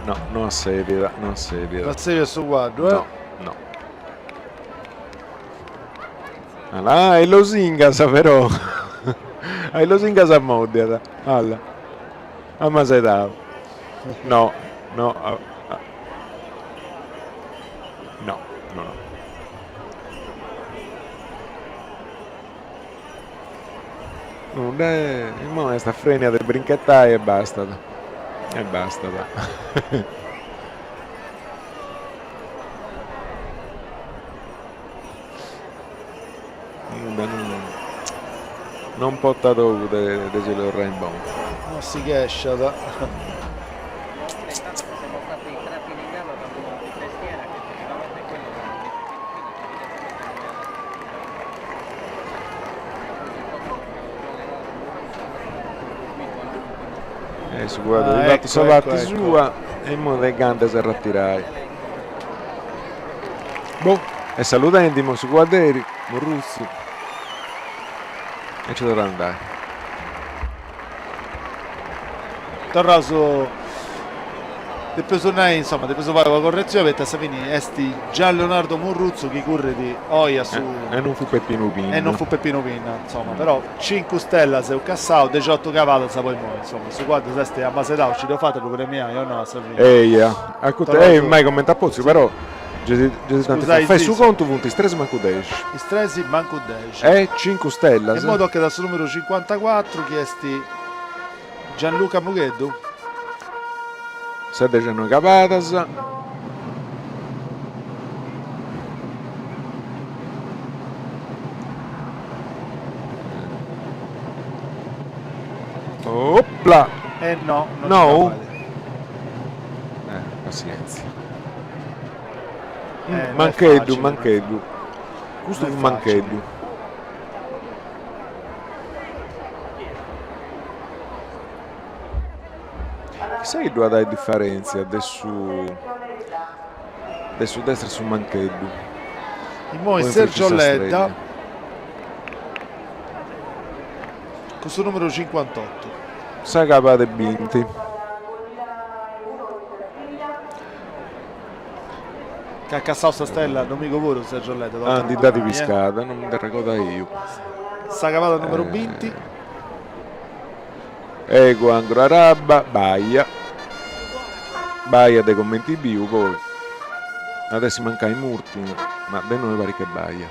No, no assèbiat, no assèbiat. No assèbiat su cuaddu, eh? No, no. Ah, is losingas però. A is losingas ammòddiat, alla. Amasedau. No, no. No, no, no. Nudda, immoi est a frenia de brinchetai e bastat. E bastat. Nudda, non portat ogu de si torrai in bonu. Non si chesciat. E su cuaddu at fatu sa parti sua e immoi tenit gana de s'arretirai. Boh, e saludendi immoi su cuadderi, Murruzzu, e nci torrat a andai. Torraus Depeus nai, insoma, depeus fai una corretzioni poita a sa fini est Gian Leonardo Murruzzu chi currit oi a su. E non fut Peppinu Pinna. E non fut Peppinu Pinna, insoma, però cincu stellas eus cassau, dexiotu cabadas po immoi, insoma, su cuaddu s'est amasedau, nci dd'eus fata a ddu premiai o no a sa fini? Eia, e mai comente at potziu, però gei si dd'ant fai su contu funt is tres mancu dexi. Is tres mancu dexi. E cincu stellas. E immoi tocat a su numeru cincuantacuatru chi est Gianluca Mugheddu. Sa dexannoi cabadas. Opla! Eh no, non no? Eh, passienza. Eh, Mancheddu, Mancheddu. Custu fut Mancheddu. Chissà chi ddu at ai diferèntzia de su de su destru a su mancheddu. Immoi Sergio Ledda cun su numeru cincuantottu. Sa cabada 'e binti. Ca at cassau sa stella domingu puru Sergio Ledda. Ah, ndi dd'at piscada, non mi nd'arregodaio. Sa cabada numeru binti. Ego Angro Araba, Baia. Baia de comenti biu poi. At essi mancai Murtinu, ma de innoi parit che baia.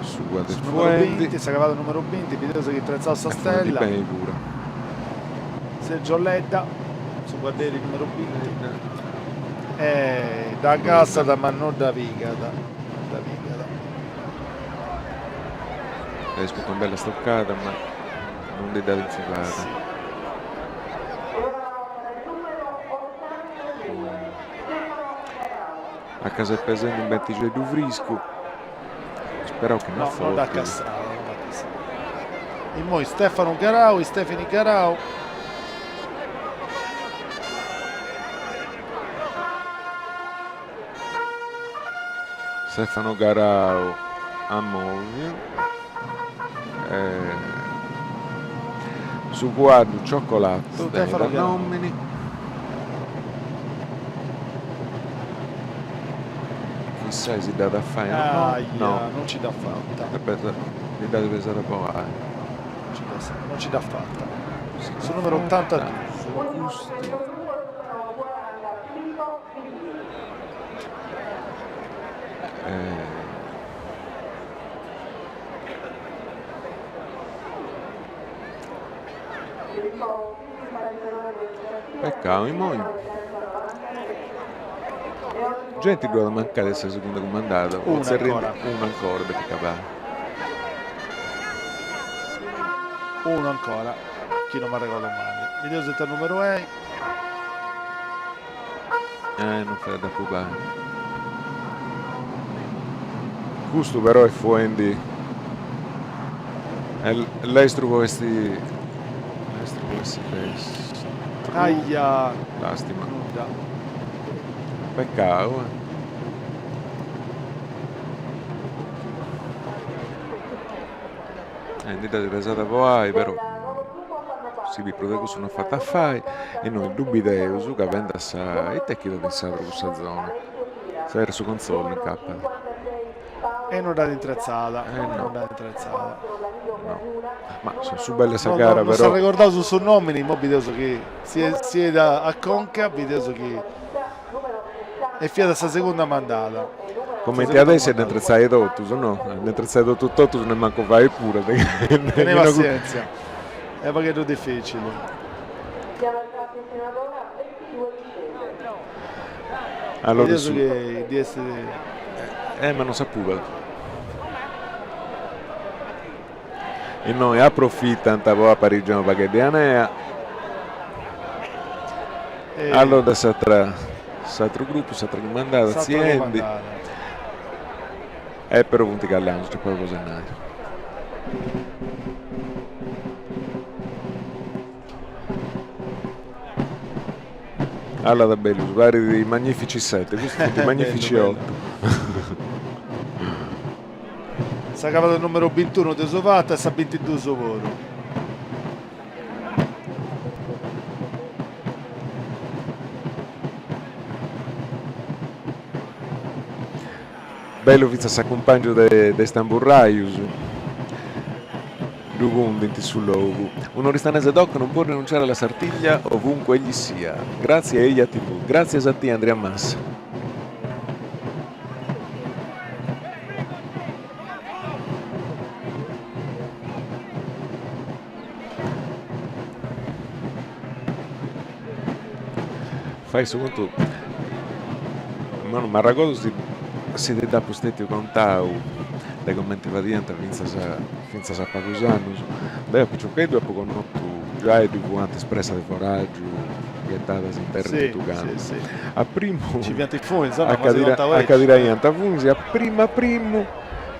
Su cuaddu est fuendi. Sa cabada numeru binti, bideus chi intretzaus sa stella. Beni puru. Sergio Ledda, su cuadderi numeru binti. E dda cassat ma non dda pigat, non dda pigat. Est una bella stoccada ma non ndi dd'at infilada. A ca s'est pesendi unu bentixeddu friscu, speraus chi no No, non dd'at forti. cassada, non dd'at cassada. Immoi Stefano Garau, Stefini Garau. Stefano Garau at mòviu su cuaddu Cioccolato tenit a nòmini. Chissai si dd'at a fai o no. No, non ci dd'at fata. Ndi dd'at pesada po ai. Non ci dd'at fata. Su numeru otantaduus. Custu. Peccau, immoi genti ddu at mancai de sa segunda cumandada, una ancora, una ancora depit cabai. Unu ancora, chi non m'arregodo mali. Bideus ita numeru est. Eh, non fait a dd'apubai. Custu però est fuendi est lestru po essi lestru po essi lestru. Aia! Lastima. Nudda. Peccau eh. Eh, ndi dd'at pesada po ai, però si bit prus de cussu no fait a fai e innoi ddu bideus ca bendat sa ita est chi dat in sadru cussa zona sa su contzollu incapat. E non dd'at intretzada, eh no. non dd'at intretzada. No. Ma su bellu 'e sa gara no, però. Non s'arregordaus su nomini, immoi bideus chi si est a conca, bideus chi E fiat sa segunda mandada. Comenti at essi a dd'intretzai totus, no? A dd'intretzai totu totus nemmancu fait puru. Tenei passièntzia, est u' pagheddu dificili. Allora Bideus chi ddi est. Eh ma non s'apubat. Innoi aprofitant po aparigiai unu pagheddu 'e anea. Allora s'atra s'atru grupu, s'atra cumandada, atziendi. E però funt callaus, nc'est pagu cosa 'e nai. Allora bellus, parit Magnifici Sette, custus funt Magnifici Otto. Sa cabada numeru bintunu dd'eus fata e sa bintiduus puru. Bellu fintzas s'acumpàngiu de is tamburrajus, ddu cundint su logu. Un oristanese doc non può rinunciare alla Sartiglia ovunque egli sia. Grazie Eja TV. Gràtzias a tie Andria Massa. Fai su contu, ma non m'arragodu si si ti dd'apu stetiu contau de cumenti fadiant fintzas fintzas a pagus annus. Deu a piciocheddu apu connotu giai ddu fuant is pressas de foràgiu ghetadas in terra totu cantu. A primu acadiraiant funis e a primu a primu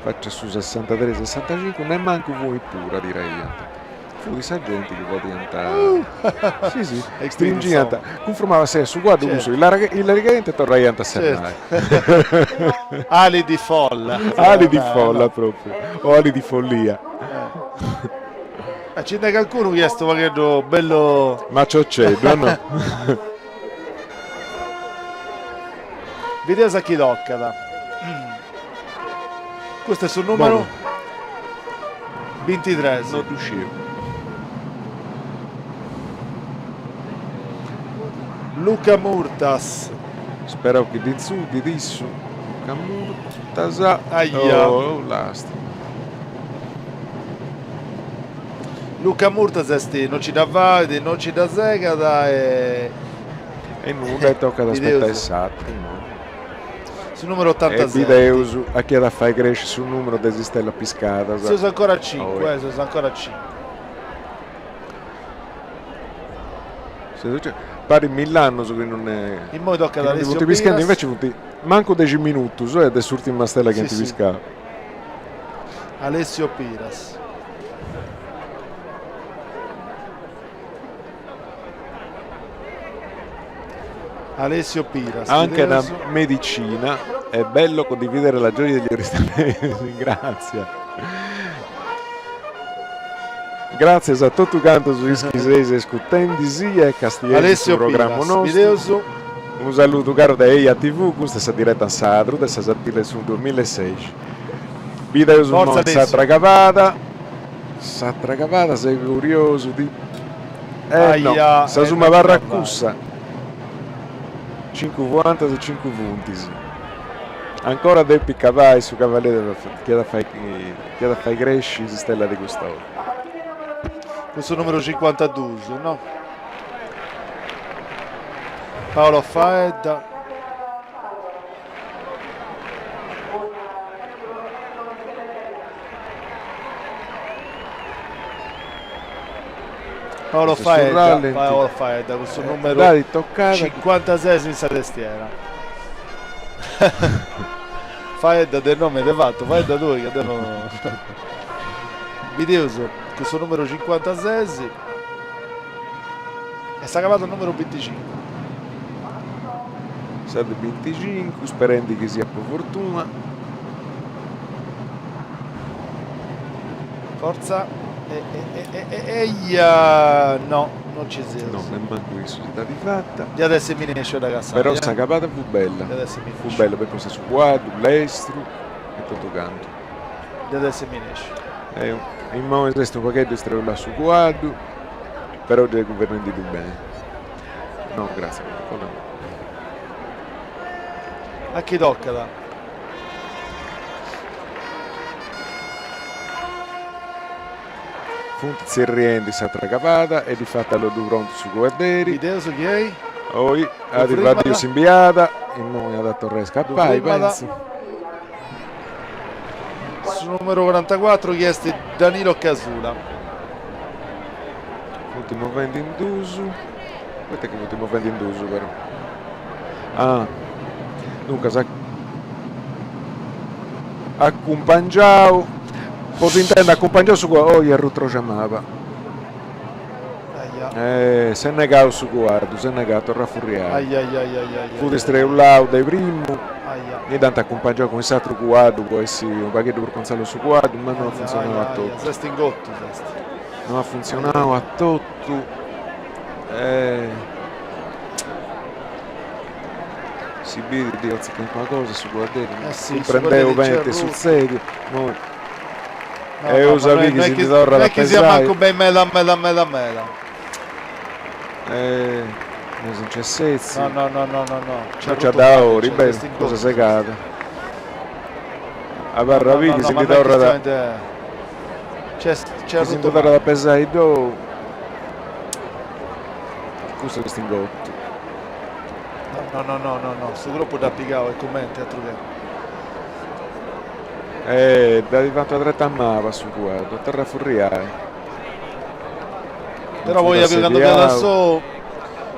faci a su sessantatres sessantacincu nemmancu funi pura tiraiant. Fut sa genti chi fadiant si si stringiant cunfromma passaiat su cuaddu cun su illarigaiant e torraiant a serrai. Ali di folla. Ali di folla propriu o ali di follia. Ci nd'est cancunu chi est u' pagheddu bellu. Macioceddu no. Bideus a chi tocat. Custu est su numeru bintitres. No ddu sciu. Luca Murtas. Sperau chi dd'intzudit issu. Luca Murtas. Aia. Oh, lastima. Luca Murtas est no ci dda fait, no ci dda segat e. E nudda e tocat a aspetai s'atru, no? Su numeru otantaseti. E bideus a chi at a fai cresci su numeru de is istellas piscadas. Seus ancora a cincu, eh, seus ancora a cincu. Parit mill'annus chi non Immoi tocat a Alessio funt pischendi, inveci funt mancu dexi minutus de s'urtima stella chi ant piscau. Alessio Piras. Alessio Piras. Anche la medicina è bello condividere la gioia degli oristanesi, grazie. Gràtzias a totu cantus is chi seis ascurtendi·sì e castiendi su programmu nostru. Unu saludu caru de Eja TV, custa est sa direta in sardu de sa Sartìllia de su duamilla e sexi. Bideus immoi s'atra cavada. S'atra cavada seu curiosu di. Eh no, sa suma abarrat cussa. Cincu fuantas e cincu funtis. Ancora depit cavai su cavalieri chi at a fai chi at a fai cresci is istellas de cust'ora. Cun su numeru cincuantaduus, no? Paolo Faedda. Paolo Faedda, Paolo Faedda cun su numeru 56 in sa testiera. Faedda de nome de fatu, faedda tui ca deu no. Bideus cun su numeru 56 e sa cavada numeru binticincu. Sa de binticincu, sperendi chi siat po fortuna. Forza e e e e eia no non ci seus. No, nemmancu issu si dd'at fata. Diat essi minesciu a dda cassai. Però sa cabada fut bella. Diat essi minesciu. Fut bella, po su cuaddu, lestru e totu cantu. Diat essi minesciu. E immoi s'est unu pagheddu istreulau su cuaddu, però giai guvernendi·ddu beni. No, gratzias, ancora no. A chi tocat? Funt tzerriendi s'atra cavada e difati alloddu prontu su cuadderi. Bideus chi ei? Oi at faddiu s'imbiada, immoi at a torrai a scapai, pentzu. Su numeru corantacuatru chi est Danilo Casula. Funt movendi in duus. Poita chi funt movendi in duus però? Ah, duncas acumpangiau, po s'intendi acumpangiau su cuaddu, oi arrutu maba. Eh, s'est negau su cuaddu, s'est negau, torra a furriai. Fut streulau de primu, mi dd'ant acumpangiau cun s'atru cuaddu po essi unu pagheddu prus contzallu su cuaddu, ma no at funtzionau a totu. S'est ingotu, s'est. No at funtzionau a totu. Eh. Si bidit ddi 'otzit calincuna cosa su cuadderi, no cumprendeus beni ite est sutzediu, immoi eus a biri chi si ndi torrat a pesai. No est chi siat mancu beni meda meda meda meda. No si nc'est setziu. No no no no no no. No nci at daori, beh, cosa segada. Abarra a biri chi si ndi torrat chi si ndi torrat a pesai ddou. Custu est ingottu. No no no no no, su cropu dd'at pigau e cumenti atru che. Eh, dd'at fatu una treta maba su cuaddu, torra a furriai. Però poi at biu candu fiat a sou,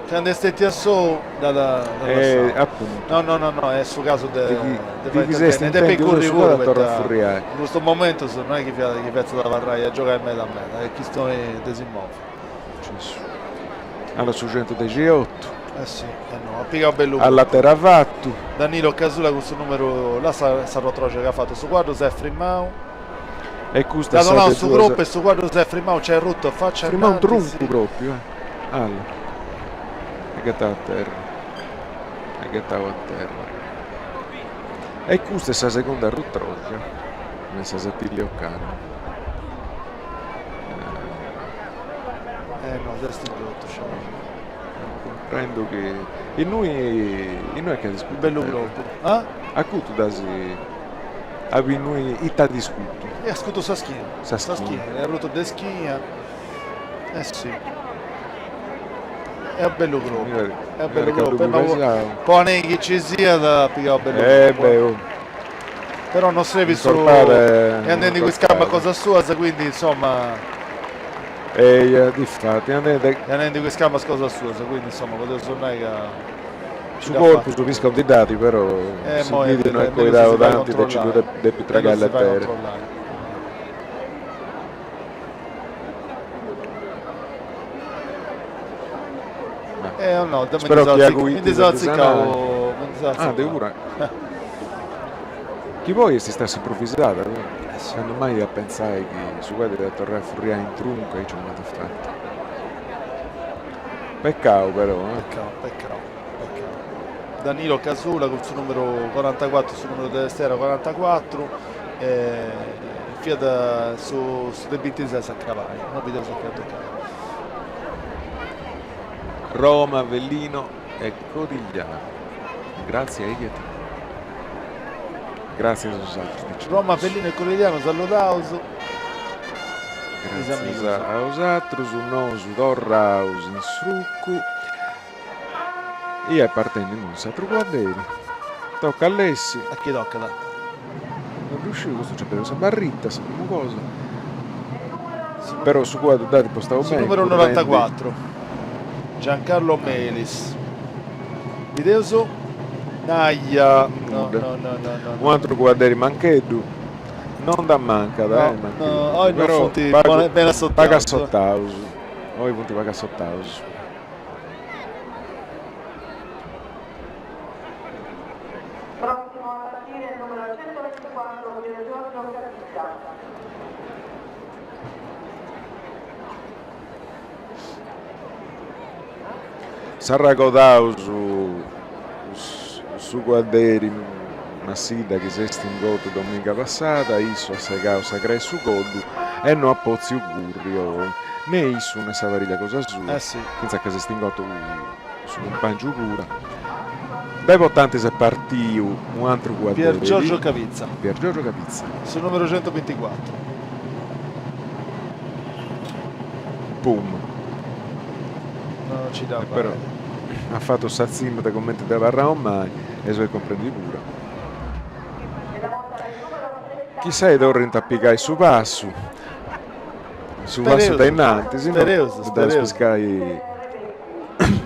candu est stetiu a sou, dd'at lassau. Eh, appuntu. No no no no, est su casu de de fai intervenni, depit curri puru poita in custus momentus no est chi fiat chi fetzat abarrai a giogai meda meda, est chistioni de si movi. Allora su centudexiotu. Eh si, eh no, at pigau bellu All'atera fatu. Danilo Casula cun su numeru, lassa sa rotroxa chi at fatu, su cuaddu s'est frimmau. E custa Dd'at donau su cropu e su cuaddu s'est frimmau, nc'est rutu a faccia Frimmau un truncu propriu, eh. Alla. E ghetau a terra. E ghetau a terra. E custa est sa segunda rutroxa in sa Sartìllia ocannu. Eh no, s'est ingottu, sciamu. Cumprendo chi innui innui est chi at iscutu. Bellu cropu. Ah? Acutu dd'as a innui ita at iscutu? E at scutu sa schina. Sa schina. Sa schina, est rutu de schina. Eh si. Est bellu cropu. Est bellu cropu. Po anei chi ci siat at pigau bellu cropu. Eh beh oh. Però non srebit su... E andendi cun is cambas cosa suas, quindi insomma... Eia, difati, andendi... E andendi cun is cambas cosa suas, quindi insomma podeus nai ca... Su corpus pisca ndi dd'at, però si bidit no est coidau tanti de nci ddu depi tragai a letere. Spero chi acuit de sanai. Ah, deu puru. Chi poi est istada s'improvisada, candu mai ia a pentzai chi su cuaddu iat a torrai a furriai in truncu aici cumenti at fatu. Peccau però, eh. Peccau, peccau, peccau. Danilo Casula cun su numeru corantacuatru, su numeru de tessera corantacuatru, e fiat su su de bintises a crabai, no bideus a chi at tocau. Roma, Avellino e Corigliano. Gratzie a Igheti. Gratzias a sos atrus piciocos. Roma, Avellino e Corigliano saludaus. Gratzias a 'osatrus, nosu torraus in Srucu. Ia partendi immoi s'atru cuadderi. Toca a Alessi. A chi tocat? Non ddu sciu, custu nc'at pediu sa barrita, sa primu cosa. Però su cuaddu dd'at impostau Su beni. numeru norantacuatru, Giancarlo Melis. Bideus? Naia! No, no, no, no, no. U' atru cuadderi mancheddu. Non nd'ammancat, eh, No, no, oi no funt beni assotaus. Pagu assotaus, oi funt pagu assotaus. Prossimo a partire il numero 124 Pier Giorgio Capita. S'arragodaus su cuadderi Massidda chi s'est ingotu dominga passada, issu at segau sa crai 'e su coddu e no at potziu curri oi, ne issu ne sa pariglia cosa sua, fintzas ca s'est ingotu su cumpangiu pura. Dae Potantis est partiu u' antru cuadderi. Pier Giorgio Capizza. Pier Giorgio Capizza. Su numeru centubinticuatru. Pum. No ci dda Però at fatu sa tzimba de cumenti de abarrau mai e soi cumprendi puru. Chissai torrint a pigai su passu, su passu de innantis, no? Dda piscai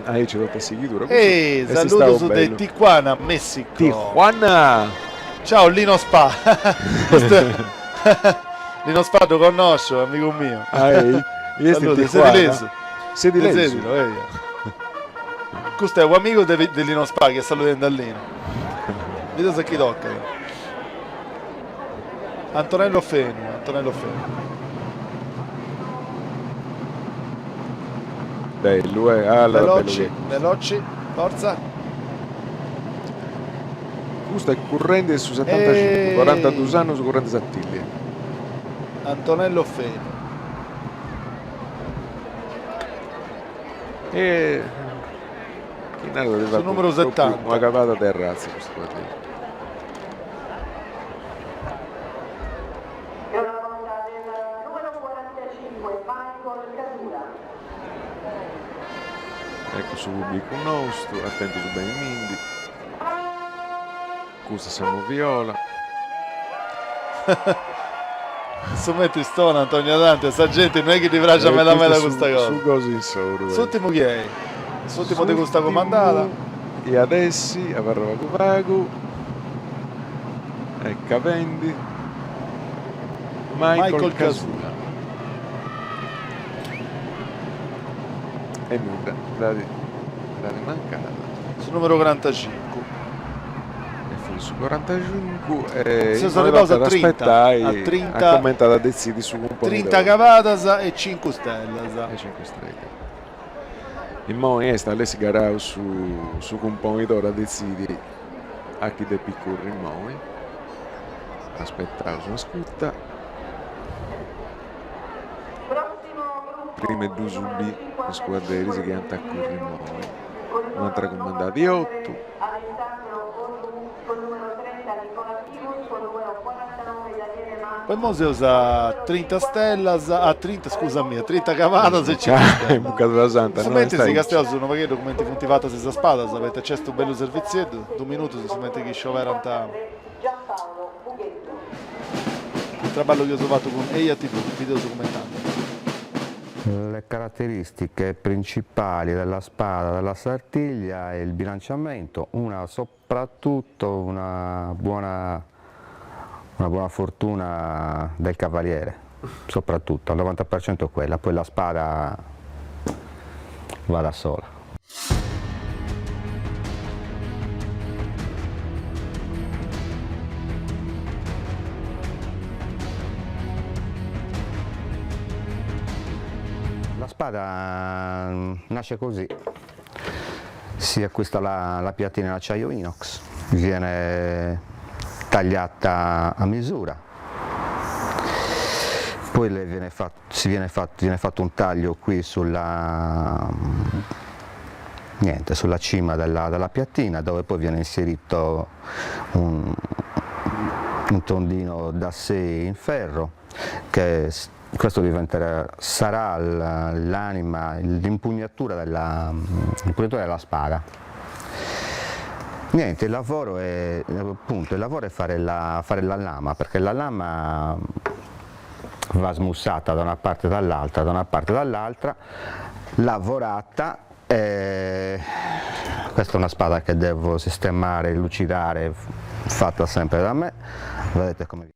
aici totu a sighidura. Ehi, saludos de Tijuana, Messico. Tijuana! Ciao Lino Spa. Lino Spa ddu connosciu, amigu miu. Ah, ei? Est in Tijuana? Sedilesu. De Sedilo, eia. Custu est u' amigu de de Lino Spa chi est saludendi a Lino. Bideus a chi tocat. Antonello Fenu, Antonello Fenu. Bellu, eh? Allora, bellu Veloci, che veloci, forza. Custu est currendi de su setantacincu, corantadus annus currendi Sartìllia. Antonello Fenu. E chi narat Su numeru setanta. Una cavada de arratza custu cuaddieri. Eccu su pubblicu nostu, atentus benimindi. Custa est sa moviola. Su mentri stonant ogna tanti a sa genti no est chi ddi praxat meda meda custa cosa. Su gosu insoru. S'urtimu chi est? S'urtimu de custa cumandada? Iat essi, abarra pagu pagu. E capendi. Michael Casula. E nudda, dd'at mancada. Su numeru corantacincu. E fut su corantacincu e Seus arribaus a trinta, a trinta. A cumenti at a detzidi su cumponidori. Trinta cavadas e cincu stellas. E cincu stellas. Immoi est Alessi Garau su su cumponidori a detzidi a chi depit curri immoi. Aspetaus una scuta. Prima 'e ddus bì is cuadderis chi ant a curri immoi. Un'atera cumandada 'e otu. Poi immoi seus a trinta stellas, a trinta, scusa mia, trinta cavadas e cincu stellas. Su mentris si castiaus unu pagheddu cumenti funt fatas is spadas, poita nc'est unu bellu servitzieddu, dus minutus su mentri chi scioberant su traballu chi eus fatu cun Eia TV, bideus cummentandi. Le caratteristiche principali della spada della Sartiglia è il bilanciamento, una soprattutto una buona una buona fortuna del cavaliere, soprattutto, al 90% quella, poi la spada va da sola. La spada nasce così, si acquista la la piatina in acciaio inox, viene tagliata a misura, poi le viene si viene fatto, viene fatto un taglio qui sulla, niente, sulla cima della, della piattina dove poi viene inserito un, un tondino da 6 in ferro che questo diventerà, sarà l'anima, l'impugnatura della, l'impugnatura della spada. Niente, il lavoro è, appunto, il lavoro è fare la, fare la lama, perché la lama va smussata da una parte e dall'altra, da una parte e dall'altra, lavorata e questa è una spada che devo sistemare, lucidare, fatta sempre da me, vedete come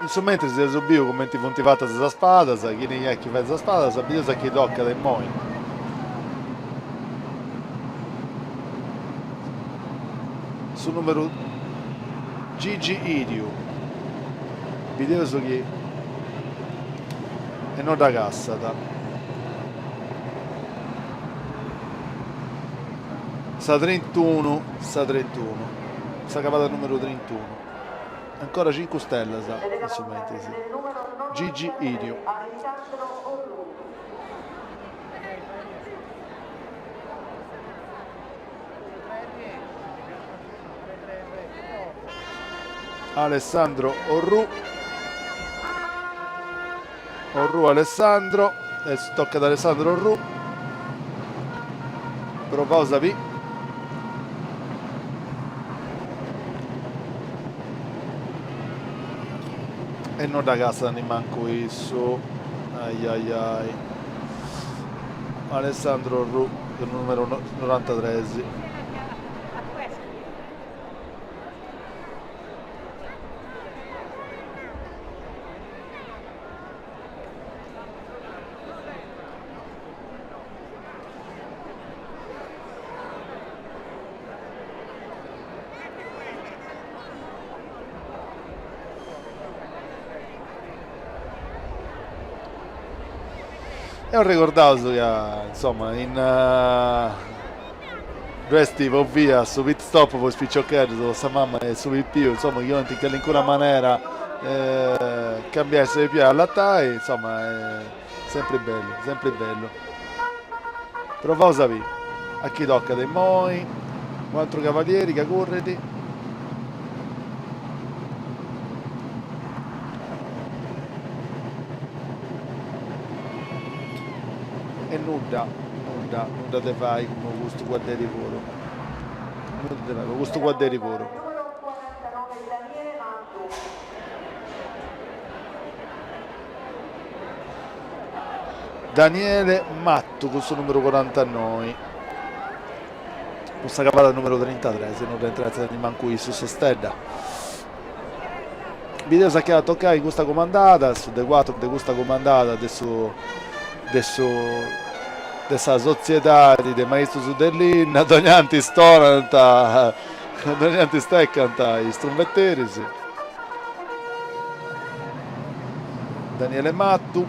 In su mentris eus biu cumenti funt fatas sas spadas, chini est chi fait sas spadas, bideus a chi tocat immoi. Su numeru Gigi Iriu, bideus chi e no dda cassat. Sa trintunu, sa trintunu, sa cavada numeru trintunu. Ancora cincu stellas in su mentris. Gigi Iriu. Alessandro Orrù Orrù Alessandro e toccat a Alessandro Orrù Provaus a bì E no dda cassat nimancu issu ai ai ai Alessandro Orrù su numeru norantatres. E arregordaus ca insoma in. Ddu est po via su pit stop po is piciocheddus, po sa mama e su pipiu, insoma, chi 'olint in calincuna manera cambiai sa pipia e allatai, insoma, est sempri bellu, sempri bellu. Provaus a biri a chi tocat immoi, u' atru cavalieri ca currit. E nudda, nudda, nudda de fai cun custu cuadderi puru. Nudda de fai cun custu cuadderi puru. Daniele Mattu cun su numeru corantanoi. Cun sa cavada numeru trintatres, no dda intretzat nimancu issu sa stedda. Bideus a chi at a tocai in custa cumandada, su de cuatru de custa cumandada de su de su de sa sotziedadi de maistus de linna, dogna tanti sonant, dogna tanti stecant is trumbeteris. Daniele Mattu.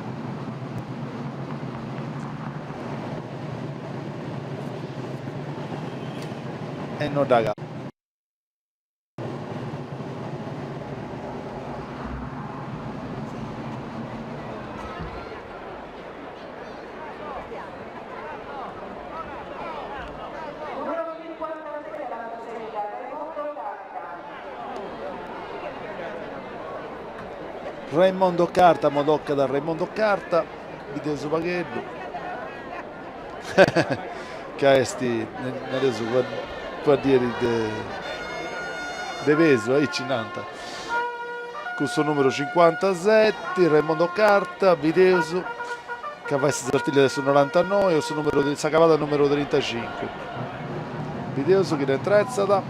E no dd'agatat. Raimondo Carta, mo tocat a Raimondo Carta, bideus u' pagheddu ca est nareus cuaddieri de de pesu, aici nant, cun su numeru cincuantaseti, Raimondo Carta, bideus ca fait sa Sartiglia de su norantanoi, o su numeru sa cavada numeru trintacincu, bideus chi dd'intretzat,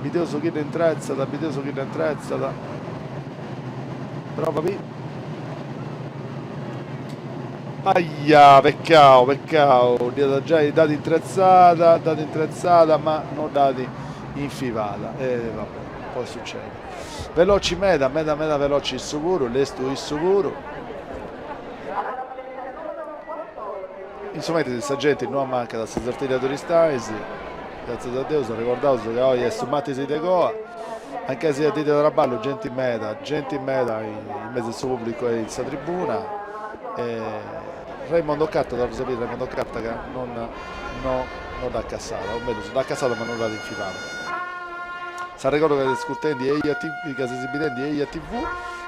bideus chi dd'intretzat, bideus chi dd'intretzat, prova bi. Aia, peccau, peccau, dd'iat giai dd'at intretzada, dd'at intretzada, ma no dd'at infivada, e va bene, poi succede. Veloci meda, meda meda veloci issu puru, lestu issu puru. In su mentris sa genti no ammancat a sa Sartiglia de Aristanis, gratzias a Deus, arregordaus ca oi est su martis de coa, mancai siat dì de traballu, genti meda, genti meda in mesu a su pubblicu e in sa tribuna e Raimondo Carta, torraus a biri Raimondo Carta ca non no no dd'at cassada, o mellus dd'at cassada ma no dd'at infilada. S'arregordu ca seis ascurtendi Eja TV, ca seis bidendi Eja TV,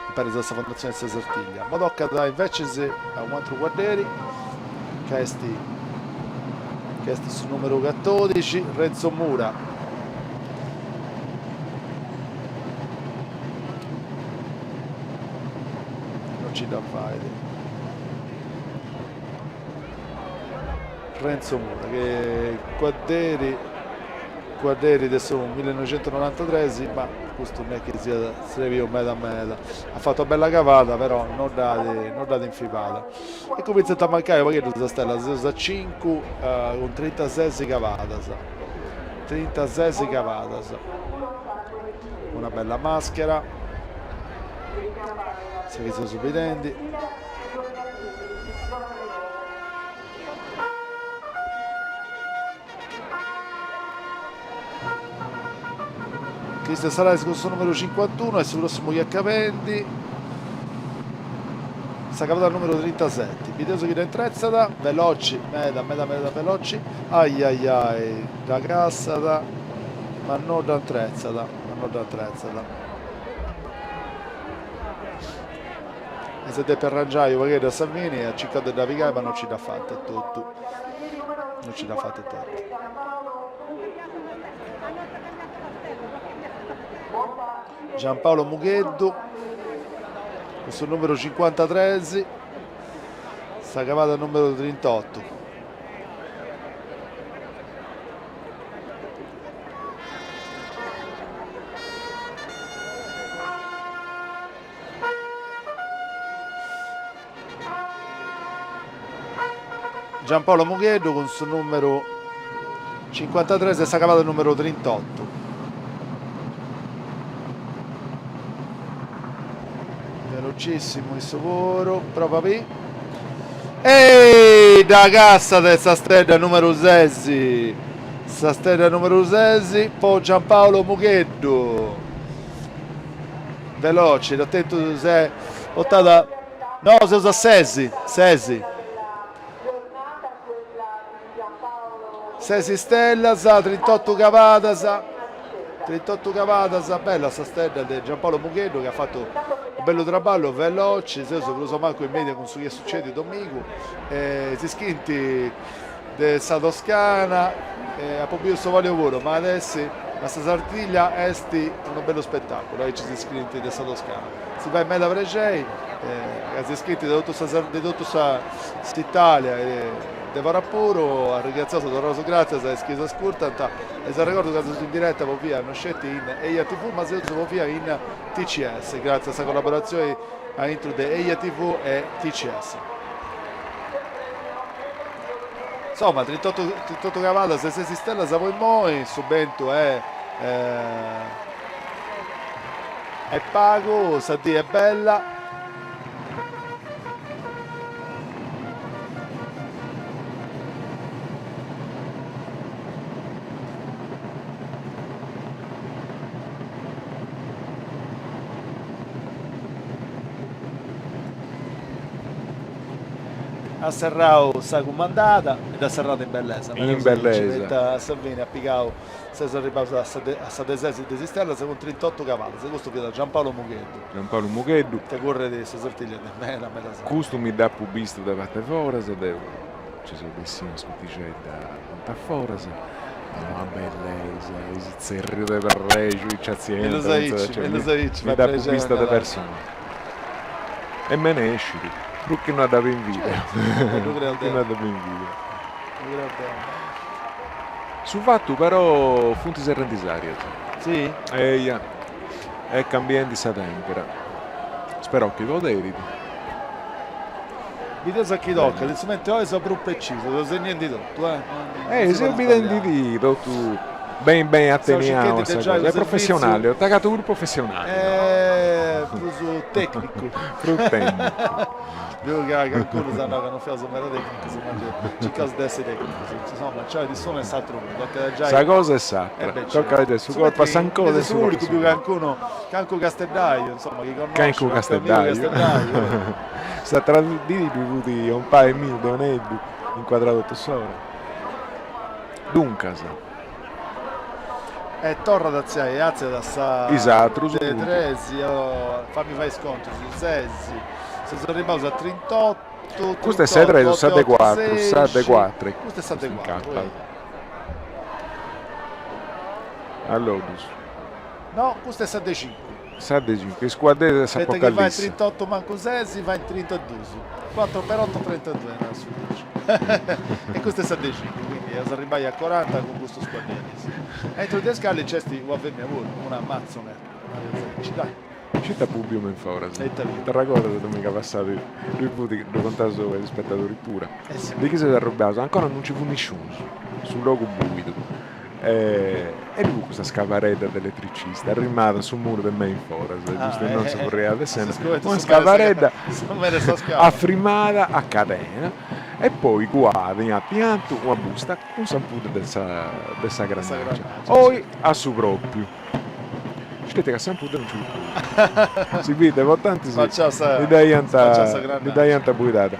imparis a sa Fondazione Sa Sartiglia. Mo tocat invecis a u' atru cuadderi ca est ca est su numeru catodixi, Renzo Mura. Non ci dda fait. Renzo Mura, che cuadderi, cuadderi de su millinoixentunorantatres, ma custu no est chi siat srebiu meda meda. At fatu una bella cavada, però no dd'at no dd'at infibada. E cumintzant a mancai u' pagheddu sas stellas, seus a cincu cun trintases cavadas, trintases cavadas. Una bella maschera, sa chi seus bidendi. Cristian Sarais cun su numeru cincuantunu est su prossimu chi est capendi sa cavada numeru trintaseti, bideus chi dda intretzat, veloci, meda meda meda veloci, ai ai ai, dda cassat ma no dda intretzat, ma no dda intretzat. E s'est depiu arrangiai u' pagheddu a sa fini, at circau de dda pigai ma no ci dd'at fata etotu, no ci dd'at fata etotu. Giampaolo Mugheddu cun su numeru cincuantatres, sa cavada numeru trintotu. Giampaolo Mugheddu cun su numeru cincuantatres e sa cavada numeru trintotu. Velocissimu issu puru, prova P. Ehi dda cassat sa stedda numeru sesi, sa stedda numeru sesi po Giampaolo Mugheddu, veloci, at tentu se otada, no seus a sesi, sesi, Sesi stellas, trintotu cavadas, trintotu cavadas, bella sa stedda de Giampaolo Mugheddu chi at fatu u bellu traballu, veloci, seus prus o mancu in media cun su chi est sucediu domigu, e si schint de sa Toscana, apu biu su paliu puru, ma at essi, ma sa Sartiglia est unu bellu spetaculu, aici si scrint de sa Toscana, si fait meda prexei ca si scrint de totu sa de totu sa s'Italia e De fora puru, arringratziaus, torraus gràtzias a is chi s'ascurtant e s'arregordu ca seus in direta po fia no sceti in Eja TV ma seus po fia in TCS, gràtzias a sa collaboratzioni aintru de Eja TV e TCS. Insoma, trintotu trintotu cavadas e ses istellas po immoi, su bentu est est pagu, sa dì est bella. At serrau sa cumandada e dd'at serrada in bellesa. In bellesa. A sa fini at pigau Seus arribbaus a sa de a sa de ses de is istellas cun trintotu cavadas, custu fiat Giampaolo Mugheddu. Giampaolo Mugheddu. Ca curret sa Sartiglia de meda meda tempus. Custu mi dd'apu bistu de parte foras, deu nci seu bessiu una scutixedda punta a foras, una bellesa, is tzerrius de prexu, aici Mellus aici, mellus aici, mi dd'apu bista de persona. E menescit, prus chi no a dda biri in video. Ddu creu deu. Chi no a dda biri in video. Ddu creu deu. Su fatu però funt serrendi is arias. Si? Eja, est cambiendi sa tempera. Speraus chi poderit. Bideus a chi tocat, in su mentri oi seu prus precisu, seu senniendi totu, eh. Eh, seu bidendi totu beni beni ateniau a sa cosa, est professionali, t'agatu prus professionali. Eh, prus tecnicu. Prus tecnicu. Biu ca cancunu s'at nau ca non fiaus meda tecnicus, ma circaus de essi tecnicus, insoma, nc'est s'unu e s'aturu puru, tocat a giai. Sa cosa e s'atra, tocat a giai su corpu a s'ancona e su corpu a su pubblicu biu cancunu, cancu casteddaiu, insoma, chi connosciu, cancu casteddaiu. S'atra dì ddui fut 'ompai miu Leoneddu incuadradu totu s'ora. Duncas. E torrat a atziai e atziat a sa Is atrus de tresi, fammi fai is contus, sesi, seus arribbaus a trintotu, Custa est sa de tres o sa de cuatru? Sa de cuatru. Custa est sa de cuatru. Allodus. No, custa est sa de cincu. Sa de cincu, is cuadderis de s'Apocalisse. Poita chi fait trintotu mancu sesi, fait trintadus. Cuatru per oto trintadue, narat su diciu. E custa est sa de cincu, quindi eus arribbai a coranta cun custus cuadderis. E intru de is calis nc'est una femina puru, una amazzone, nareus aici, dai. Sceti apu biu me in foras. T'arregordas dominica passada, ddui fut, ddu contaus a is spetadoris puru. De chi seus arrubaus, ancora non nci fut nisciunus, su logu buidu. E ddu fut custa scavaredda de eletricista arrimada in su muru de mei in foras, giustu innoi sa furriada de s'Enna, una scavaredda afrimada a cadena e poi cuada in atu in atu una busta cun s'ampudda de sa de sa grannacia. Oi a su propriu. Sceti ca s'ampudda non nci fut prus. Si bit de votantis ndi dd'aiant ndi dd'aiant buidada.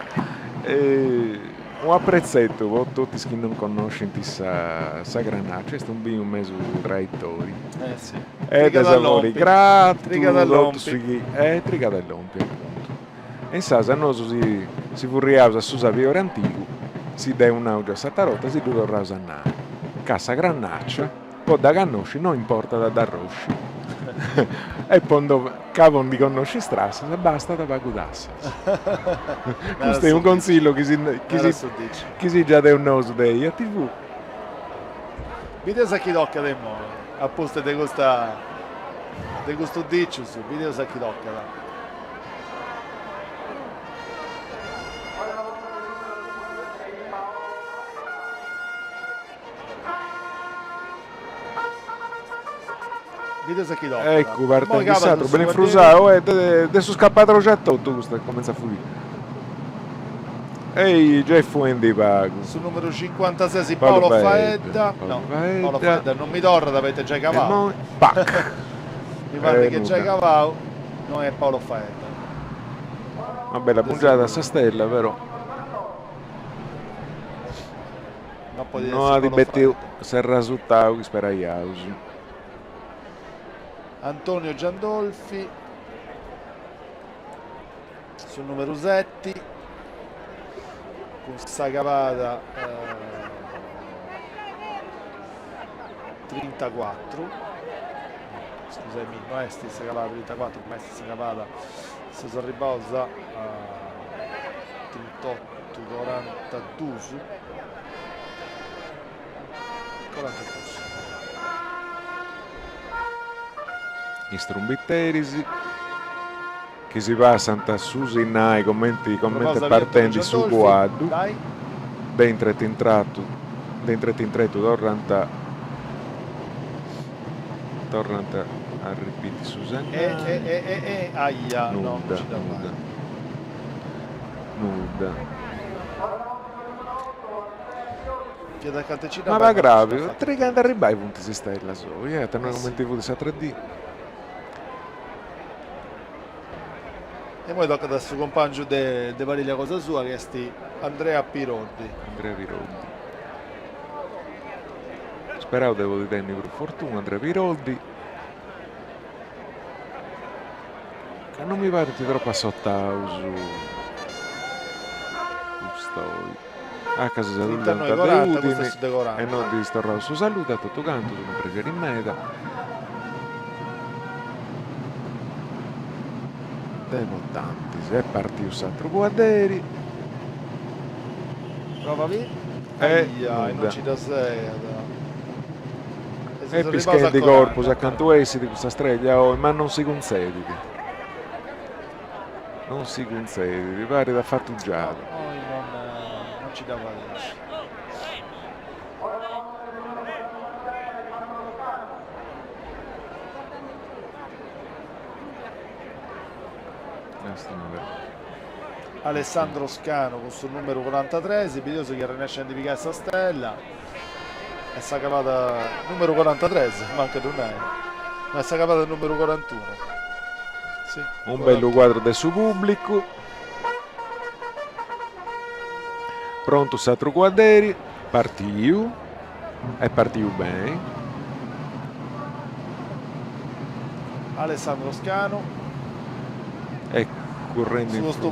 Unu apretzetu po totu is chi non connoscint sa sa grannacia, est unu binu mesu traitori. Eh si. E de sabori gratu, totu su chi. E trigat a lompi apuntu. E insaras nosu si si furriaus a su sabiori antigu, si dd'eus nau giai s'atera 'orta, si ddu torraus a nai, ca sa grannacia Po dda cannosci no importat a dd'arrosci e po ndo ca po ndi connosci is trassas bastat pagu tassas. Custu est unu consillu chi si chi si chi si giadeus nosu de Eja TV. Bideus a chi tocat immoi, a pustis de custa de custus dicius, bideus a chi tocat. Bideus a chi tocat. Eccu, partendi s'atru, bene infrusau, e de su scapadroxu a totu custu cumentzat a fuiri. Ei giai fuendi pagu. Su numeru 56 Paolo Faedda. No, Paolo Faedda non mi torrat poita giai cavau. Pac. Mi parit chi giai cavau no est Paolo Faedda. Una bella pungiada sa stella però. No at betiu s'arrasurtau chi speraiaus. Antonio Giandolfi. Su numeru seti cun sa cavada trintacuatru, scusaimì, no est sa cavada trintacuatru ma est sa cavada, seus arribbaus a trintotu corantadus, corantadus. Is trumbiteris. Chi si passant su sinnai comenti comenti partendi su cuaddu, de in tretu in tratu de in tretu in tretu torrant torrant a ripiti su sinnai. Nudda, nudda, nudda. Ma va gravi, trighendi arribbai funt is istellas oi, eh, a comenti fut s'atra dì. E imoi tocat a su cumpàngiu de de parìllia cosa sua chi est Andrea Piroddi. Andrea Piroddi. Speraus de podi tenni prus fortuna Andrea Piroddi. Ca non mi parint tropu assotaus cust'oi. Ah ca si saludant de Udini e nos ddis torraus su saludu a totu cantus, unu prexeri meda. De votantis est partiu s'atru cuadderi. Prova bi. E nudda. E pischendi corpus a cantu essit custa streglia oi, ma non si cuntzedit. Non si cuntzedit, parit afatugiadu. Oi non ci dda fadeus. Alessandro Scanu cun su numeru corantatres, bideus chi arrennescit a ndi pigai sa stella e sa cavada numeru corantatres, mancu a ddu nai, ma est sa cavada numeru corantunu. Si, Un bellu cuadru de su pubblicu. Prontu s'atru cuadderi, partiu, est partiu beni. Alessandro Scanu. E currendi in frusau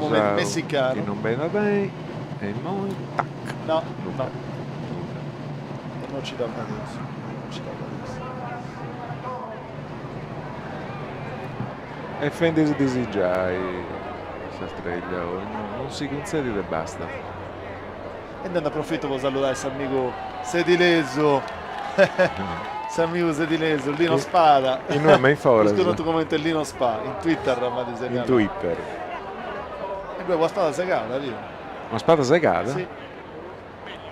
chi non benat beni e immoi tac. No, no. E non ci dda fadeus, non ci dda fadeus. E fendi si disigiai sa streglia oi, non si cuntzedit e basta. E deu nd'aprofitu po saludai s'amigu sedilesu, s'amigu sedilesu Lino Spada, Innui ma in foras. Prus connotu comente Lino Spa, in Twitter m'at segnaladu. In Twitter. E ddoi una spada segada, Lino. Una spada segada? Si.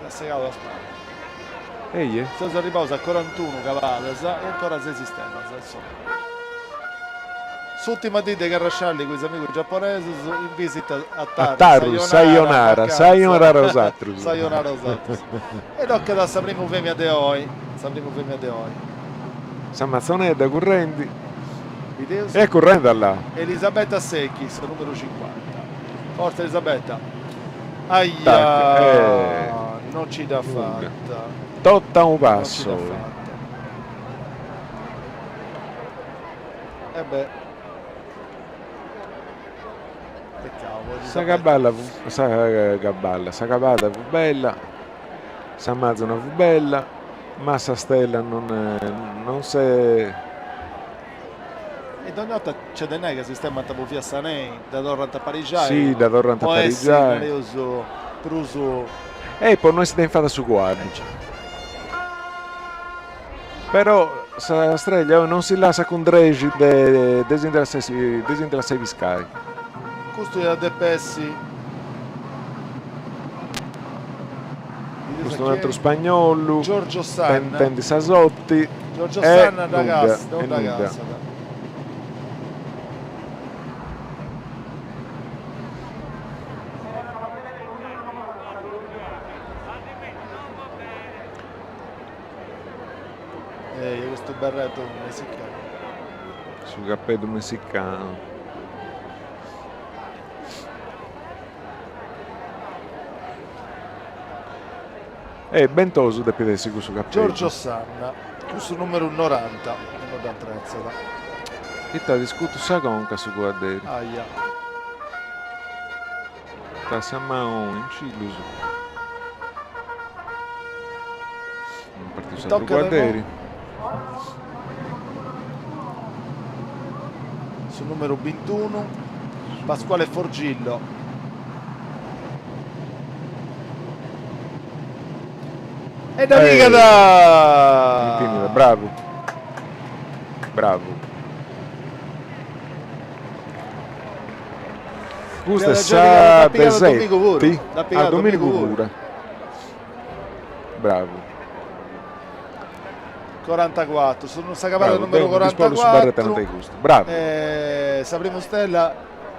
S'est segadu una spada. Eie. Seus arribaus a corantunu cavadas e ancora ses istellas, insoma. S'ùrtima dì de Carrascialli cun is amigus giaponesus in visita a Tharros, A Tharros, sayonara, sayonara a osatrus. Sayonara a osatrus. E tocat a sa primu femina de oi, sa primu femina de oi. Sa matzonedda currendi. Bideus. E currendi là. Elisabetta Secchi, sa numeru cincuanta. Forza Elisabetta. Aia, non ci dd'at fata. Totu a unu passu. Non ci dd'at fata. E beh. Peccau po Sa caballa sa caballa, sa cavada fut bella, sa matzona fut bella, ma sa stella non non s'est E dogna 'orta nc'est de nai ca sistemant po fiat sa nei, dda torrant a aparixai. Si, dda torrant a Po essi, aparixai. nareus, prus. E po no essi de infadu a su cuaddu. Però sa streglia oi non si lassat cundrexi de de si ndi lassai de si ndi lassai piscai. Custu iat a depi essi. Custu un'atru spagnolu. Giorgio Sanna. Tentendi sa soti. Giorgio E Sanna dda nudda, cassat, non e dda nudda. cassat. E custu berretu messicanu. Su capeddu messicanu. E bentosu depit essi cussu capeddu. Giorgio Sanna, cussu numeru noranta e no dd'atretzat. Ita at iscutu sa conca su cuadderi. Aia. Ita sa manu in cillus. Partiu s'atru cuadderi. Su numeru bintunu, Pasquale Forgillo. E dda pigat! Bravu, bravu. Custa est sa de seti, a Dominigu puru. Bravu. 44, sa cabada numero 44. Bravu. Eh, sa primu stella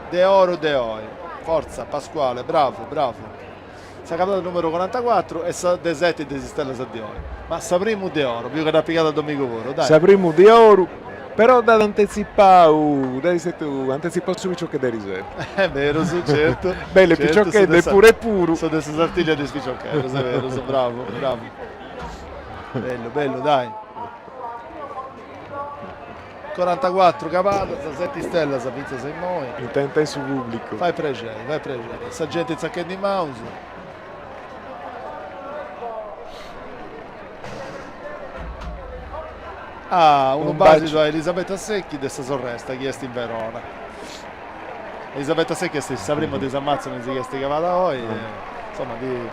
de oro de oi. Forza Pasquale, bravu, bravu. Sa cabada numero 44 e sa de seti de is istellas de oi. Ma sa primu de oro, biu ca dd'at pigada Dominigu puru, dai. Sa primu de oru, però dd'at antetzipau, dd'at stetiu antetzipau su piciocheddu de eriseru. Est berus, certu. Bellu piciocheddu e puru e puru. Su de sa Sartiglia de is piciocheddos, est berus, bravu, bravu. Bellu, bellu, dai. 44 cabadas, seti istellas fintzas a immoi. Intenta su pubblicu. Fait prexeri, fait prexeri. Sa genti tzachendi maus. Ah, unu basidu a Elisabetta Secchi de sa sorresta chi est in Verona. Elisabetta Secchi est sa prima de is Amazzonis chi est cabada oi e insoma ddi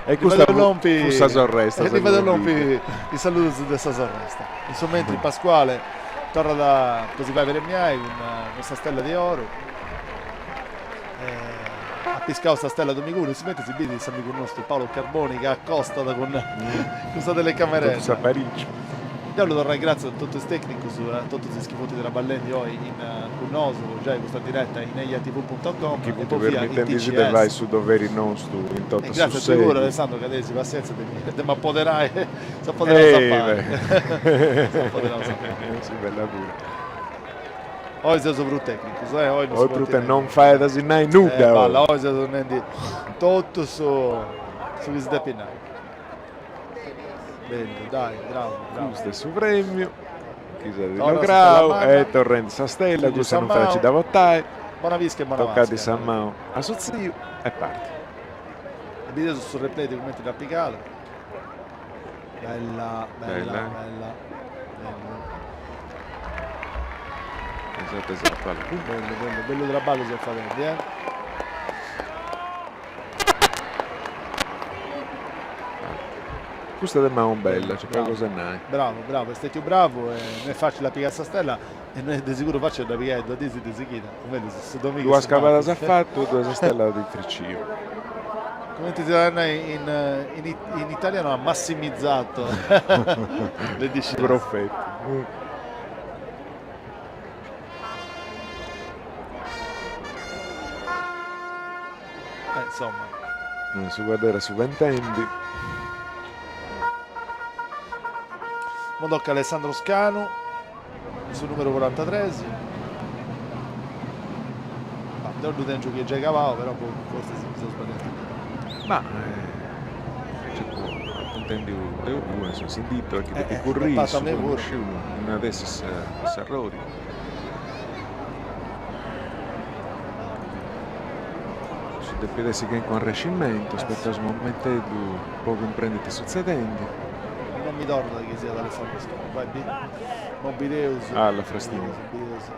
E custa fut sa sorresta. E ddi fadeus lompi is saludus de sa sorresta. In su mentri Pasquale torrat po si fai premiai cun sa stella di oru. At piscau sa stella Domiguru, in su mentri si bidi s'amigu nostru Paolo Carboni ca acostat cun sa telecamerella. Totu s'apariciu. Deu 'ollu torrai gratzias a totu is tecnicus, a totus is chi funt traballendi oi in cun nosu, giai custa diretta in ejatv punto com Chi funt permitendisi de fai su doveri nostu in totu su E gratzias a tui puru Alessandro ca tenis passientzia de m'apoderai, s'apoderau sa pari. S'apoderau sa pari. Si bella puru. Oi seus prus tecnicus, eh, oi non si podit Oi non fait a si nai nudda. Eh, balla, oi seus nendi totu su su chi si depit nai. Bellu, dai, bravu, bravu. Custu est su premiu chi s'at lograu e torrendi sa stella, cussa non fait a ci dda portai. Bona pisca e bona pasca. Tocadi sa manu a su tziu e parti. E bideus su replay de cumenti dd'at pigada. Bella, bella, bella. Bellu. Esatto, esatto. Allora. Bellu, bellu, bellu traballu seus fadendi, eh. Custa de manu bella, nc'est pagu cosa 'e nai. Bravu, bravu, est stetiu bravu e no est facili a pigai sa stella e no est de siguru facili a dda pigai duas diis de sighida, o mellus su dominigu Duas cabadas at fatu e duas stellas at friciu. Cumenti si narat in in italiano ha massimizzato le discese. Profetu. Eh, insomma. Su cuadderi est subentendi. Mo tocat Alessandro Scanu. Su numeru corantatres. Ma deu ddu tengiu chi est giai cabau, però boh, fortzis mi seu sballiau. Ma apu intendiu deu puru, insoma, s'inditu est chi depit curri issu, no sciu innui at essi s'arrori. Nci depit essi calincunu arrescimentu, aspettaus unu momenteddu po cumprendi ita est sutzedendi. Non mi torrat chi siat Alessandro Scanu, fai bi. Mo bideus. Ah, la frastina.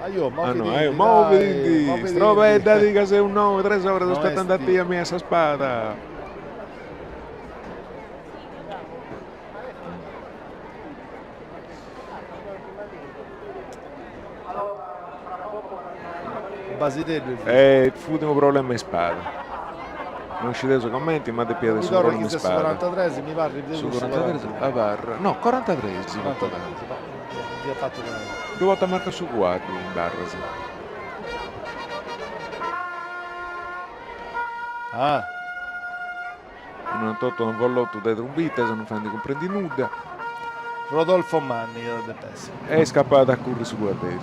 Aio, Ah no, aio, movidindi, strobeddadi ca seu innoi, tres oras aspettandi a tia mia sa spada. Basideddu. E fut unu problema 'e spada. Non scideus comenti, ma depiat essi unu problema 'e spada. Su corantatres mi parrit Su corantatres abarra, no, corantatres Ddu portat marcau su cuaddu in barras. Ah. Unu totu avolotu de trumbitas, non faint cumprendi nudda. Rodolfo Manni iat a depi essi. Est scapada a curri su cuadderi.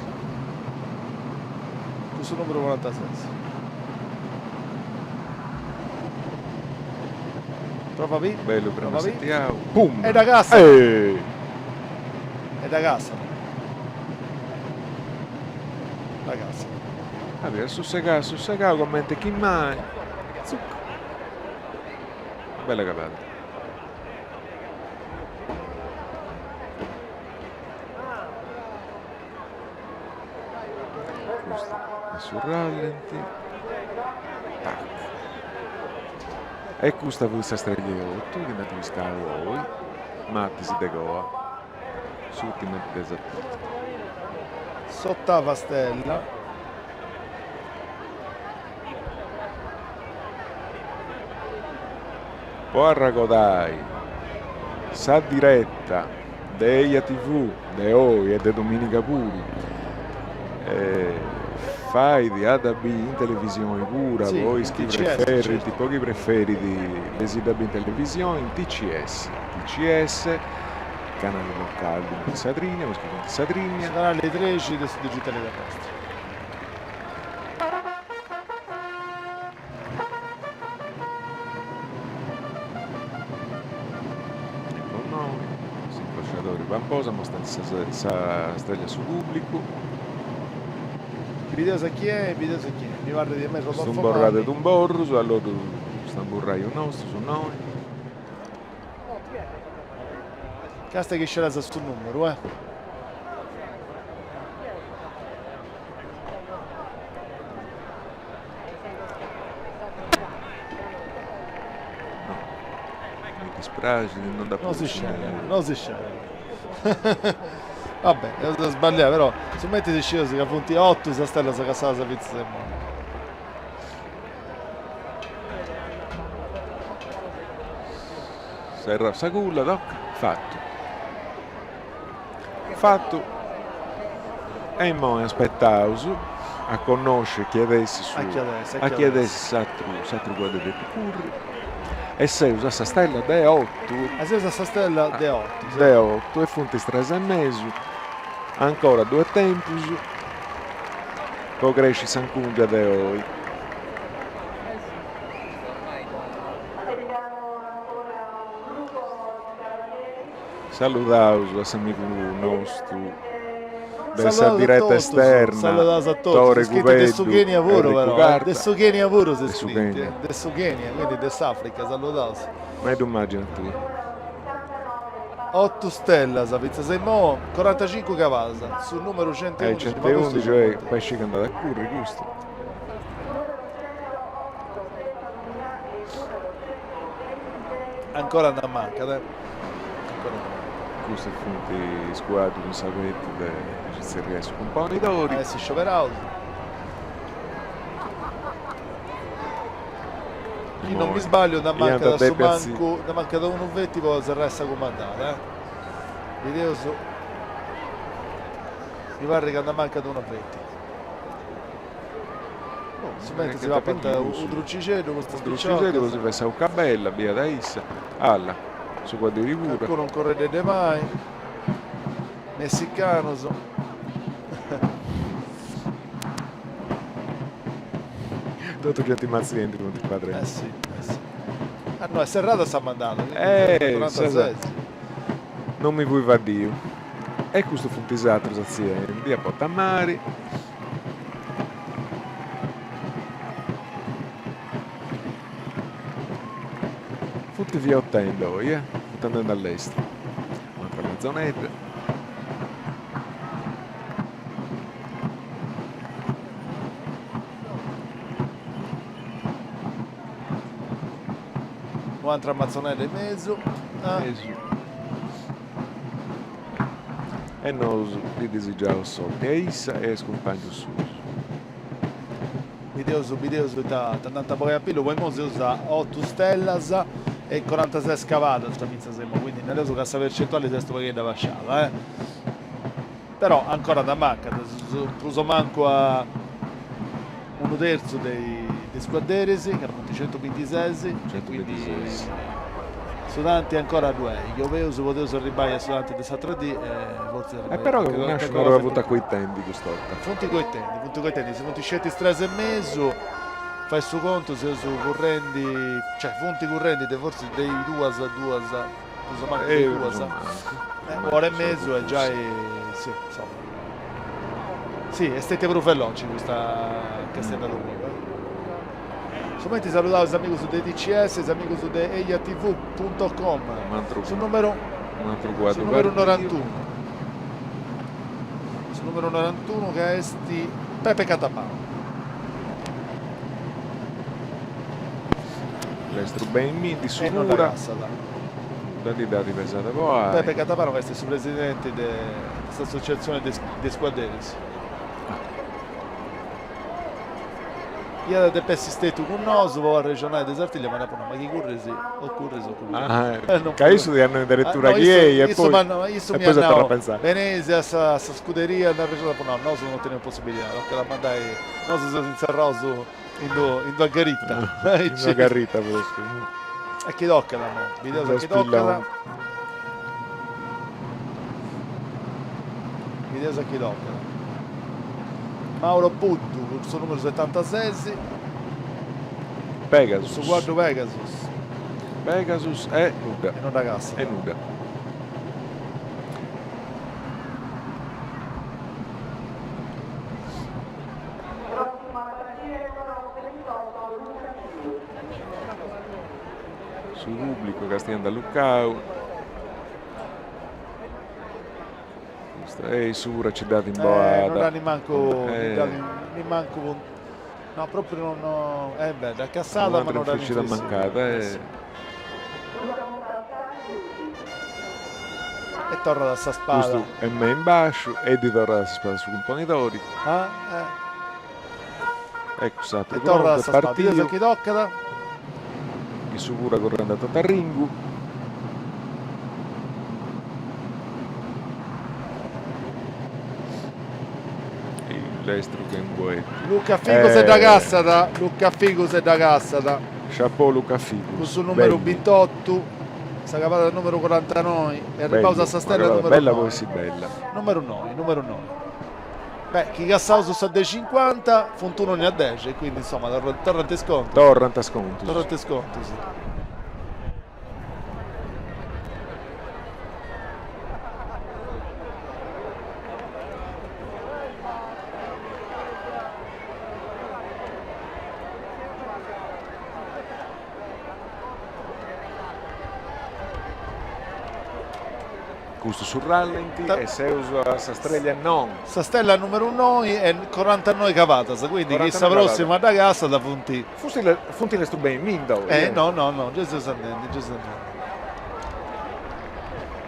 Cun su numeru corantases. Prova B. Bellu prova B. Prenu Pum! E dda cassat! E dda cassat. Dda cassat. Abbia, assussegau, assussegau comente chi mai. Zuc. Bella cabada. Custu est su rallenti. Tac. E custa fut sa streglia 'e otu chi nd'ant piscau oi, Matis de coa, s'urtima de sa S'ottava stella. Po arragodai sa direta de Eja TV de oi e de dominica puru fait a dda biri in televisioni pura po is chi preferint po chi preferit de si dda biri in televisioni in TCS TCS canali locali in Sadrigna po is chi funt in Sadrigna. Su canali trexi de su digitali terrestri. E po innoi s'incrociadori Pamposa amostat sa streglia a su pubblicu. Bideus a chi est, bideus a chi est. Mi parrit a mei Rodolfo Manni. Stumborrada de tumborrus, alloddu su tamburraiu nostru, su noi. Casta chi sceras su numeru, eh. No, mi dispraxit, non dda No si scerat, no si scerat. Va bene, eus sballiau, però su mentris scieus ca funt otu sas stellas cassadas fintzas a immoi. Serra sa culla, toc, fatu. Fatu e immoi aspetaus a connosci chi at essi su a chi at essi s'atru s'atru cuaddu de curri e seus a sa stella de otu. E seus a sa stella de otu. De otu e funt is tres e mesu, ancora ddoi est tempus po cresci s'ancungia de oi. Saludaus a s'amigu nostu de sa direta esterna, Tore Cubeddu, de su Kenya puru però, de su Kenya puru s'est iscritu, de su Kenya, quindi de s'Africa, saludaus. Ma ddu immagina tui. Otu stellas fintzas a imoi, corantacincu cavadas, su numeru centuundixi. Centuundixi, eh, pesci chi andat a curri custu. Ancora nd'ammancat, eh. Custus funt is cuaddus in s'abetu de si tzerriai su cumponidori. A essi scioperaus. Chi non mi sbaglio nd'ammancat a su mancu, nd'ammancat unu feti po serrai sa cumandada, eh. Bideus, mi parrit ca nd'ammancat unu feti. Su mentris si papant unu drucixeddu custas piciocas. Drucixeddu po si fai sa 'ucca bella, biada issa. Alla, su cuadderi puru. Cancunu incorreddende mai. Messicanus. Totu genti matziendi funt incuadrendi. Eh si, eh si. Ah no, est serrada sa mandada. Eh, non mi fui faddiu. E custus funt is atrus atziendi a Potamari. Funt fiotendi oi, eh? Funt andendi a lestru. Un'atra matzonedda. Un'atra matzonedda in mesu. Mesu. E nosu ddi disigiaus sorti a issa e a is cumpàngius suus. Bideus bideus ita nd'ant a bogai a pillu, po imoi seus a otu stellas e corantases cavadas fintzas a imoi, quindi nareus ca sa percentuali s'est u' pagheddu abasciada eh. Però ancora nd'amancat, prus o mancu a unu terzu de is cuadderis, ca funt centubintises, quindi. Su tanti ancora ddu est, chi 'oleus podeus arribbai a su tanti de s'atra dì e fortzis E però ca connasciu no ddu funt acoitendi cust'orta. Funt acoitendi, funt acoitendi, si funt sceti is tres e mesu, fai su contu seus currendi, cioè funt currendi de fortzis de is duas duas, prus o mancu de is duas, un'ora e mesu e giai, si, insoma. Si, est stetia prus veloci custa Casteddu puru. Sumenti saludaus is amigus de TCS, is amigus de ejatv punto com, su numeru su numeru norantunu, su numeru norantunu ca est Pepe Catapano. Lestru beni di su pura, nudda ndi dd'at pesada po ai. Pepe Catapano ca est su presidenti de s'associatzioni de is cuadderis. Iat a depi essi stetiu cun nosu po arrexonai de Sartiglia, ma nd'apu nau, ma chi curris o curris o curris. Ah, ca issu ti at nau in deretura chi ei e poi issu mi at nau, beneis a sa scuderia a arrexonai, apu nau, nosu non teneus possibilidadi, tocat a mandai, nosu seus inserraus in d'una garita. In una garita propriu. E chi tocat, mo, bideus a chi tocat. Bideus a chi tocat. Mauro Puddu cun su numeru setantases. Pegasus. Su cuaddu Pegasus. Pegasus e nudda. E non dda cassat. E nudda. Su pubblicu castiende allucau. E issu puru ci dd'at imboada. Eh, non dd'at nimancu, nimancu, no propriu non, eh beh, dd'at cassada ma non dd'at Un'atra mancada e. E torrat a sa spada. Custu est me in basciu e ddi torrat a sa spada su cumponidori. Ah, eh. Eccu s'atru prontu, est partiu. Chi tocat. Issu puru currendi a totu arringu. Lestru che unu boetu. Luca Figus e dda cassat, Luca Figus e dda cassat. Chapeau Luca Figus. Cun su numeru bintotu, sa cavada numeru corantanoi e arribaus a sa stella numeru noi. Bella po essi bella. Numeru noi, numeru noi. Beh, chi cassaus sa de cincuanta, funt unu ogna dexi, quindi insoma torrant is contus. Torrant is contus. Torrant is contus. Custu su rallenti e seus a sa stella non. Sa stella numeru noi e corantanoi cavadas, quindi chi sa prossima dda cassat funt. Funt lestru beni mi-nd'oi. Eh no no no, giai seus andendi, giai seus andendi.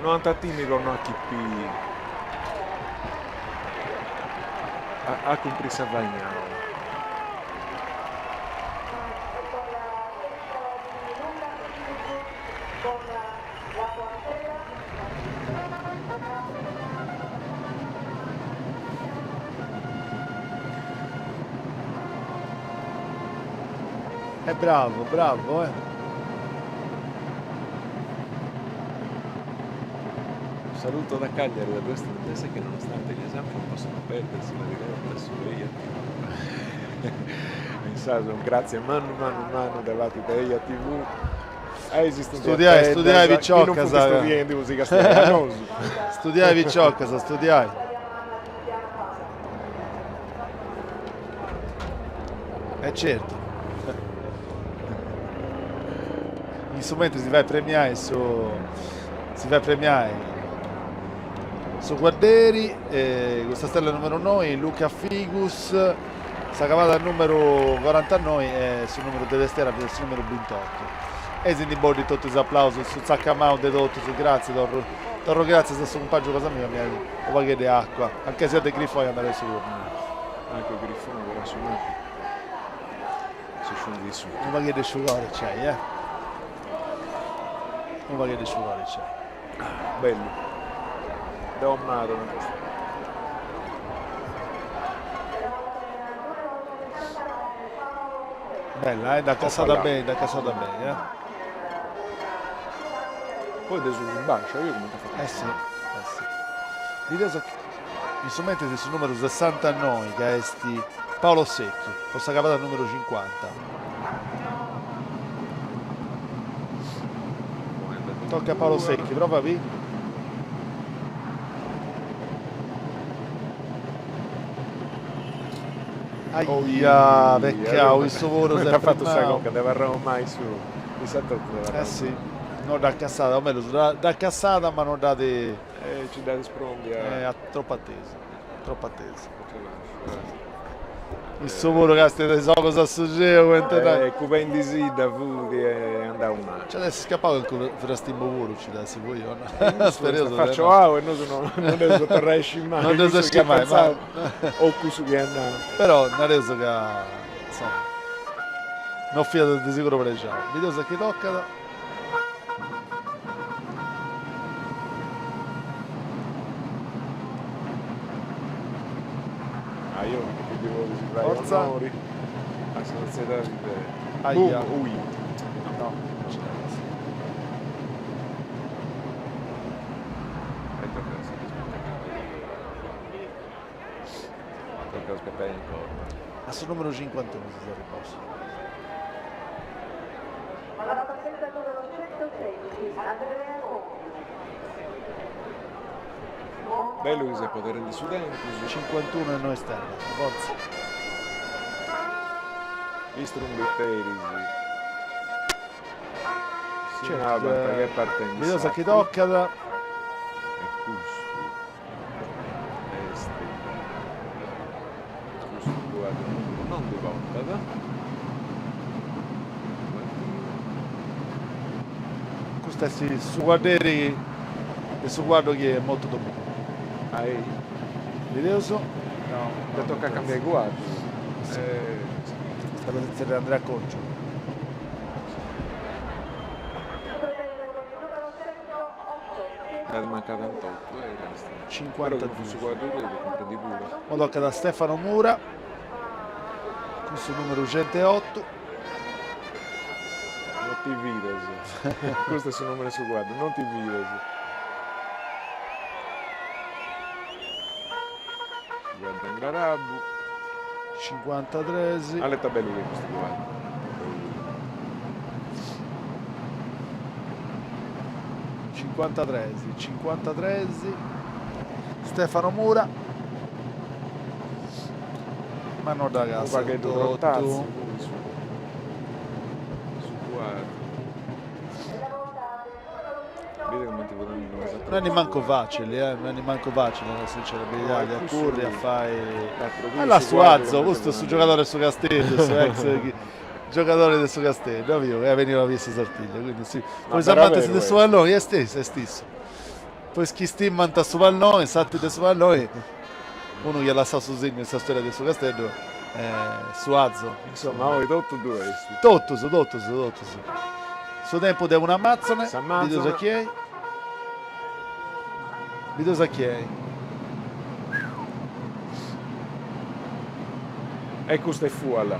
No ant a timi po no achipi a cumpri sa faina. È bravo, bravo, eh. Un saluto da Cagliari da due studentesse che nonostante gli esami non possono perdersi la diretta su Eja TV. Messaggio, un grazie mannu mannu mannu de parti de Eja TV. Studiai, studiai piciocas. Studiai piciocas, studiai. E certu. In su mentri si fait premiai su si fait premiai su cuadderi e custa stella numeru noi Luca Figus Sa cavada numeru corantanoi e su numeru de testera fiat su numeru bintotu. E si ndi boddit totu is aplausus, su tzacamau de totus, gratzias, torru torru gratzias a su cumpangiu cosa mia, mi at u' pagheddu 'e acua, anche si a de Grifoni andat a su cornu. Anche Grifoni però su cornu si sciungit su. Unu pagheddu 'e sciugori nc'est, eh. Unu pagheddu 'e sciugori nc'est. Bellu. Deu amadu custa. Bella, eh, dd'at cassada beni, dd'at cassada beni, eh. Poi de susu in basciu, io comente at fatu. Eh si, eh si. Bideus in su mentris su numeru sessantanoi ca est Paolo Secchi po sa cavada numeru cincuanta. Tocca a Paolo Secchi, prova a bi. Aia, peccau, issu puru s'est At fatu sa frimmau. conca de abarrau mai su issa totu Eh si, no dd'at cassada, o mellus, dd'at cassada ma no dd'at Eh, ci dd'at sprondia. Eh, tropu atesu, tropu atesu. Issu puru castiat is ogus a su celu cumenti nai. Eh, cubendisidda fut e andau mali. Nci at essi scappau calincunu frastimmu puru, nci at essi fuiu o no? Spereus de Faccio no. au e nosu no no dd'eus a torrai a scì mai. Non dd'eus a cussu scì chi at mai, ma pentzau o cussu chi at nau. Però nareus ca, insoma, no fiat de siguru prexau. Bideus a chi tocat. Ah, io che ti podis fai Forza. onori a sa sotziedadi de... Aia. Boom, ui. No, non ci deve essere. E tocca Tocca aspettare ancora. A su numero 51 seus arribaus. Alla partenza numero 116, Andrea Conti. Bellu chi s'est poderendi su tempus. 51 e noi stellas, forza. Is trumbiteris si nabant che partendi Bideus a chi tocat. E custu est custu cuaddu non ddu portat. Custu est su cuadderi de su cuaddu chi est mortu Dominicu. Ai. Bideus? No. Dda tocat a cambiai cuaddu. Sa presèntzia de Andrea Congiu. Dd'at mancada in totu e est. Però cun su cuaddu ddu cumprendi puru. Mo tocat a Stefano Mura cun su numeru centuotto. Non ti fides. Custu est su nomene 'e su cuaddu, non ti fides. Su cuaddu Anglarabu. Cincuantatres. Aletta bellu che custu cuaddu. Cincuantatres, cincuantatres. Stefano Mura. Ma no dda Unu cassat pagheddu totu. trottazzu su su cuaddu. Bide cumenti fut No est nimancu facili, eh, no est nimancu facili, a nai sa sincera beridadi, a curri, a fai... Alla Suazo, custu est su giogadore de su Casteddu, su ex giogadore de su Casteddu, aviu, ca beniat a biri sa Sartiglia, quindi si, po is amantis de su palloni, est issu, est issu. Po is chi stimant su palloni, s'arti de su palloni, unu chi at lassau su signu in sa storia de su Casteddu est Suazo. Insomma, oi totu ddu est. Totus, totus, totus. Su tempus de un'amazzone, bideus a chi est. Bideus a chi est. E custa est fuala.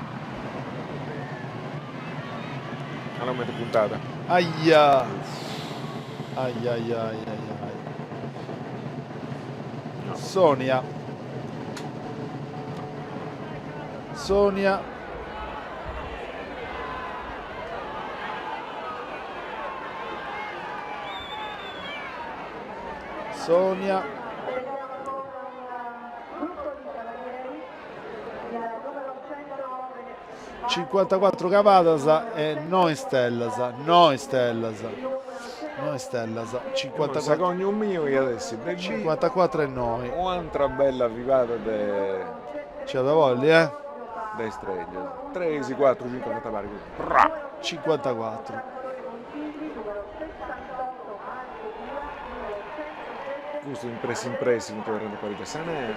Alla comente puntada. Aia! Aia aia aia aia. Sonia. Sonia. Sonia. 54 cavadas e noi stellas, noi stellas, noi stellas, 54. Segundu miu iat essi de 54 e noi. U'antra bella vivada de. Ci at a bolli, eh? De estrellas. Tres, cuatru, cincu, fata pari. 54. Custu in pressi in pressi funt torrendi a paregiai sa nea.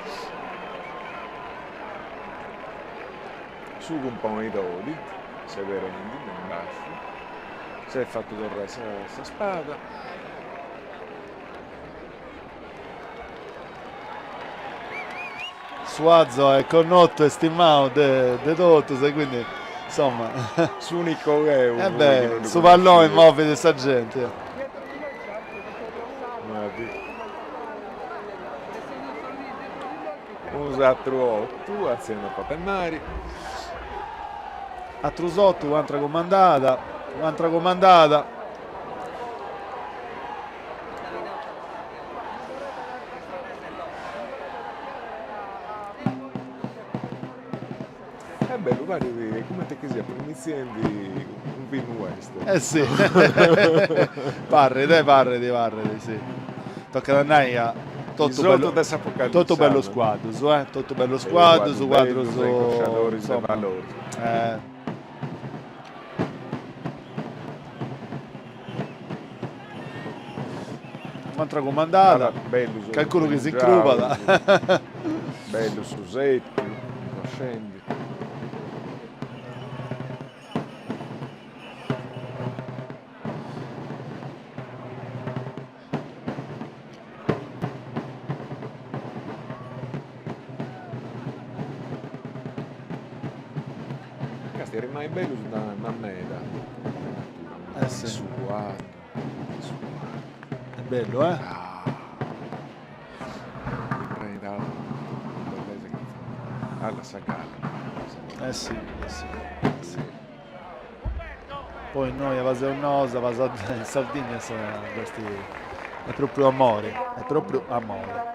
Su cumponidori, seberendi de in basciu, s'est fatu torrai sa sa spada. Suazo est connotu e stimau de de totus e quindi insomma S'unico cheu E beh, su palloni movit sa genti. Tenemus atru otu, atziende a Patemari. Atrus otu, u'antra cumandada, u'antra cumandada. Est bellu, parit cumenti chi siat primiziendi unu film western. Eh si, parrit, eh, parrit, parrit, si. Tocat a nai ca totu bellu, totu bellus cuaddus, eh, totu bellus cuaddus, cuaddus, insoma, eh. Un'antra cumandada, cancunu chi s'incrubat. Bellu su setu, incroscendi. Casti rimai bellus nd'at meda de natura, ma su cuaddu, su cuaddu. Est bellu eh? Ti prenit una bellesa chi ti fait alla sa galla. Eh si, eh si, eh si. Poi innoi a seus nosu, in Sardigna est est propriu amori, est propriu amori.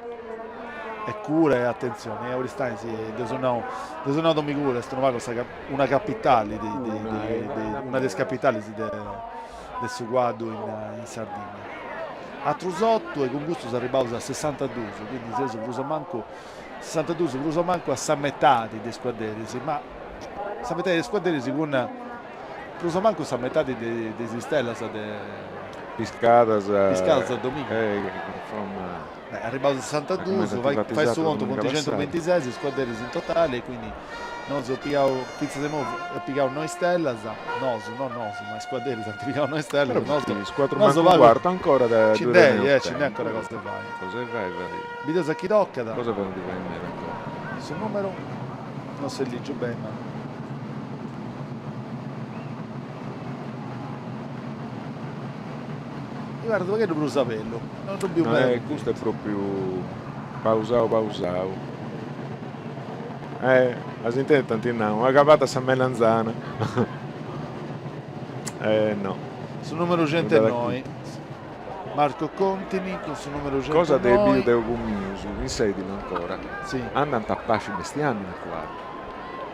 E cura e atentzioni. E Aristanis, dd'eus nau, dd'eus nau dominigu puru, est unu pagu sa una capitali de una de is capitalis de de su cuaddu in Sardigna. Atrus otu e cun custus arribbaus a sessantadus, quindi seus prus o mancu sessantadus prus o mancu a sa metadi de is cuadderis, ma sa metadi de is cuadderis cun prus o mancu sa metadi de is istellas de Piscadas piscadas dominigu. Beh, arribbaus a sessantadus, fai su contu funt centubintises is cuadderis in totali e quindi nosu eus pigau, fintzas a imoi eus pigau noi stellas, nosu, no nosu, ma is cuadderis ant pigau noi stellas, nosu Is cuatru mancu unu cuartu ancora de nci nd'est, eh, nci nd'est ancora cosa de fai. Cosa 'e fai, fai. Bideus a chi tocat. Cosa de ndi fai meda ancora. Su numeru non s'est ligiu beni ma. Mi parit unu pagheddu prus a bellu, non ddu biu beni. Eh, custu est propriu pausau pausau. Eh, as intesu t'ant nau, acabada sa melanzana. Eh no. Su numeru centenoi. Marco Contini cun su numeru centenoi. Cosa de biu de ogus mius, in Sedilo ancora. Si. Andant a pasci bestiamini a cuaddu.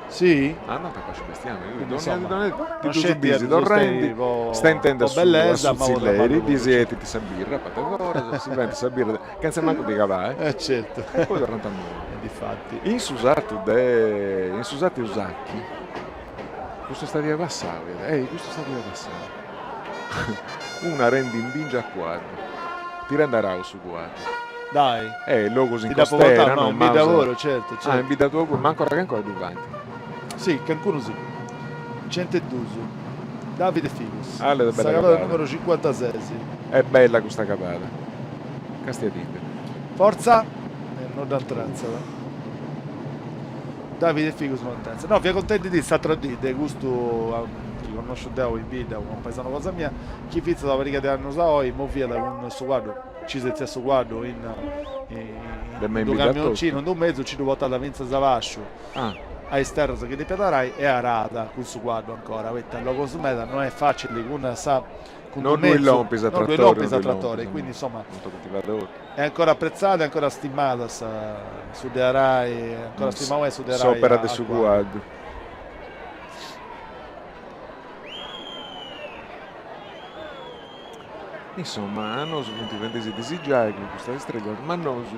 Si? Andant a pasci bestiamini, quindi dogna dì dogna dì ti ddus bisi torrendi, stentendi a su tzilleri, ddis 'etint sa birra, a part'e foras, si faint sa birra chentza mancu ndi cabai. Eh certu. E poi torrant a moi. E difatti. In su sartu de, in su sartu 'e Usacchi, custu stadiali passau fiat, eh custu stadiali passau, unu arendi in bingia a cuaddu, tirendi arau su cuaddu. Dai. Eh, logus in costera, no? In bidda puru, certu, certu. Ah, in bidda tua puru, ma ancora chi ancora ddu faint. Si, cancunu si. Centeduus. Davide Figus. Ah, sa cabada numeru cincuantases. Est bella custa cabada. Castiadidda. Fortza! E no dda intratzat. Davide Figus no intratzat. No, fia contendi s'atra dì de custu chi connosciu deu in bidda, unu paesanu cosa mia, chi fintzas una pariga de annus a oi moviat cun su cuaddu, ci setziat su cuaddu in unu camioncinu, in d'unu mezzu, nci ddu portat fintzas a basciu a is terras chi depiat arai e arat cun su cuaddu ancora, poita in logus meda no est facili cun sa cun d'unu mezzu, no ddoi lompis a tratori, quindi insoma È ancora apprezzada e ancora stimada sa su de arai, ancora stimau est su de arai S'opera de su cuaddu. Insomma, a nosu funt fendisi disigiai cun custas istrellas, ma nosu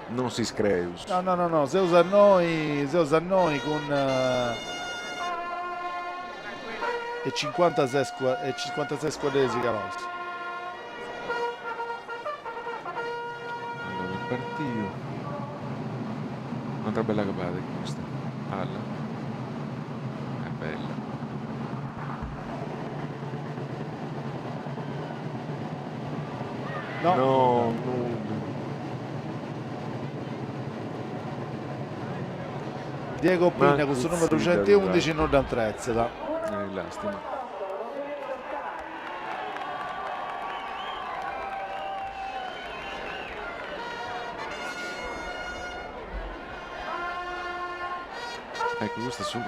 non si screus. No, no, no, no, seus a noi, seus a noi cun e cincuantases e cincuantases cuadderis calaus. Allora est partiu. Un'atra bella cabada est custa. Alla. Est bella. No. No, nudda. Diego Pinna cun su numeru centeundixi no dda intretzat. Eh, lastima. Ecco, custu est su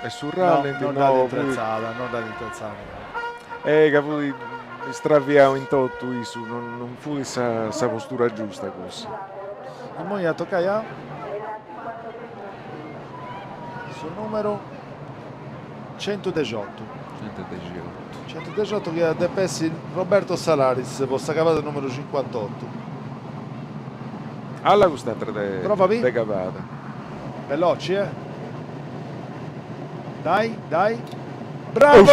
est su rallenti, no, non dd'at intretzada, non dd'at intretzada. Eh, ca fut istraviau in totu issu, non non fut sa sa postura giusta cussa. Immoi at a tocai a su numeru centudexiotu. Centudexiotu. Centudexiotu chi at depi essi Roberto Salaris po sa cavada numeru cincuantotu. Alla cust'atra de Prova de cavada. Veloci eh. Dai, dai. Bravo!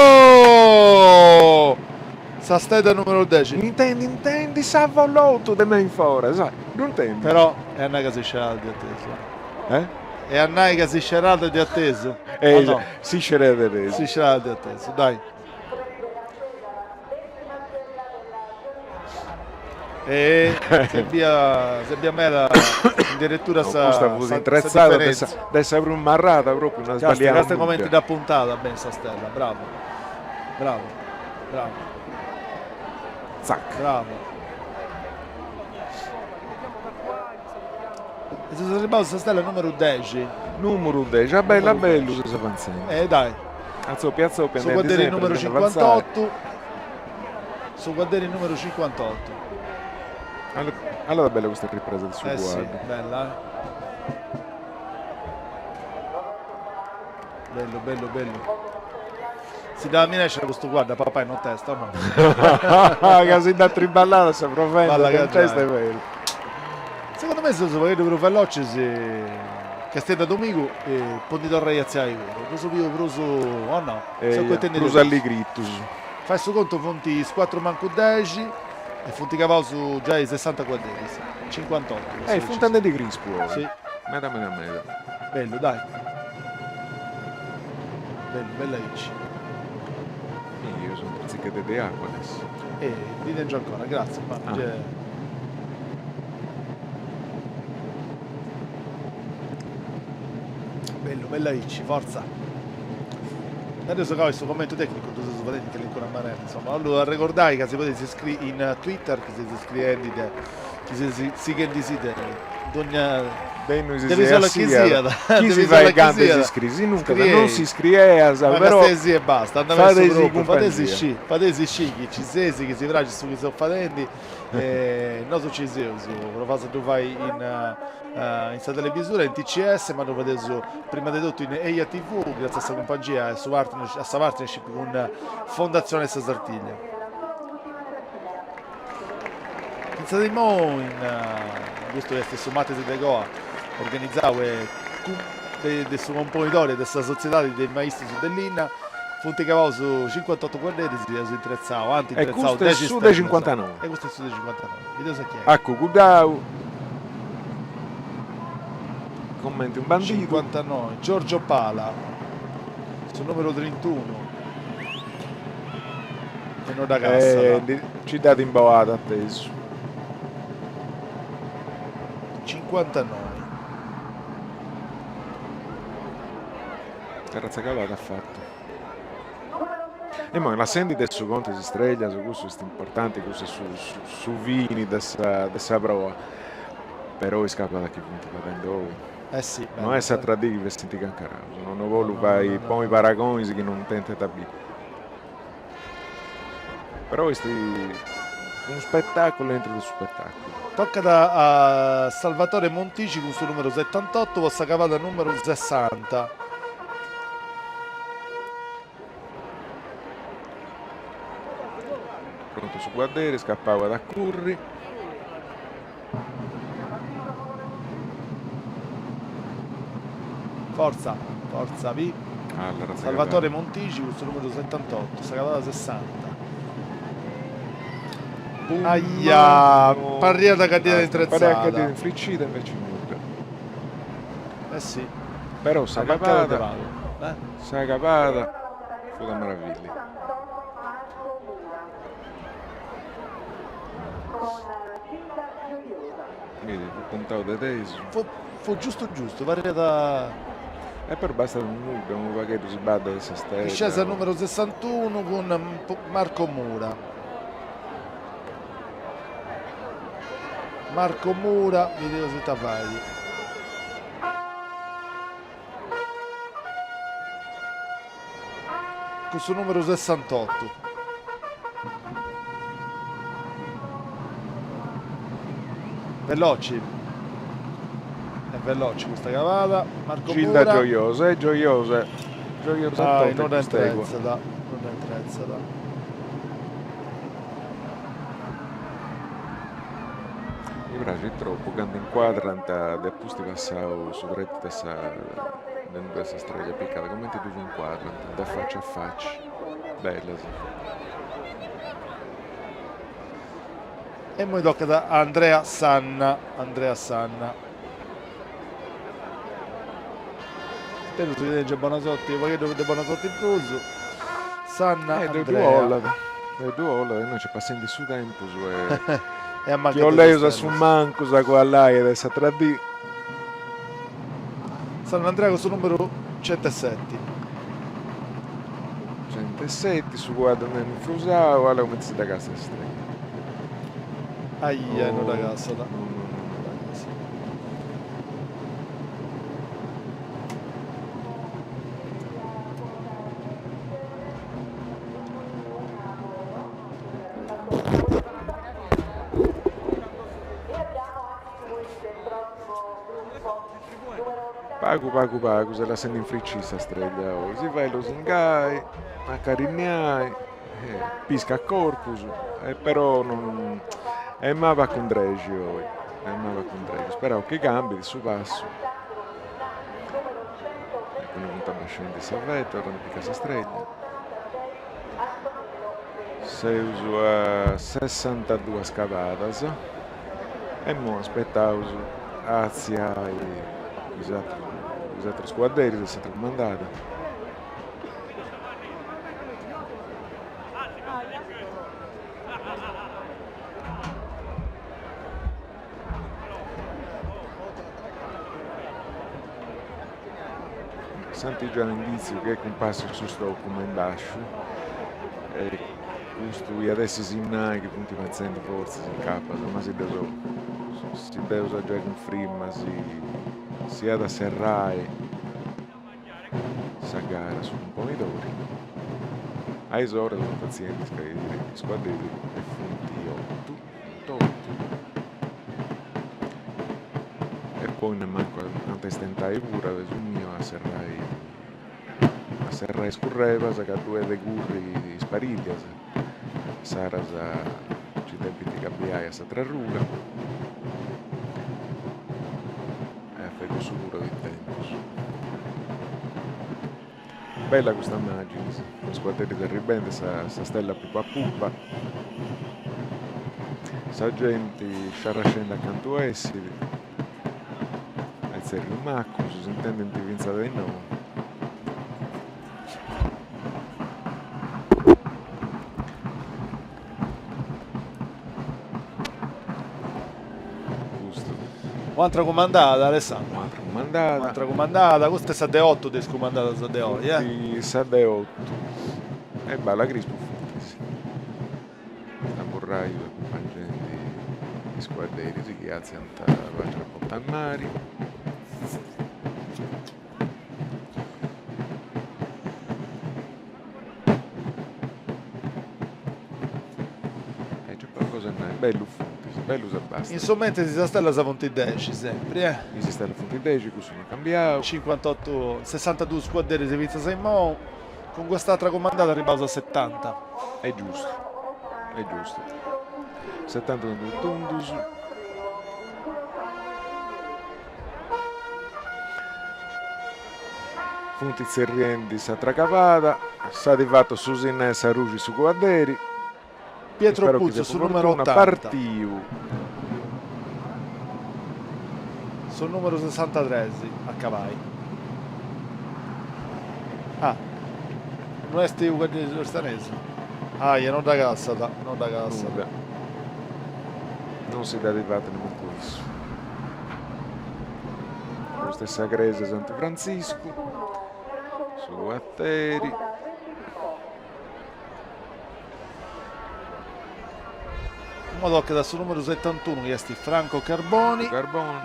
Sa stedda numeru dexi. Intendi, intendi s'avolotu de me in foras, ddu intendi? Però est a nai ca si scerat di atesu. Eh? Est a nai ca si scerat di atesu. Eh, no? Si scerat di atesu. Si scerat di atesu, dai. E s'est bia, s'est bia meda in direttura sa Custa fut intretzada de sa de sa prus marrada propriu, no at sballiau nudda. Casta comenti dd'at puntada beni sa stella, bravo, bravo, bravo. Zac. Bravo. E seus arribaus a sa stella numeru dexi. Numeru dexi, a bellu a bellu seus avantzendi. E dai. Atzopia atzopia Su cuadderi numeru cincuantotu. Su cuadderi numeru cincuantotu. Allora bella custa ripresa de su cuaddu. Eh si, bella eh. Bellu bellu bellu. Si dda minescia custu cuaddu a papai notesta o no? Ca si dd'at triballada sa provenda notesta est beru. Segundu mei seus u' pagheddu prus velocis Casteddu a domigu po ndi torrai a artziai puru, prus biu prus o no? Prus alligritus. Fai su contu funt is cuatru mancu dexi e funt cabaus giai sessanta cuadderis, cincuantotu. E funt andendi crispu oi. Si. Meda meda meda. Bellu dai. Bellu, bella aici. Io sono trizzicheddu de acua adesso. E ndi tengiu ancora, gratzias ma Bellu, bellu aici, fortza. Adesso ca su commentu tecnicu ddu seus fadendi in calincuna manera, insoma, 'ollu arregordai ca si podeis iscri in Twitter, chi seis iscriendi de, chi seis sighendi·sì de dogna De innui si siat, chi si fait candu si iscri, sinuncas non si iscrieas, però Fadesi e basta, fadesi gruppu, fadesi scì, fadesi scì chi ci seis, chi si praxit su chi seus fadendi E nosu ci seus, provaus a ddu fai in in sa televisura, in TCS, ma ddu fadeus prima de totu in Eja TV, gratzias a sa cumpangia e a su partnership, a sa partnership cun Fondazione Sa Sartiglia. Fintzas a immoi in custu est su Matisi de Coa organizau e de de su Componidori de sa Sotziedadi de is Maistus de Linna, Funt cabaus cincuantotu cuadderis e eus intretzau, ant intretzau dexi stellas. E custu est su de cincuantanoi. E custu est su de cincuantanoi. Bideus a chi est. At cuguddau comenti un bandidu. Cincuantanoi, Giorgio Pala, su numeru trintunu. E no dda cassat. E nci dd'at imboada atesu. Cincuantanoi. Terratza cabada at fatu. Immoi lassendi de su contu is istrellas, cussu est importanti, cussu est su su fini de sa de sa proa, però is cabadas chi funt fadendi oi. Eh si, No est s'atra dì chi fessint cancaraus, no no bollu fai ponni paragonis chi non tenint a biri. Però est unu spetaculu intru de su spetaculu. Tocat a Salvatore Montici cun su numeru setantotu po sa cabada numeru sessanta. Prontu su cuadderi, scappau at a curri. Fortza, fortza, vi. Salvatore Montixi cun su numeru setantotu, sa cabada sessanta. Aia, parriat ca dd'iat intretzada. Parriat ca dd'iat infricida, inveci nudda. Eh si. Però sa cabada, sa cabada fut una meravillia. Miri, fut puntau de tesu. Fut giustu giustu, parriat. E però bastat unu nudda, unu pagheddu si baddat de sa stedda. Discesa numeru sessantunu cun Marco Mura. Marco Mura, bideus ita fait. Cun su numeru sessantotu. Veloci. È veloci custa cavada. Marco Gilda Mura. gioiosa, è gioiosa, gioiosa Ah, totu non dda cust'egua. intretzat, non dda intretzat. Mi praxit tropu candu incuadrant de apusti passau su tretu de sa de sa streglia picada, cumenti ddus incuadrant de faci a faci, bellas. E immoi tocat a Andrea Sanna, Andrea Sanna. Speru chi tengiat bona sorti, unu pagheddu de bona sorti in prus. Sanna Eh, ddu Andrea. 'ollat, ddu 'ollat, innoi nc'est passendi su tempus e E a chi manca de 'olleus a is su stellas. mancu s'aguallai de s'atra dì. Sanna Andrea cun su numeru centeseti. Centeseti, su cuaddu andende infrusau, alla cumenti si dda cassat sa streglia. Aia, no dda cassat. No, no, no, no dda cassat. Pagu pagu pagu s'est lassendi infricì sa streglia oi, si fait losingai, acarinniai, piscat corpus, e però non est maba a cundrexi oi, est maba a cundrexi, speraus chi cambit su passu. Eccu innoi funt abascendi sa vetta, torrant a picai sa streglia. Seus a sessantaduas cabadas e imoi aspetaus a atziai is atrus is atrus cuadderis de s'atra cumandada. S'ant giai indìtziu chi est cumpàssiu su stocu me in bàsciu e custu iat essi sinnai chi funt pentzendi fortzis incapas, ma si ddeus si dd'eus a giai cunfrimma si si at a serrai sa gara su cumponidori. A is oras funt atziendi is cuadderis e funt otu in totu. E poi nemmancu ant a istentai puru a bisu miu a serrai a serrai is currebas ca ddu est de curri is parillias, insaras nci depint cambiai a s'atra ruga e a fai cussu puru in tempus. Bella custa màgini, cun is cuadderis arribendi, sa sa stella pupa pupa, sa genti sciarrascendi a cantu essit, a is tzerrius macus, s'intendint fintzas de innoi. Custu. Un'atra cumandada, Alessandro. Un'atra cumandada. Un'atra cumandada, custa est sa de otu de is cumandadas de oi, eh. Funt sa de otu. E balla Crispu funt. Tamburraiu acumpangendi is cuadderis chi atziant faci a Porta a Mari. E nc'est pagu cosa a nai, bellus funt, bellus e basta. In su mentris is stellas funt dexi sempri, eh. Is stellas funt dexi, cussu no est cambiau. Cincuantotu, sessantaduus cuadderis fintzas a immou, cun cust'atra cumandada arribbaus a setanta. Est giustu, est giustu. Setanta tundus tundus. Funt tzerriendi s'atra cabada, s'at fatu su sinnai 'e sa ruxi su cuadderi. Pietro Spero chi Putzu, siat su po numeru fortuna. otanta. Partiu. Su numeru sessantatres a cabai. Ah, no est u cuadderi oristanesu? Aia, non dda cassat, non dda cassat. Nudda. Non si dd'at fata nemmancu issu. Custa est sa cresia Santu Frantziscu, su cuateri. Imoi tocat a su numeru setantunu chi est Franco Carboni. Carboni.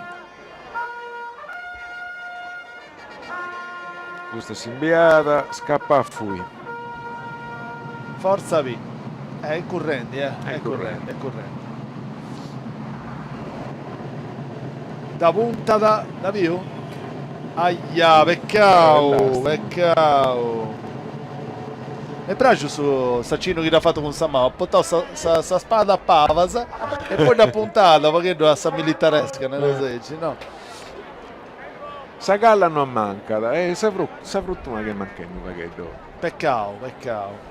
Custa est s'imbiada, scappa a fui. Forza vi. Est currendi, eh. Est currendi, est currendi. Dda puntat, dda biu? Aia, peccau, peccau. M'est praxiu su s'acinnu chi dd'at fatu cun sa manu, at portau sa sa sa spada a pabas e poi dd'at puntada unu pagheddu a sa militaresca, nareus aici, no? Sa gala no ammancat e sa sa frutuna ch'est manchendi unu pagheddu. Peccau, peccau.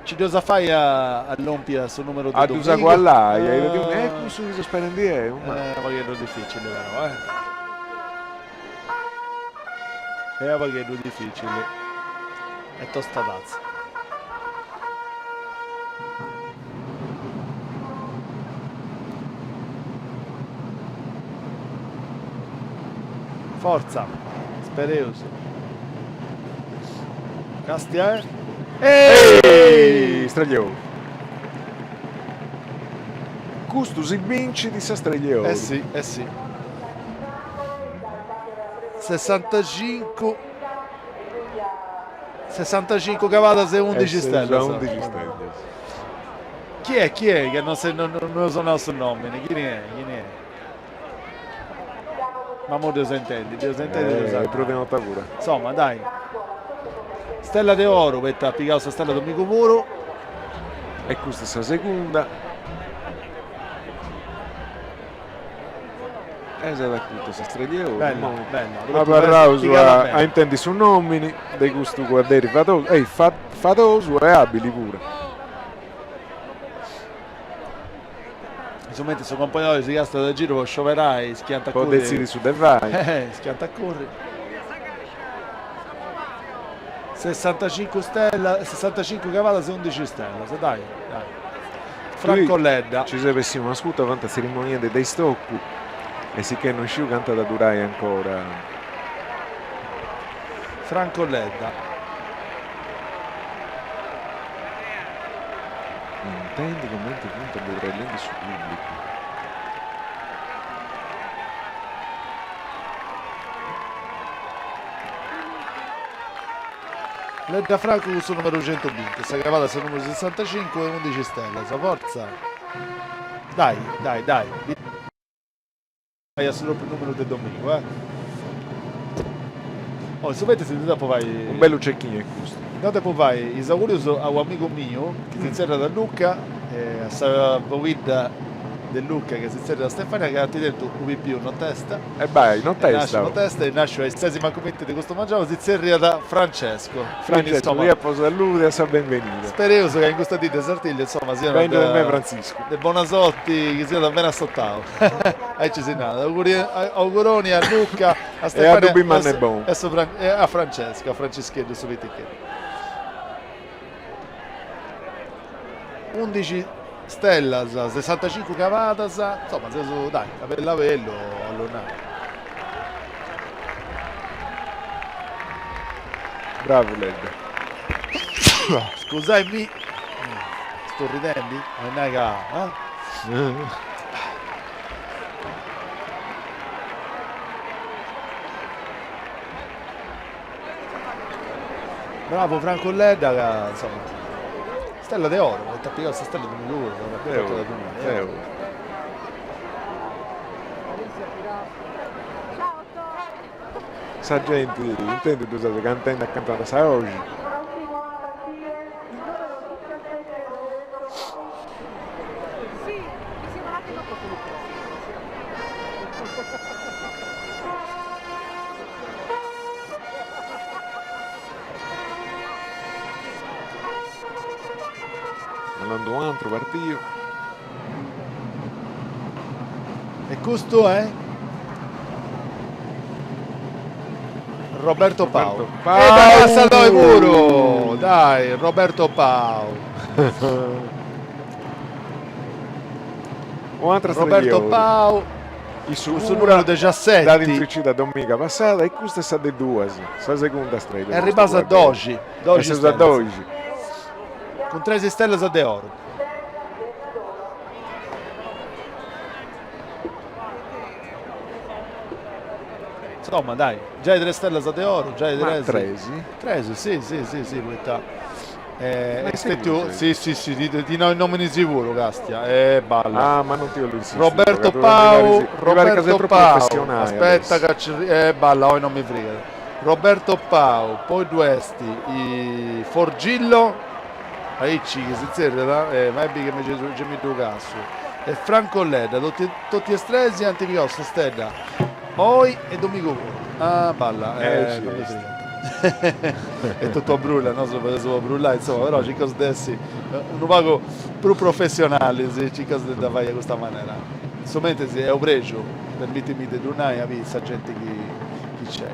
Nci dd'eus a fai a lompi a su numeru de A ddus aguallai, a est cussu chi seu sperendi 'eu, ma. Est unu pagheddu dificili però, eh. Est unu pagheddu dificili. Est tostadatza. Fortza, spereus. Castia eh. Ehi! Streglia 'e oru. Custu si bincit sa streglia 'e oru. Eh si, eh si. Sessantacincu. Sessantacincu cavadas e undixi stellas. Undixi stellas. Chi est, chi est, ca non si non eus nau su nomini, chini est, chini est? Ma mo dd'eus a intendi, dd'eus a intendi dd'eus a nai. Prus de una 'orta puru. Insoma, dai. Stella de oro, poita at pigau sa stella Domigu puru. E custa est sa segunda. E s'at acutu sa streglia 'e oru. Bella, bella. Abarraus a intendi su nomini de custu cuadderi fadosu, ei fadosu e abili puru. In su mentris su componidori si castiat a giru po scioberai is chi ant a Po curri. detzidi su de fai. Is chi ant a curri. Sessantacincu stellas, sessantacincu cavadas e undixi stellas, dai, dai. Franco Ledda. Ci seu bessiu una scuta fant tzerimoniendi de istocu e sicchè no isciu cantu at a durai ancora. Franco Ledda. Intendi cumenti funt budrallendi su pubblicu. Ledda Franco cun su numeru centubinti, sa cavada su numeru sessantacincu e undixi stellas, fortza! Dai, dai, dai, bai a su propriu numeru de Domigu, eh! Oh, in su mentris ddu depu fai. Un bellu cecchinu est custu. Deu depu fai is augurius a u' amigu miu chi si zerriat Luca e a sa pobidda de Luca chi si zerriat Stefania chi ant tentu u' pipiu notesta. E bai, notesta. Notesta, est nasciu a is sesi mancu binti de custu mangianu, si zerriat Francesco. Francesco, ti apo saludu e sa benvenida. Spereus ca in custa dì de Sartiglia, insoma, siat Bengiu de me Franciscu. De bona sorti, chi siat beni assotau. Aici si narat. Auguri, auguroni a Luca, a Stefania e a ddu biri mannu e bonu. E a Francesco, a Francischeddu su piticheddu. Undixi stellas, sessantacincu cavadas, insoma seus, dai, a bellu a bellu, a lu nai. Bravu Ledda. Scusai-mi, sto ridendi, a nai ca, eh? Bravu Francu Ledda ca insoma stella de oro, poita at pigau sa stella de unu De oro. Sa genti intendi ddu ses cantendi a cant'andat sa 'oxi. Andando un altro partiu. E custu est Roberto Pau. Roberto Pau. E dda passat oi puru! Dai, Roberto Pau. Un'altra Roberto Pau. Issu Cun su numeru dexaseti. Dd'at intricida domiga passada e custa est sa de duas, sa segunda streglia. E arribbaus a doxi, doxi stellas. A doxi. Cun tres stellas de oru. Insoma, dai, giai tres stellas de oru, giai tres. Ma tres? Tres, si, si, si, si, poita. Est stetiu, si si si, ti nau is nominis puru, castia, e balla. Ah, ma non ti 'ollu insistiri, Roberto Pau, Roberto Pau, aspetta ca ci, e balla, oi non mi frigat. Roberto Pau, poi ddu est Forgillo, aici chi si zerriat, e fai biri chi mi ddu cassu, e Franco Ledda, totu totu is tres ant pigau sa stedda oi e domigu puru. Ah balla, eh non mi frigat. Est totu a brulla, nosu fadeus po brullai, insoma, però circaus de essi unu pagu prus professionalis, circaus de dda fai a custa manera. In su mentris est u' prexu, permitimi de ddu nai, a biri sa genti chi chi c'est.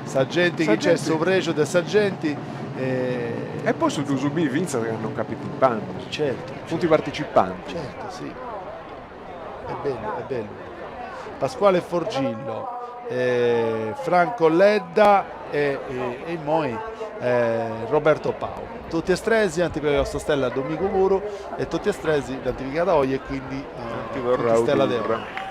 Sa genti chi c'est, su prexu de sa genti e. E poi su ddus biri fintzas ca non capint in pannus. Certu. Funt participantis. Certu, si. Est bellu, est bellu. Pasquale Forgillo, Franco Ledda e e immoi Roberto Pau. Totu is tres ant pigau sa stella domigu puru e totu is tres dd'ant pigada oi e quindi funt stella de oro.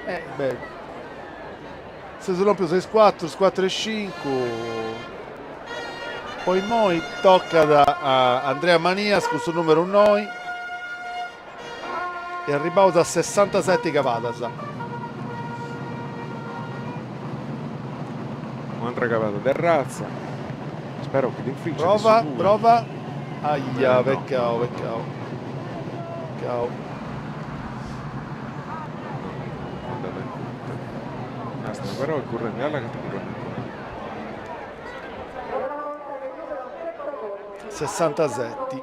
Eh beh, seus lompius a is cuatru, is cuatru e cincu, po immoi tocat a Andrea Manias cun su numeru noi e arribbaus a sessantaseti cavadas. Un'atra cavada de arratza, spero chi dd'inficit Prova, prova, aia, peccau, peccau, peccau. Lastima però est currendi, alla ca est currendi ancora. Sessantaseti.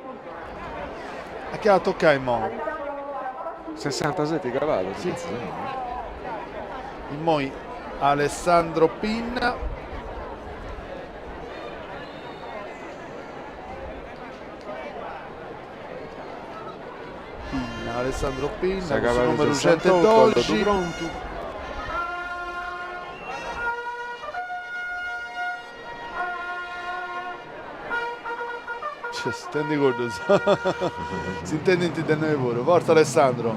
A chi at a tocai immoi? Sessantaseti cavadas? Si. Immoi Alessandro Pinna. Pinna, Alessandro Pinna, cun su numeru centodoxi. S'intendi cuddus. S'intendint de innoi puru. Forza Alessandro.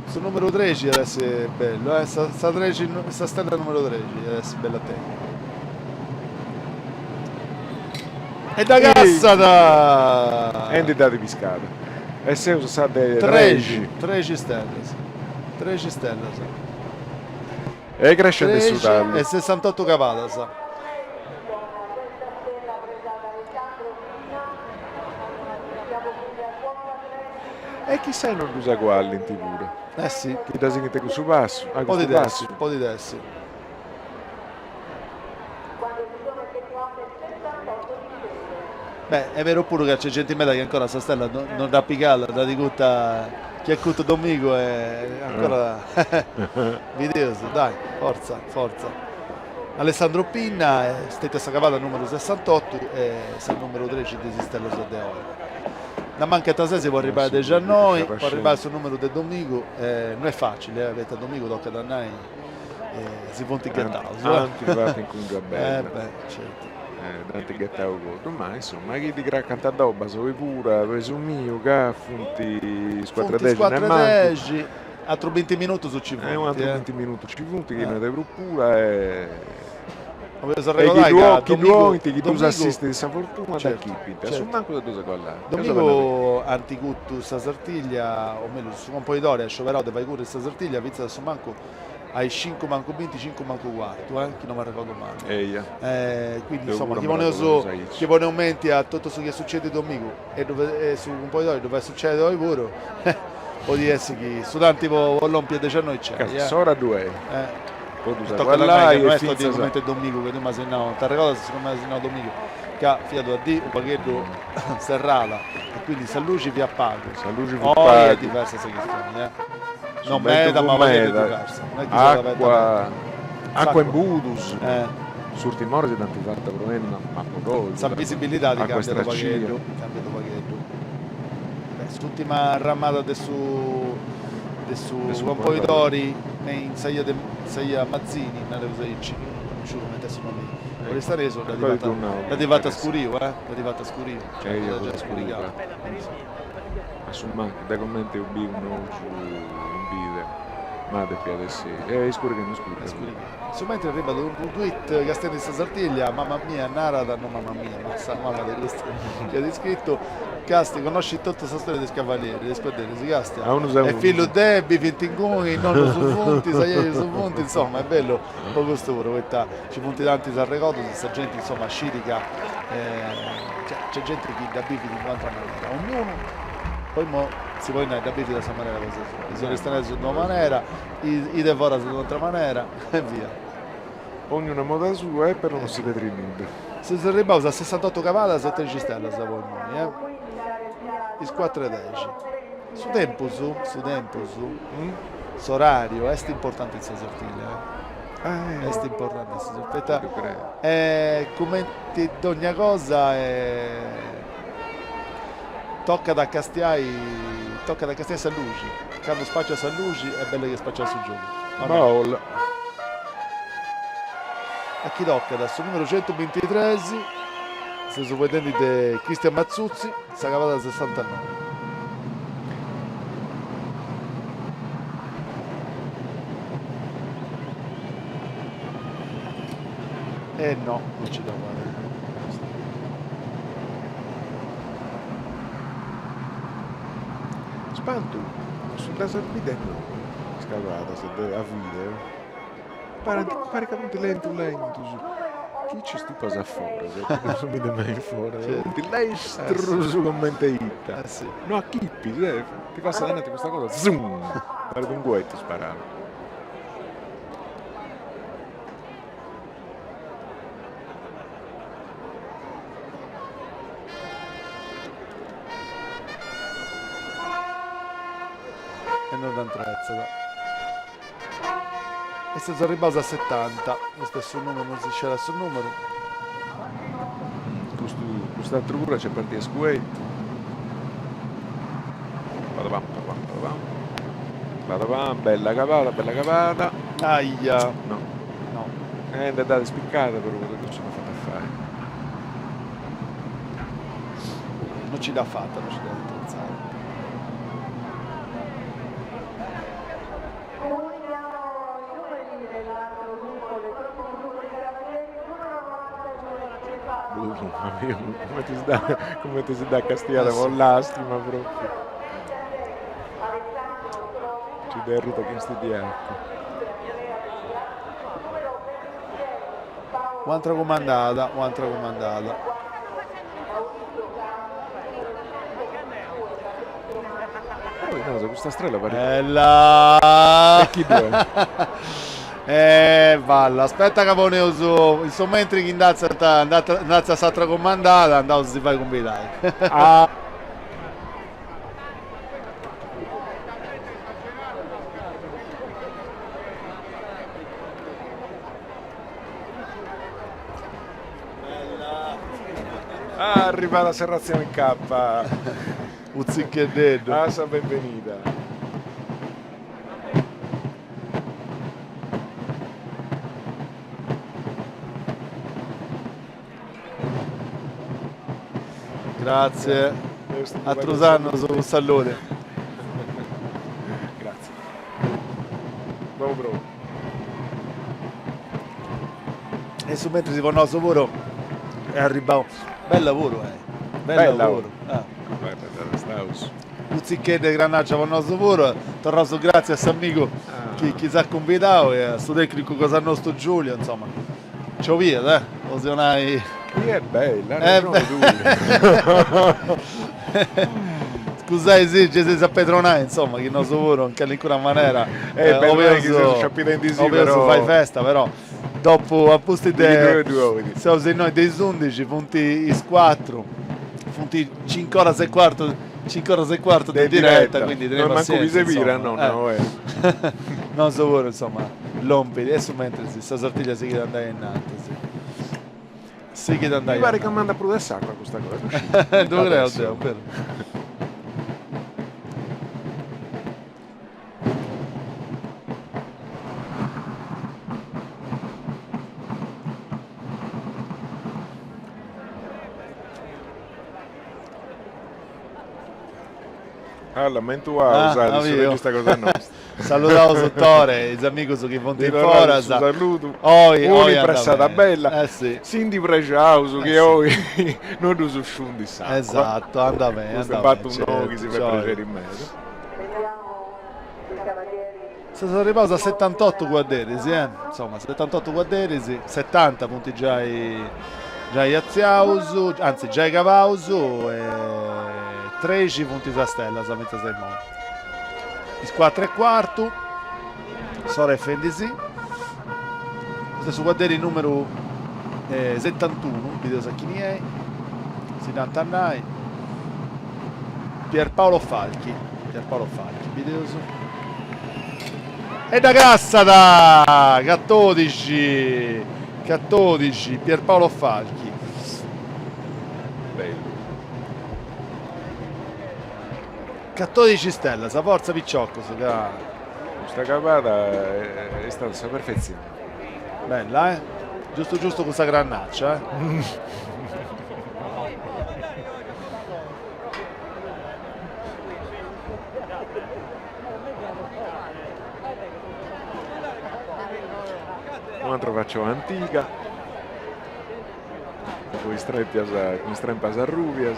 Su numeru trexi iat essi bellu, eh? Sa sa trexi, sa stella numeru trexi iat essi bella a tenni. E dda cassat! E ndi dd'at piscada. E seus a sa de trexi. Trexi stellas. Trexi stellas. E crescende su tallu. E sessantotu cavadas. E chissai non ddus aguallint puru. Eh si. Chi dda sighint cussu passu, a custu passu. Podit essi, podit essi. Beh, est beru puru ca nc'est genti meda chi ancora sa stella non dd'at pigada, dd'at cuta chi at cutu domigu e ancora bideus, dai, fortza, fortza. Alessandro Pinna est stetia sa cavada numeru sessantotu e sa numeru trexi de is stellas de oi. Ndi mancant sesi po arribai a dexianoi, po arribai a su numeru de domigu, no est facili, poita domigu tocat a nai si funt ghetaus. Ant fatu incungia bella. Eh beh, certu. Dd'ant ghetau coddu, ma insoma chi ti cracant adobas oi puru, presumiu ca funt is cuatru e dexi nemmancu. Atrus binti minutus ci funt. E atrus binti minutus ci funt, chi no de prus pura e Boleus arregodai ca chi ddu 'oint, chi ddus assistit sa fortuna dd'achipint, a su mancu de ddus aguallai. Domigu ant cutu sa Sartiglia, o mellus su Componidori at scioberau de fai curri sa Sartiglia fintzas a su mancu a is cincu mancu binti, cincu mancu cuartu, eh, chi no m'arregodu mali. Eia. Quindi insoma, chi poneus, chi poneus menti a totu su chi est sucediu domigu e ddu e su Cumponidori ddu fait sucedi oi puru, podit essi chi su tanti po lompi a dexianoi nc'est. Ca s'ora ddu est. Po ddus aguallai e fintzas. No est cumenti domigu chi tui m'as nau, t'arregodas cumenti m'as nau domigu, ca fiat una dì u' pagheddu serrada e quindi sa luxi fiat pagu. Sa luxi fut pagu. Oi est diversa sa chistioni, eh. No meda, ma pagheddu est diversa. Acqua, acqua in budus. S'urtima ora si dd'ant fata proendi, ma ma po ddoi. Sa visibilidadi cambiat u' pagheddu, cambiat u' pagheddu. S'urtima arramada de su. de su Compoidori me in sa 'ia de sa 'ia Mazzini, nareus aici, non sciu cumenti est su nomini oristanesu, dd'at fata dd'at fata scuriu, eh, dd'at fata scuriu, giai scurigau. A su mancu, de comente eus biu nosu in bidea, ma depiat essi, e iscurighendi iscurighendi. Su mentri arribat unu tweet castiendi sa Sartiglia, mama mia narat, no mama mia ma sa mama de custu chi at iscritu, Casti connoscit totu sa storia de is cavalieris, de is cuadderis, castia, est fillu de, bivint inguni, is nonnus funt, is ajajus funt, insoma est bellu po custu puru, poita nci funt tantis arregodus e sa genti insoma scit ca nc'est genti chi dda bivit in un'atra manera, ognunu po imoi si podit nai dda bivit a sa manera cosa sua, is oristanesus in una manera, Is de foras de un'atra manera e via. Ognunu a moda sua e però non si pedrit nudda. Seus arribbaus a sessantotu cavadas e trexi stellas po immoi, eh. Is cuatru e dexi. Su tempus, su tempus, s'orariu est importanti in sa Sartiglia, eh. Est importanti in sa Sartiglia, poita cumenti dogna cosa Tocat a castiai tocat a castiai sa luxi, candu spaciat sa luxi est bellu chi est spaciau su giogu. Ball. A chi tocat su numeru centubintitres, seus fueddendi de Cristian Mazzuzzi, sa cavada sessantanoi. E no, non ci dda fait. Spantu, su ddas biri innoi, is cavadas de a video, parint, parit ca funt lentus lentus, chi ci stupas a foras, ddu seu bidendi me in foras, funt lestrus comente ita, no achipis, ti passat ananti custa cosa, zum, parit unu guetu sparau. E non dd'intretzat. E seus arribbaus a setanta, custu est su numeru, non si scerat su numeru. Custu cust'atru puru nc'est partiu a scuetu. Padapam padapam padapam. Padapam, bella cavada, bella cavada. Aia. No. No. Eh, nde dd'at spiccada però, non ce l'at fata a fai. Non ci dd'at fata, non ci dd'at intretzada. Cumenti si dda cumenti si dda castiat po lastima propriu. Ci dd'est arruta chin studiacu. U'antra cumandada, u'antra cumandada. Però custa strella parit. Bella! E chi ddu est? E balla, aspetta ca poneus in su mentri chi nd'atzant nd'atzat s'atra cumandada andaus a si fai cumbidai. Ah Arribat sa Serrazione K. U tzicheddeddu. A sa benvenida. Grazie. Atrus annus cun saludi. Grazie. Bonu prou. E su mentri si po nosu puru est arribau. Bella puru eh. Bella puru. Bella, U tzicheddu 'e granàcia po nosu puru. Torraus gràtzias a s'amigu chi chi s'at cumbidau e a su tecnicu cosa nostu Giulio, insoma, nci 'oliat eh, po si 'onai. Chi est bella, arrexoni tui. Scusai si gei seis a pedronai, insoma, chi nosu puru in calincuna manera 'oleus fai festa, però dopu, a pustis de, seus innoi de is undixi, funt is cuatru, funt cinc'oras e cuartu, cinc'oras e cuartu de diretta, quindi tenei passienzia, insoma. Nosu puru, insoma, lompit e su mentris sa Sartiglia sighit a andai ainnantis. Sighit a andai Mi parit ca mandat prus de s'acua custa cosa, ddu sciu. Ddu creu deu, beru. Ah, l'ammentuau, sa, su regista cosa nostra. Saludaus Tore, is amigus chi funt in foras. Su saludu. Oi, oi Un'impressada bella. Eh sì. Si ndi prexaus chi oi non ddus sciundit s'acqua. Esatto, anda bene, Custu anda est fatu bene, nou chi si fait prexeri meda. Seus arribaus a setantotu cuadderis, eh, insoma, setantotu cuadderis, setanta funt giai giai atziaus, anzi giai cabaus e trexi funt is stellas fintzas a immoi. Is cuatru e cuartu, s'ora est fendisì, custu est su cuadderi numeru setantunu, bideus a chini est, si dd'ant a nai, Pierpaolo Falchi, Pierpaolo Falchi, bideus. E dda cassat! Catodixi, catodixi, Pierpaolo Falchi. Bellu. Catodixi stellas, fortza piciocus ca. Custa cabada est istada sa perfetzioni. Bella eh? Giustu giustu cun sa grannaccia eh? Un'atra faciola antiga, cun is trempias, cun is trempas arrubias.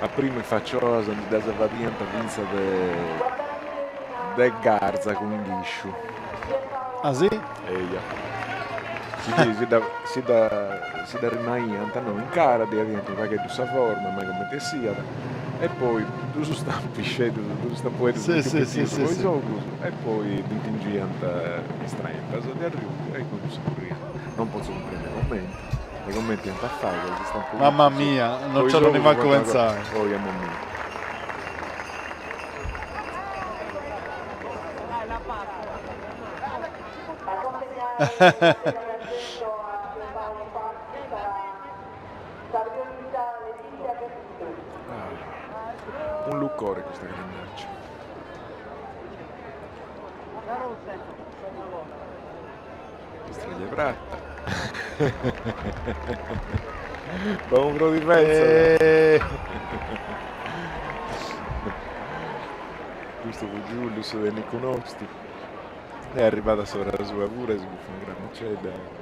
A primu is faciolas ndi ddas fadiant fintzas de de garza cun inghisciu. Ah si? Eia. Si si dda si dda si dd'arrimaiant no in cara, ddi 'adiant unu pagheddu sa forma, mai cumenti 'essiat, e poi dus stampixeddus, dus stampueddus Sì sì sì po sì is ogus e poi ddi intingiant is trempas de arrubiu e cun cussu curriant. Non potzu cumprendi cumenti. De comenti iant a fai ca si stampu Mamma mia, non ci 'ollu nimancu pentzai. Oi mamma mia. Un lucore custa grannaccia. Istriglia 'e prata. Bonu pro ti pentzat. Custu fut Giuliu, su tecnicu nostu. Est arribada s'ora sua puru, si bufat una grannacedda.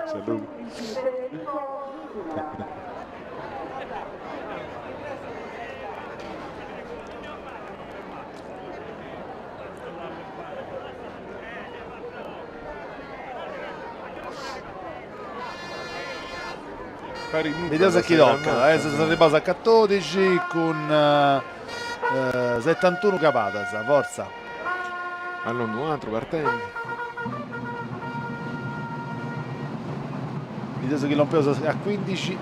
Saludu. Bideus a chi tocat, eh, seus arribaus a catodixi cun setantunu cabadas, fortza. Allora unu atru partendi. Bideus chi lompeus a cuindixi.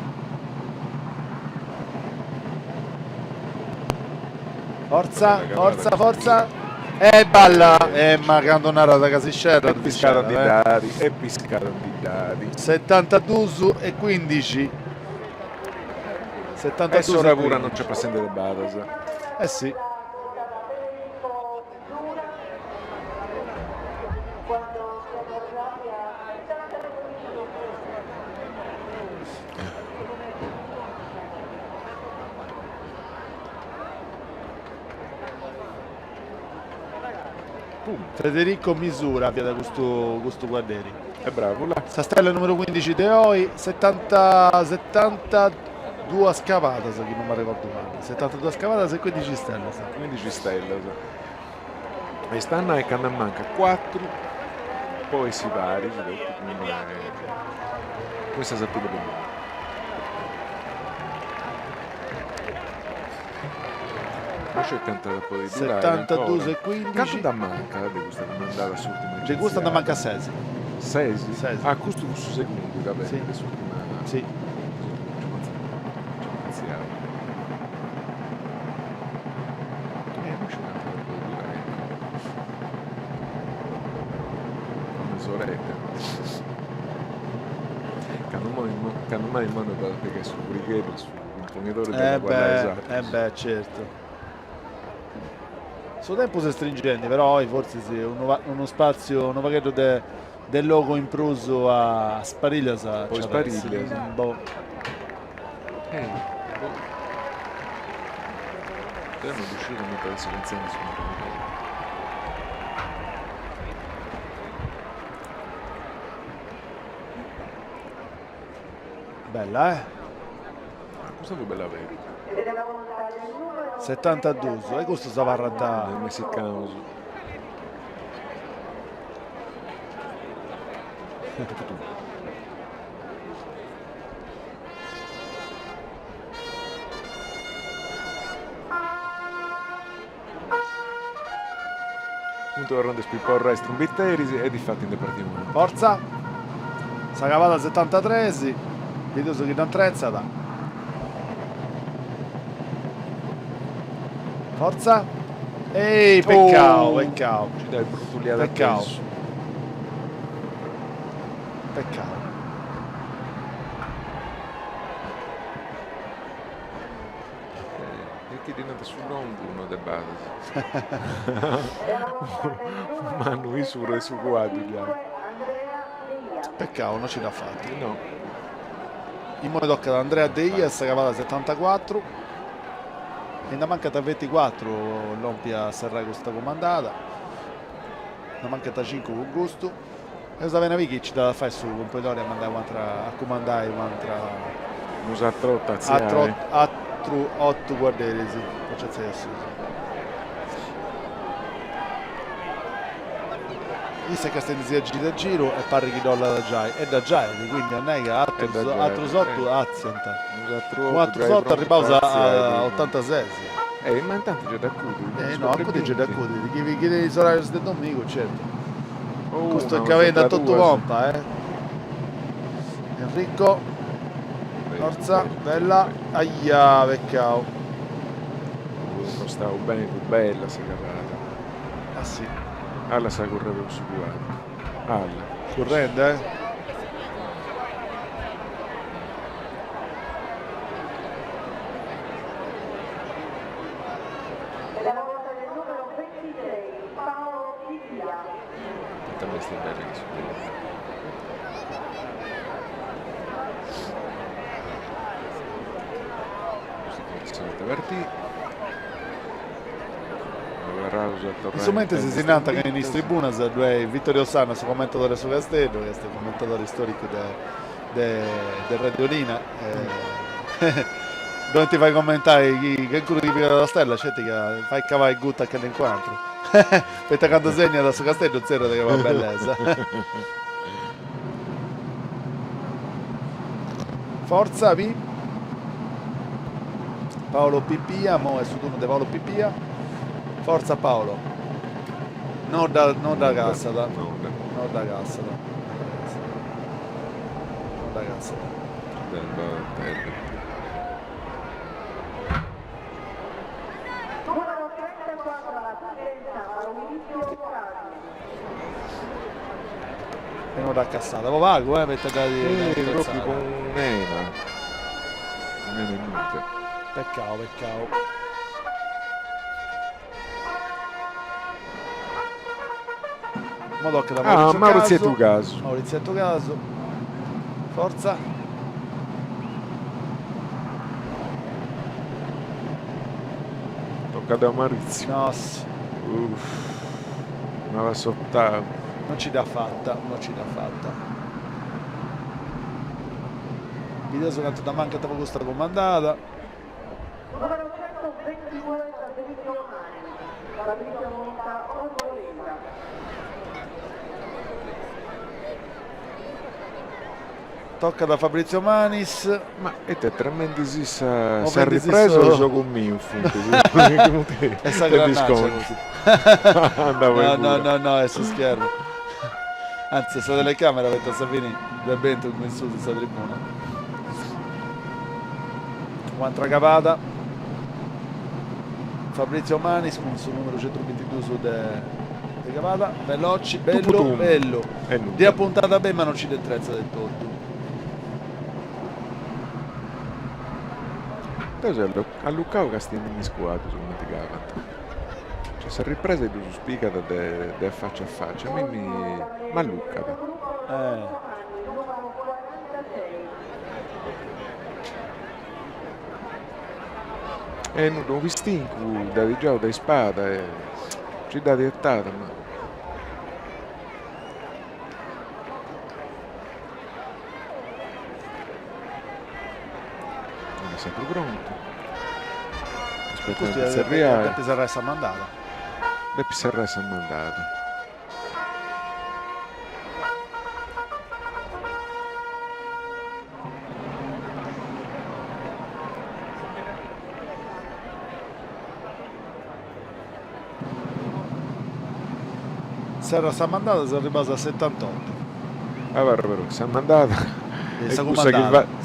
Fortza, fortza, fortza. E balla! E ma candu narat ca si scerrat, E piscada ndi dd'at, e piscada ndi dd'at. Setantadus e cuindixi. E s'ora puru non nc'est passendi de badas. Eh si. Federico Misura fiat custu custu cuadderi. E bravu là. Sa stella numeru cuindixi de oi, setanta setantaduas cabadas chi non m'arregordu mali, setantaduas cabadas e cuindixi stellas. Cuindixi stellas. Est a nai ca nd'ammancat cuatru po essi paris totu cun cun sa Sartìglia Comunu. No sciu cantu at a podi durai Setantadus e cuindixi. Cantu nd'ammancat de custa cumandada s'urtima De custa nd'ammancat ses. Ses? Ses. Ah custu fut su segundu ca benit de s'urtima. Si. Eh no sciu cantu at a podi durai ancora. Una mesoredda. Candu mai candu mai imoi ddu at a pigai su furigheddu e su. cumponidori de Eh beh, eh beh, certu. Su tempus est stringendi, però oi fortzis unu unu spatziu, unu pagheddu de de logu in prus a Sparillas Po nci at a essi. Sparillas. Boh. Eh, boh. Deu no ddu sciu cumenti at essi pentzendi su cumponidori. Bella eh? Ah, custa fut bella aberu. Setantaduus, e custus abarrant. Is messicanus. Funt torrendi a spiporrai is trumbiteris e difati ndi partit una. Fortza! Sa cavada setantatres, bideus chi dd'antretzat. Fortza! Ehi, peccau, peccau. Nci dd'at brutuliada Peccau. Peccau. E chi ddi nant su longu no de badas. Mannu issu prus de su cuaddu giai. Peccau, no ci dd'at fata. No. Immoi tocat a Andrea Deia, sa cavada setantacuatru. E nd'amancant feti cuatru po lompi a serrai custa cumandada. Nd'amancant cincu cun custu. Eus a beni a biri chi ci dd'at a fai su cumponidori a mandai u'antra, a cumandai u'antra. Musa trota atziai. Atru otu cuadderis po nci atziai a susu. Issa est castendi·sì a giru a giru e parrit chi dd'ollat giai, e dda giait, quindi a nai ca atrus atrus otu atziant. Cun atrus otu arribbaus a otantases. Eh, ma intanti gei dd'acudit. Eh no, acudit gei dd'acudit, chi chi tenit is orarius de domigu, certu. Custu est cavendi a totu pompa, eh. Enrico, fortza, bella, aia, peccau. Impostau beni, fut bella sa cavada. Ah si. Alla sa curre po su cuaddu. Alla. Currende, eh. Ita bestia bella chi su bella. Custu In su mentris si nant ca in is tribunas ddu est Vittorio Sanna, su commentatore de su Casteddu, chi est commentatore storicu de de Radiolina, ddu 'olint fai commentai chi calincunu chi pigat sa stella sceti ca fait cavai guta a calincunu atru, poita candu segnat su Casteddu zerriat ca est una bellesa. Fortza Pi. Paolo Pipia, mo est su turnu de Paolo Pipia. Fortza Paolo. No dda no dda cassat. No dda cassat. No dda cassat. E no dd'at cassada po pagu eh, poita dd'at Eh, propriu po un'ena. Un'ena e nudda. Peccau, peccau. Mo tocat a Ah, Maurizio Mauriziettu Casu. Casu. Mauriziettu Casu. Fortza. Tocat a Maurizio. Nos. Uff. Malassortau. Non ci dd'at fata, non ci dd'at fata. Bideus cantu dd'amancat po custa cumandada. Tocat a Fabrizio Manis. Ma ita tremendi si sa sa ripresa o su giogu miu funt E sa granaccia No no no no est su schermu. Anzi est sa telecamera poita a sa fini ddu est bentu in susu in sa tribuna. U'antra cavada. Fabrizio Manis cun su numeru centubintiduus de de cavada. Veloci, bellu, bellu. Dd'iat puntada beni ma non nci dd'intretzat de totu. Deu seu allucau castiendi is cuaddus cumenti cabant. Cioè sa ripresa ddus pigat de de a faccia a faccia, a mimmi m'allucat. E nudda, unu pistincu dd'at giau de ispada e nci dd'at 'etada ma. Non est sempri prontu. Aspetta de tzerriai. Depit serrai sa mandada. Depit serrai sa mandada. Serra sa mandada seus arribaus a setantotu. Abarra però, sa mandada est cussa chi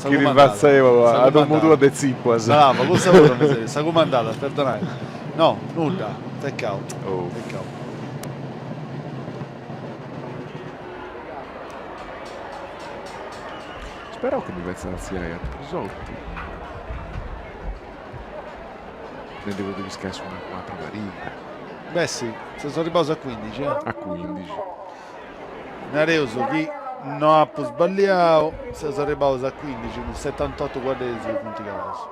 chi ti fatzevo a domu tua de tzipuas. Bravo, cussa puru mi serbit, sa cumandada, perdonai. No, nudda, peccau, peccau. Speraus chi ndi fetzat artziai atrus otu. De ndi podi piscai su mancu un'atra pariga. Beh si, seus arribaus a cuindixi eh. A cuindixi. Nareus chi no apu sballiau, seus arribaus a cuindixi cun setantotu cuadderis chi funt calaus.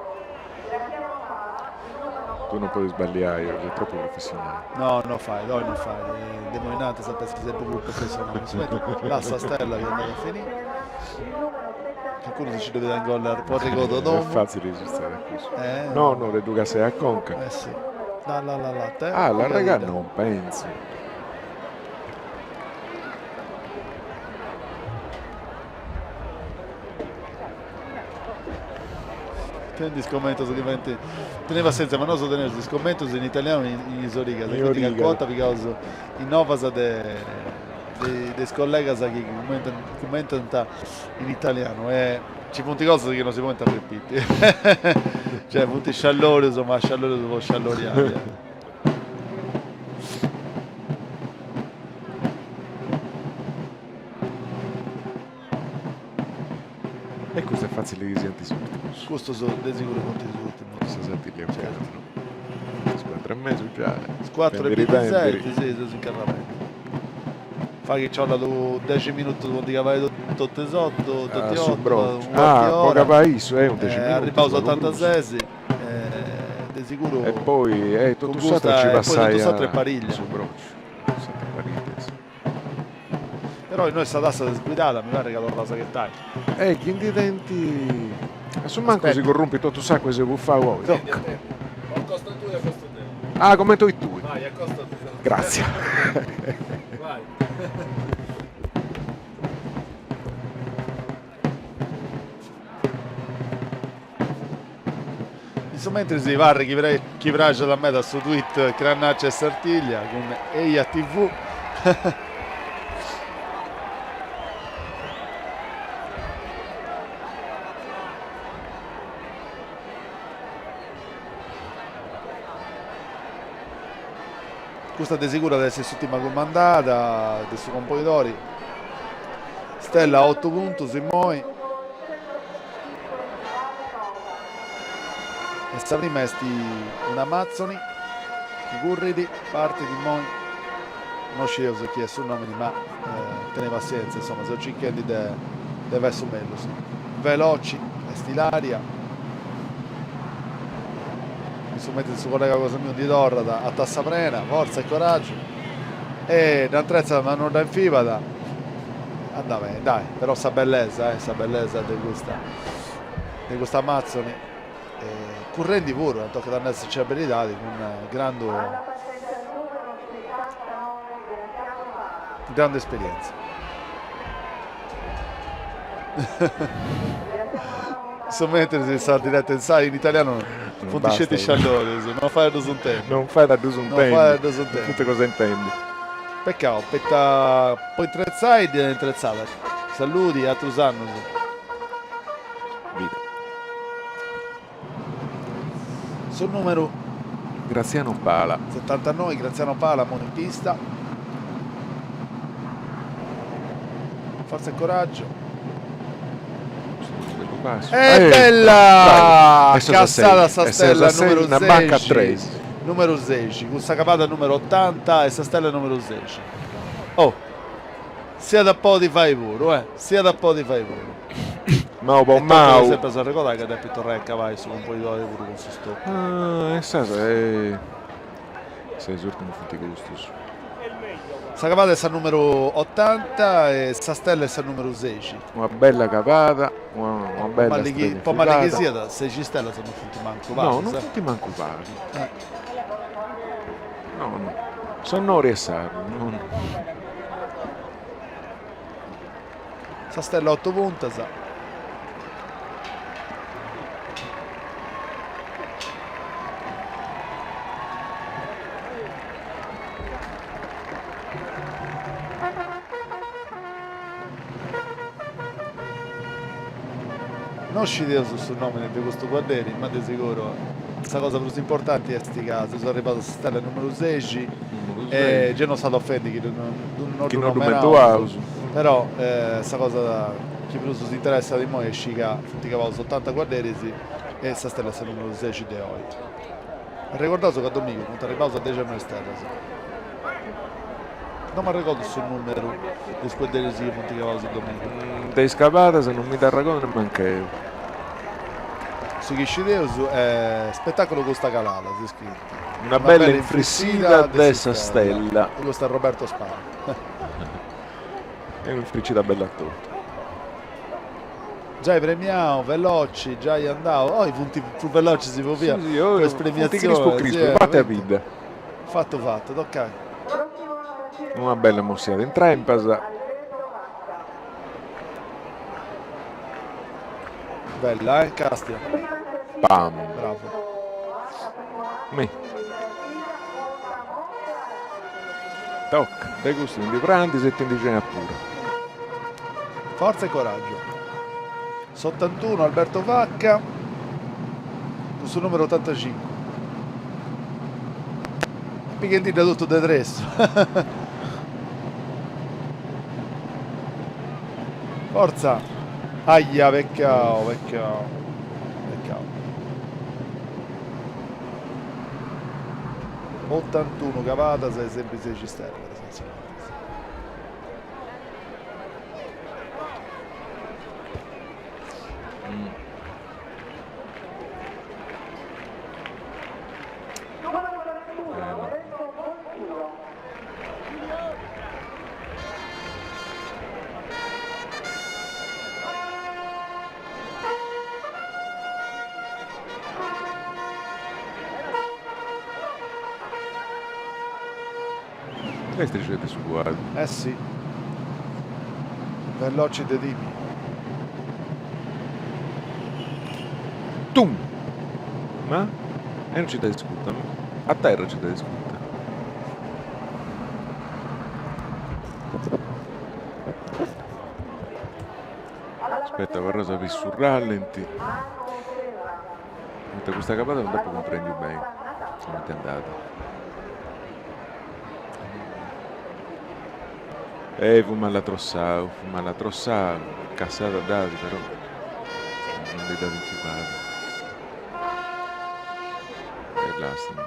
Tui non podis sballiai, ses tropu professionali. No, no fait, oi no fait, de imoi innantis ant essi sempri prus professionalis. Lassa Stella chi andat a finì. Calincunu si nci ddu bidet in gol po arregodu a domu. Est fatzili sutzedit cussu. No, no, de ddu cassai a conca. Eh si. La la la la te. Ah, l'arregat non pentzu. Tendi is commentos chi faint, tenei passienzia ma nosu teneus is commentos in italianu in is origas, quindi calincuna 'orta pigaus is novas de de is collegas chi cummentant in italianu e nci funt cosas chi non si podint arrepiti, cioè funt sciallorius ma sciallorius po scialloriai. E custu est fatzili chi siant is urtimus. Custus de siguru funt is urtimus. Sa Sartiglia ocannu. Is cuatru e mesu giai. Is cuatru e bintiseti, si, seus incarralendi. Fai chi nci 'ollat dexi minutus po ndi cabai totu is otu, totu i otu, unu cuartu 'e ora. Po cabai issu, un dexi minutus. Arribaus a otantases, de siguru. E poi totu s'atru a nci passai a su brociu. Però innoi sa tassa s'est sbuidada, mi parrit ca torraus a ghetai. E chi ndi tenint, a su mancu si corrumpit totu s'acua chi seus bufau oi. Acosta tui, acosta deu. Ah, comenti 'ois tui. Vai, acosta tui. Gratzias. Vai. In su mentris parrit chi chi praxat meda su tweet Crannaccia e Sartiglia cun Eia TV. Custa de seguru at essi s'ùrtima cumandada de su Componidori. Stella a otu puntus immoi. E sa prima est un'Amazzoni chi currit, partit immoi. No scieus chi est su nomini ma tenei passienza, insoma, seus circhendi de de fai su mellus. Veloci est Ilaria. In su mentris su collega cosa miu ndi torrat a tassa prena, fortza e coraggiu, e dd'antretzat ma non dda infibat, andat beni, dai, però sa bellesa, eh, sa bellesa de custa, de custa Amazzoni, currendi puru, tocat a nai sa beridadi, cun grandu grandu esperienza. Su mentris sa diretta in sa in italianu funt sceti sciallorius, non fait a ddus intendi. Non fait a ddus intendi. Non fait a ddus intendi. Funt cosa intendi. Peccau, poita po intretzai dd'iat intretzada. Saludi, atrus annus. Vida. Su numeru. Graziano Pala. Setantanoi, Graziano Pala, immoi in pista. Forza e coraggio. passu. E bella! Cassada sa stella numeru sexi, numeru sexi, cun sa cabada numeru otanta e sa stella numeru sexi. Oh! S'iat a podi fai puru, eh! S'iat a podi fai puru. Mau po mau. E tocat sempri a s'arregodai ca depit torrai a cabai su cumponidori puru cun su stop. Ah, e sa e is urtimus funt custus. Sa cabada est sa numeru otanta e sa stella est sa numeru sexi. Una bella cabada, una bella stella Po mali chi siat, sexi stellas non funt mancu pagus. No, non funt mancu pagus. No, no. S'onori est sardu, no no. Sa stella otu puntas. No scideus su nomini de custu cuadderi, ma de siguru sa cosa prus importanti est ca seus arribaus a sa stella numeru sexi e gei no s'at a ofendi chi no ddu nomenaus, però sa cosa chi prus s'interessat immoi est scì ca funt cabaus otanta cuadderis e sa stella est sa numeru sexi de oi. Arregordaus ca domìnigu funt arribaus a dexianoi stellas. No m'arregordu su numeru de is cuadderis chi funt cabaus domìnigu. De is cabadas non mi dd'arregordu nemmancu. Su chi scideus est spetaculu custa calada, si scriit. Una bella infrissida de sa stella. E custu est Roberto Spano. Est un'infricida bella totu. Giai premiau, veloci, giai andau. Oi funt prus velocis po bia po is premiatzionis. Crispu crispu, batti a bidda. Fatu fatu, tocai. Una bella mossiada in trempas. Bella, eh? Castia. Pam. Bravo. Mi. Tocca, de custu ti ndi prandis e ti ndi cenas puru. Forza e coraggio. S'otantuno Alberto Vacca cun su numeru otantacincu. Pighendidda totu de tressu. Forza! Aia, peccau, peccau, peccau. Otantunu cabadas e sempri sexi stellas. Est sceti su cuaddu. Eh si. Veloci de timi. Tum! Ma? E non ci dd'at iscuta. A terra ci dd'at iscuta. Aspetta, abarraus a biri su rallenti. Poita custa cabada non dd'apu cumprendiu beni cumenti andat. Eh fut mali atrossau, fut mali atrossau, cassada dd'at però non ndi dd'at infibada. E lastima.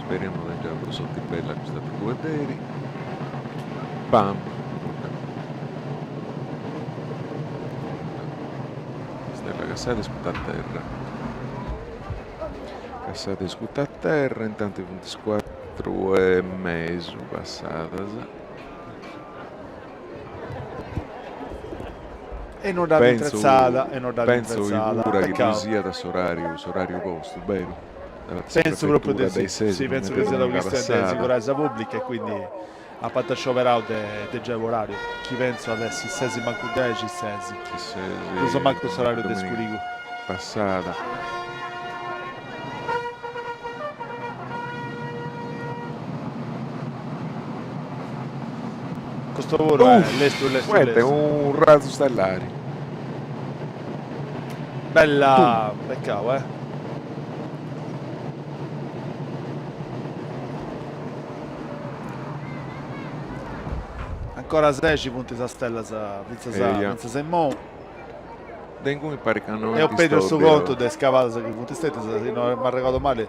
Speriamo tengiat prus sorti bella cust'atru cuadderi. Pam! Nudda. Nudda. Stella cassada e scuta a terra. Cassada e scuta a terra, intanti funt is cuatru e mesu passadas. E non dd'at intretzada, e non dd'at intretzada. Penso pura chi ddu siat s'orariu, s'orariu postu, beru? Penso propriu de si, si, penso chi siat una chistioni de siguresa pubblica e quindi apant scioberau de de giai orariu, chi penso at essi sesi mancu dexi, sesi, prus o mancu s'orariu de scurigu. Passada. Custu puru est lestru lestru lestru. Unu razu stellari. Bella, peccau eh. Ancora sexi funt sas stellas fintzas a fintzas a immou. De inguni parit ca no Eo ant perdiu su istòddiu. contu de is cavadas chi funt stètias, si no m'arregodu mali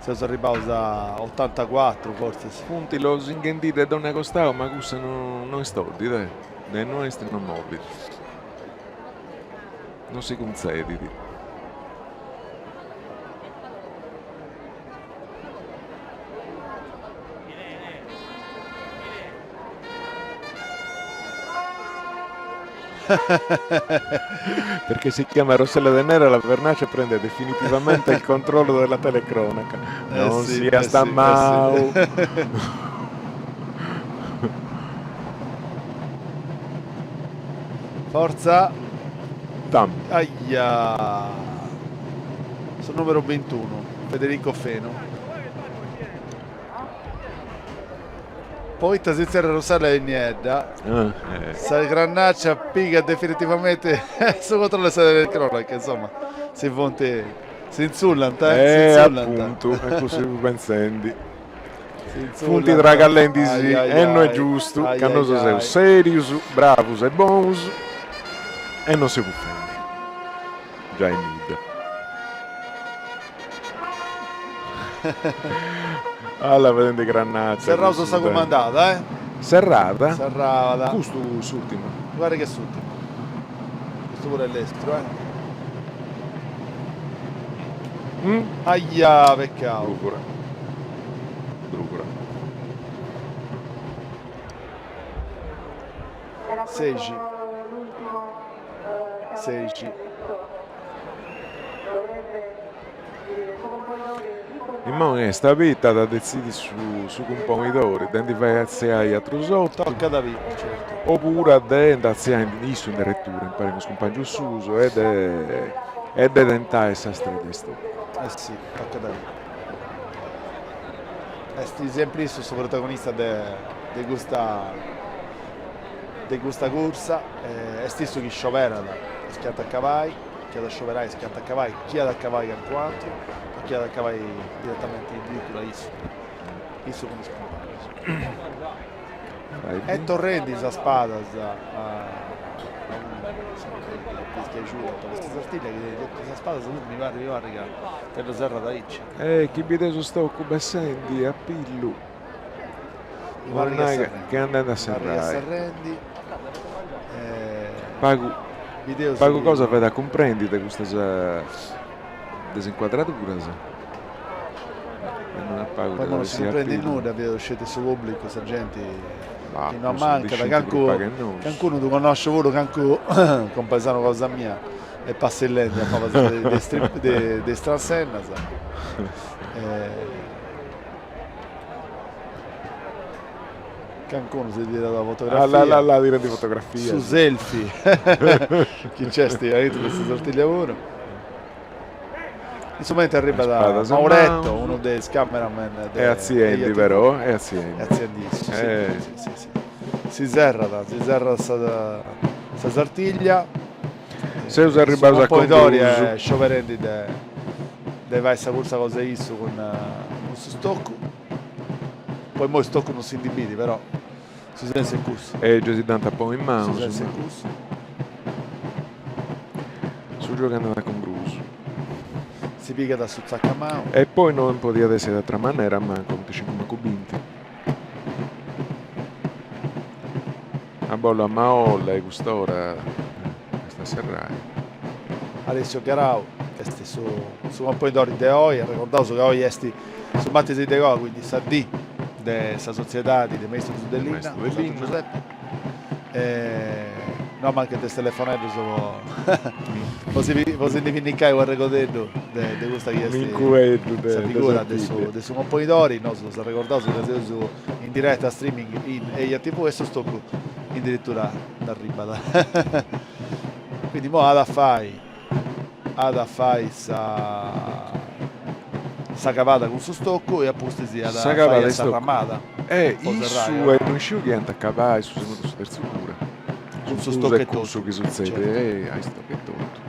seus arribbaus a otantacuatru fortzis. Funt losinghendi de dònnia costau ma cussa no no istoddit, eh. De innui est no movit. No si cuntzedit. Perché si chiama Rossella De Nera, la Vernaccia prende definitivamente il controllo della telecronaca. Eh Non sì, eh siast sì, eh mau. sì. Forza. Tam. Aia. Su numeru bintunu, Federico Fenu. Poita si zerriat Rossella est niedda. Sa Grannaccia pigat definitivamente su controllu de sa telecronaca, insomma, si funt, si intzullant, eh, si intzullant. Apuntu, e cussu fiu pentzendi. Funt tragallendi·sì e no est giustu, ca nosu seus serius, bravus e bonus e non seus bufendi giai nudda. Alla fadendi Grannaccia. Serraus sa cumandada, eh? Serrada? Serrada. Custu s'urtimu. Mi parit chi est s'urtimu. Custu puru est lestru, eh? Aia, peccau. Brugura. Brugura. Sexi. Sexi. Immoi est a biri ita at a detzidi su su cumponidori de ndi fai atziai atrus otu. Tocat a biri, certu. Opuru de nd'atziai issu in deretura impari cun is cumpangius suus e de e de tentai sa stedda 'e stocu. Eh si, tocat a biri. Est sempri issu su protagonista de de custa de custa cursa, est issu chi scioberat is chi ant a cabai, chi at a scioberai is chi ant a cabai, chi at a cabai calincunu atru o chi at a cabai diretamenti in diritura issu, issu cun is cumpangius. E torrendi sas padas a unu de is chi agiudat po sa Sartiglia chi tenit totu sas padas, quindi mi parrit mi parrit ca te ddu serrat aici. E chi bideus su stocu bessendi a pillu, Mi parrit bolit nai chi andendi a serrai. Pagu pagu cosa fait a cumprendi de custas disincuadraduras. E non est pagu Poi non si cumprendit nudda, bideus sceti su pubblicu, sa genti chi no ammancat, cancu cancunu ddu connosciu puru, cancu compaesanu cosa mia est passillendi a palas de is transennas. Cancunu si tirat una fotografia. Là là là tirendi fotografias. Su selfie chi nc'est aintru de sa Sartiglia puru. In su mentri arribat Mauretto, unu de is cameraman de Est atziendi però, est atziendi. Est atziendi issu, si si si. Si serrat, si serrat sa sa Sartiglia. Seus arribbaus a conclusu. Est scioberendi de de fai sa cursa cosa 'e issu cun cun su stocu. Poi immoi stocu non si ndi bidi però su sensu est cussu. E giai si dd'ant a ponni in manus. Su sensu est cussu. Su giogu andat a congrusu. Si pigat su tzacamau. E poi non podiat essi de atra manera, mancu 25 mancu binti. A bollu a maolla e cust'ora est a serrai. Alessio Garau est su su componidori de oi, arregordaus ca oi est su martis de coa, quindi sa dì de sa sotziedadi de maistus de linna, de Santu Giuseppe, e no ammancant is telefoneddus po po si po si ndi pinnicai u' arregodeddu de de custa chi est sa figura de su de su componidori, nosu s'arregordaus ca seus in diretta streaming in Eja TV e su stocu in dirittura nd'arribat. Quindi imoi at a fai at a fai sa sa cavada cun su stocu e a pustis at a fai sa ramada. E issu e no isciu chi ant a cabai su segundu o su terzu puru. Cun su stocu e totu. Cussu chi sutzedit e a istocu e totu.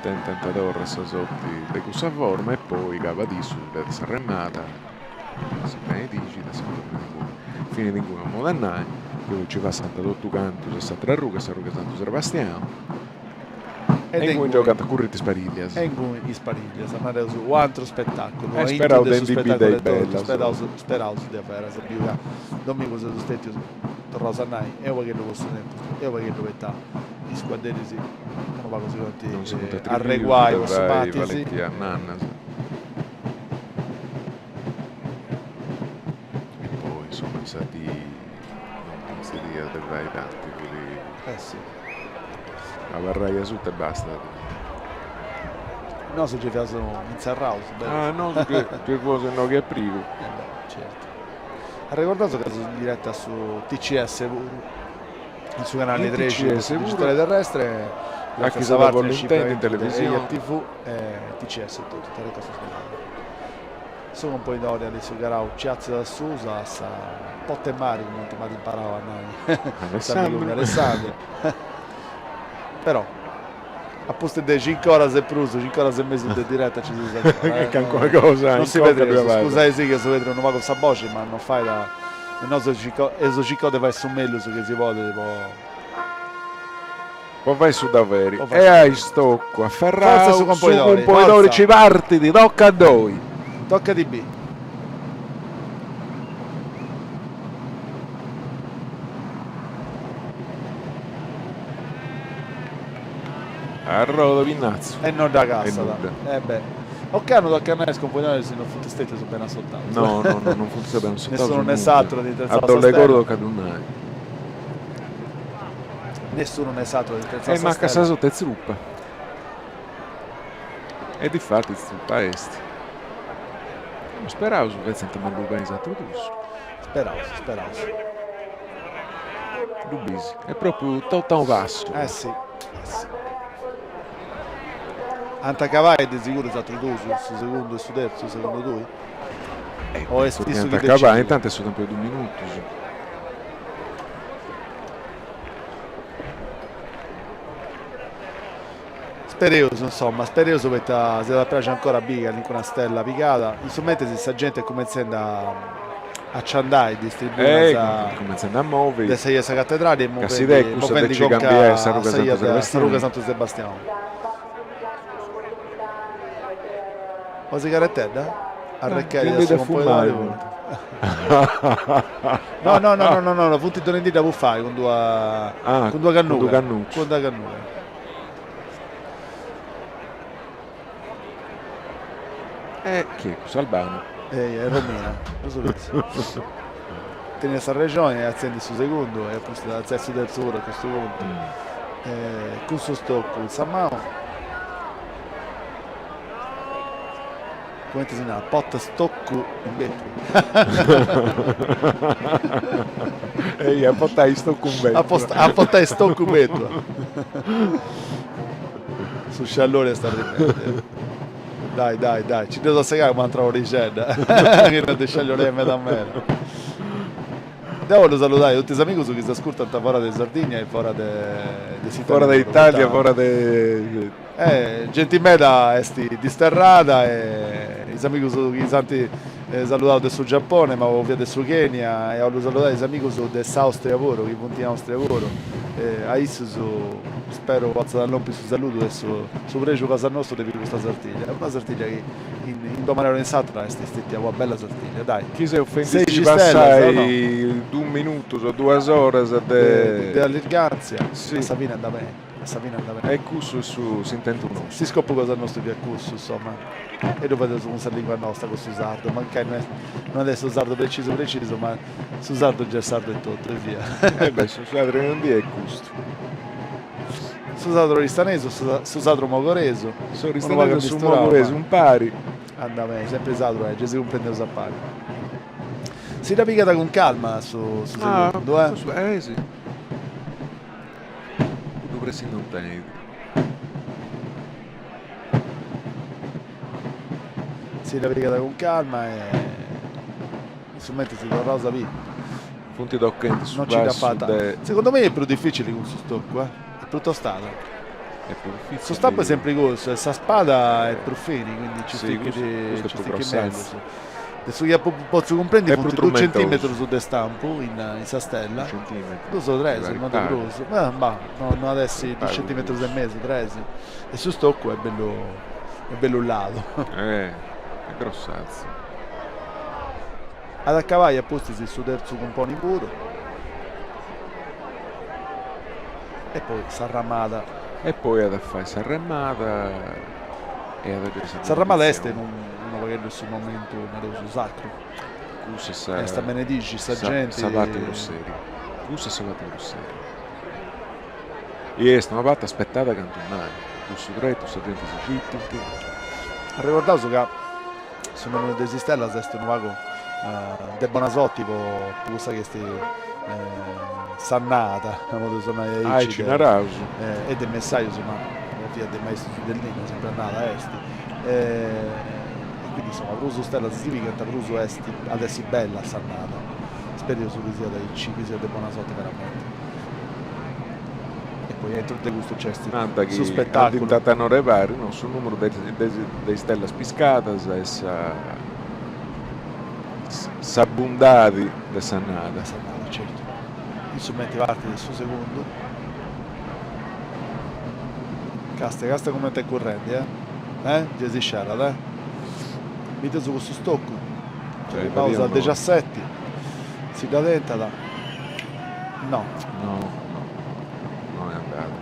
Tentant torra sa sorti de cussa forma e poi cabat issu, leat sa remada. Si benedixit e si torrat inguni. Finit inguni a modu 'e nai, chi poi nci passant totu cantus a s'atra ruga, sa ruga 'e Santu Sebastianu, e inguni giogant, currint is pariglias. E inguni is pariglias, nareus u' atru spetaculu, E speraus de ndi biri de is bellas. Speraus, speraus diaveras, biu ca domingu seus stetius, torraus a nai, est u' pagheddu po su tempus, est u' pagheddu poita is cuadderis unu pagu si podint arreguai po su patis. E poi insoma sa dì non si diat de fai tanti fut Eh sì. Abarrai asuta e bastat. Nosu gei fiaus inserraus. Ah nosu gei fuaus innoghi a prigu. Eh beh, certu. Arregordaus ca seus in diretta su TCS puru, in su canali 13 de su digitale terrestre, A chi s'at a bolli intendi in televisioni. TV e TCS etotu, Telecostas Milano. Su Componidori Alessio Garau ci atziat a susu a sa potta 'e mari cumenti m'at imparau a nai s'amigu miu Alessandro. Però a pustis de cinc'oras e prus, cinc'oras e mesu de diretta ci seus ancora. E calincuna cosa Non si pedreus, scusai si chi eus perdiu unu pagu sa boxi ma non fait a nosu eus circau de fai su mellus chi si podit po Po fai su doveri. E a istoccu aferrau su Componidori ci partit, toca ddoi. Toca di bi. Arroda Pinnatzu. E no dda cassat. E beh. Ocannu tocat a nai is Componidores non funt stetius beni assotaus. No, no, no, non funt beni assotaus. Nessuno ne s'atru at interessau sa stella. A Dollegoru tocat a ddu nai. Nessunu ne s'atru at interessau sa stella. E mancat sa sorti est tzrupa. E difatis tzrupa est. Speraus fetzant mellus beni s'atru dus. Speraus, speraus. Ddu bisi, est propriu totu a unu passu. Eh si, eh si. Ant a acabai de siguru is atrus dus, su segundu e su terzu, segundu tui? O est issu chi decidit? Intantu est su tempus de dus minutus. Spereus, insomma, spereus poita s'iat a praxi ancora a biri calincuna stella pigada, in su mentris sa genti est cumentzendi a a ci andai de is tribunas cumentzendi a movi de sa 'ia 'e sa Catedrali e movendi movendi conca a sa 'ia de sa ruga Santu Sebastianu. Una sigaretedda? Arrechedit a su Componidori puru. No, no, no, no, no, no, funt donendidda a bufai cun d'una cun d'una cannuga. Cun d'una cannuga. E chi est cussu Albanu? Eia, est Romina, ddu su Teniat sa rexoni e atzendit su segundu e a pustis at atziai su terzu puru a custu puntu. Cun su stoccu in sa manu. Cumenti si narat, porta stoccu in betula. Eia, a portai stoccu in betula. A portai stoccu in betula. Su sciallori est arribendi. Dai, dai, dai, ci dd'eus a segai un'atra orixedda, chi no de sciallori meda meda. Deu bollu saludai totu is amigus chi s'ascurtant fora de Sardigna e fora de de s'Italia Fora de Italia, fora de Genti meda est disterrada e is amigus chi s'ant saludau de su Giappone ma fiat de su Kenya e 'ollu saludai is amigus de s'Austria puru chi funt in Austria puru a issus speru potzat lompi su saludu e su su prexu cosa nostu de biri custa Sartiglia una Sartiglia chi in d'una manera o in s'atra est stetia una bella Sartiglia dai Chi seus fendi passai dus minutus o duas oras de de allirgantzia a sa fini andat beni A sa fine andat bene. E cussu est su s'intentu nostru. S'iscopu cosa nostru fiat cussu, insomma. E ddu fadeus cun sa lingua nostra, cun su sardu, mancai no est no est su sardu precisu precisu, ma su sardu già est sardu etotu e via. E beh, su sardu de oindii est custu. Su sardu oristanesu, su sardu mogoresu. S'oristanesu e su mogoresu impari. Andat bene, sempri sardu est, giai si cumprendeus a pari. Si dda pigat cun calma su segundu, eh. Eh si. Cuddu pressi non tenit. Si dda pigat cun calma e in su mentris si torraus a biri. Funt tochendi su passu de. Segundu mei est prus dificili cun su stoccu, eh, est prus tostada. Est prus dificili. Su stappu est sempri cussu e sa spada est prus fini, quindi ci stichit ci stichit mellus. De su chi apu potzu cumprendi Est funt prus dus trumentosu. centimetrus de stampu in in sa stella. Centimetrus. Dus o tres, no de prus. Bah, no no at essi dus centimetrus e mesu, tres. E su stoccu est bellu est bellu ladu. Eh, est grossatzu. At a acabai a pustis su terzu cumponi puru. E poi s'arramada. E poi at a fai s'arremada e at a giai sa S'arramada est beneditzioni. unu pagheddu su momentu, nareus, sacru. Cussa est sa. Est a benedixi sa genti. Sa parti prus seria. Cussa est sa parti prus seria. I est una parti aspetada cantu mai. Cussu tretu sa genti si citint. Arregordaus ca Su nùmeru de is istellas est unu pagu de bona sorti po cussa chi est s'annada, podeus nai aici, Aici naraus. E de messajus, ma fiat de maistus de linna, sempri annada est. E quindi insoma prus stellas si pigant prus est at essi bella s'annada. Spereus chi siat aici, chi siat de bona sorti veramenti. E poi aintru de custu nc'est Nant chi su spetaculu. Ant a pari no su numeru de de istellas piscadas e sa sa bundadi de s'annada. De s'annada, certu. In su mentri partit su segundu. Castia, castia cumenti est currendi, eh. Eh, gei si scerat, eh. Bideus cussu stoccu. Arribaus a dexiaseti. Si dda tentat. No. No, no, no est andada.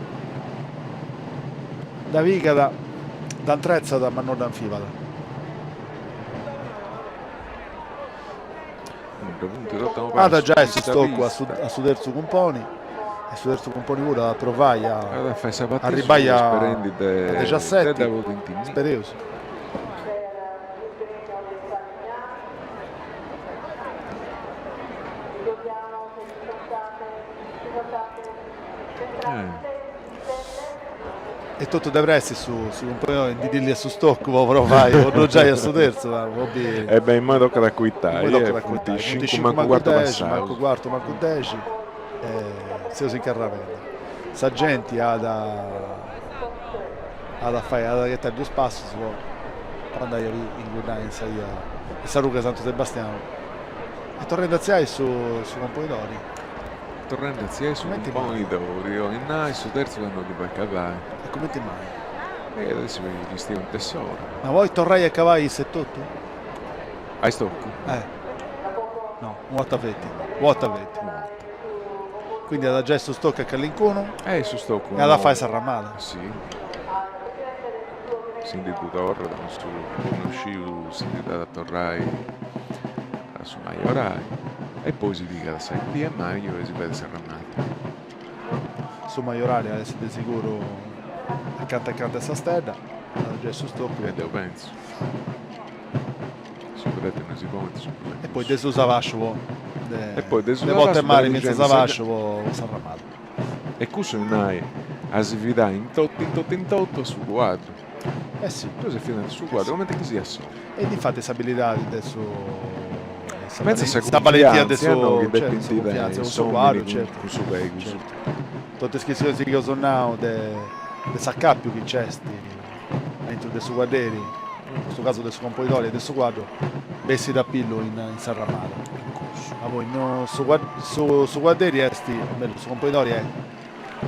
Dda pigat, dda intretzat ma no dda infilat. At giai su stocu a su terzu cumponi e su terzu cumponi puru at a provai a arribbai a dexiaseti, spereus. E totu de pressi su su cumponidori ndi ddi liat su stoccu po provai, po ddu giai a su terzu, ma po biri. E beh immoi tocat a cuitai, Immoi tocat a funt cuitai, funt cincu cincu mancu mancu cuartu dexi, passaus. mancu cuartu mancu dexi e seus incarralendi. Sa genti at at a fai, at a ghetai dus passus po po andai a ingunnai in sa 'ia in sa ruga Santu Sebastianu e torrendi a tziai su su componidori. Torrendi a tziai su Cumenti mai? cumponidori, 'olit nai su terzu ca no ddi fait cabai. E cumenti mai? E adesso chi chistionu de s'ora. Ma podit torrai a cabai issa etotu? A istoccu? Eh. No, una 'orta feti. Una 'orta feti. Una 'orta. Quindi at a giai su stoccu a calincunu. Eh, su stoccu. E at a fai s'arramada. Si. Si ndi ddu torrat, no su no sciu si ndi dd'at a torrai a su majorali e poi si pigat sa die 'e maju e si fait s'arramada. Su majorali at essi de siguru acanta acanta 'e sa stedda, at a giai su stoccu. E deu pentzu. Su tretu innui si ponit su prus E poi de susu a basciu po E poi de susu de a Porta 'e basciu Mari fintzas a basciu po s'arramada. E cussu 'olit nai a si fidai in totu in totu in totu a su cuaddu. Eh si. Tui ses fidandi su cuaddu cumenti chi siat solu. E difati s'abilidadi de su Pentza sa sa valentia de cunfiantzia su no chi certu depint sa cunfiantzia tenni cun su cuaddu s'omini certu cun su pegus. Certu. Totu is chistionis chi eus nau de de s'acapiu chi nc'est aintru de su cuadderi, in custu casu de su componidori e de su cuaddu, bessit a pillu in s'arramada. Ma poi no su su su cuadderi est, o mellus su componidori est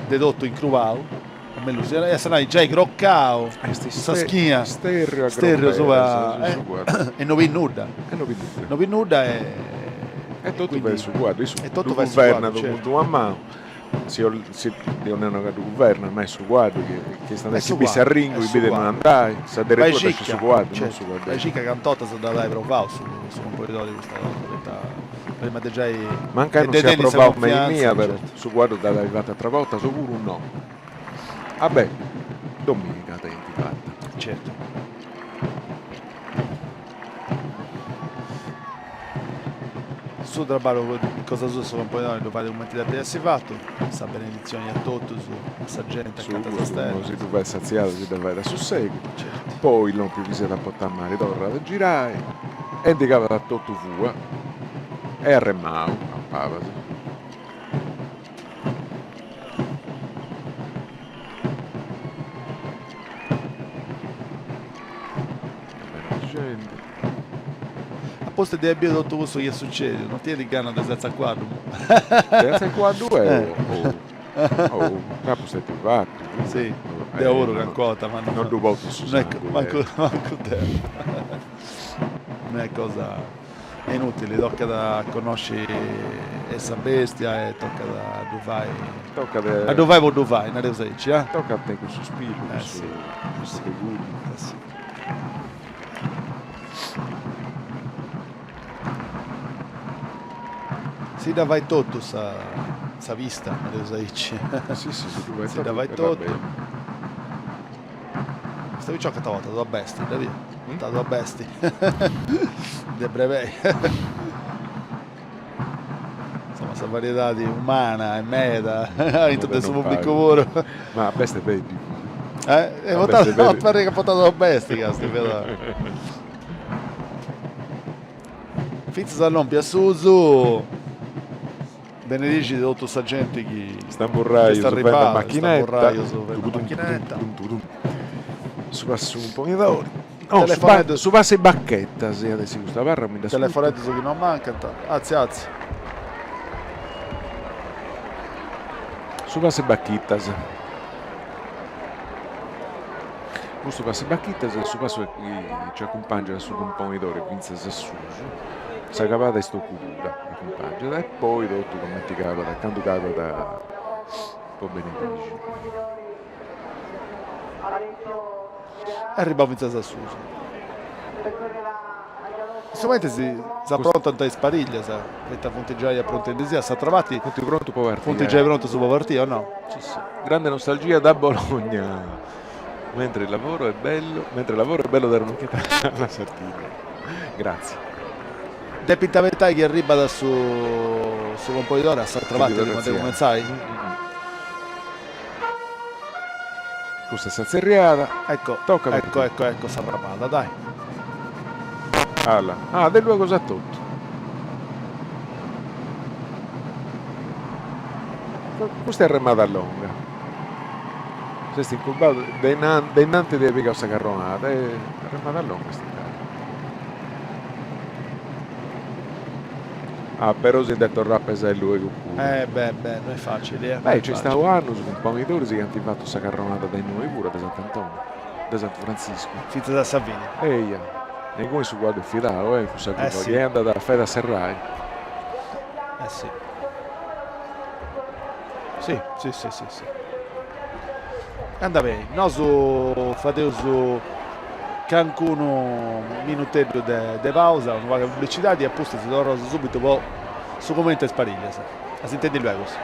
de totu incrubau, o mellus est a nai giai crocau Est sa schina, sterriu a sterriu groberas asuba su cuaddu. e no bit nudda. E no bit nudda. No bit nudda e E totu fait su cuaddu, issu e totu ddu fait su cuaddu, guvernat cun certu. d'una manu Si si deu nau ca ddu guvernat, ma est su cuaddu chi chi est andai, Est chi su bit cuaddu, s'arringu, est chi su bit innui cuaddu. andai, sa Bai deretura dd'est circa, su cuaddu, non certu, su bai cuadderi. circa cant'ortas dd'at ai provau su su componidori custa cosa, poita prima de giai Mancai non de siat tenni sa provau me cunfiantza, innia, però certu. su cuaddu dd'at ai fatu atra bortas opuru no. Ah beh, Dominica tenit fata. Certu. Su traballu cosa sua su componidori ddu fait cumenti depit essi fatu, sa beneditzioni a totus, a sa genti acanta sa stella. Su si ddu fait s'atziada si dda fait a sussegu, poi lompiu chi siat a Porta a Mari torrat a girai e ndi cabat a totu fua e arremau a pabas. A pustis de ai biu totu cussu chi est sucediu, non tenit gana de setzi a cuaddu. De setzi a cuaddu e oh, c'apu stetiu fatu. Si, deu puru calincuna 'orta, ma non ddu portu in su sangu. Mancu mancu deu. Non est cosa inutili, tocat a connosci sa bestia e tocat a ddu fai, tocat a ddu fai po ddu fai, nareus aici, ah. Tocat a tenni cussu spilu, cussu cussu Eh si. Si dda fait totu sa sa pista, nareus aici. Si si, si ddu fait Si dda fait totu. Custa picioca at portadu a besti, dda biu, portadu a besti de brebei. Insoma sa variedadi umana est meda aintru de su pubblicu puru. Ma a besti feti. Eh? E portadu, parit ca portadu a besti ca sti fiat. Fintzas a lompi a susu benedixi totu sa genti chi est arribada, macchinetta, su passu cumponidori, no, su passu 'e bacchettas iat essi custa barra mi dda Telefoneddus chi non mancant, atzi atzi. Su passu 'e bacchittas. Custu passu 'e bacchittas est su passu chi ci acumpangiat su cumponidori fintzas a susu, sa cabada est totu cudda, acumpangiat e poi totu cumenti cabat, candu cabat po benedixi. Arribau fintzas a susu. In su mentris s'aprontant is pariglias, poita funt giai aprontendi·sì a s'atra parti. Funt prontus po partiri. Funt giai prontus po partiri o no? Si si. Grande nostalgia da Bologna. Mentre il lavoro è bello, mentre il lavoro è bello dare un'occhiata alla Sartiglia. Grazie. Depint abetai chi arribat su su componidori a s'atra parti prima de cumentzai? Custa est sa tzerriada. Ecco, Tocca ecco, ecco, ecco s'arramada, dai. Alla. Ah, de luego a totu. Custa est arremada longa. S'est incurbadu de de innanti de ai pigau sa carronada e arremada longa est andada. Ah, però si nd'est torrau a pesai luegu puru. Eh beh, beh, no est facili, eh. Beh, nc'est stau annus cumponidoris chi ant fatu sa carronada de innoi puru, de Sant'Antoni, de Santu Frantziscu. Fintzas a sa fini. Eia, e inguni su cuaddu est fidau, eh, cussa curva, chi andat fait a serrai. Eh si. Si, si, si, si, si. Andat beni, nosu fadeus cancunu minuteddu de pausa, unu pagu 'e publicidadi e a pustis torraus subitu po su cumentzu 'e is pariglias. A s'intendi luegus.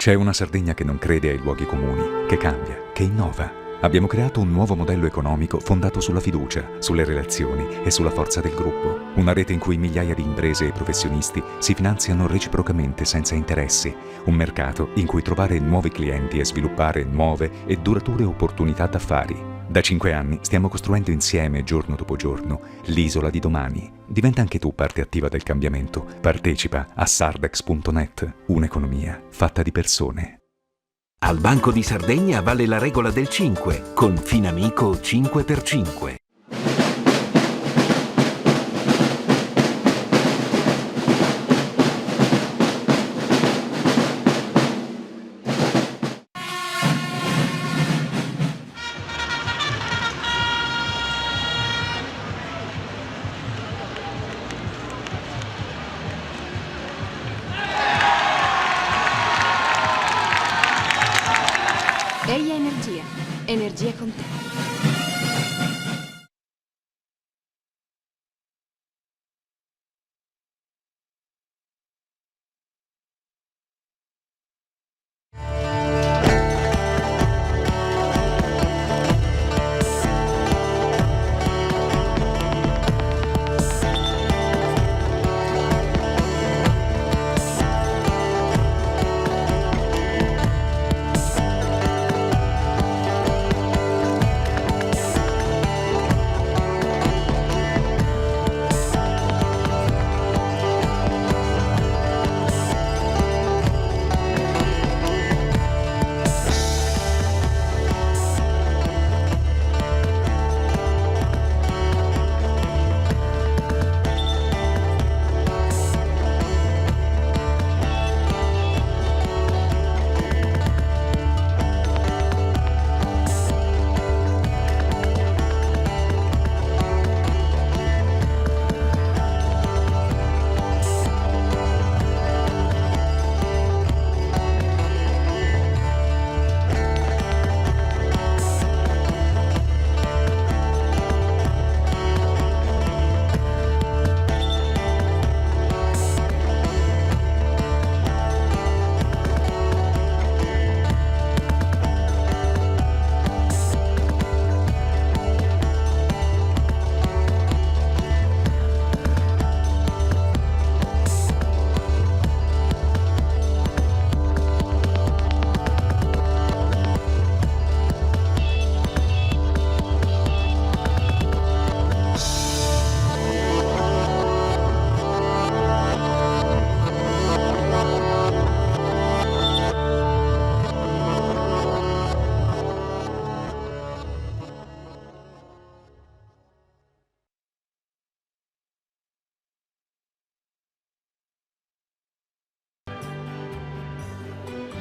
C'è una Sardegna che non crede ai luoghi comuni, che cambia, che innova. Abbiamo creato un nuovo modello economico fondato sulla fiducia, sulle relazioni e sulla forza del gruppo. Una rete in cui migliaia di imprese e professionisti si finanziano reciprocamente senza interessi. Un mercato in cui trovare nuovi clienti e sviluppare nuove e durature opportunità d'affari. Da 5 anni stiamo costruendo insieme, giorno dopo giorno, l'isola di domani. Diventa anche tu parte attiva del cambiamento. Partecipa a sardex.net, un'economia fatta di persone. Al Banco di Sardegna vale la regola del 5 con Finamico 5x5. Eia Energia. Energia con te.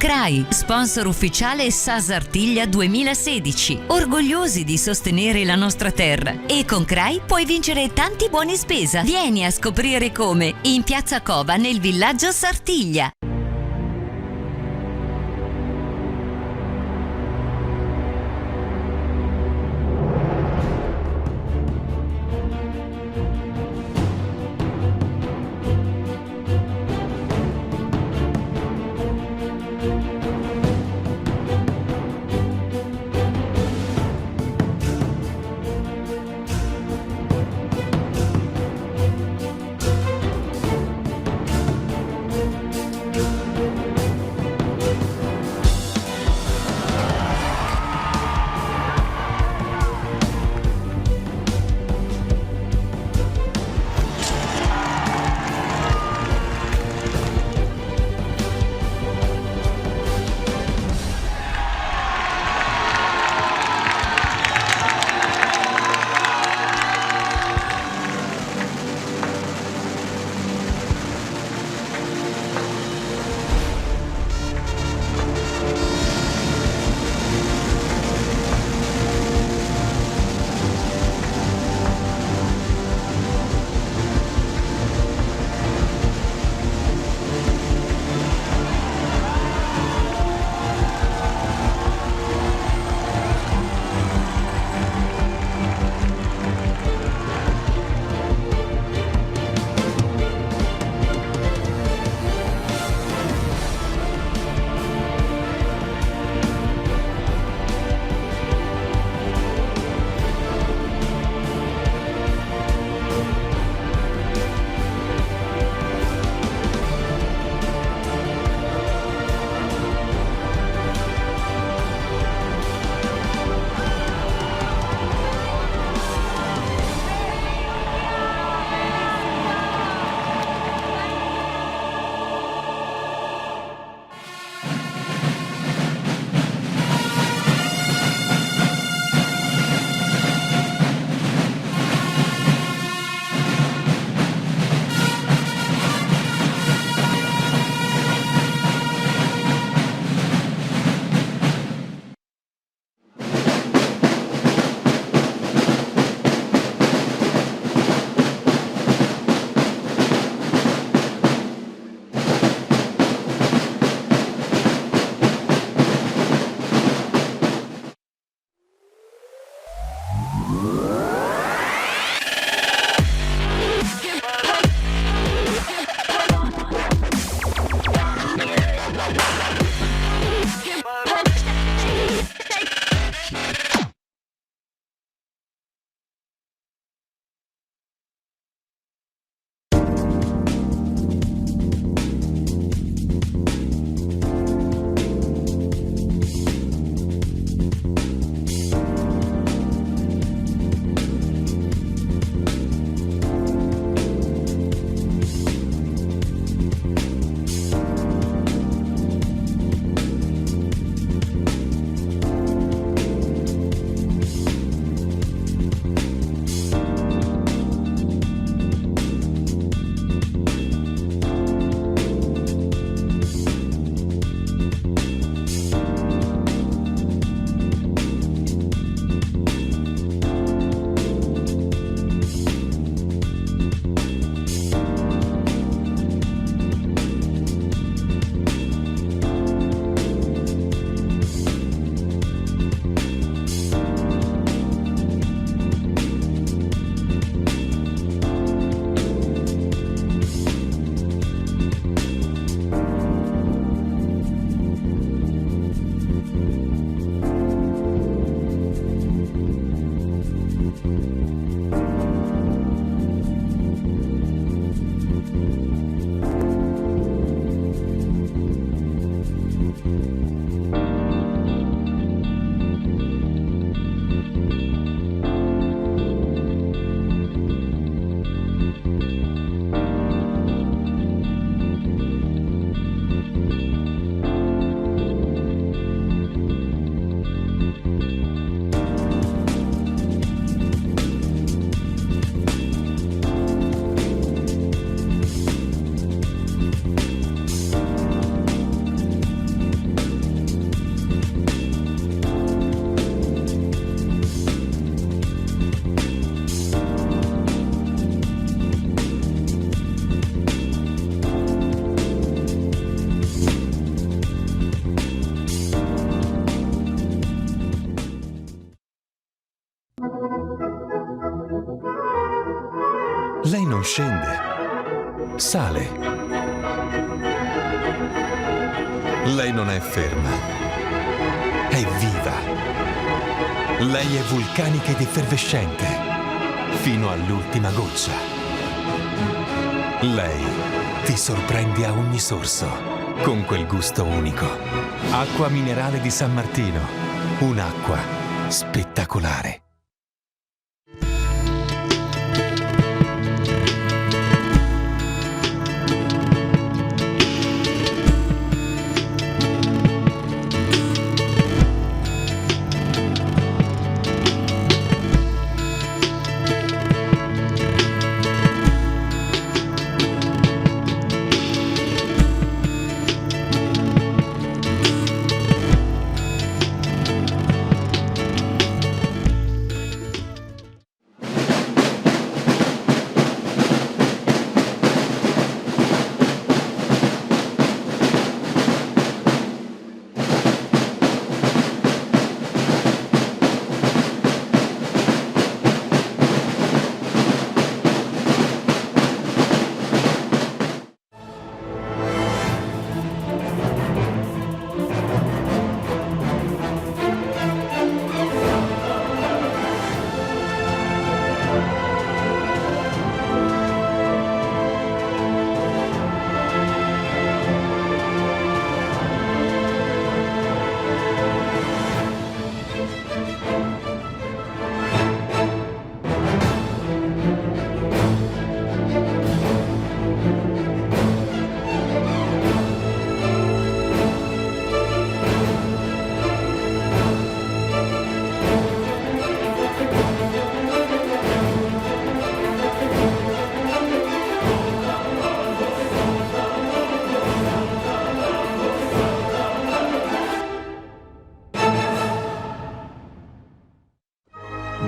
CRAI, sponsor ufficiale Sasartiglia 2016. Orgogliosi di sostenere la nostra terra. E con CRAI puoi vincere tanti buoni spesa. Vieni a scoprire come in Piazza Cova nel villaggio Sartiglia. Lei non scende, sale. Lei non è ferma, è viva. Lei è vulcanica ed effervescente, fino all'ultima goccia. Lei ti sorprende a ogni sorso, con quel gusto unico. Acqua minerale di San Martino, un'acqua spettacolare.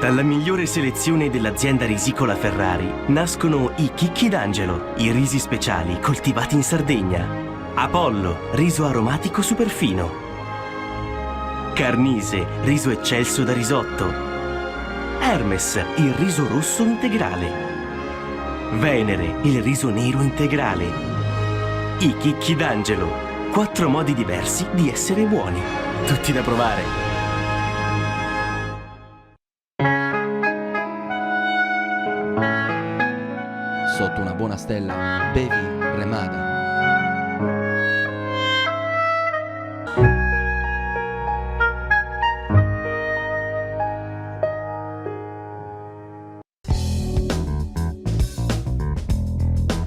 Dalla migliore selezione dell'azienda risicola Ferrari nascono i Chicchi d'Angelo, i risi speciali coltivati in Sardegna. Apollo, riso aromatico superfino. Carnise, riso eccelso da risotto. Hermes, il riso rosso integrale. Venere, il riso nero integrale. I chicchi d'angelo. Quattro modi diversi di essere buoni. Tutti da provare. Sotto una buona stella, bevi Remada.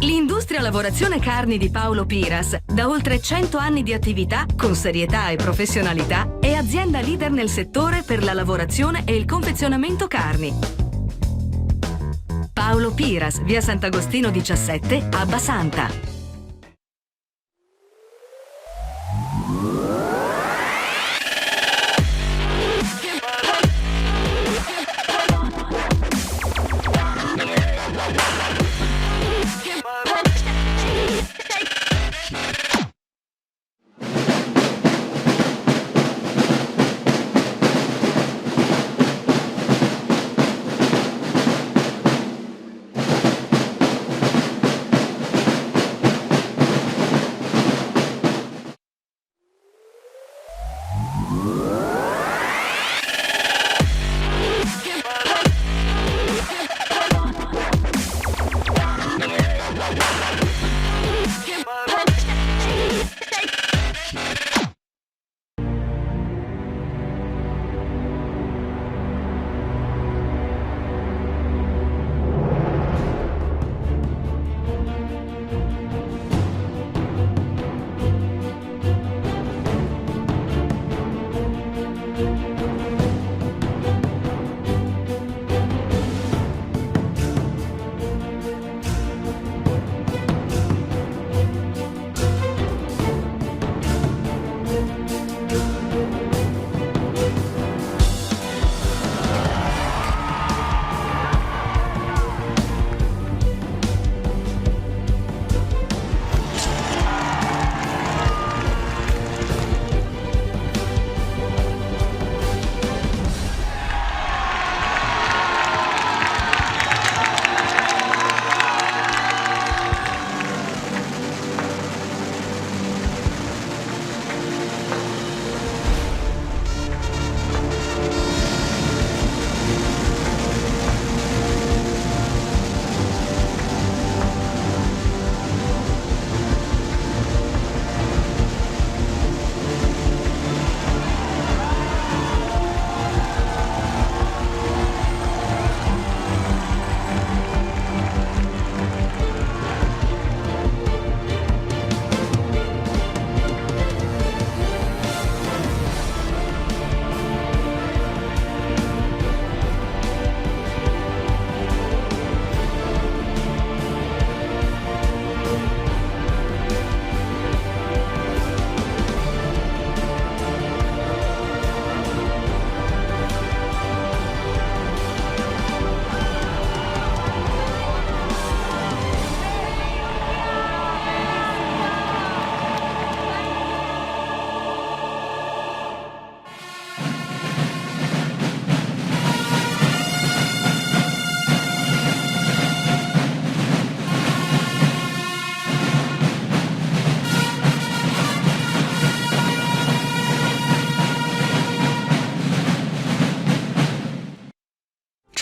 L'industria lavorazione carni di Paolo Piras, da oltre 100 anni di attività, con serietà e professionalità, è azienda leader nel settore per la lavorazione e il confezionamento carni. Paolo Piras, via Sant'Agostino 17, Abbasanta.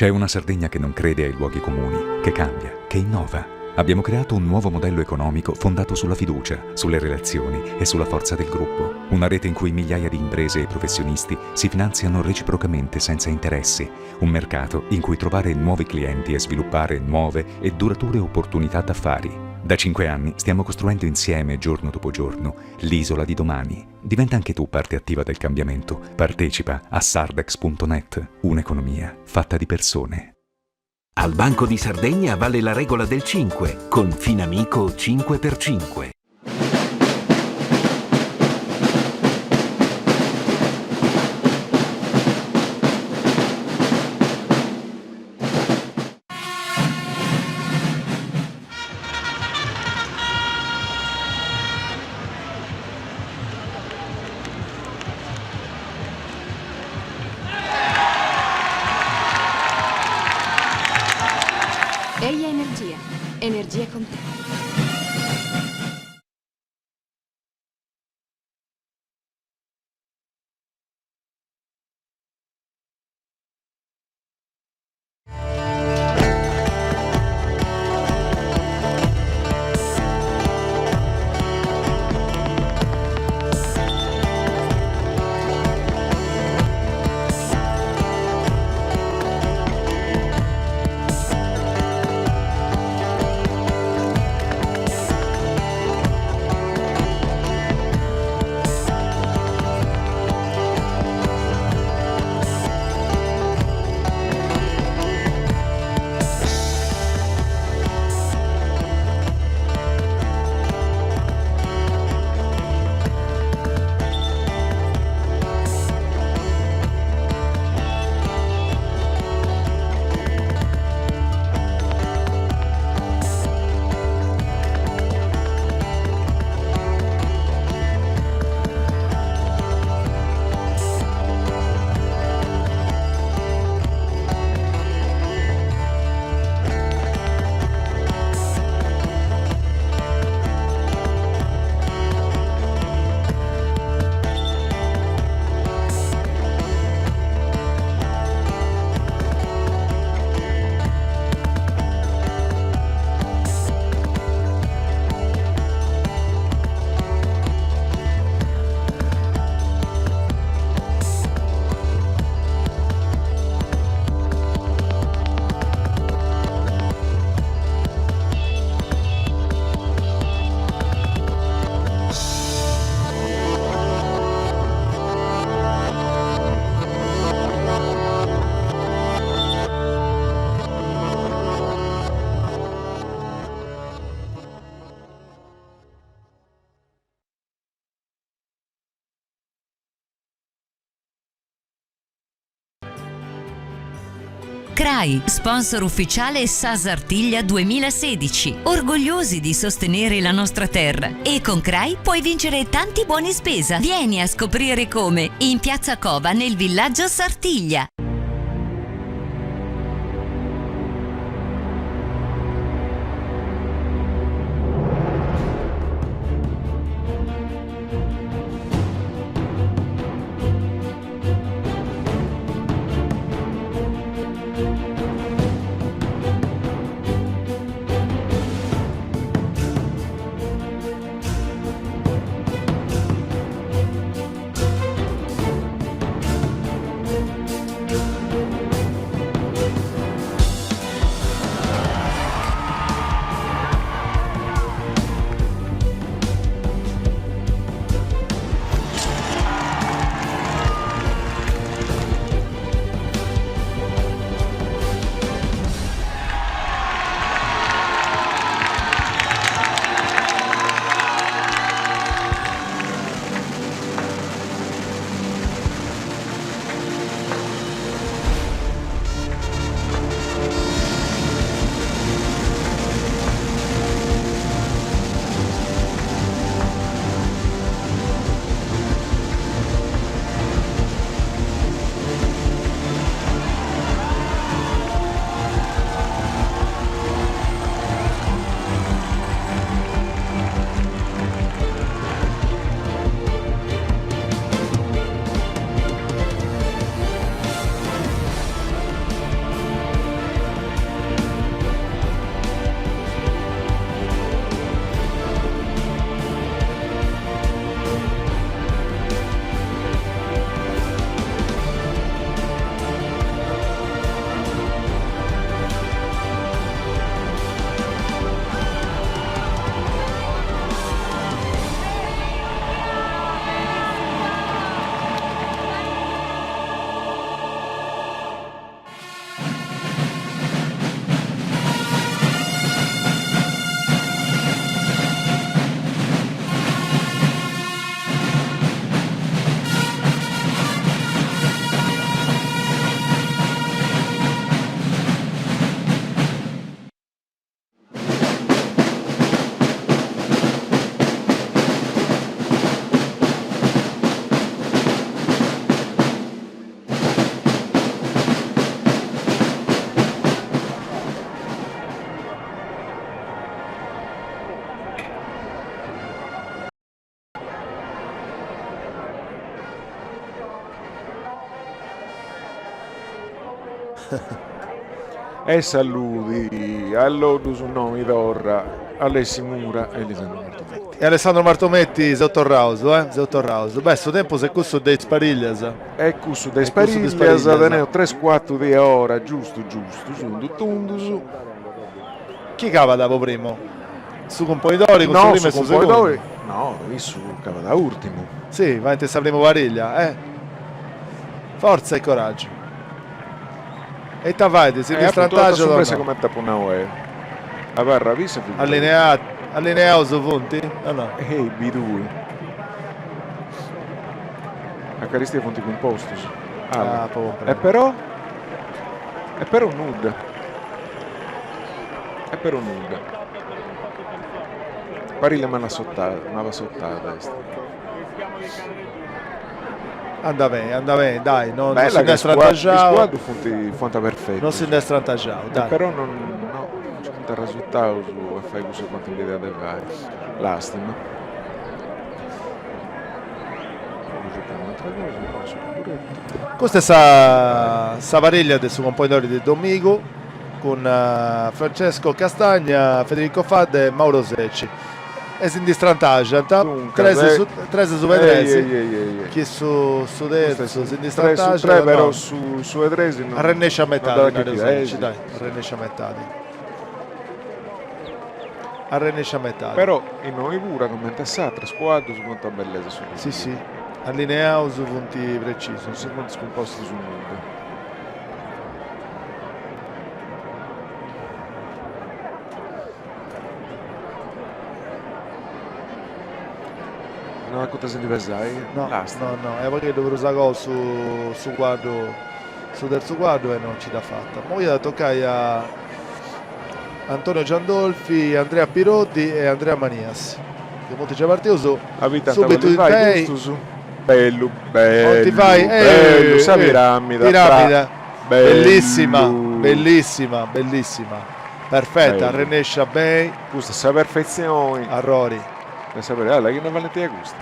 C'è una Sardegna che non crede ai luoghi comuni, che cambia, che innova. Abbiamo creato un nuovo modello economico fondato sulla fiducia, sulle relazioni e sulla forza del gruppo. Una rete in cui migliaia di imprese e professionisti si finanziano reciprocamente senza interessi. Un mercato in cui trovare nuovi clienti e sviluppare nuove e durature opportunità d'affari. Da cinque anni stiamo costruendo insieme, giorno dopo giorno, l'isola di domani. Diventa anche tu parte attiva del cambiamento. Partecipa a sardex.net, un'economia fatta di persone. Al Banco di Sardegna vale la regola del 5 con Finamico 5x5. Eja Energia. Energia con te. Crai, sponsor ufficiale Sa Sartiglia 2016. Orgogliosi di sostenere la nostra terra. E con Crai puoi vincere tanti buoni spesa. Vieni a scoprire come in Piazza Cova nel villaggio Sartiglia. E saludi, alloddu su nomi torra, Alessi Mura e Elisandro Martometti. E Alessandro Martometti seus torraus, eh, seus torraus. Beh, su tempus est cussu de is pariglias. Est cussu de is pariglias, teneus tres cuartu de ora, giustu giustu, sunt tundus. Chi cabat po primu? Su cumponidori cun su primu e su segundu? No, issu cabat a urtimu. Si, faint sa primu pariglia, eh. Fortza e coraggiu. E ita fait? Si ndi strantaxat o no? Comente apu nau eo. Abarra fissa e Allineat, allineaus funt o no? Ei, bidui. A caristia funt cumpostus. Ah, apo cumpresu. E però? E però nudda. E però nudda. Pariglia mala assortada, mala assortada est. Anda beni, anda beni, dai, no, non si nd'est strantaxau. Is cuaddus funt, fuant perfetus. Non si nd'est strantaxau, dai. E però non, no, non nci funt arresurtaus a fai cussu chi ant in bidea de fai. Lastima. Custa est sa sa pariglia de su Componidori de domigu cun Francesco Castagna, Federico Fadda e Mauro Secci e si ndi strantaxant tres su tres su 'e tres chi su su terzu si ndi strantaxat però su su 'e tres no arrennesci a metadi Mario Secci dai arrennesci a metadi arrennesci a metadi però innoi puru comente s'atra is cuaddus funt a bellesa su si si allineaus funt precisus non si funt scumpostus nudda. No acuta si ndi pesai? No, no, no, est pagheddu prus a goa su su cuaddu, su terzu cuaddu e non nci dd'at fata. Immoi at a tocai a Antonio Giandolfi, Andrea Piroddi e Andrea Manias, chi funt giai partius subitu in pei. Bellu, bellu, bellu, sa piramida, piramida, bellissima, bellissima, bellissima. Perfetta, arrennescia beni. Custa est sa perfetzioni. Arrori. De sa peri, alla chi una valentia custa.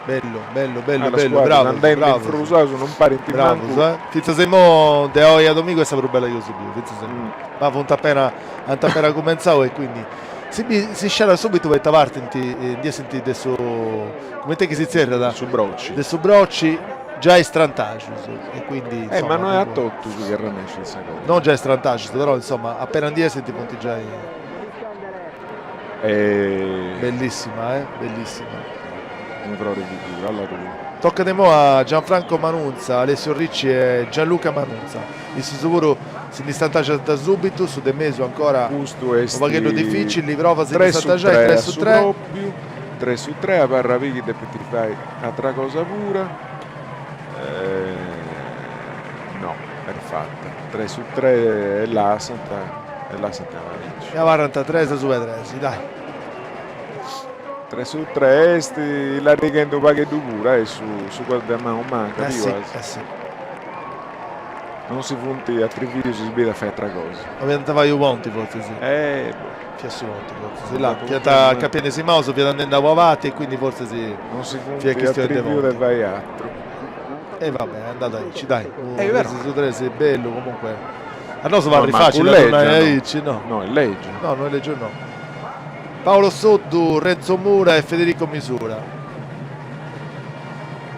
Bellu, bellu, bellu, bellu, bravus, bravus. Infrusaus non parint mancu. Bravus, eh. Fintzas a immo de oi a domigu est sa prus bella chi eus biu, fintzas a immo. Ma funt appena, ant appena cumentzau e quindi si bi, si scerat subitu poita partint, ndi essint de su, cumenti est chi si zerriat? Su brocci. De su brocci giai strantaxus e quindi Eh ma no est a totus chi arrennescit sa cosa. Non giai strantaxus, però insomma appena ndi essint funt giai. E Bellissima eh, bellissima. Unu frore di figura, alla tua. Tocat imoi a Gianfranco Manunza, Alessio Ricci e Gianluca Manunza. Issus puru si ndi strantaxant subitu, su de mesu ancora Custu est unu pagheddu dificili, prova a si ndi strantaxai, tres su tres. Propriu, tres su tres, abarra chi depit fai atra cosa pura. No, est fata. Tres su tres e lassant, e lassant E abarrant tres su 'e tres, dai. Tres su tres est illarighendi unu pagheddu puru, eh, su su cuaddu de manu manca, Eh si, eh si. Non si funt atrivius is biddas a fai atra cosa. Aviant fai u ponti fortzis. Eh boh. Fiat su ponti fortzis, là, fiat acapiendi si mouse, fiat andendi a avati e quindi fortzis Non si funt atrivius de fai atru. E va bene, è andata aici, dai. Tres su tres est bellu comunque. A nosu parrit facili a ddu nai aici, no. No est lègiu. No, no est lègiu no. Paolo Soddu, Renzo Mura e Federico Misura.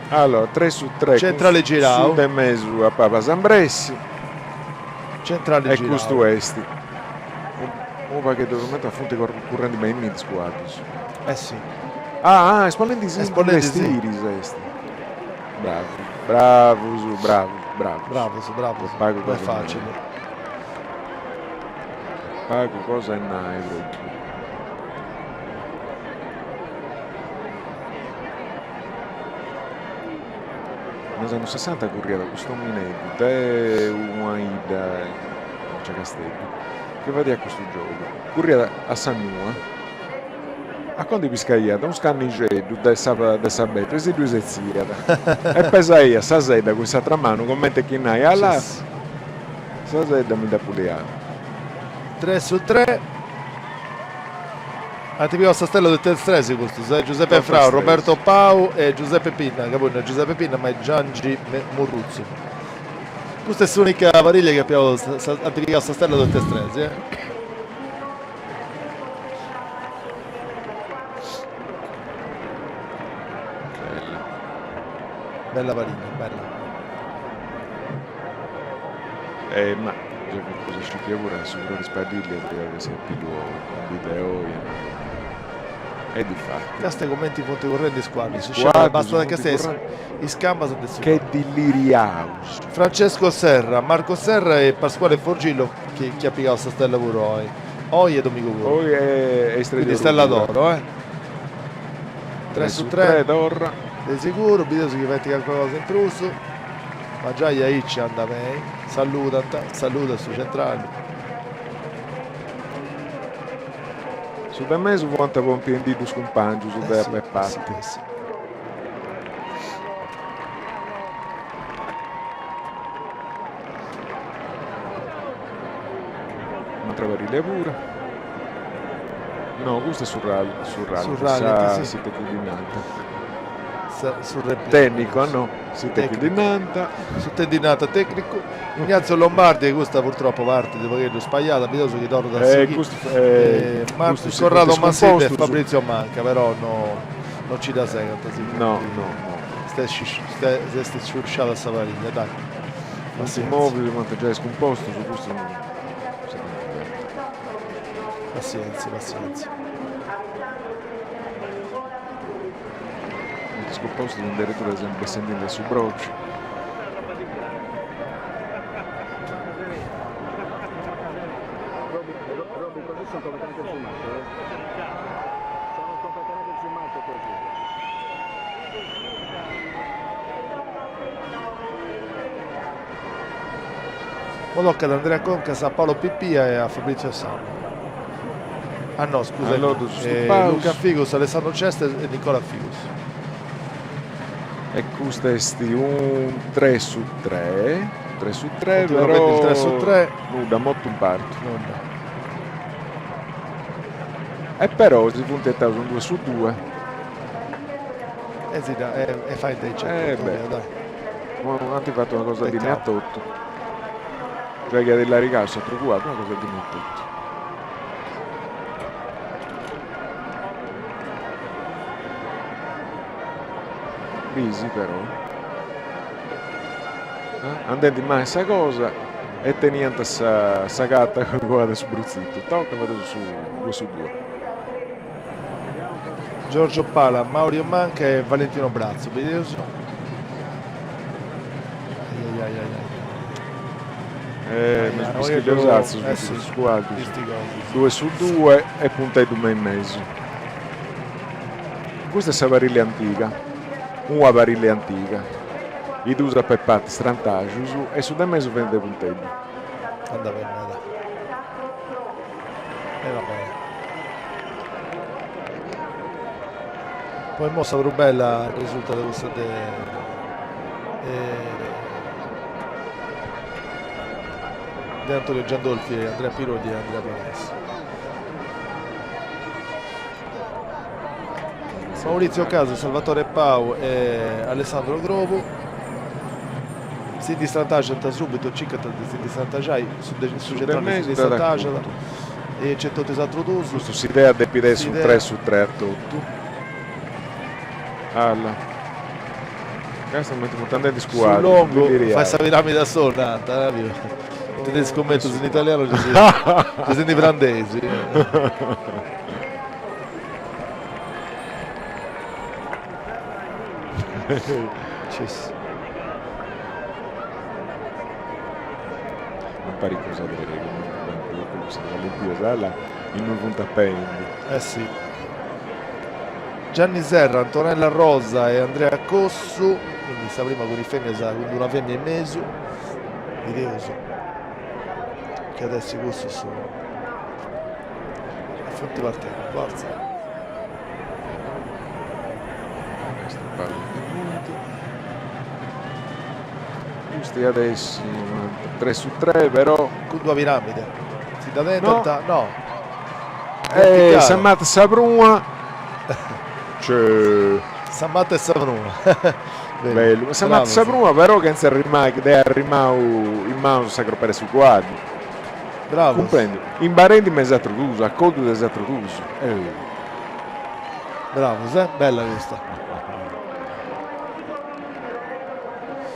Allora, tres su tres. Centrale girau. Su de mesu a Paba Sambressi. Centrale girau. E custu est. Unu pagheddu cumenti funt currendi beni me is cuaddus. Eh si. Ah, ah, esponendi si is bestiris est. Bravus, bravus, bravus, bravus. Bravus, bravus. Pagu No est facili. Pagu cosa 'e nai propriu. In is annus sessanta curriat custu omineddu de una 'idda aici a Casteddu chi fadiat custu giogu, curriat a sa nua, a coa ndi piscaiat unu scannixeddu de sa de sa betula e si ddui setziat e pesaiat sa sedda cun s'atra manu comente chi nai, Allà sa sedda mi dd'apu liada. Tres su tres. Ant pigau sa stella totu is tres custus, eh, Giuseppe Frau, Roberto Pau e Giuseppe Pinna, ca poi no est Giuseppe Pinna ma est Giangi Murruzzu. Custa est s'unica pariglia chi apiaus, ant pigau sa stella totu is tres, eh. Bella. Bella pariglia, bella. Eh, ma già fit cosa scipia puru su Froris Padillia chi si apidu in bidda 'e oi e difati. Castia cumenti funt currendi is cuaddus, sceti bastat a castiai is cambas de su Che dilliriaus. Francesco Serra, Marco Serra e Pasquale Forgillo chi chi at pigau sa stella puru oi. Oi e domigu puru. Oi e is Quindi stella d'oro, eh. 3 su 3. Torra. De seguru, bideus chi fait calincuna cosa in prus. Ma giai aici andat beni. Saludant, saludat su centrali. Su de mesu fuant pompiendi dus cumpangius de a pepati. Un'atra pariglia puru. No, custu est su rally, su rally, su rally, sa, sì. si te chi ddi nant. Sa, su replay. Tecnico, ah no, si te chi ddi nant. Su te ddi nant tecnicu. Ignazio Lombardi, custa purtroppo partit unu pagheddu sbagliada, bideus chi torrat a Eh, sighiri. custu, eh, Marco custu Corrado si Massidda e scumpostus. Fabrizio Manca, però no, no ci dda segant. Si No, no, no. S'est sciusciada sa pariglia, dai. Non si movit, funt giai scumpostus, custu Passienzia, passienzia. Funt scumpostus inderetura bessendi de su brociu. Mo tocat a Andrea Concas, a Paolo Pipia e a Fabrizio Sanna. Ah no, scusa, Allora, dus stupaus. Luca Figus, Alessandro Ceste e Nicola Figus. E custu est un 3 su 3, 3 su 3, Continua però il 3 su 3. Nudda, mortu in partu. Nudda. E però si funt etaus un 2 su 2. E si da, e, e fai dei Eh beh, dai. Ant fatu una cosa Peccato. dini a totu. Giai chi at illarigau s'atru cuaddu, una cosa dini a totu. Bisi però. Eh? Andendi mai sa cosa e teniant sa, sa carta aguada su brutzitu. Toca, fadeus su 2 su 2. Giorgio Pala, Maurio Manca e Valentino Brazzo, bideus? Ai ai ai ai. Eh, Ai, mesu ai, pischigliosatzus, eh sì, custus cuaddus. Isti cosas. 2 su 2 e punteddu me in mesu. Custa est sa pariglia antiga, una pariglia antiga. I duus a pepati strantaxus e su de mesu benit de punteddu. Andat bene meda. E va bene. Poi mo sa prus bella risultat cussa de de Antonio Giandolfi e Andrea Pirodi e Andrea Piras. Maurizio Casu, Salvatore Pau e Alessandro Grobu si ndi strantaxant subitu, circant de si ndi strantaxai, su Su de centrali si mesu ndi dd'at strantaxat acutu. e nc'est totu is atrus duus. Custu s'idea depit essi unu S'idea. 3 su 3 a totu. Alla. Casta cumenti funt andendi is Su cuaddus, longu dilliriaus. fait sa piramide a solu, nant, eh, Teneis cummentus in italianu già si si ndi prandeis. Cis. Non parit cosa de cussa de Valentina Sala innui funt apendi. Eh sì. Gianni Serra, Antonella Rosa e Andrea Cossu, quindi sa prima cun is feminas cun d'una femina in mesu, bideus chi at essi cussu su E funt partendi, fortza. Custu iat essi 3 su 3 però. Cun d'una piramide. Si dda tentant? No. Eh, sa mata sa prua. Cioè. Sa mata e sa prua. Bellu. Sa mata sa pruma però chentza arrimai, de arrimau in manus sa cropera 'e su cuaddu. Bravos. Cumprendiu. Imbarendi me is atrus duus, a coddu de is atrus duus. Bravos, eh? Bella custa.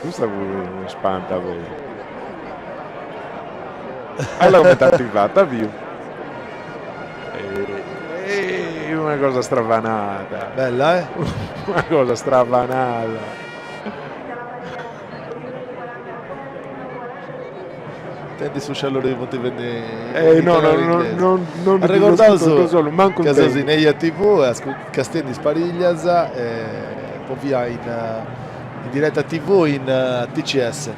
Custa puru mi spantat beni. Ella comente ant fatu, at biu. Una cosa stravanada. Bella, eh? Una cosa stravanada. Intendi su sciallu de funt fendi Eh, no, no, no, no, no mi Arregordaus solu, mancu ca seus in Eja TV castiendi is pariglias po via in in diretta TV in TCS.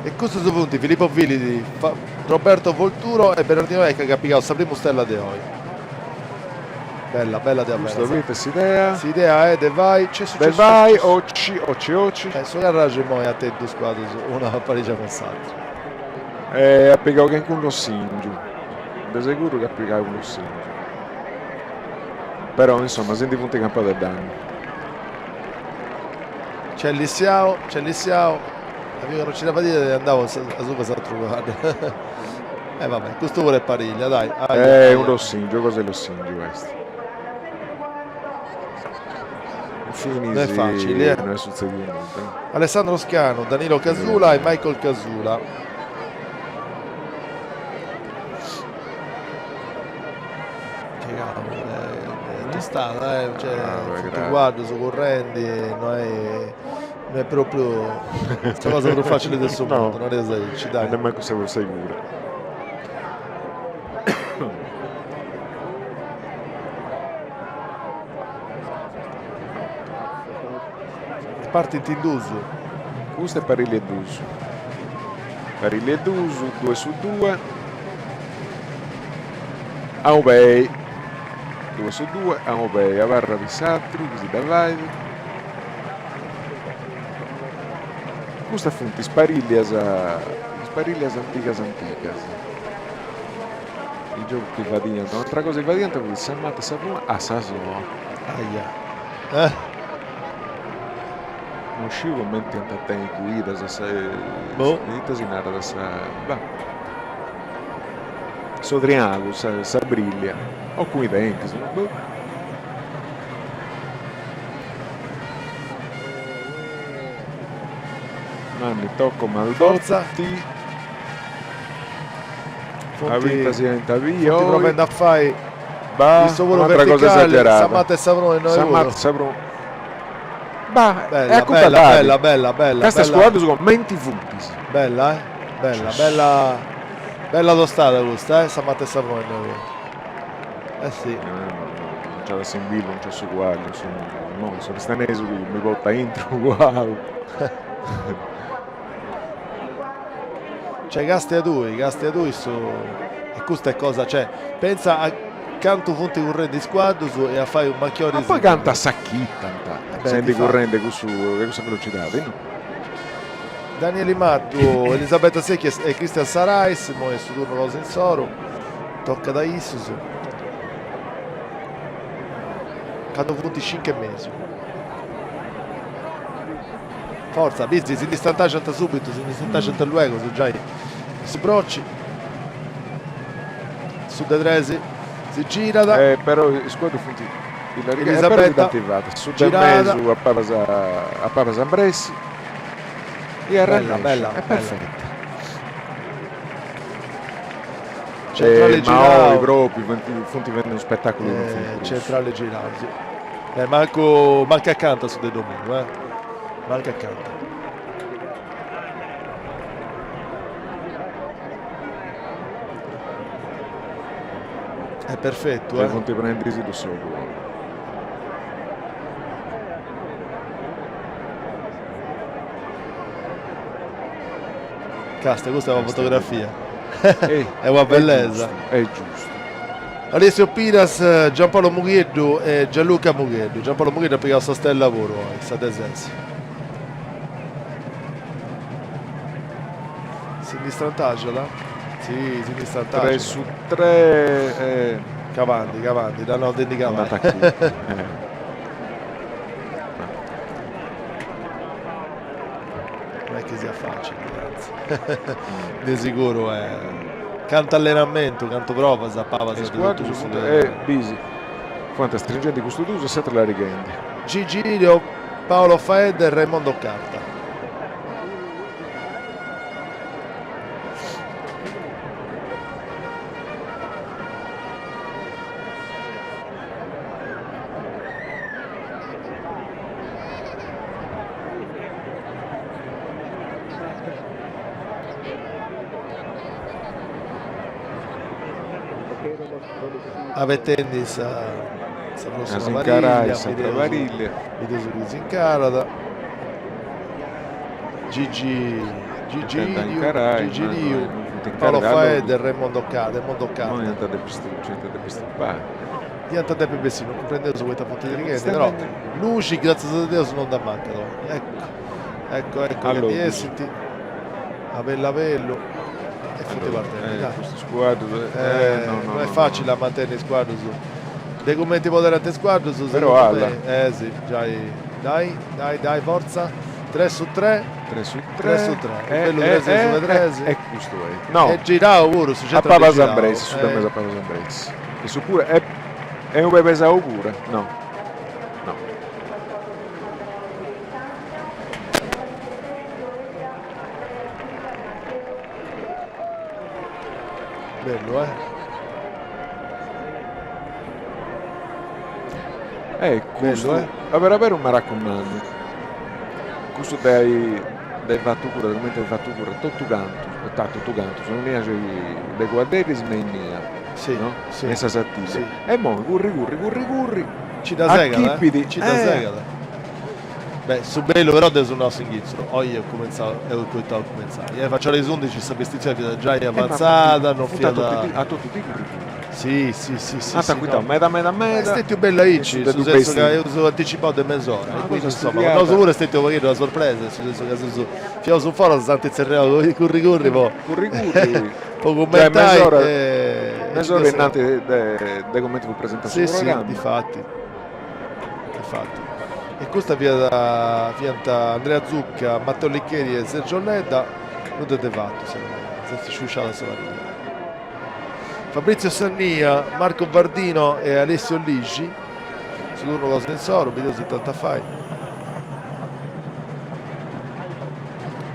E custus funt Filippo Filidi, Roberto Volturo e Bernardino Ecca chi at pigau sa primu stella de oi. Bella, bella de Custa poita s'idea? S'idea est de fai, cessu De fai, oci, oci, oci. Su carraxu immoi at tentu dus cuaddus, una pariglia cun s'atra. E at pigau calincunu lossingiu, de seguru chi at pigau unu lossingiu. Però insoma si ndi funt campaus de dannu. Nc'est lissiau, nc'est lissiau, at biu ca non nci dda fadiat e est andau asuba s'atru cuaddu. E va bè, custu puru est pariglia, dai. Eh, unu lossingiu, cosa 'e lossingiu est. Infinis, no est facili, eh. No est sutzediu nudda. Alessandro Scanu, Danilo Casula e Michael Casula. Che cavolo, è tostada, eh, cioè, funt cuaddus currendi, no est no est propriu sa cosa prus facili de su mundu, nareus aici, dai. Nemmancu sa prus segura. Partint in duus. Custu est parilli e duus. Parilli e duus, due su due. A unu pei. Due su due, a unu pei. Abarrat s'atru chi si dda fait. Custas funt is parillias, is parillias antigas antigas. Is giogus chi fadiant. Un'atra cosa chi fadiant fut sa mata 'e sa pruma a sa soa. Aia. Non sciu cumenti ant a tenni guidas sa Boh. Ita si narat sa bah. Su triagu, sa sa briglia. O cun i dentis, boh. Nanni Tocco Maldotti. A binta si ant a biri Funt provendi a fai Bah, un'atra cosa esagerada. Sa mata 'e sa pruma innoi Sa puru. mata 'e sa pruma. Bah, Bella, e a bella, bella, bella, bella. Custas bella. cuaddus comenti funtis. Bella, eh? Bella, bella, bella tostada custa, eh? Sa mata 'e sa pruma innoi puru. Eh sì. Non nc'at s'imbillu, non nc'at su cuaddu, insoma, immoi s'oristanesu chi mi portat aintru cuau. Cioè castia tui, castia tui su e custa est cosa, cioè pentza a cantu funt currendi is cuaddus e a fai u' machiori Ma poi cantu s'achitant, sendi currendi cussu cussa velocidadi, no? Danieli Maddu, Elisabetta Secchi e Cristian Sarais, immoi est su turnu cosa insoru, tocat a issus. Candu funt cincu e mesu. Fortza, Bizzi, si ndi strantaxant subitu, si ndi strantaxant luegus giai su Brocci, su de tres si girat. Eh, però is cuaddus funt Elisabetta, su de mesu a palas a palas Ambressi e arrennesci, bella, è perfetta. Centrale girau. Ma oi propriu funt funt fendi unu spettaculu chi non funt prus. Centrale girau, si. Eh, mancu mancu acanta su de domingu, eh. Mancu acanta. È perfettu, eh. Funt prenendisì s'ogu. Castia, custa est una fotografia. Est una bellesa. Est giustu. Alessio Piras, Giampaolo Mugheddu e Gianluca Mugheddu. Giampaolo Mugheddu at pigau sa stella puru oi, sa de ses. Si ndi strantaxat? Si, si ndi strantaxat. 3 su 3 e... Cavandi, cavandi, dda nau de ndi cabai. chi siat facili, anzi, de siguru cantu allenamentu, cantu provas a pabas de totu custu. E bisi, fuant stringendi custu duus e s'atru allarighendi. Gigilio, Paolo Faedda e Raimondo Carta. Abetendi sa sa prossima pariglia, bideus bideus chi s'incarat. Gigi Gigi Iliu, Gigi Iliu, Paolo Faedda e Raimondo Carta, Raimondo Carta. Diant depi bessiri, non cumprendeus poita funt trighendi, però luxi gratzias a Deus non nd'amancat oi. Ecco, ecco, ecco chi ndi essint a bellu a bellu e funt partendi, dai. No est facili a mantenni is cuaddus, de cumenti poderant is cuaddus, segundu mei, eh si, giai, dai, dai, dai, fortza, tres su tres, tres su tres, tres su tres, bellu tres su de tres, e custu est, no, est girau puru, su centru est girau, su de mesu a palas Ambressi. Issu puru e e unu pei pesau puru? No. No. Bellu, eh? Eh, custu, Bellu, eh? a beru a beru m'arracumandu. Custu de ai de ai fatu curri, cumenti ai fatu curri totu cantu, totu cantu, sa de cuadderis me innia, no? Me sa Sartiglia. E immoi curri curri curri curri, Ci dda segat, eh? achipit, Ci dda segat. Beh, su bellu però de su nostru inghitzu, oi eus cumentzau, eus coitau a cumentzai, eh, faciora is undixi sa vestitzioni fiat giai avantzada, non fiat. A totu dì curri curri. Si, si, si, si. Ant acuitau meda meda meda. Est stetiu bellu aici, in su sensu ca eus anticipau de mes'ora, e quindi insoma, po nosu puru est stetiu u' pagheddu una sorpresa, in su sensu ca seus, fiaus in foras, s'ant tzerriau curri curri po Curri curri po cummentai e Mes'ora innanti de cumenti fut presentau su programma. Si, si, difati, difati. E custa fiat, fiant Andrea Zucca, Matteo Licheri e Sergio Ledda, nudda de fatu, s'est sciusciada sa pariglia. Fabrizio Sannia, Marco Bardino e Alessio Ligi, su turnu cosa insoru, bideus ita ant a fai.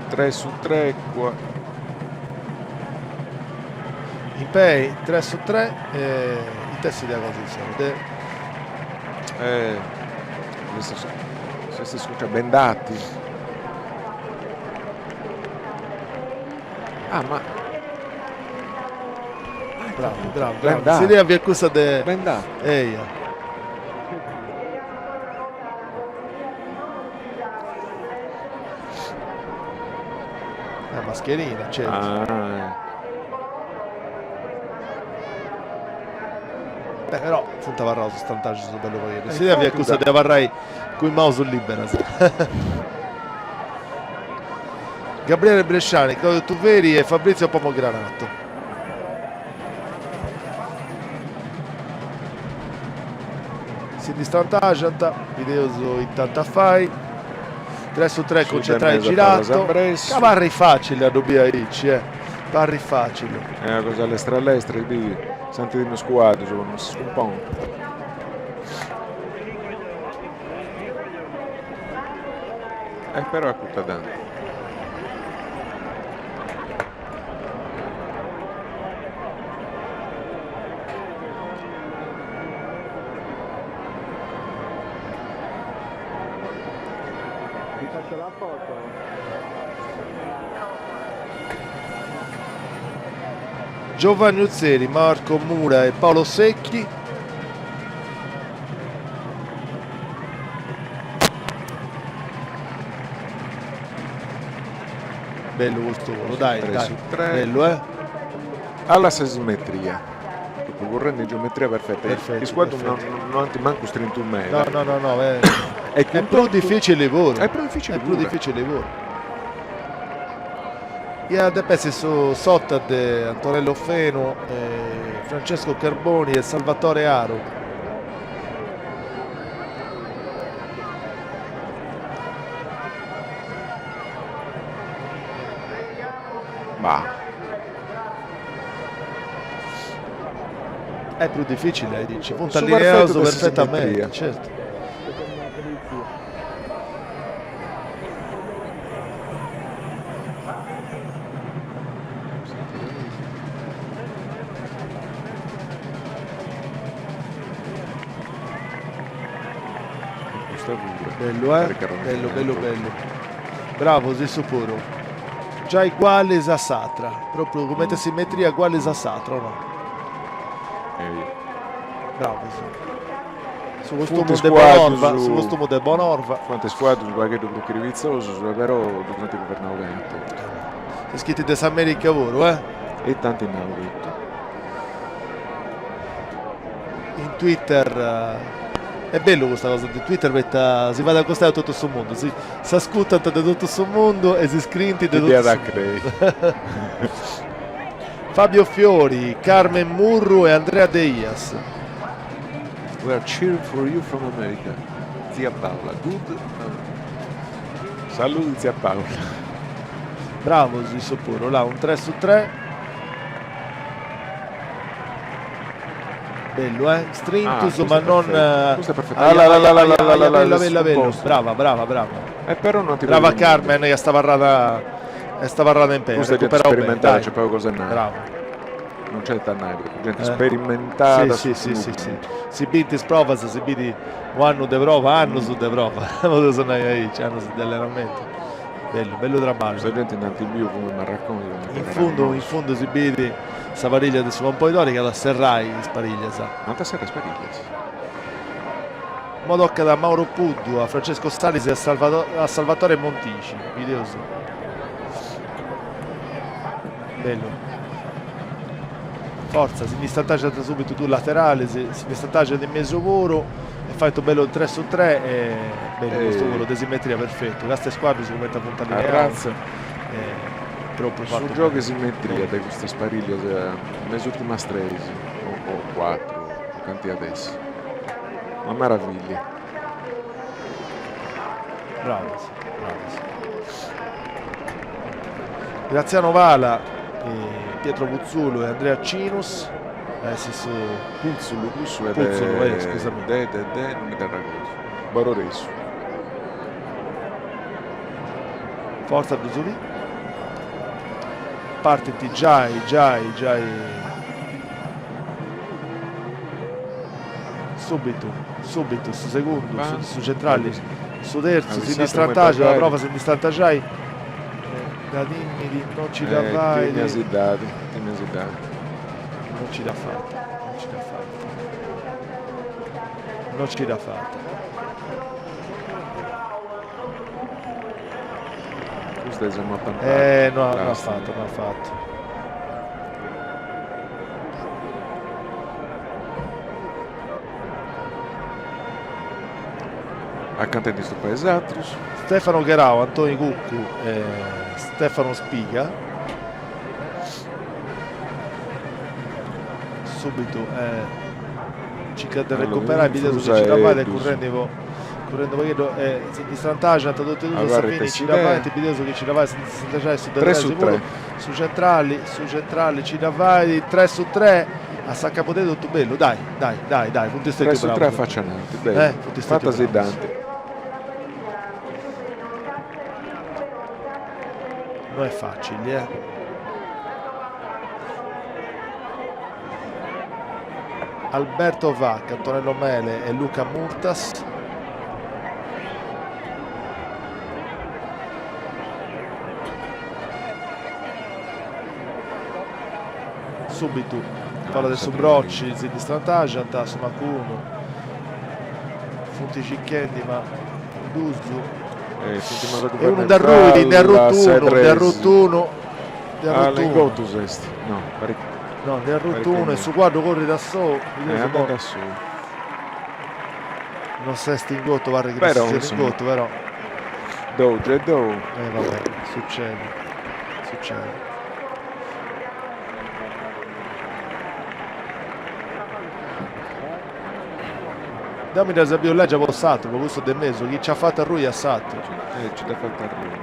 Tres su tres qua. In pei, tres su tres, e ita est s'idea cosa insoru? De. S'est scucciau Bendati. Ah ma Bravu, bravu, bravu. S'idea fiat cussa de... Bendati. Eia. La mascherina, certo. Ah. Beh, però funt abarraus strantaxus unu bellu pagheddu. S'idea fiat cussa de abarrai cun is maus liberas. Gabriele Bresciani, Claudio Tuveri e Fabrizio Pomogranato. Si ndi strantaxant, bideus ita ant a fai. 3 su 3 concentrai girato. Ca parrit facili a ddu biri aici, eh. Parrit facili. È una cosa lestra lestra, biri, s'ant tentu is cuaddus, non si scumponit. E però acuta tanti. Ti faccio la foto. Giovanni Uzzeri, Marco Mura e Paolo Secchi. Bellu custu volu, dai, dai. Bellu, eh? Alla sa simmetria. Propriu currendi in geometria perfetta. Perfetto, Is cuaddus perfetto. no ant mancu strintu meda. No, no, no, no, E è prus difficili puru. È prus difficili È prus puru. difficili puru. Iat depi essi su sota de Antonello Fenu, Francesco Carboni e Salvatore Aru. È prus dificili aici, funt Su allineaus perfetu de sa perfetamenti, simmetria. certu. Custa puru. Bellu eh, bellu bellu bellu. Bravos issu puru. Giai gualis a s'atra, propriu cumenti simmetria gualis a s'atra, o no? Bravos. Su costumu de Bonorva, su costumu de Bonorva. Funt is cuaddus unu pagheddu prus chirivitzosus, però ddus ant guvernau beni a totu. S'ischit de s'America puru, eh? E ita ant nau totu. In Twitter, est bellu custa cosa de Twitter poita si fait acostai a totu su mundu, si s'ascurtant de totu su mundu e si scrint de totu su mundu. Fabio Fiori, Carmen Murru e Andrea Deias. We are cheering for you from America, zia Paola, good. Saludi zia Paola. Bravos issu puru, là, un 3 su 3. Bellu, eh? Strintus, ah, ma non... Custa è perfetta. Ah, la, la, la, la, la, la, la, bella, bella, Brava, brava, brava. E però non ti Brava Carmen che est abarrada est abarrada in pei. Custa è gente sperimentata, c'è poco cosa nai. Brava. Non c'è da nai, gente sperimentata. Sì, sì, sì, sì, Si bint is provas, si bit u' annu de prova, annus de prova, podeus nai aici, annus de allenamentu. Bellu, bellu traballu. Sa genti nd'ant biu cumenti m'arracontat. In fundu, in fundu si bit sa pariglia de su Compoidori chi at a serrai is pariglias. Ant a serrai is pariglias. Mo tocat a Mauro Puddu, a Francesco Salis e a Salvatore Montici. Bideus. Bellu. Fortza, si ndi stantaxant subitu duus lateralis, si ndi stantaxant in mesu puru e fait u' bellu tres su tres e bellu custu puru de simmetria perfetu, casta is cuaddus cumenti funt allineaus. Propriu fatu. Su giogu 'e simmetria de custas pariglias me is urtimas tres o cuatru, cantu iat essi. Una meravillia. Bravos, bravos. Graziano Pala, Pietro Putzulu e Andrea Cinus. Eh, sì, su... Putzulu, cussu est Putzulu, eh, scusami. De, de, de, non mi dd'arregodu. Bororesu. Forza Dusuli. Partint giai, giai, giai. Subitu, subitu, su segundu, su, su centrali, su terzu, si ndi strantaxat, la prova si ndi strantaxai. Da timidi, non ci dda fait. Timia si dd'at, timia si dd'at. Non ci dd'at fata, non ci dd'at fata. Non ci dd'at fata. Custa est una Eh, no, no at fatu, no at fatu. Acanta de istupai is atrus. Stefano Gherau, Antoni Cuccu e Stefano Spiga. Subitu eh, circat de recuperai, bideus chi nci dda fait, currendi po currendi u' pagheddu e si ndi strantaxant totu e duus a sa fini nci dda faint, bideus chi nci dda fait, si ndi strantaxai su de tres puru, su centrali, su centrali nci dda fait, tres su tres, a s'acabu de totu, bellu, dai, dai, dai, dai, funt stetius bravus. Tres su tres a faci ananti, bellu, fatas si dd'ant. No est facili, eh. Alberto Vacca, Antonello Mele e Luca Murtas. Subitu fora de su brocci si ndi strantaxant, su mancu unu. Funt circhendi ma duus. E unu nd'arruit, nd'arrut unu, nd'arrut unu. Nd'est arrutu unu. Gotus est, no, parit. No, nd'est arrutu unu e su cuaddu currit a sou. Andat a sou. Non s'est ingotu, parrit chi non si siat ingotu, però. Dou, giai dou. Eh, vabbè, succede, succede. Deu mi ddas biu lègia po s'atru, po cussu de mesu, chi nci at fatu arrui a s'atru. Eh, nci dd'at fatu arrui.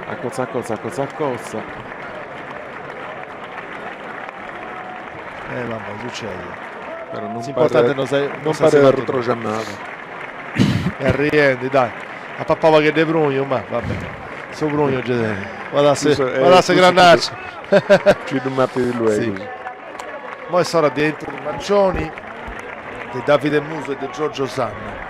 Acotza, acotza, acotza, acotza. Eh, vabbè, succede. Però non S'importante paret no s'est non paret arrutroxamada. E arriendi, dai. At papau u' pagheddu 'e prugnu, ma va bene. Su prugnu gei tenit. Guardasse, guardasse grandaccia. Ci ddu matit luegus. Sì. Mo est s'ora de Anthony Maccioni, de Davide Musu e de Giorgio Sanna.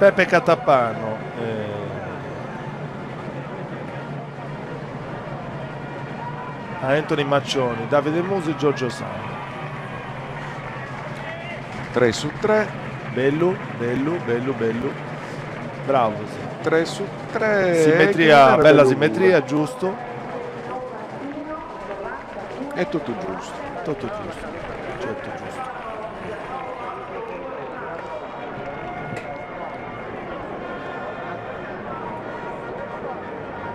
Peppe Catapano a Anthony Maccioni, Davide Musu e Giorgio Sanna. 3 su 3. Bellu, bellu, bellu, bellu. Bravos. 3 su 3. Simmetria, bella simmetria, giustu. È tutto giusto. Tutto giusto, certo giusto.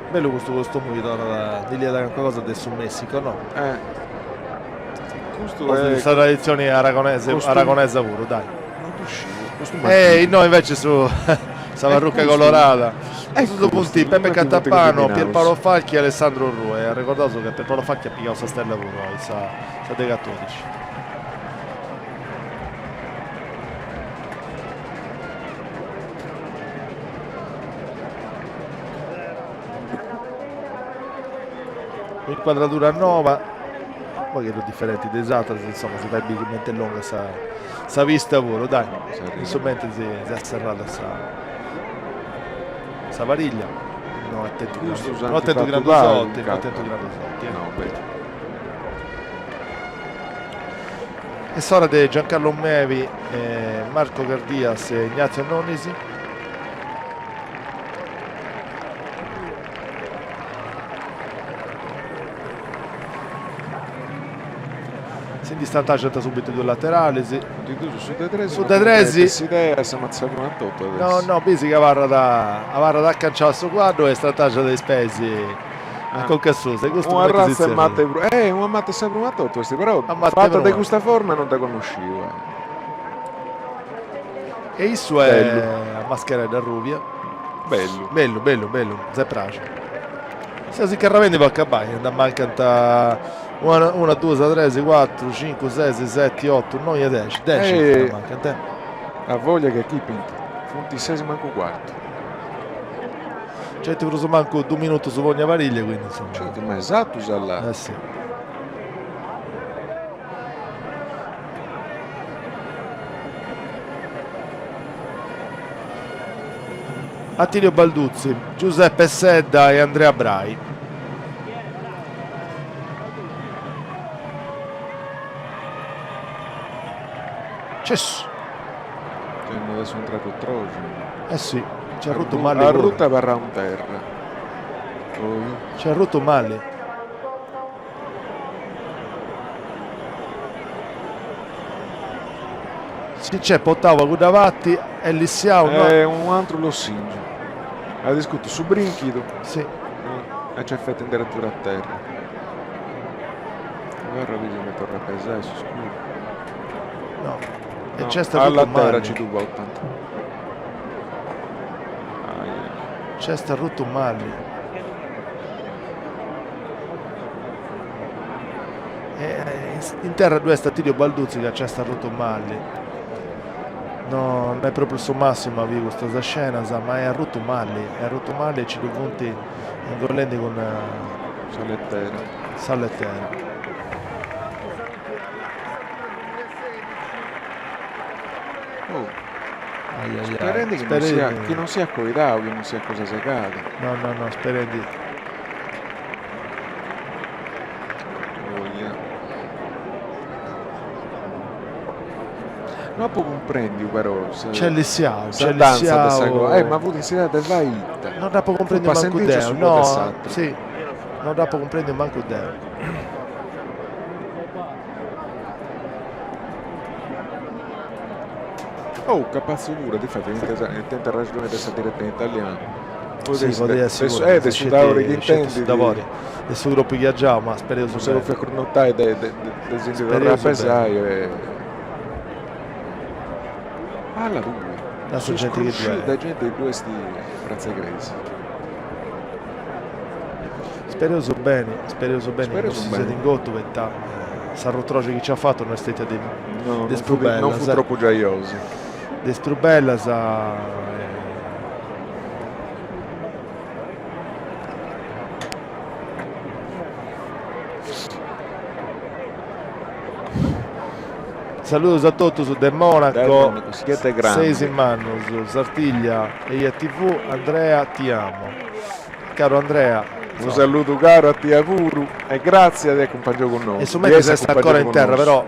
Bellu custu costumu chi torrat, ndi liat calincuna cosa de su Messico, no? Eh. Custu est... Sa traditzioni aragonese, aragonesa puru, dai. Non ddu sciu. Costumu E innoi invece su sa parrucca colorada. Custus funt Peppe Catapano, Pierpaolo Falchi e Alessandro Orrù e arregordaus ca Pierpaolo Falchi at pigau sa stella puru in sa sa de catodixi. Inquadradura noba, u' pagheddu diferenti de is ateras, insoma si fait biri cumenti est longa sa sa pista puru, dai, in su mentris s'est serrada sa sa pariglia, no at tentu no at tentu grandu sorti, no at tentu grandu sorti. Est s'ora de Giancarlo Mevi, Marco Cardias e Ignazio Nonisi. Si ndi stantaxant subitu duus lateralis. Su de tres. Su de tres. S'idea est s'amatzada prima totu adesso. No, no, bisi chi abarrat, abarrat acanciau a su cuaddu e strantaxat is peis a conca a susu. E custu Una cumenti si arratza 'e zerriat? mata 'e pru, eh, una mata 'e sa prima totu est, però fata de custa forma non dda connosciu, eh. E issu est a mascheredda arrubia. Bellu. Bellu, bellu, bellu, s'est praxiu. Seus incarrabendi po acabai, nd'ammancant una, una, duas, tres, cuatru, cincu, ses, seti, otu, noi e dexi, dexi nd'ammancant, eh. A voglia chi achipint, funt is ses mancu cuartu. Nc'est prus o mancu dus minutus po ogna pariglia, quindi insoma. Certu, ma esatu sa là. Eh si. Attilio Balduzzi, Giuseppe Sedda e Andrea Brai. Cessu. Adesso è entrato Trojan. Eh sì, c'è rotto male. A ruta barra un terra. C'è rotto male. Si nc'est portau pagu davati e lissiau no. E unu atru lossingiu. At iscutu su brinchidu. Si. E nc'est feti in deretura a terra. Abarra bisi mi torrat a pesai su scuru. No. E nc'est arrutu Alla terra mali. ci ddu portant. Nc'est arrutu mali. In terra ddu est Attilio Balduzzi ca nc'est arrutu mali. No no est propriu su massimu a biri custas scenas, ma est arrutu mali, est arrutu mali e nci ddu funt ingollendi cun sa letera. Sa letera. Oh. Sperendi chi non siat chi non siat coidau, chi non siat cosa segada. No, no, no, sperendi. No apo cumprendiu però sa Nc'est lissiau, sa nc'est danza de sa lissiau. cosa. Eh, ma fut in s'idea de fai ita? No dd'apo cumprendiu Fut mancu passendinci deu, su no, de s'atru. si, no dd'apo cumprendiu mancu deu. Oh, capatzu puru, difati, tenint arraxoni de sa diretta in italianu. Sì, podit essi puru. Eh, de su dabori chi intendit. Su dabori, de su cropu chi at giau, ma spereus beni. Non s'est pòtziu acurnotai de de si ndi torrai a pesai e. Alla tui. Da su genti chi ddu est. De genti chi ddu est in pratza 'e crèsia. Spereus beni, spereus beni chi non si siat ingotu poita s'arrutroxu chi nci at fatu no est stetia de No, de is prus bellas. Non fut tropu giaiosa. De is prus bellas. Saludos a totus de Monaco, seis mannus, Sartiglia Eja TV, Andrea ti amo. Caru Andrea. Unu saludu caru a tia puru e gratzias de ai acumpangiau cun nosu. In su mentris est ancora in terra però,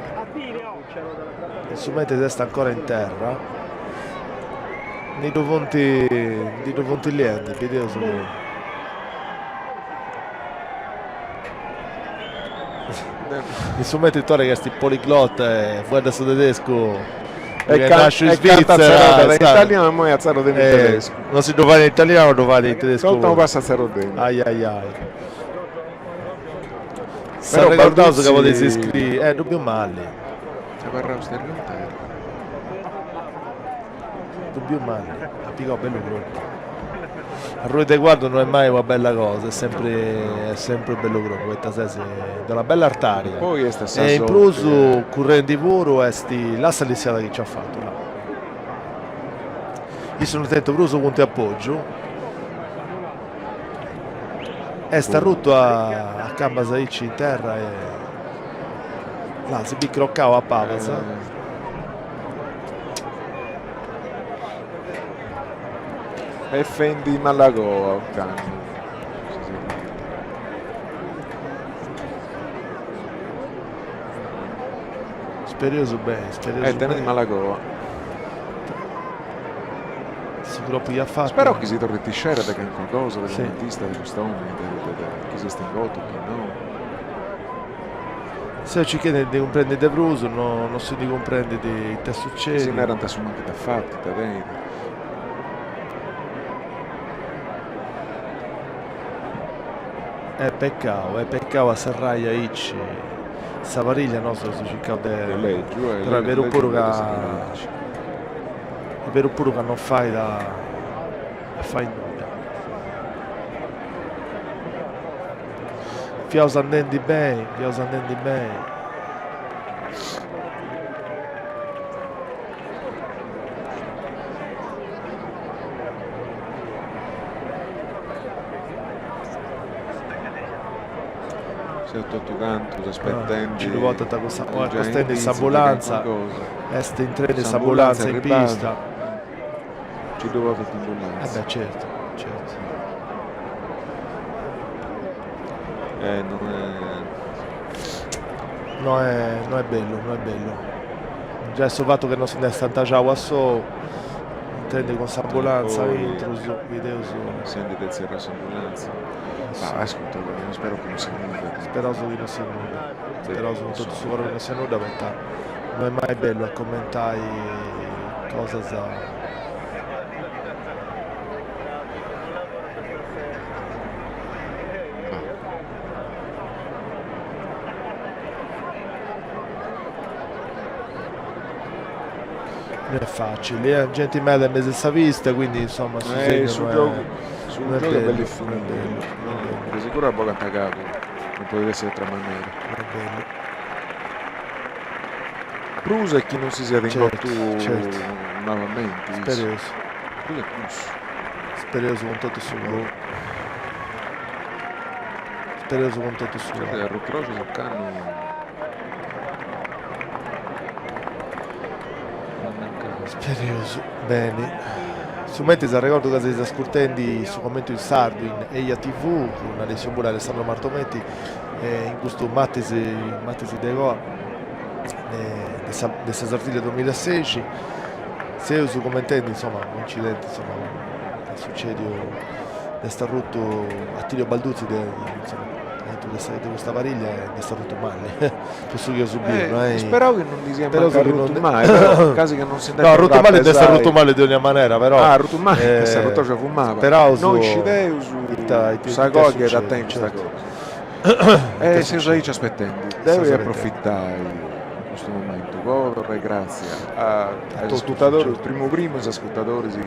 in su mentris est ancora in terra, ndi ddu funt ndi ddu funt liendi, bideus In su mentri Tore chi est poliglotta e fueddat su tedescu E est nasciu in Svizzera in italianu e immoi atzarrodendi in tedescu. Non si ddu fait in italianu ddu fait in tedescu Totu unu passu atzarrodendi. Ai ai ai. S'arregordaus ca podeis iscriri, eh ddu biu mali. Abarraus sterriu in terra. Ddu biu mali, at pigau bellu cropu. Arrui de cuaddu no est mai una bella cosa, est sempri est sempri bellu cropu, poita ses de una bella artaria. Poi est sa E in prus currendi puru est lassa lissiada chi nci at fatu, là. Issu no at tentu prus puntu 'e apògiu. Est arrutu a cambas aici in terra e là si bit crocau a pabas. E fendi mala coa ocannu. Spereus beni, spereus beni. E tenit mala coa. Su cropu chi at fatu. Spero chi si torrit iscera de calincuna cosa, de cumenti istat cust'omini, de chi s'est ingotu, chi no. Seu circhendi de cumprendi de prus, no no si ndi cumprendit ita est sucediu. Si narant a su mancu ita at fatu, ita tenit. Est pecau, est pecau a serrai aici sa pariglia, nosu eus circau de. Lègiu, Però est beru puru ca est beru puru ca non fait a fai nudda. Fiaus andendi beni, fiaus andendi beni. Seus totu cantus aspetendi. Nci ddu portant cun sa, acostendi s'ambulanza, est intrendi s'ambulanza in pista. Nci ddu portant in ambulanza. Eh beh certu, certu. Eh non è. No è, no è bellu, no è bellu. Giai su fatu chi non si nd'est strantaxau a sou, intrendi cun s'ambulanza intrus, bideus. Sendi de tzerriai s'ambulanza. Ma ascurta, spero chi non siat nudda. Speraus chi non siat nudda. Speraus cun totu su coru chi non siat nudda, poita no est mai bellu a commentai cosas. No est facili, eh, genti meda in mesu 'e sa pista, quindi insomma su Eh, segnu su no giogu, est su no est giogu est bellu, bellu e no est finiu, bellu, no est bellu. De seguru la bogant a cabu, non podit essi de atra manera. No est bellu. Prus e chi non si siat Certu, ingotu certu. malamenti, issu. Spereus. Prus e cussu. Spereus cun totu su coru. Spereus cun totu su coru. Arrutroxus ocannu Spereus beni. Su mentris arregordu ca seis ascurtendi su commentu in sardu in Eja TV cun Alessio Mura e Alessandro Martometti e in custu Matis Matis de Coa de sa de sa Sartiglia duamilasexi seus commentendi insoma u' incidenti insoma est sucediu est arrutu Attilio Balduzzi de insoma. Aintru de sa de custa pariglia e nd'est arrutu mali, po su chi eus biu, no est? Isperau chi non ndi siat mancu arrutu mai, però casi chi non si nd'est No, arrutu mali nd'est arrutu mali de ogna manera, però. Ah, arrutu mali, nd'est arrutu sa fumaba. Speraus No iscideus sa coa chi at a tenni custa cosa. E seus aici aspetendi. Deu ia aprofitai custu momentu po torrai gràtzia a is ascurtadoris, primu primu is ascurtadoris chi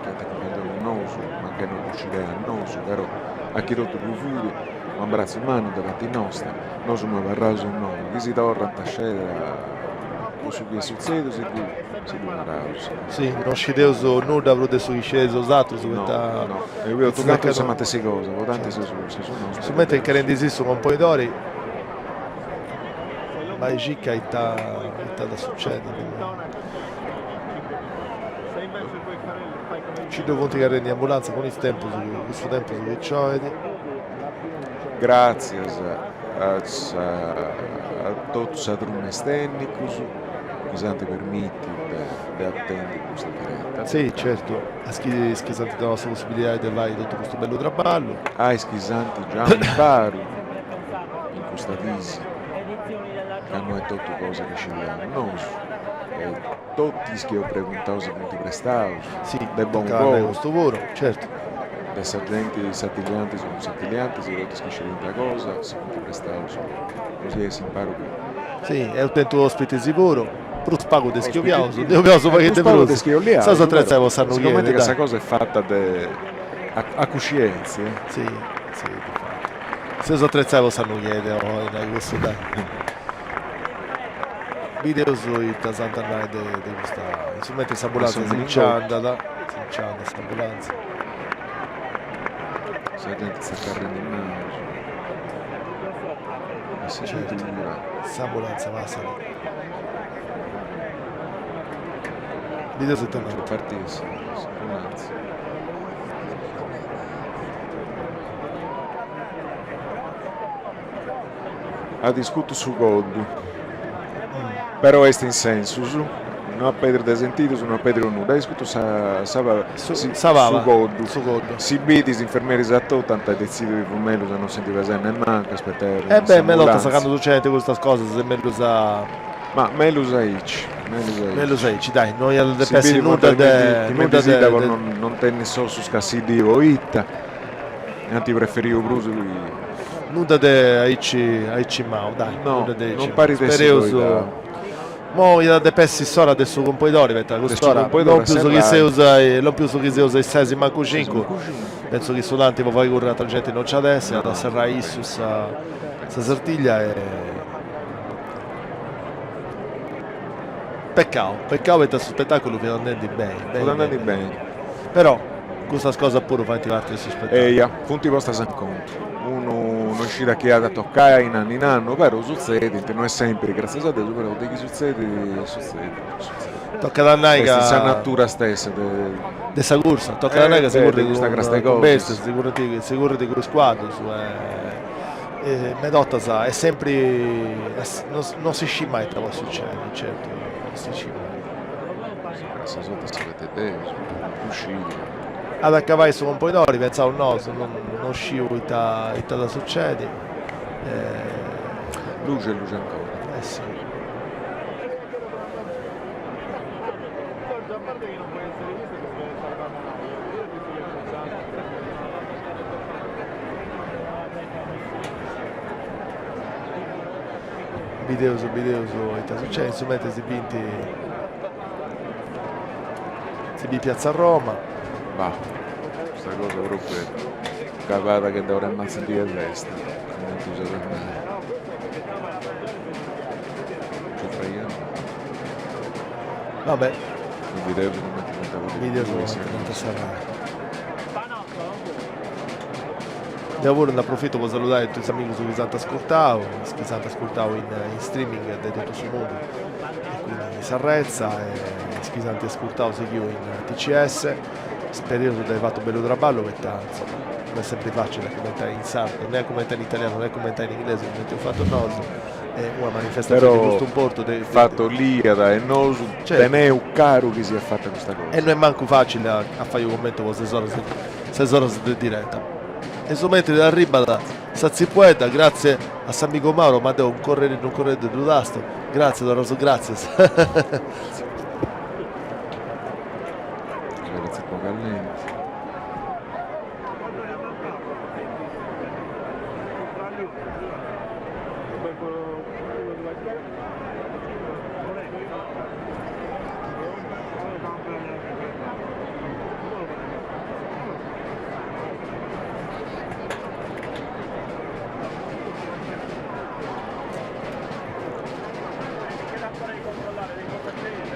ant acumpangiau cun nosu, mancai no ddu scideis a nosu, però a chi totu ddu fut, u' abratzu mannu de parti nosta, nosu abarraus innoi, chi si torrant a sceda po su chi est sutzediu si ddu si ddu naraus. Si, non scideus nudda prus de su chi scideis bosatrus, poita. No, no, e eus totu cantu sa matessi cosa, po tanti seus seus nosu. Su mentri incherendisì su componidori, bai circa ita ita at a sucedi. Nci ddu funt carrendi in ambulanza cun is tempus, cun su tempus chi nci 'oit. Gràtzias a sa a totu sa truma is tènnicus chi s'ant permìtiu de de atendi custa direta. Si, certu, a is chi is chi s'ant donau sa possibilidadi de fai totu custu bellu traballu. A is chi s'ant giau imparu in custa disi, ca no est totu cosa chi scidiaus nosu e Totu is chi eus preguntau si funt prestaus, de bonu coru. Custu puru, certu. De sa genti, is sartigliantis o non sartigliantis, totu is chi scidiant cosa si funt prestaus po si essi imparu chi. Si, eus tentu ospitis puru, prus pagu de is chi 'oliaus, ndi 'oliaus unu pagheddu de prus. Seus atretzaus po s'annu chi 'enit, Sigumenti ca sa cosa est fata de a cuscientzia. Si, si, difati. Seus atretzaus po s'annu chi 'enit, po nai custu, dai. Bideus ita s'ant a nai de de custa, in su mentris s'ambulanza si nci andat, si nci andat s'ambulanza. Sa genti tzacarrendi is manus. E si Certu, s'ambulanza passat. Bideus ita nant. Partit s'ambulanza. At iscutu su coddu, però est in sensus, no at pèdidu de sentidus, no at pèdidu nudda, at iscutu sa sa sa su coddu. Su coddu. Si bit is infermieris a totu ant detzidiu chi fut mellus a non si ndi pesai nemmancu, aspetai E beh, melotas candu sucedint custas cosas est mellus a. Ma mellus aici, mellus aici. Mellus aici, dai, no iat depi essi nudda de nudda de. Po non tenni s'ossu scassidiu o ita, ant preferiu prus chi. Nudda de aici aici mau, dai, No, nudda de aici non mau. parit essi Spereus, coidau. Mo iat a depi essi s'ora de su compoidori, poita De su cust'ora compoidori a lompius chi serrai. seus a lompius chi seus a is sesi mancu Sesi cincu, mancu cincu. pentzu chi su tanti po fai curri atra genti non nci at essi, at a No, serrai issu sa sa Sartiglia e Peccau, peccau poita su spetaculu fiat andendi beni, Fut beni andendi beni. beni. Però custas cosas puru faint parti de su spetaculu. Eia, funt postas in contu. Unu no scit a chi at a tocai in annu in annu, però sutzedint, no est sempri, gratzias a Deus, però de chi sutzedit, sutzedit, sutzedit. Tocat a nai Est ca. sa natura stessa de. De sa cursa, tocat a nai ca si de currit custa crasta 'e cun cosas. bestias, si currit si currit cun is cuaddus e medotas est sempri, non si scit mai ita podit sucedi, certu, non si scit mai. Sa sorti si fait Deus, non ddu scit. At a acabai su compoidori, pentzaus nosu, non sciu ita ita at a sucedi. Luxi e luxi ancora. Eh si. Bideus bideus ita sucedit, in su mentris si bint si bit Piazza Roma. Bah, custa cosa propriu est acabada che de ora in matzu die 'e festa, cumenti usat a nai. Nci fraiaus. Vabbè. Bideus cumenti ant a podi Bideus cumenti ant a serrai. Deu puru nd'aprofitu po saludai totu is amigus chi s'ant ascurtau, is chi s'ant ascurtau in in streaming de totu su mundu e quindi in s'arretza e is chi s'ant ascurtau sighiu in TCS. Spereus de ai fatu bellu traballu poita insoma no est sempri facili a cummentai in sardu, ne a cummentai in italianu ne a cummentai in inglesu cumenti eus fatu nosu e una manifestazioni de custu importu de Fatu 'oliat e nosu teneus caru chi siat fata custa cosa. E no est mancu facili a fai unu cummentu po ses oras ses oras de direta. E su mentri arribat sa tzipuedda, gratzie a s'amigu Mauro, ma deu unu corrededdu unu corrededdu ddu tastu, gratzias, torraus gratzias. Sa tzipua callenti.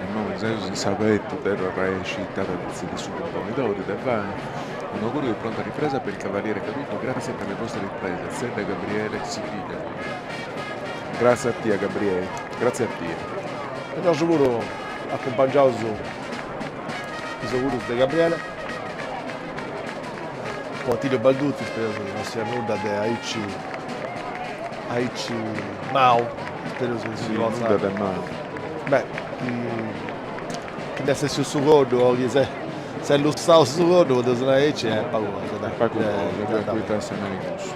Immoi seus in s'abetu de torrai a iscitare de su cumponidori de fai. Un augurio di pronta ripresa per il cavaliere caduto, grazie per le vostre riprese. Zedda Gabriele Siviglia. Grazie a tia Gabriele, grazie a tia. E nosu puru acumpangiaus is augurius de Gabriele. Po Attilio Balduzzi spereus chi no siat nudda de aici aici mau, spereus chi si potzat. Nudda de mau. Beh, chi chi nd'est essiu su coddu o chi s'est s'est lussau su coddu, podeus nai aici, est pagu cosa, dai. Est pagu cosa, poita est a nai cussu.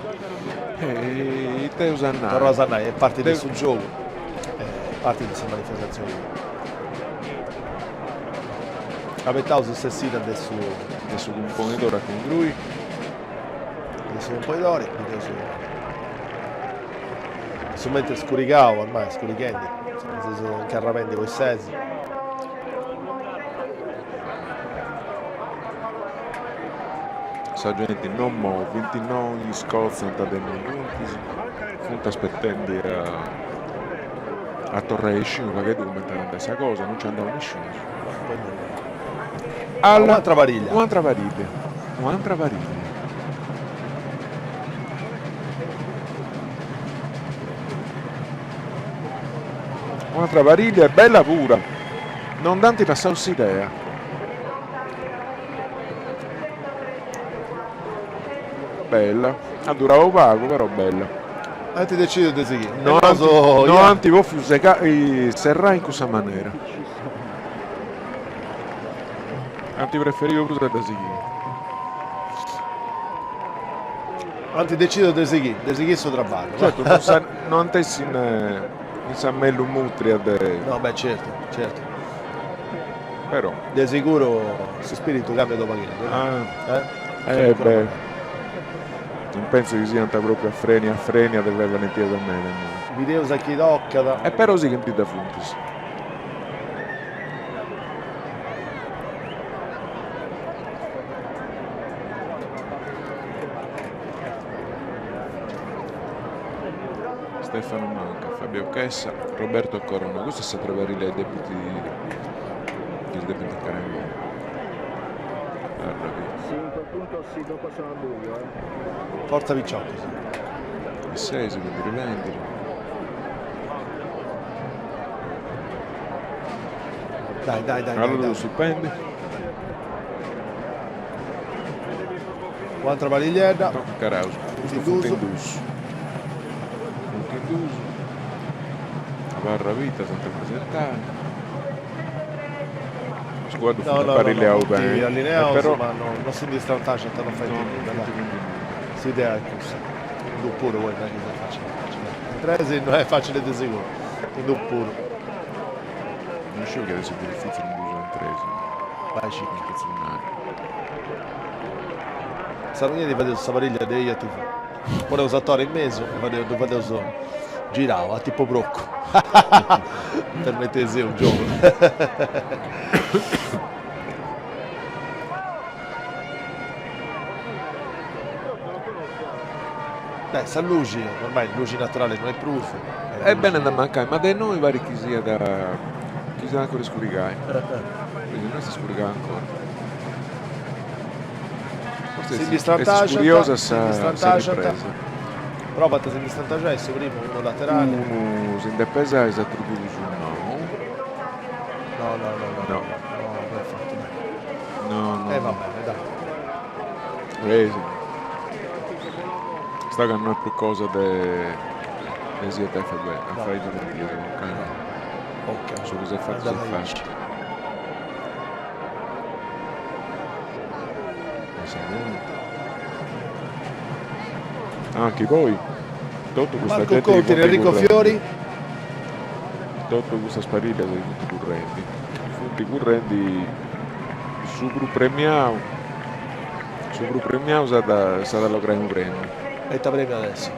E ita eus a nai? Torraus a nai, est parti de su giogu, est parti de sa manifestatzioni. Abetaus s'essida de su. De su cumponidori a cungrui. De su cumponidori, bideus su mentri est scurigau, ormai est scurighendi, seus incarrapendi po is ses. Sa genti non movint, non iscotzant de innui funtis, funt aspetendi a a torrai a iscì unu pagheddu cumenti at andai sa cosa, non nci andau nisciunus. Alla Un'altra pariglia. Un'altra pariglia. Un'altra pariglia. Un'altra pariglia e bella pura. Non nd'ant lassau s'idea. Bella. At durau pagu, però bella. Ant decidiu de sighiri. No ant, no ant pòfiu serrai in cussa manera. Ant preferiu prus a dda sighiri. Ant decidiu de sighiri, de sighiri su traballu. Certu, non sa, no ant essi in, in sa mellus mùtria de. No, beh, certu, certu. Però. De siguru su spiritu cambiat unu pagheddu. Ah. Eh? Eh beh. Non pentzu chi siant propriu a freni a freni a de fai balentias meda immoi. Bideus a chi tocat. E però sighint dda funtis. Stefano Manca, Fabio Chessa, Roberto Corona, custa est s'atra parìllia chi depit chi si depint toccare in manu. Forza piciocus. Is ses, quindi rivendiri. Dai, dai, dai. Allora dai, stupendi. Un'altra parigliedda. Tocca Caraus. Custu funt in dus. Funt in dus. Abarra vita s'ant a presentai. Su cuaddu funt aparilliaus beni. Allineaus, però... ma no, no si ndi strantaxant, no faint nudda. S'idea est cussa. In dus puru poi non è chi sia facile, facile. In tres no est facile de siguru, in dus puru. Non sciu chi at essi prus dificili in dus o in tres. Bai circa. Non potzu nai. Sa niedi fadeus sa pariglia de Eja TV. Poneus a Tore in mesu e fadeus, ddu fadeus girau a tipu procu. Permetteisi u giogu. Beh, sa luxi, ormai luxi naturali no est prus. Est benende a mancai, ma de innoi parit chi siat chi siat ancora iscurigai. Invece no est iscurigau ancora. Si ndi strantaxant, si ndi strantaxant, provat a si ndi strantaxai su primu, unu laterali. Unu si nd'est pesau, is atrus duus no. No, no, no, no, no, no est fatu, dai. No, no. E va bene, dai. Eh, sì. Sta ca no est prus cosa de de siat FB, a fai divertiri, Ok. Su chi s'est fatu s'est fatu. Anchi poi totu custa Marco genti chi Contini, funt Enrico currendi, Fiori. totu custas parillas chi funt currendi, funt currendi su prus premiau, su prus premiau s'at s'at a lograi unu premiu. E ita premiu at essi?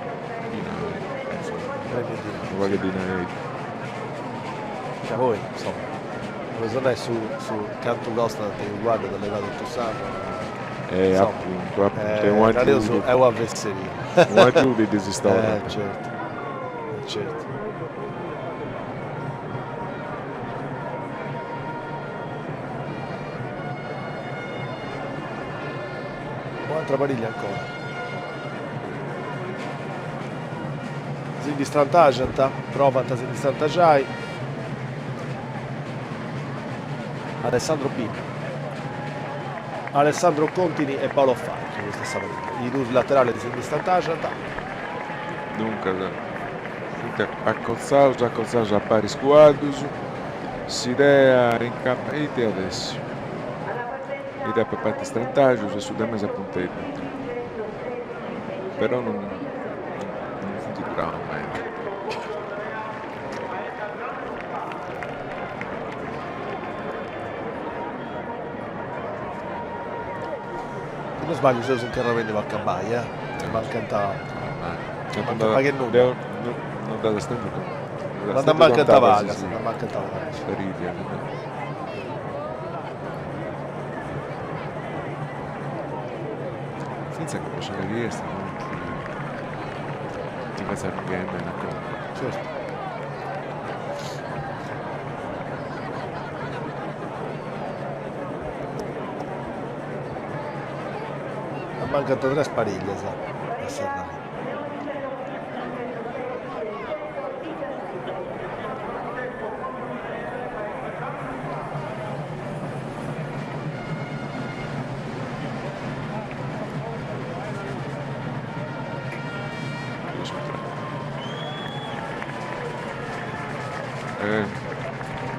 Dinai, insoma. Premiu dinai. Unu pagu 'e dinai. Ca poi, insoma, podeus nai su su cantu costat a tenni unu cuaddu de allevai totu s'annu, E insoma, apuntu, apuntu, est unu nareus agiudu. est una fesseria. Unu agiudu ddis torrat. Eh certu, eh certu. Un'altra pariglia ancora. Si ndi strantaxant, provant a si ndi strantaxai. Alessandro Pinna, Alessandro Contini e Paolo Facchi, custa est sa pariglia. Is duus lateralis si ndi strantaxant. Duncas funt acotzaus acotzaus a pari is cuaddus, s'idea in campu, ita iat essi? Idea po parti strantaxus e su de mesu a punteddu. Però non non funt duraus meda. Si no sbagliu seus incarrerendi po acabai, eh? Mancant mancant pagu e nudda. Non dd'at stempu Ma nd'ammancant pagas, nd'ammancant pagas. Fintzas chi po s'ora chi est no chi fatzat arrunghiai meda a conca. Certu. Ammancant tres pariglias a serrai.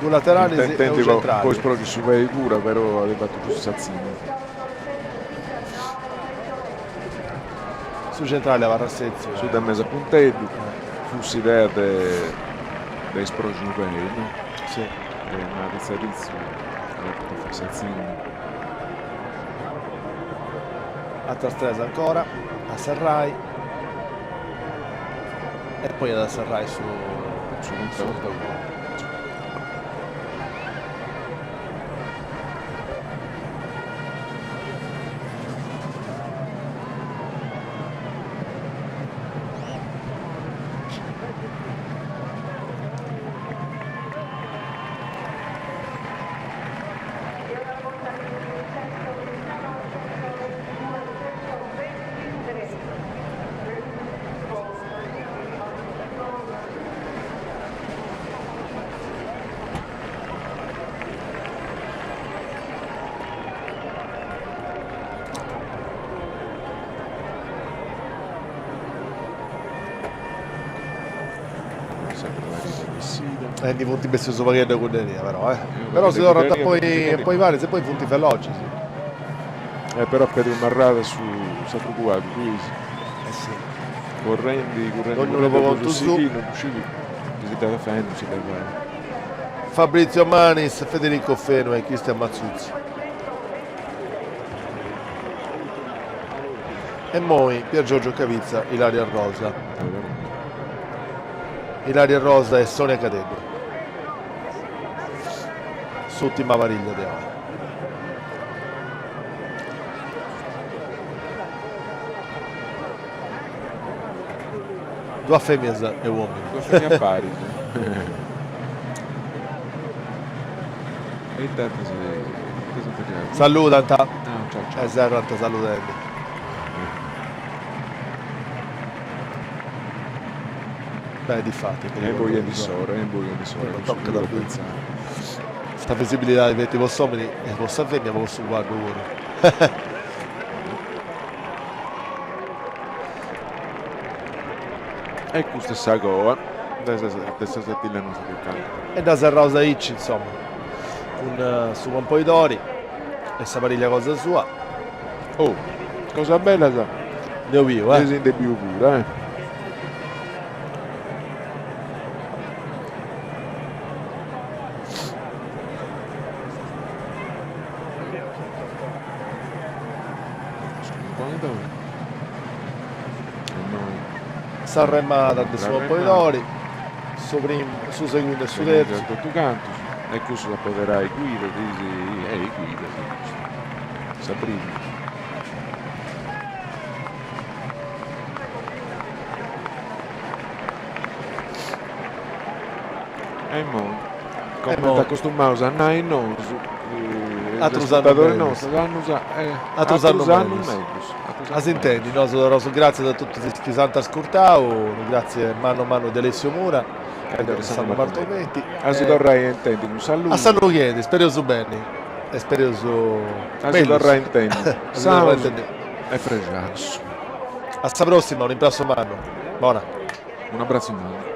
Duus lateralis e unu centrali. Po isproxi su pei pura, però at fatu giustu sa tzina. Su centrali abarrat setziu. Su de mesu a punteddu, fut s'idea de de isproxi unu pei, no? Si. Ma ritza ritzu at potu fai sa tzina. Atras tres ancora a serrai e poi at a serrai su su contau. E ndi funt bessius u' pagheddu 'e cudderia però eh. Però si torrant a poi a poi paris e poi funt velocis. Eh però Pedru Marrada su s'atru cuaddu, tui Eh si. Currendi currendi Dognunu po contu suu. No ddu scit chi si dd'at a fai non si dda fait. Fabrizio Manis, Federico Fenu e Cristian Mazzuzzi. E immoi Pier Giorgio Cabitza, Ilaria Rosa. Ilaria Rosa e Sonia Cadeddu. S'ùrtima pariglia de oi. Duas feminas e u'omini. Duas feminas paris. E ita ant Saludant e serrant saludendi. Beh, difati. E imboiende s'ora, e imboiende s'ora. Tocat a pensai. Sa visibilidadi feti po s'omini e po sa femina, ma po su cuaddu puru. E custa est sa coa de sa Sartiglia nosta de ocannu. E dda serraus aici, insoma, cun su Compoidori e sa pariglia cosa sua. Oh, cosa bella sa. Nd'eus biu, eh. Deu si nde biu puru, eh. S'arremada de su Compoidori, su primu, su segundu e su terzu. Totu cantus, e cussu s'apoderai guidat is, e guidat custu, sa prima. E immoi, comente acostumaus a nai nosu, is ascurtadoris nostus, annus atrus annus mellus. A s'intendi, nosu torraus gràtzias a totus is chi s'ant ascurtau, unu gràtzie mannu mannu de Alessio Mura e de Alessandro Martometti. A si torrai a intendi cun saludi. A s'annu chi 'enit, spereus beni e spereus A si torrai a intendi, sanus e prexaus. A sa prossima, un'imprassu mannu. Bona. Un'abratzu mannu.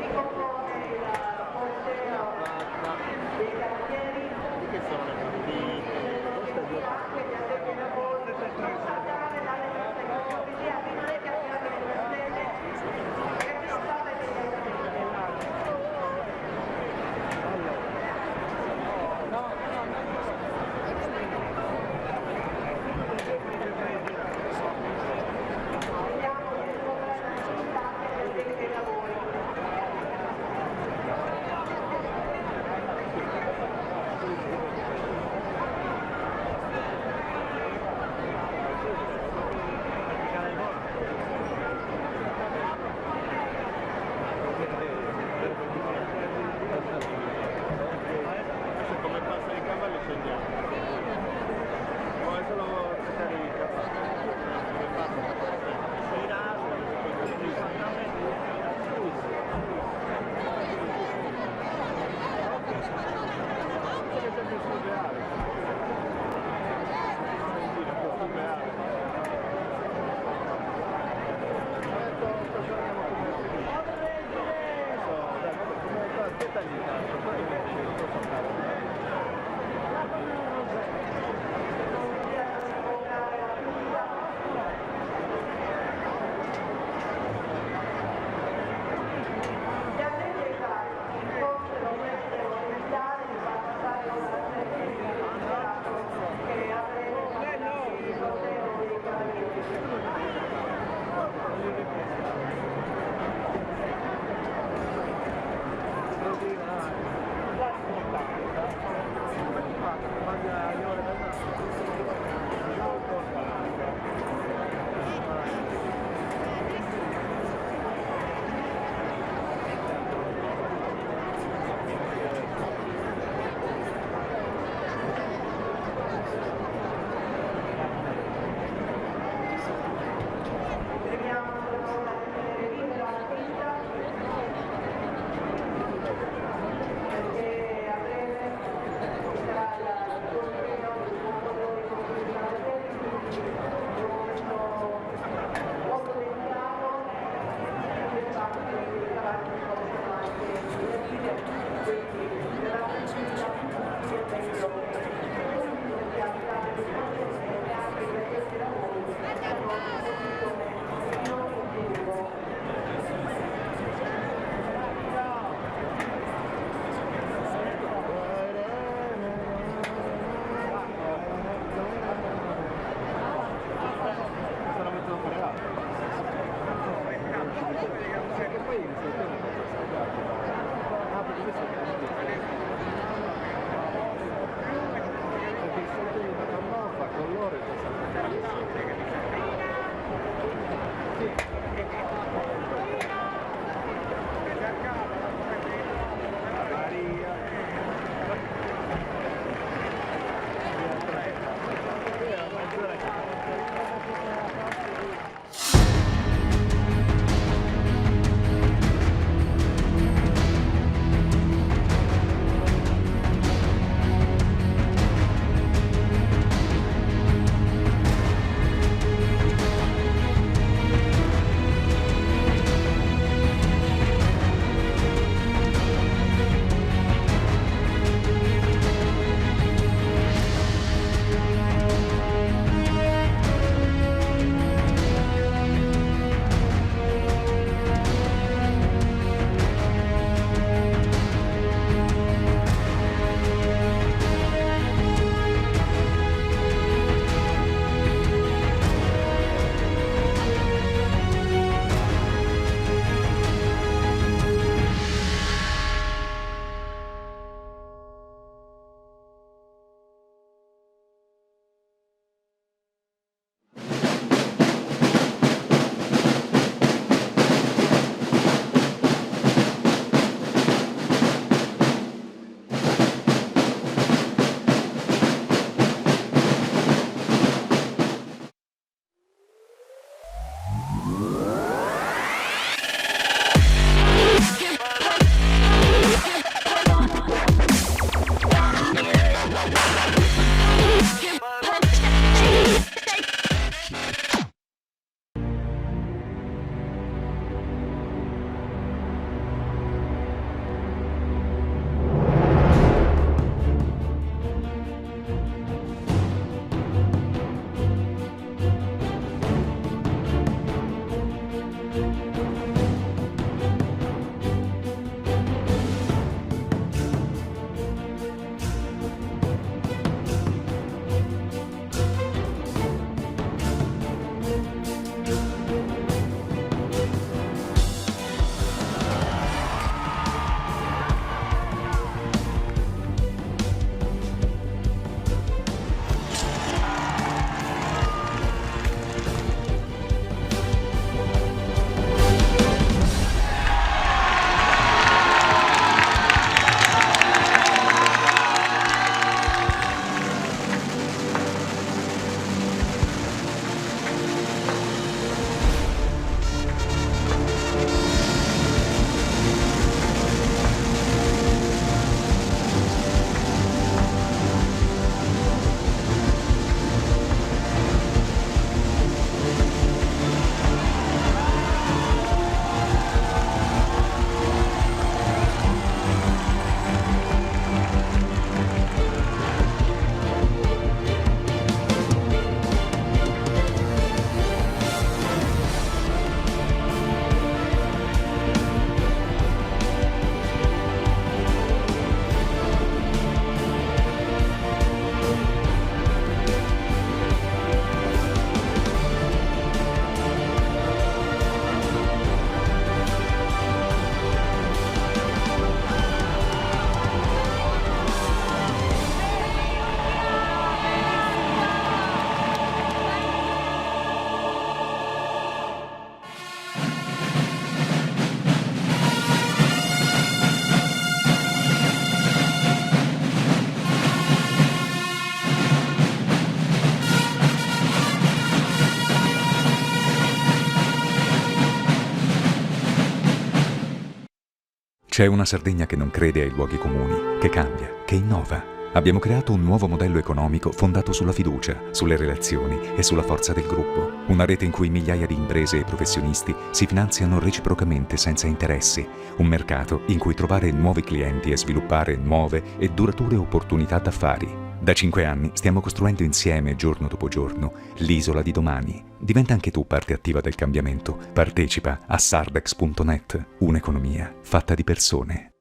C'è una Sardegna che non crede ai luoghi comuni, che cambia, che innova. Abbiamo creato un nuovo modello economico fondato sulla fiducia, sulle relazioni e sulla forza del gruppo. Una rete in cui migliaia di imprese e professionisti si finanziano reciprocamente senza interessi. Un mercato in cui trovare nuovi clienti e sviluppare nuove e durature opportunità d'affari. Da 5 anni stiamo costruendo insieme, giorno dopo giorno, l'isola di domani. Diventa anche tu parte attiva del cambiamento. Partecipa a sardex.net, un'economia fatta di persone.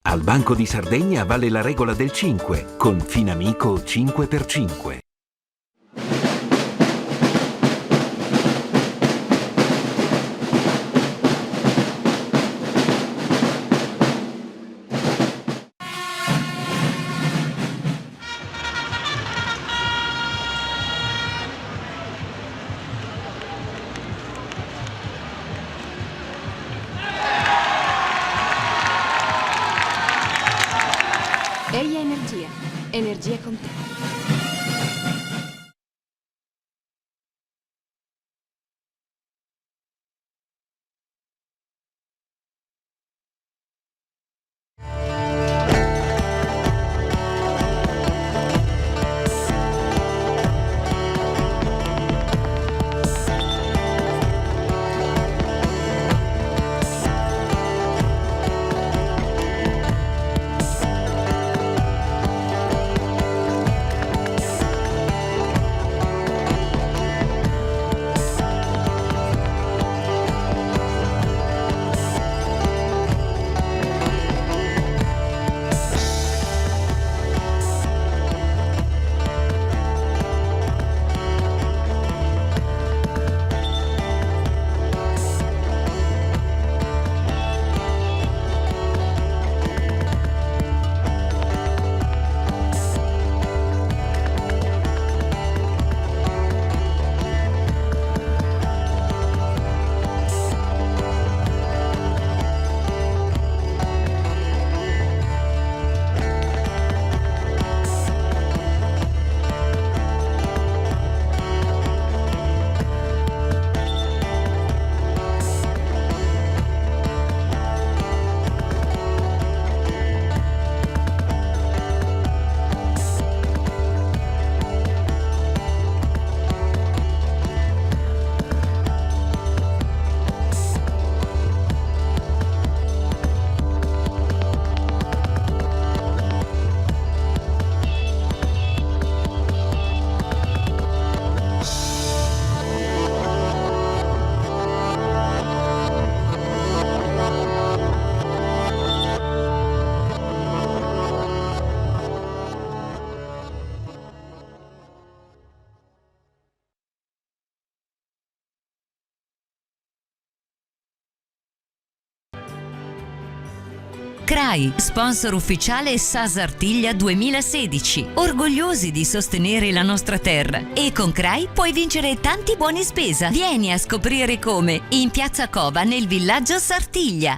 Al Banco di Sardegna vale la regola del 5 con Finamico 5x5. Eia Energia. Energia con te. CRAI, sponsor ufficiale Sasartiglia 2016. Orgogliosi di sostenere la nostra terra. E con CRAI puoi vincere tanti buoni spesa. Vieni a scoprire come in Piazza Cova nel villaggio Sartiglia.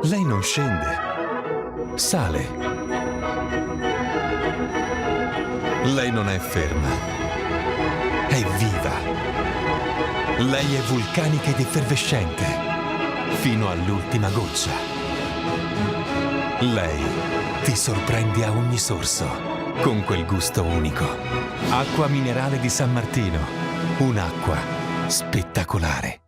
Lei non scende, sale. Lei non è ferma, è viva. Lei è vulcanica ed effervescente, fino all'ultima goccia. Lei ti sorprende a ogni sorso, con quel gusto unico. Acqua minerale di San Martino, un'acqua spettacolare.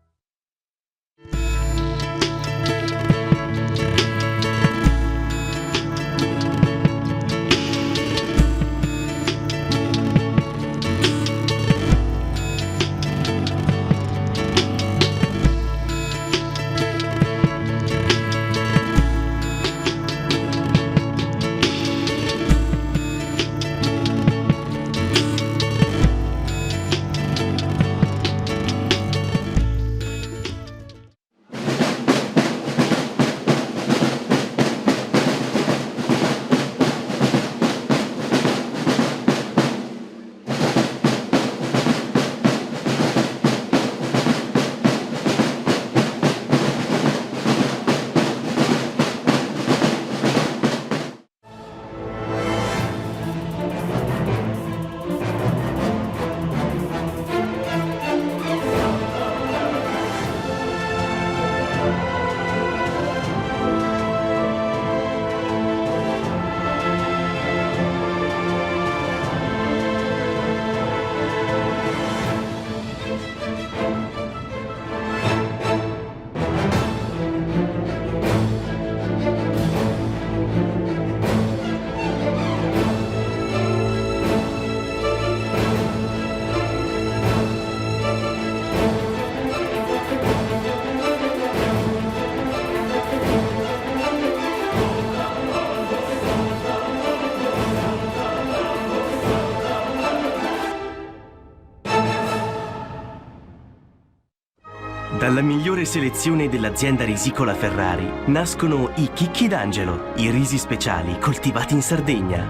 Dalla migliore selezione dell'azienda risicola Ferrari nascono i Chicchi d'Angelo, i risi speciali coltivati in Sardegna.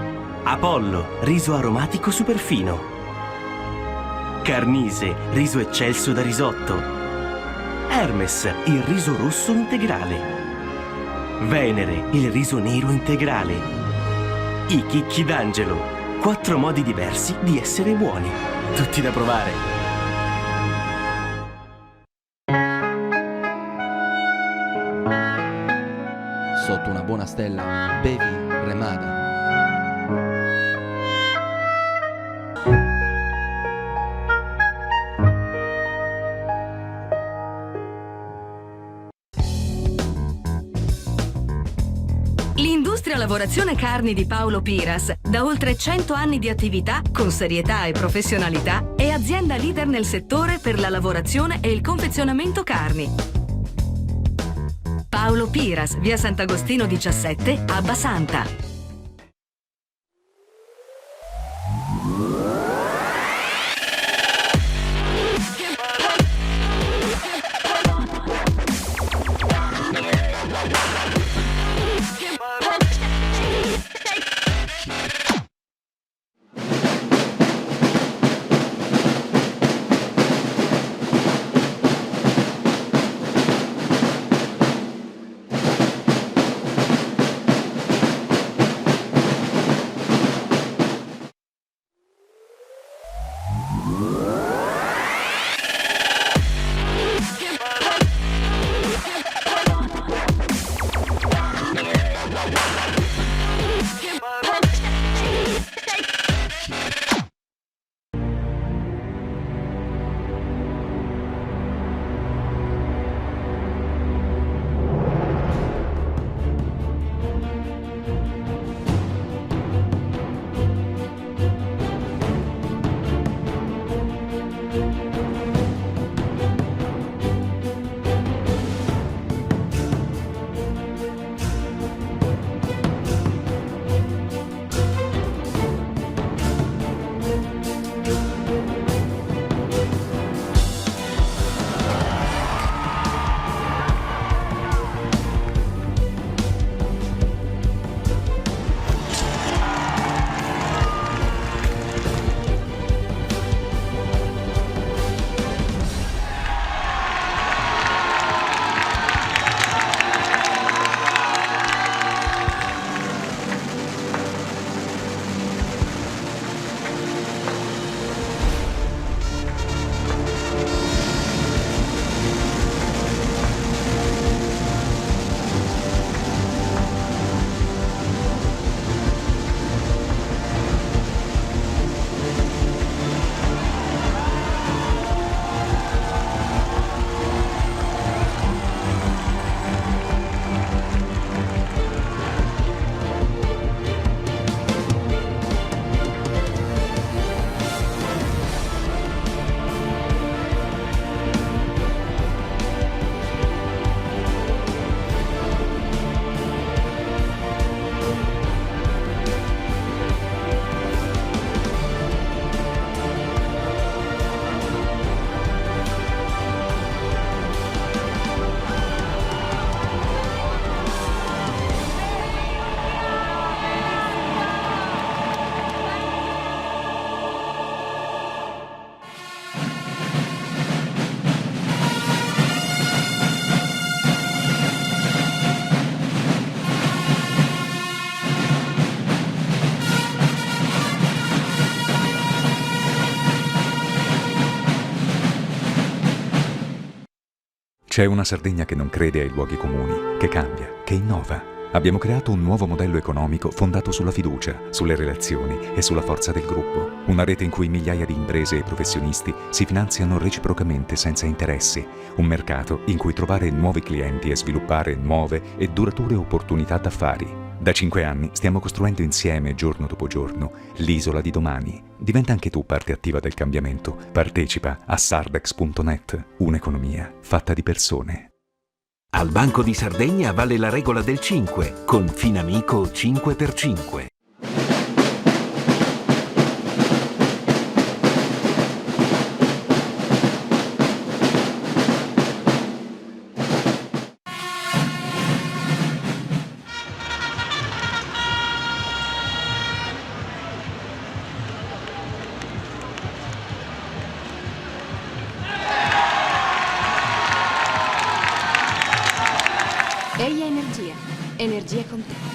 Apollo, riso aromatico superfino. Carnise, riso eccelso da risotto. Hermes, il riso rosso integrale. Venere, il riso nero integrale. I Chicchi d'Angelo, quattro modi diversi di essere buoni. Tutti da provare. Sotto una buona stella, bevi Remada. L'industria lavorazione carni di Paolo Piras, da oltre 100 anni di attività, con serietà e professionalità, è azienda leader nel settore per la lavorazione e il confezionamento carni. Paolo Piras, via Sant'Agostino 17, Abbasanta. C'è una Sardegna che non crede ai luoghi comuni, che cambia, che innova. Abbiamo creato un nuovo modello economico fondato sulla fiducia, sulle relazioni e sulla forza del gruppo. Una rete in cui migliaia di imprese e professionisti si finanziano reciprocamente senza interessi. Un mercato in cui trovare nuovi clienti e sviluppare nuove e durature opportunità d'affari. Da 5 anni stiamo costruendo insieme, giorno dopo giorno, l'isola di domani. Diventa anche tu parte attiva del cambiamento. Partecipa a sardex.net, un'economia fatta di persone. Al Banco di Sardegna vale la regola del 5 con Finamico 5x5. Eia Energia. Energia con te.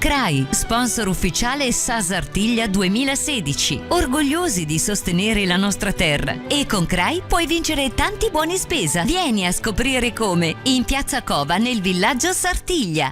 CRAI, sponsor ufficiale Sasartiglia 2016. Orgogliosi di sostenere la nostra terra. E con CRAI puoi vincere tanti buoni spesa. Vieni a scoprire come in Piazza Cova nel villaggio Sartiglia.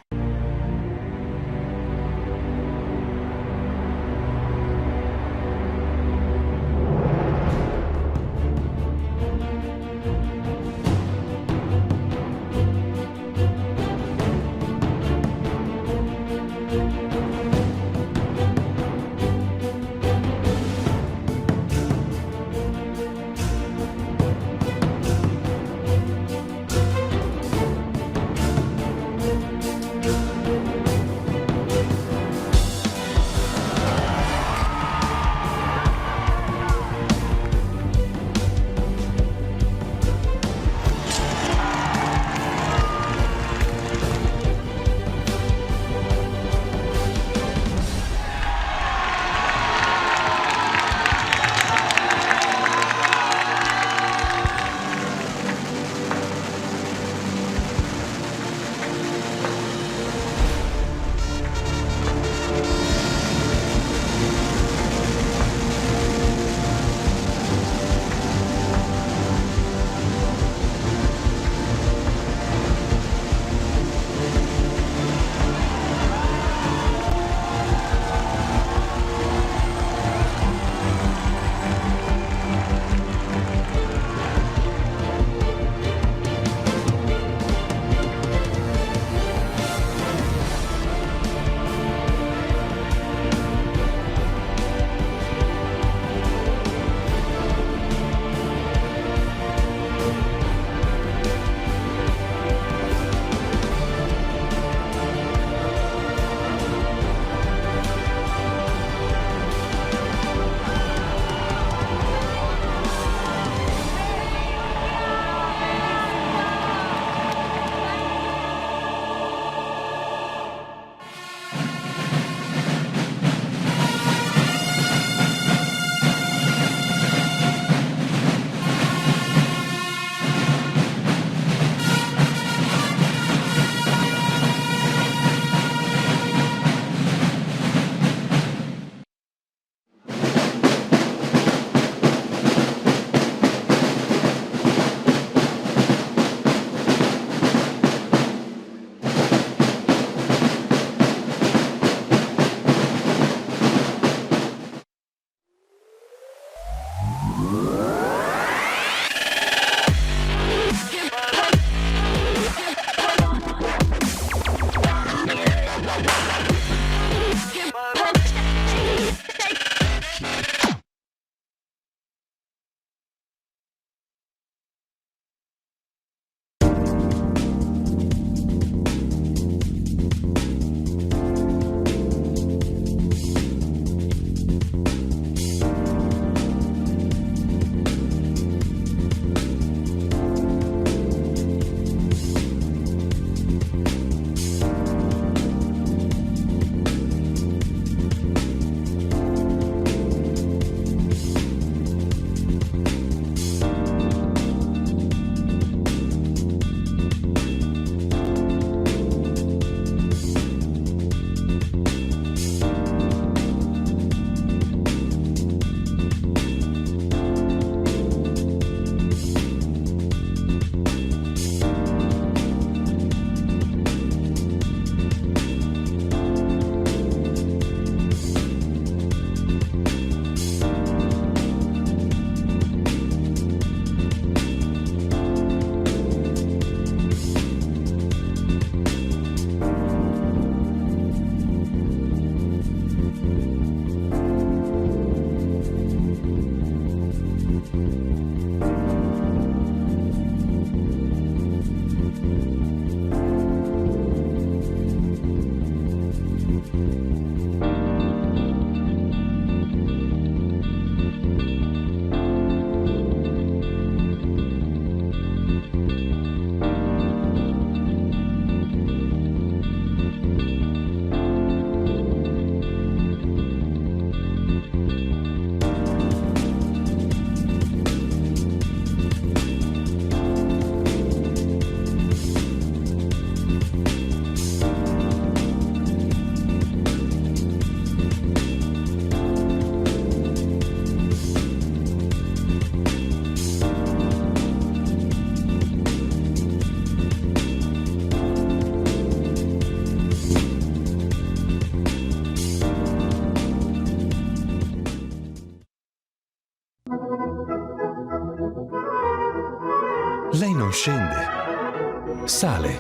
Non scende. Sale.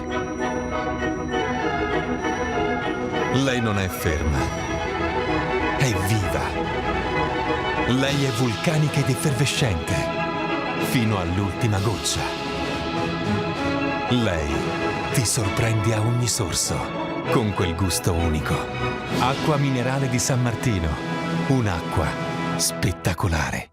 Lei non è ferma. È viva. Lei è vulcanica ed effervescente. Fino all'ultima goccia. Lei ti sorprende a ogni sorso con quel gusto unico. Acqua minerale di San Martino. Un'acqua spettacolare.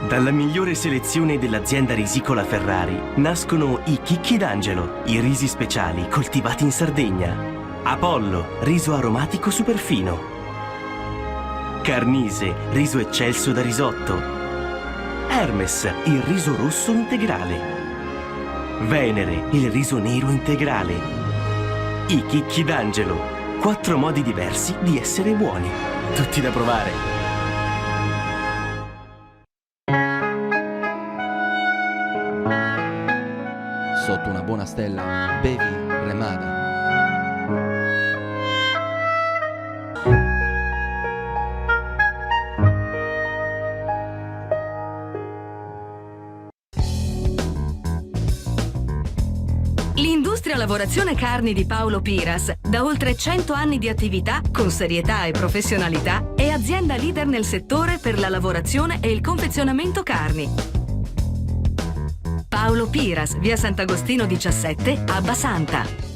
Dalla migliore selezione dell'azienda risicola Ferrari nascono i Chicchi d'Angelo, i risi speciali coltivati in Sardegna. Apollo, riso aromatico superfino. Carnise, riso eccelso da risotto. Hermes, il riso rosso integrale. Venere, il riso nero integrale. I Chicchi d'Angelo, quattro modi diversi di essere buoni. Tutti da provare. Sotto una buona stella, bevi Remada. L'industria lavorazione carni di Paolo Piras, da oltre 100 anni di attività, con serietà e professionalità, è azienda leader nel settore per la lavorazione e il confezionamento carni. Paolo Piras, via Sant'Agostino 17, Abbasanta.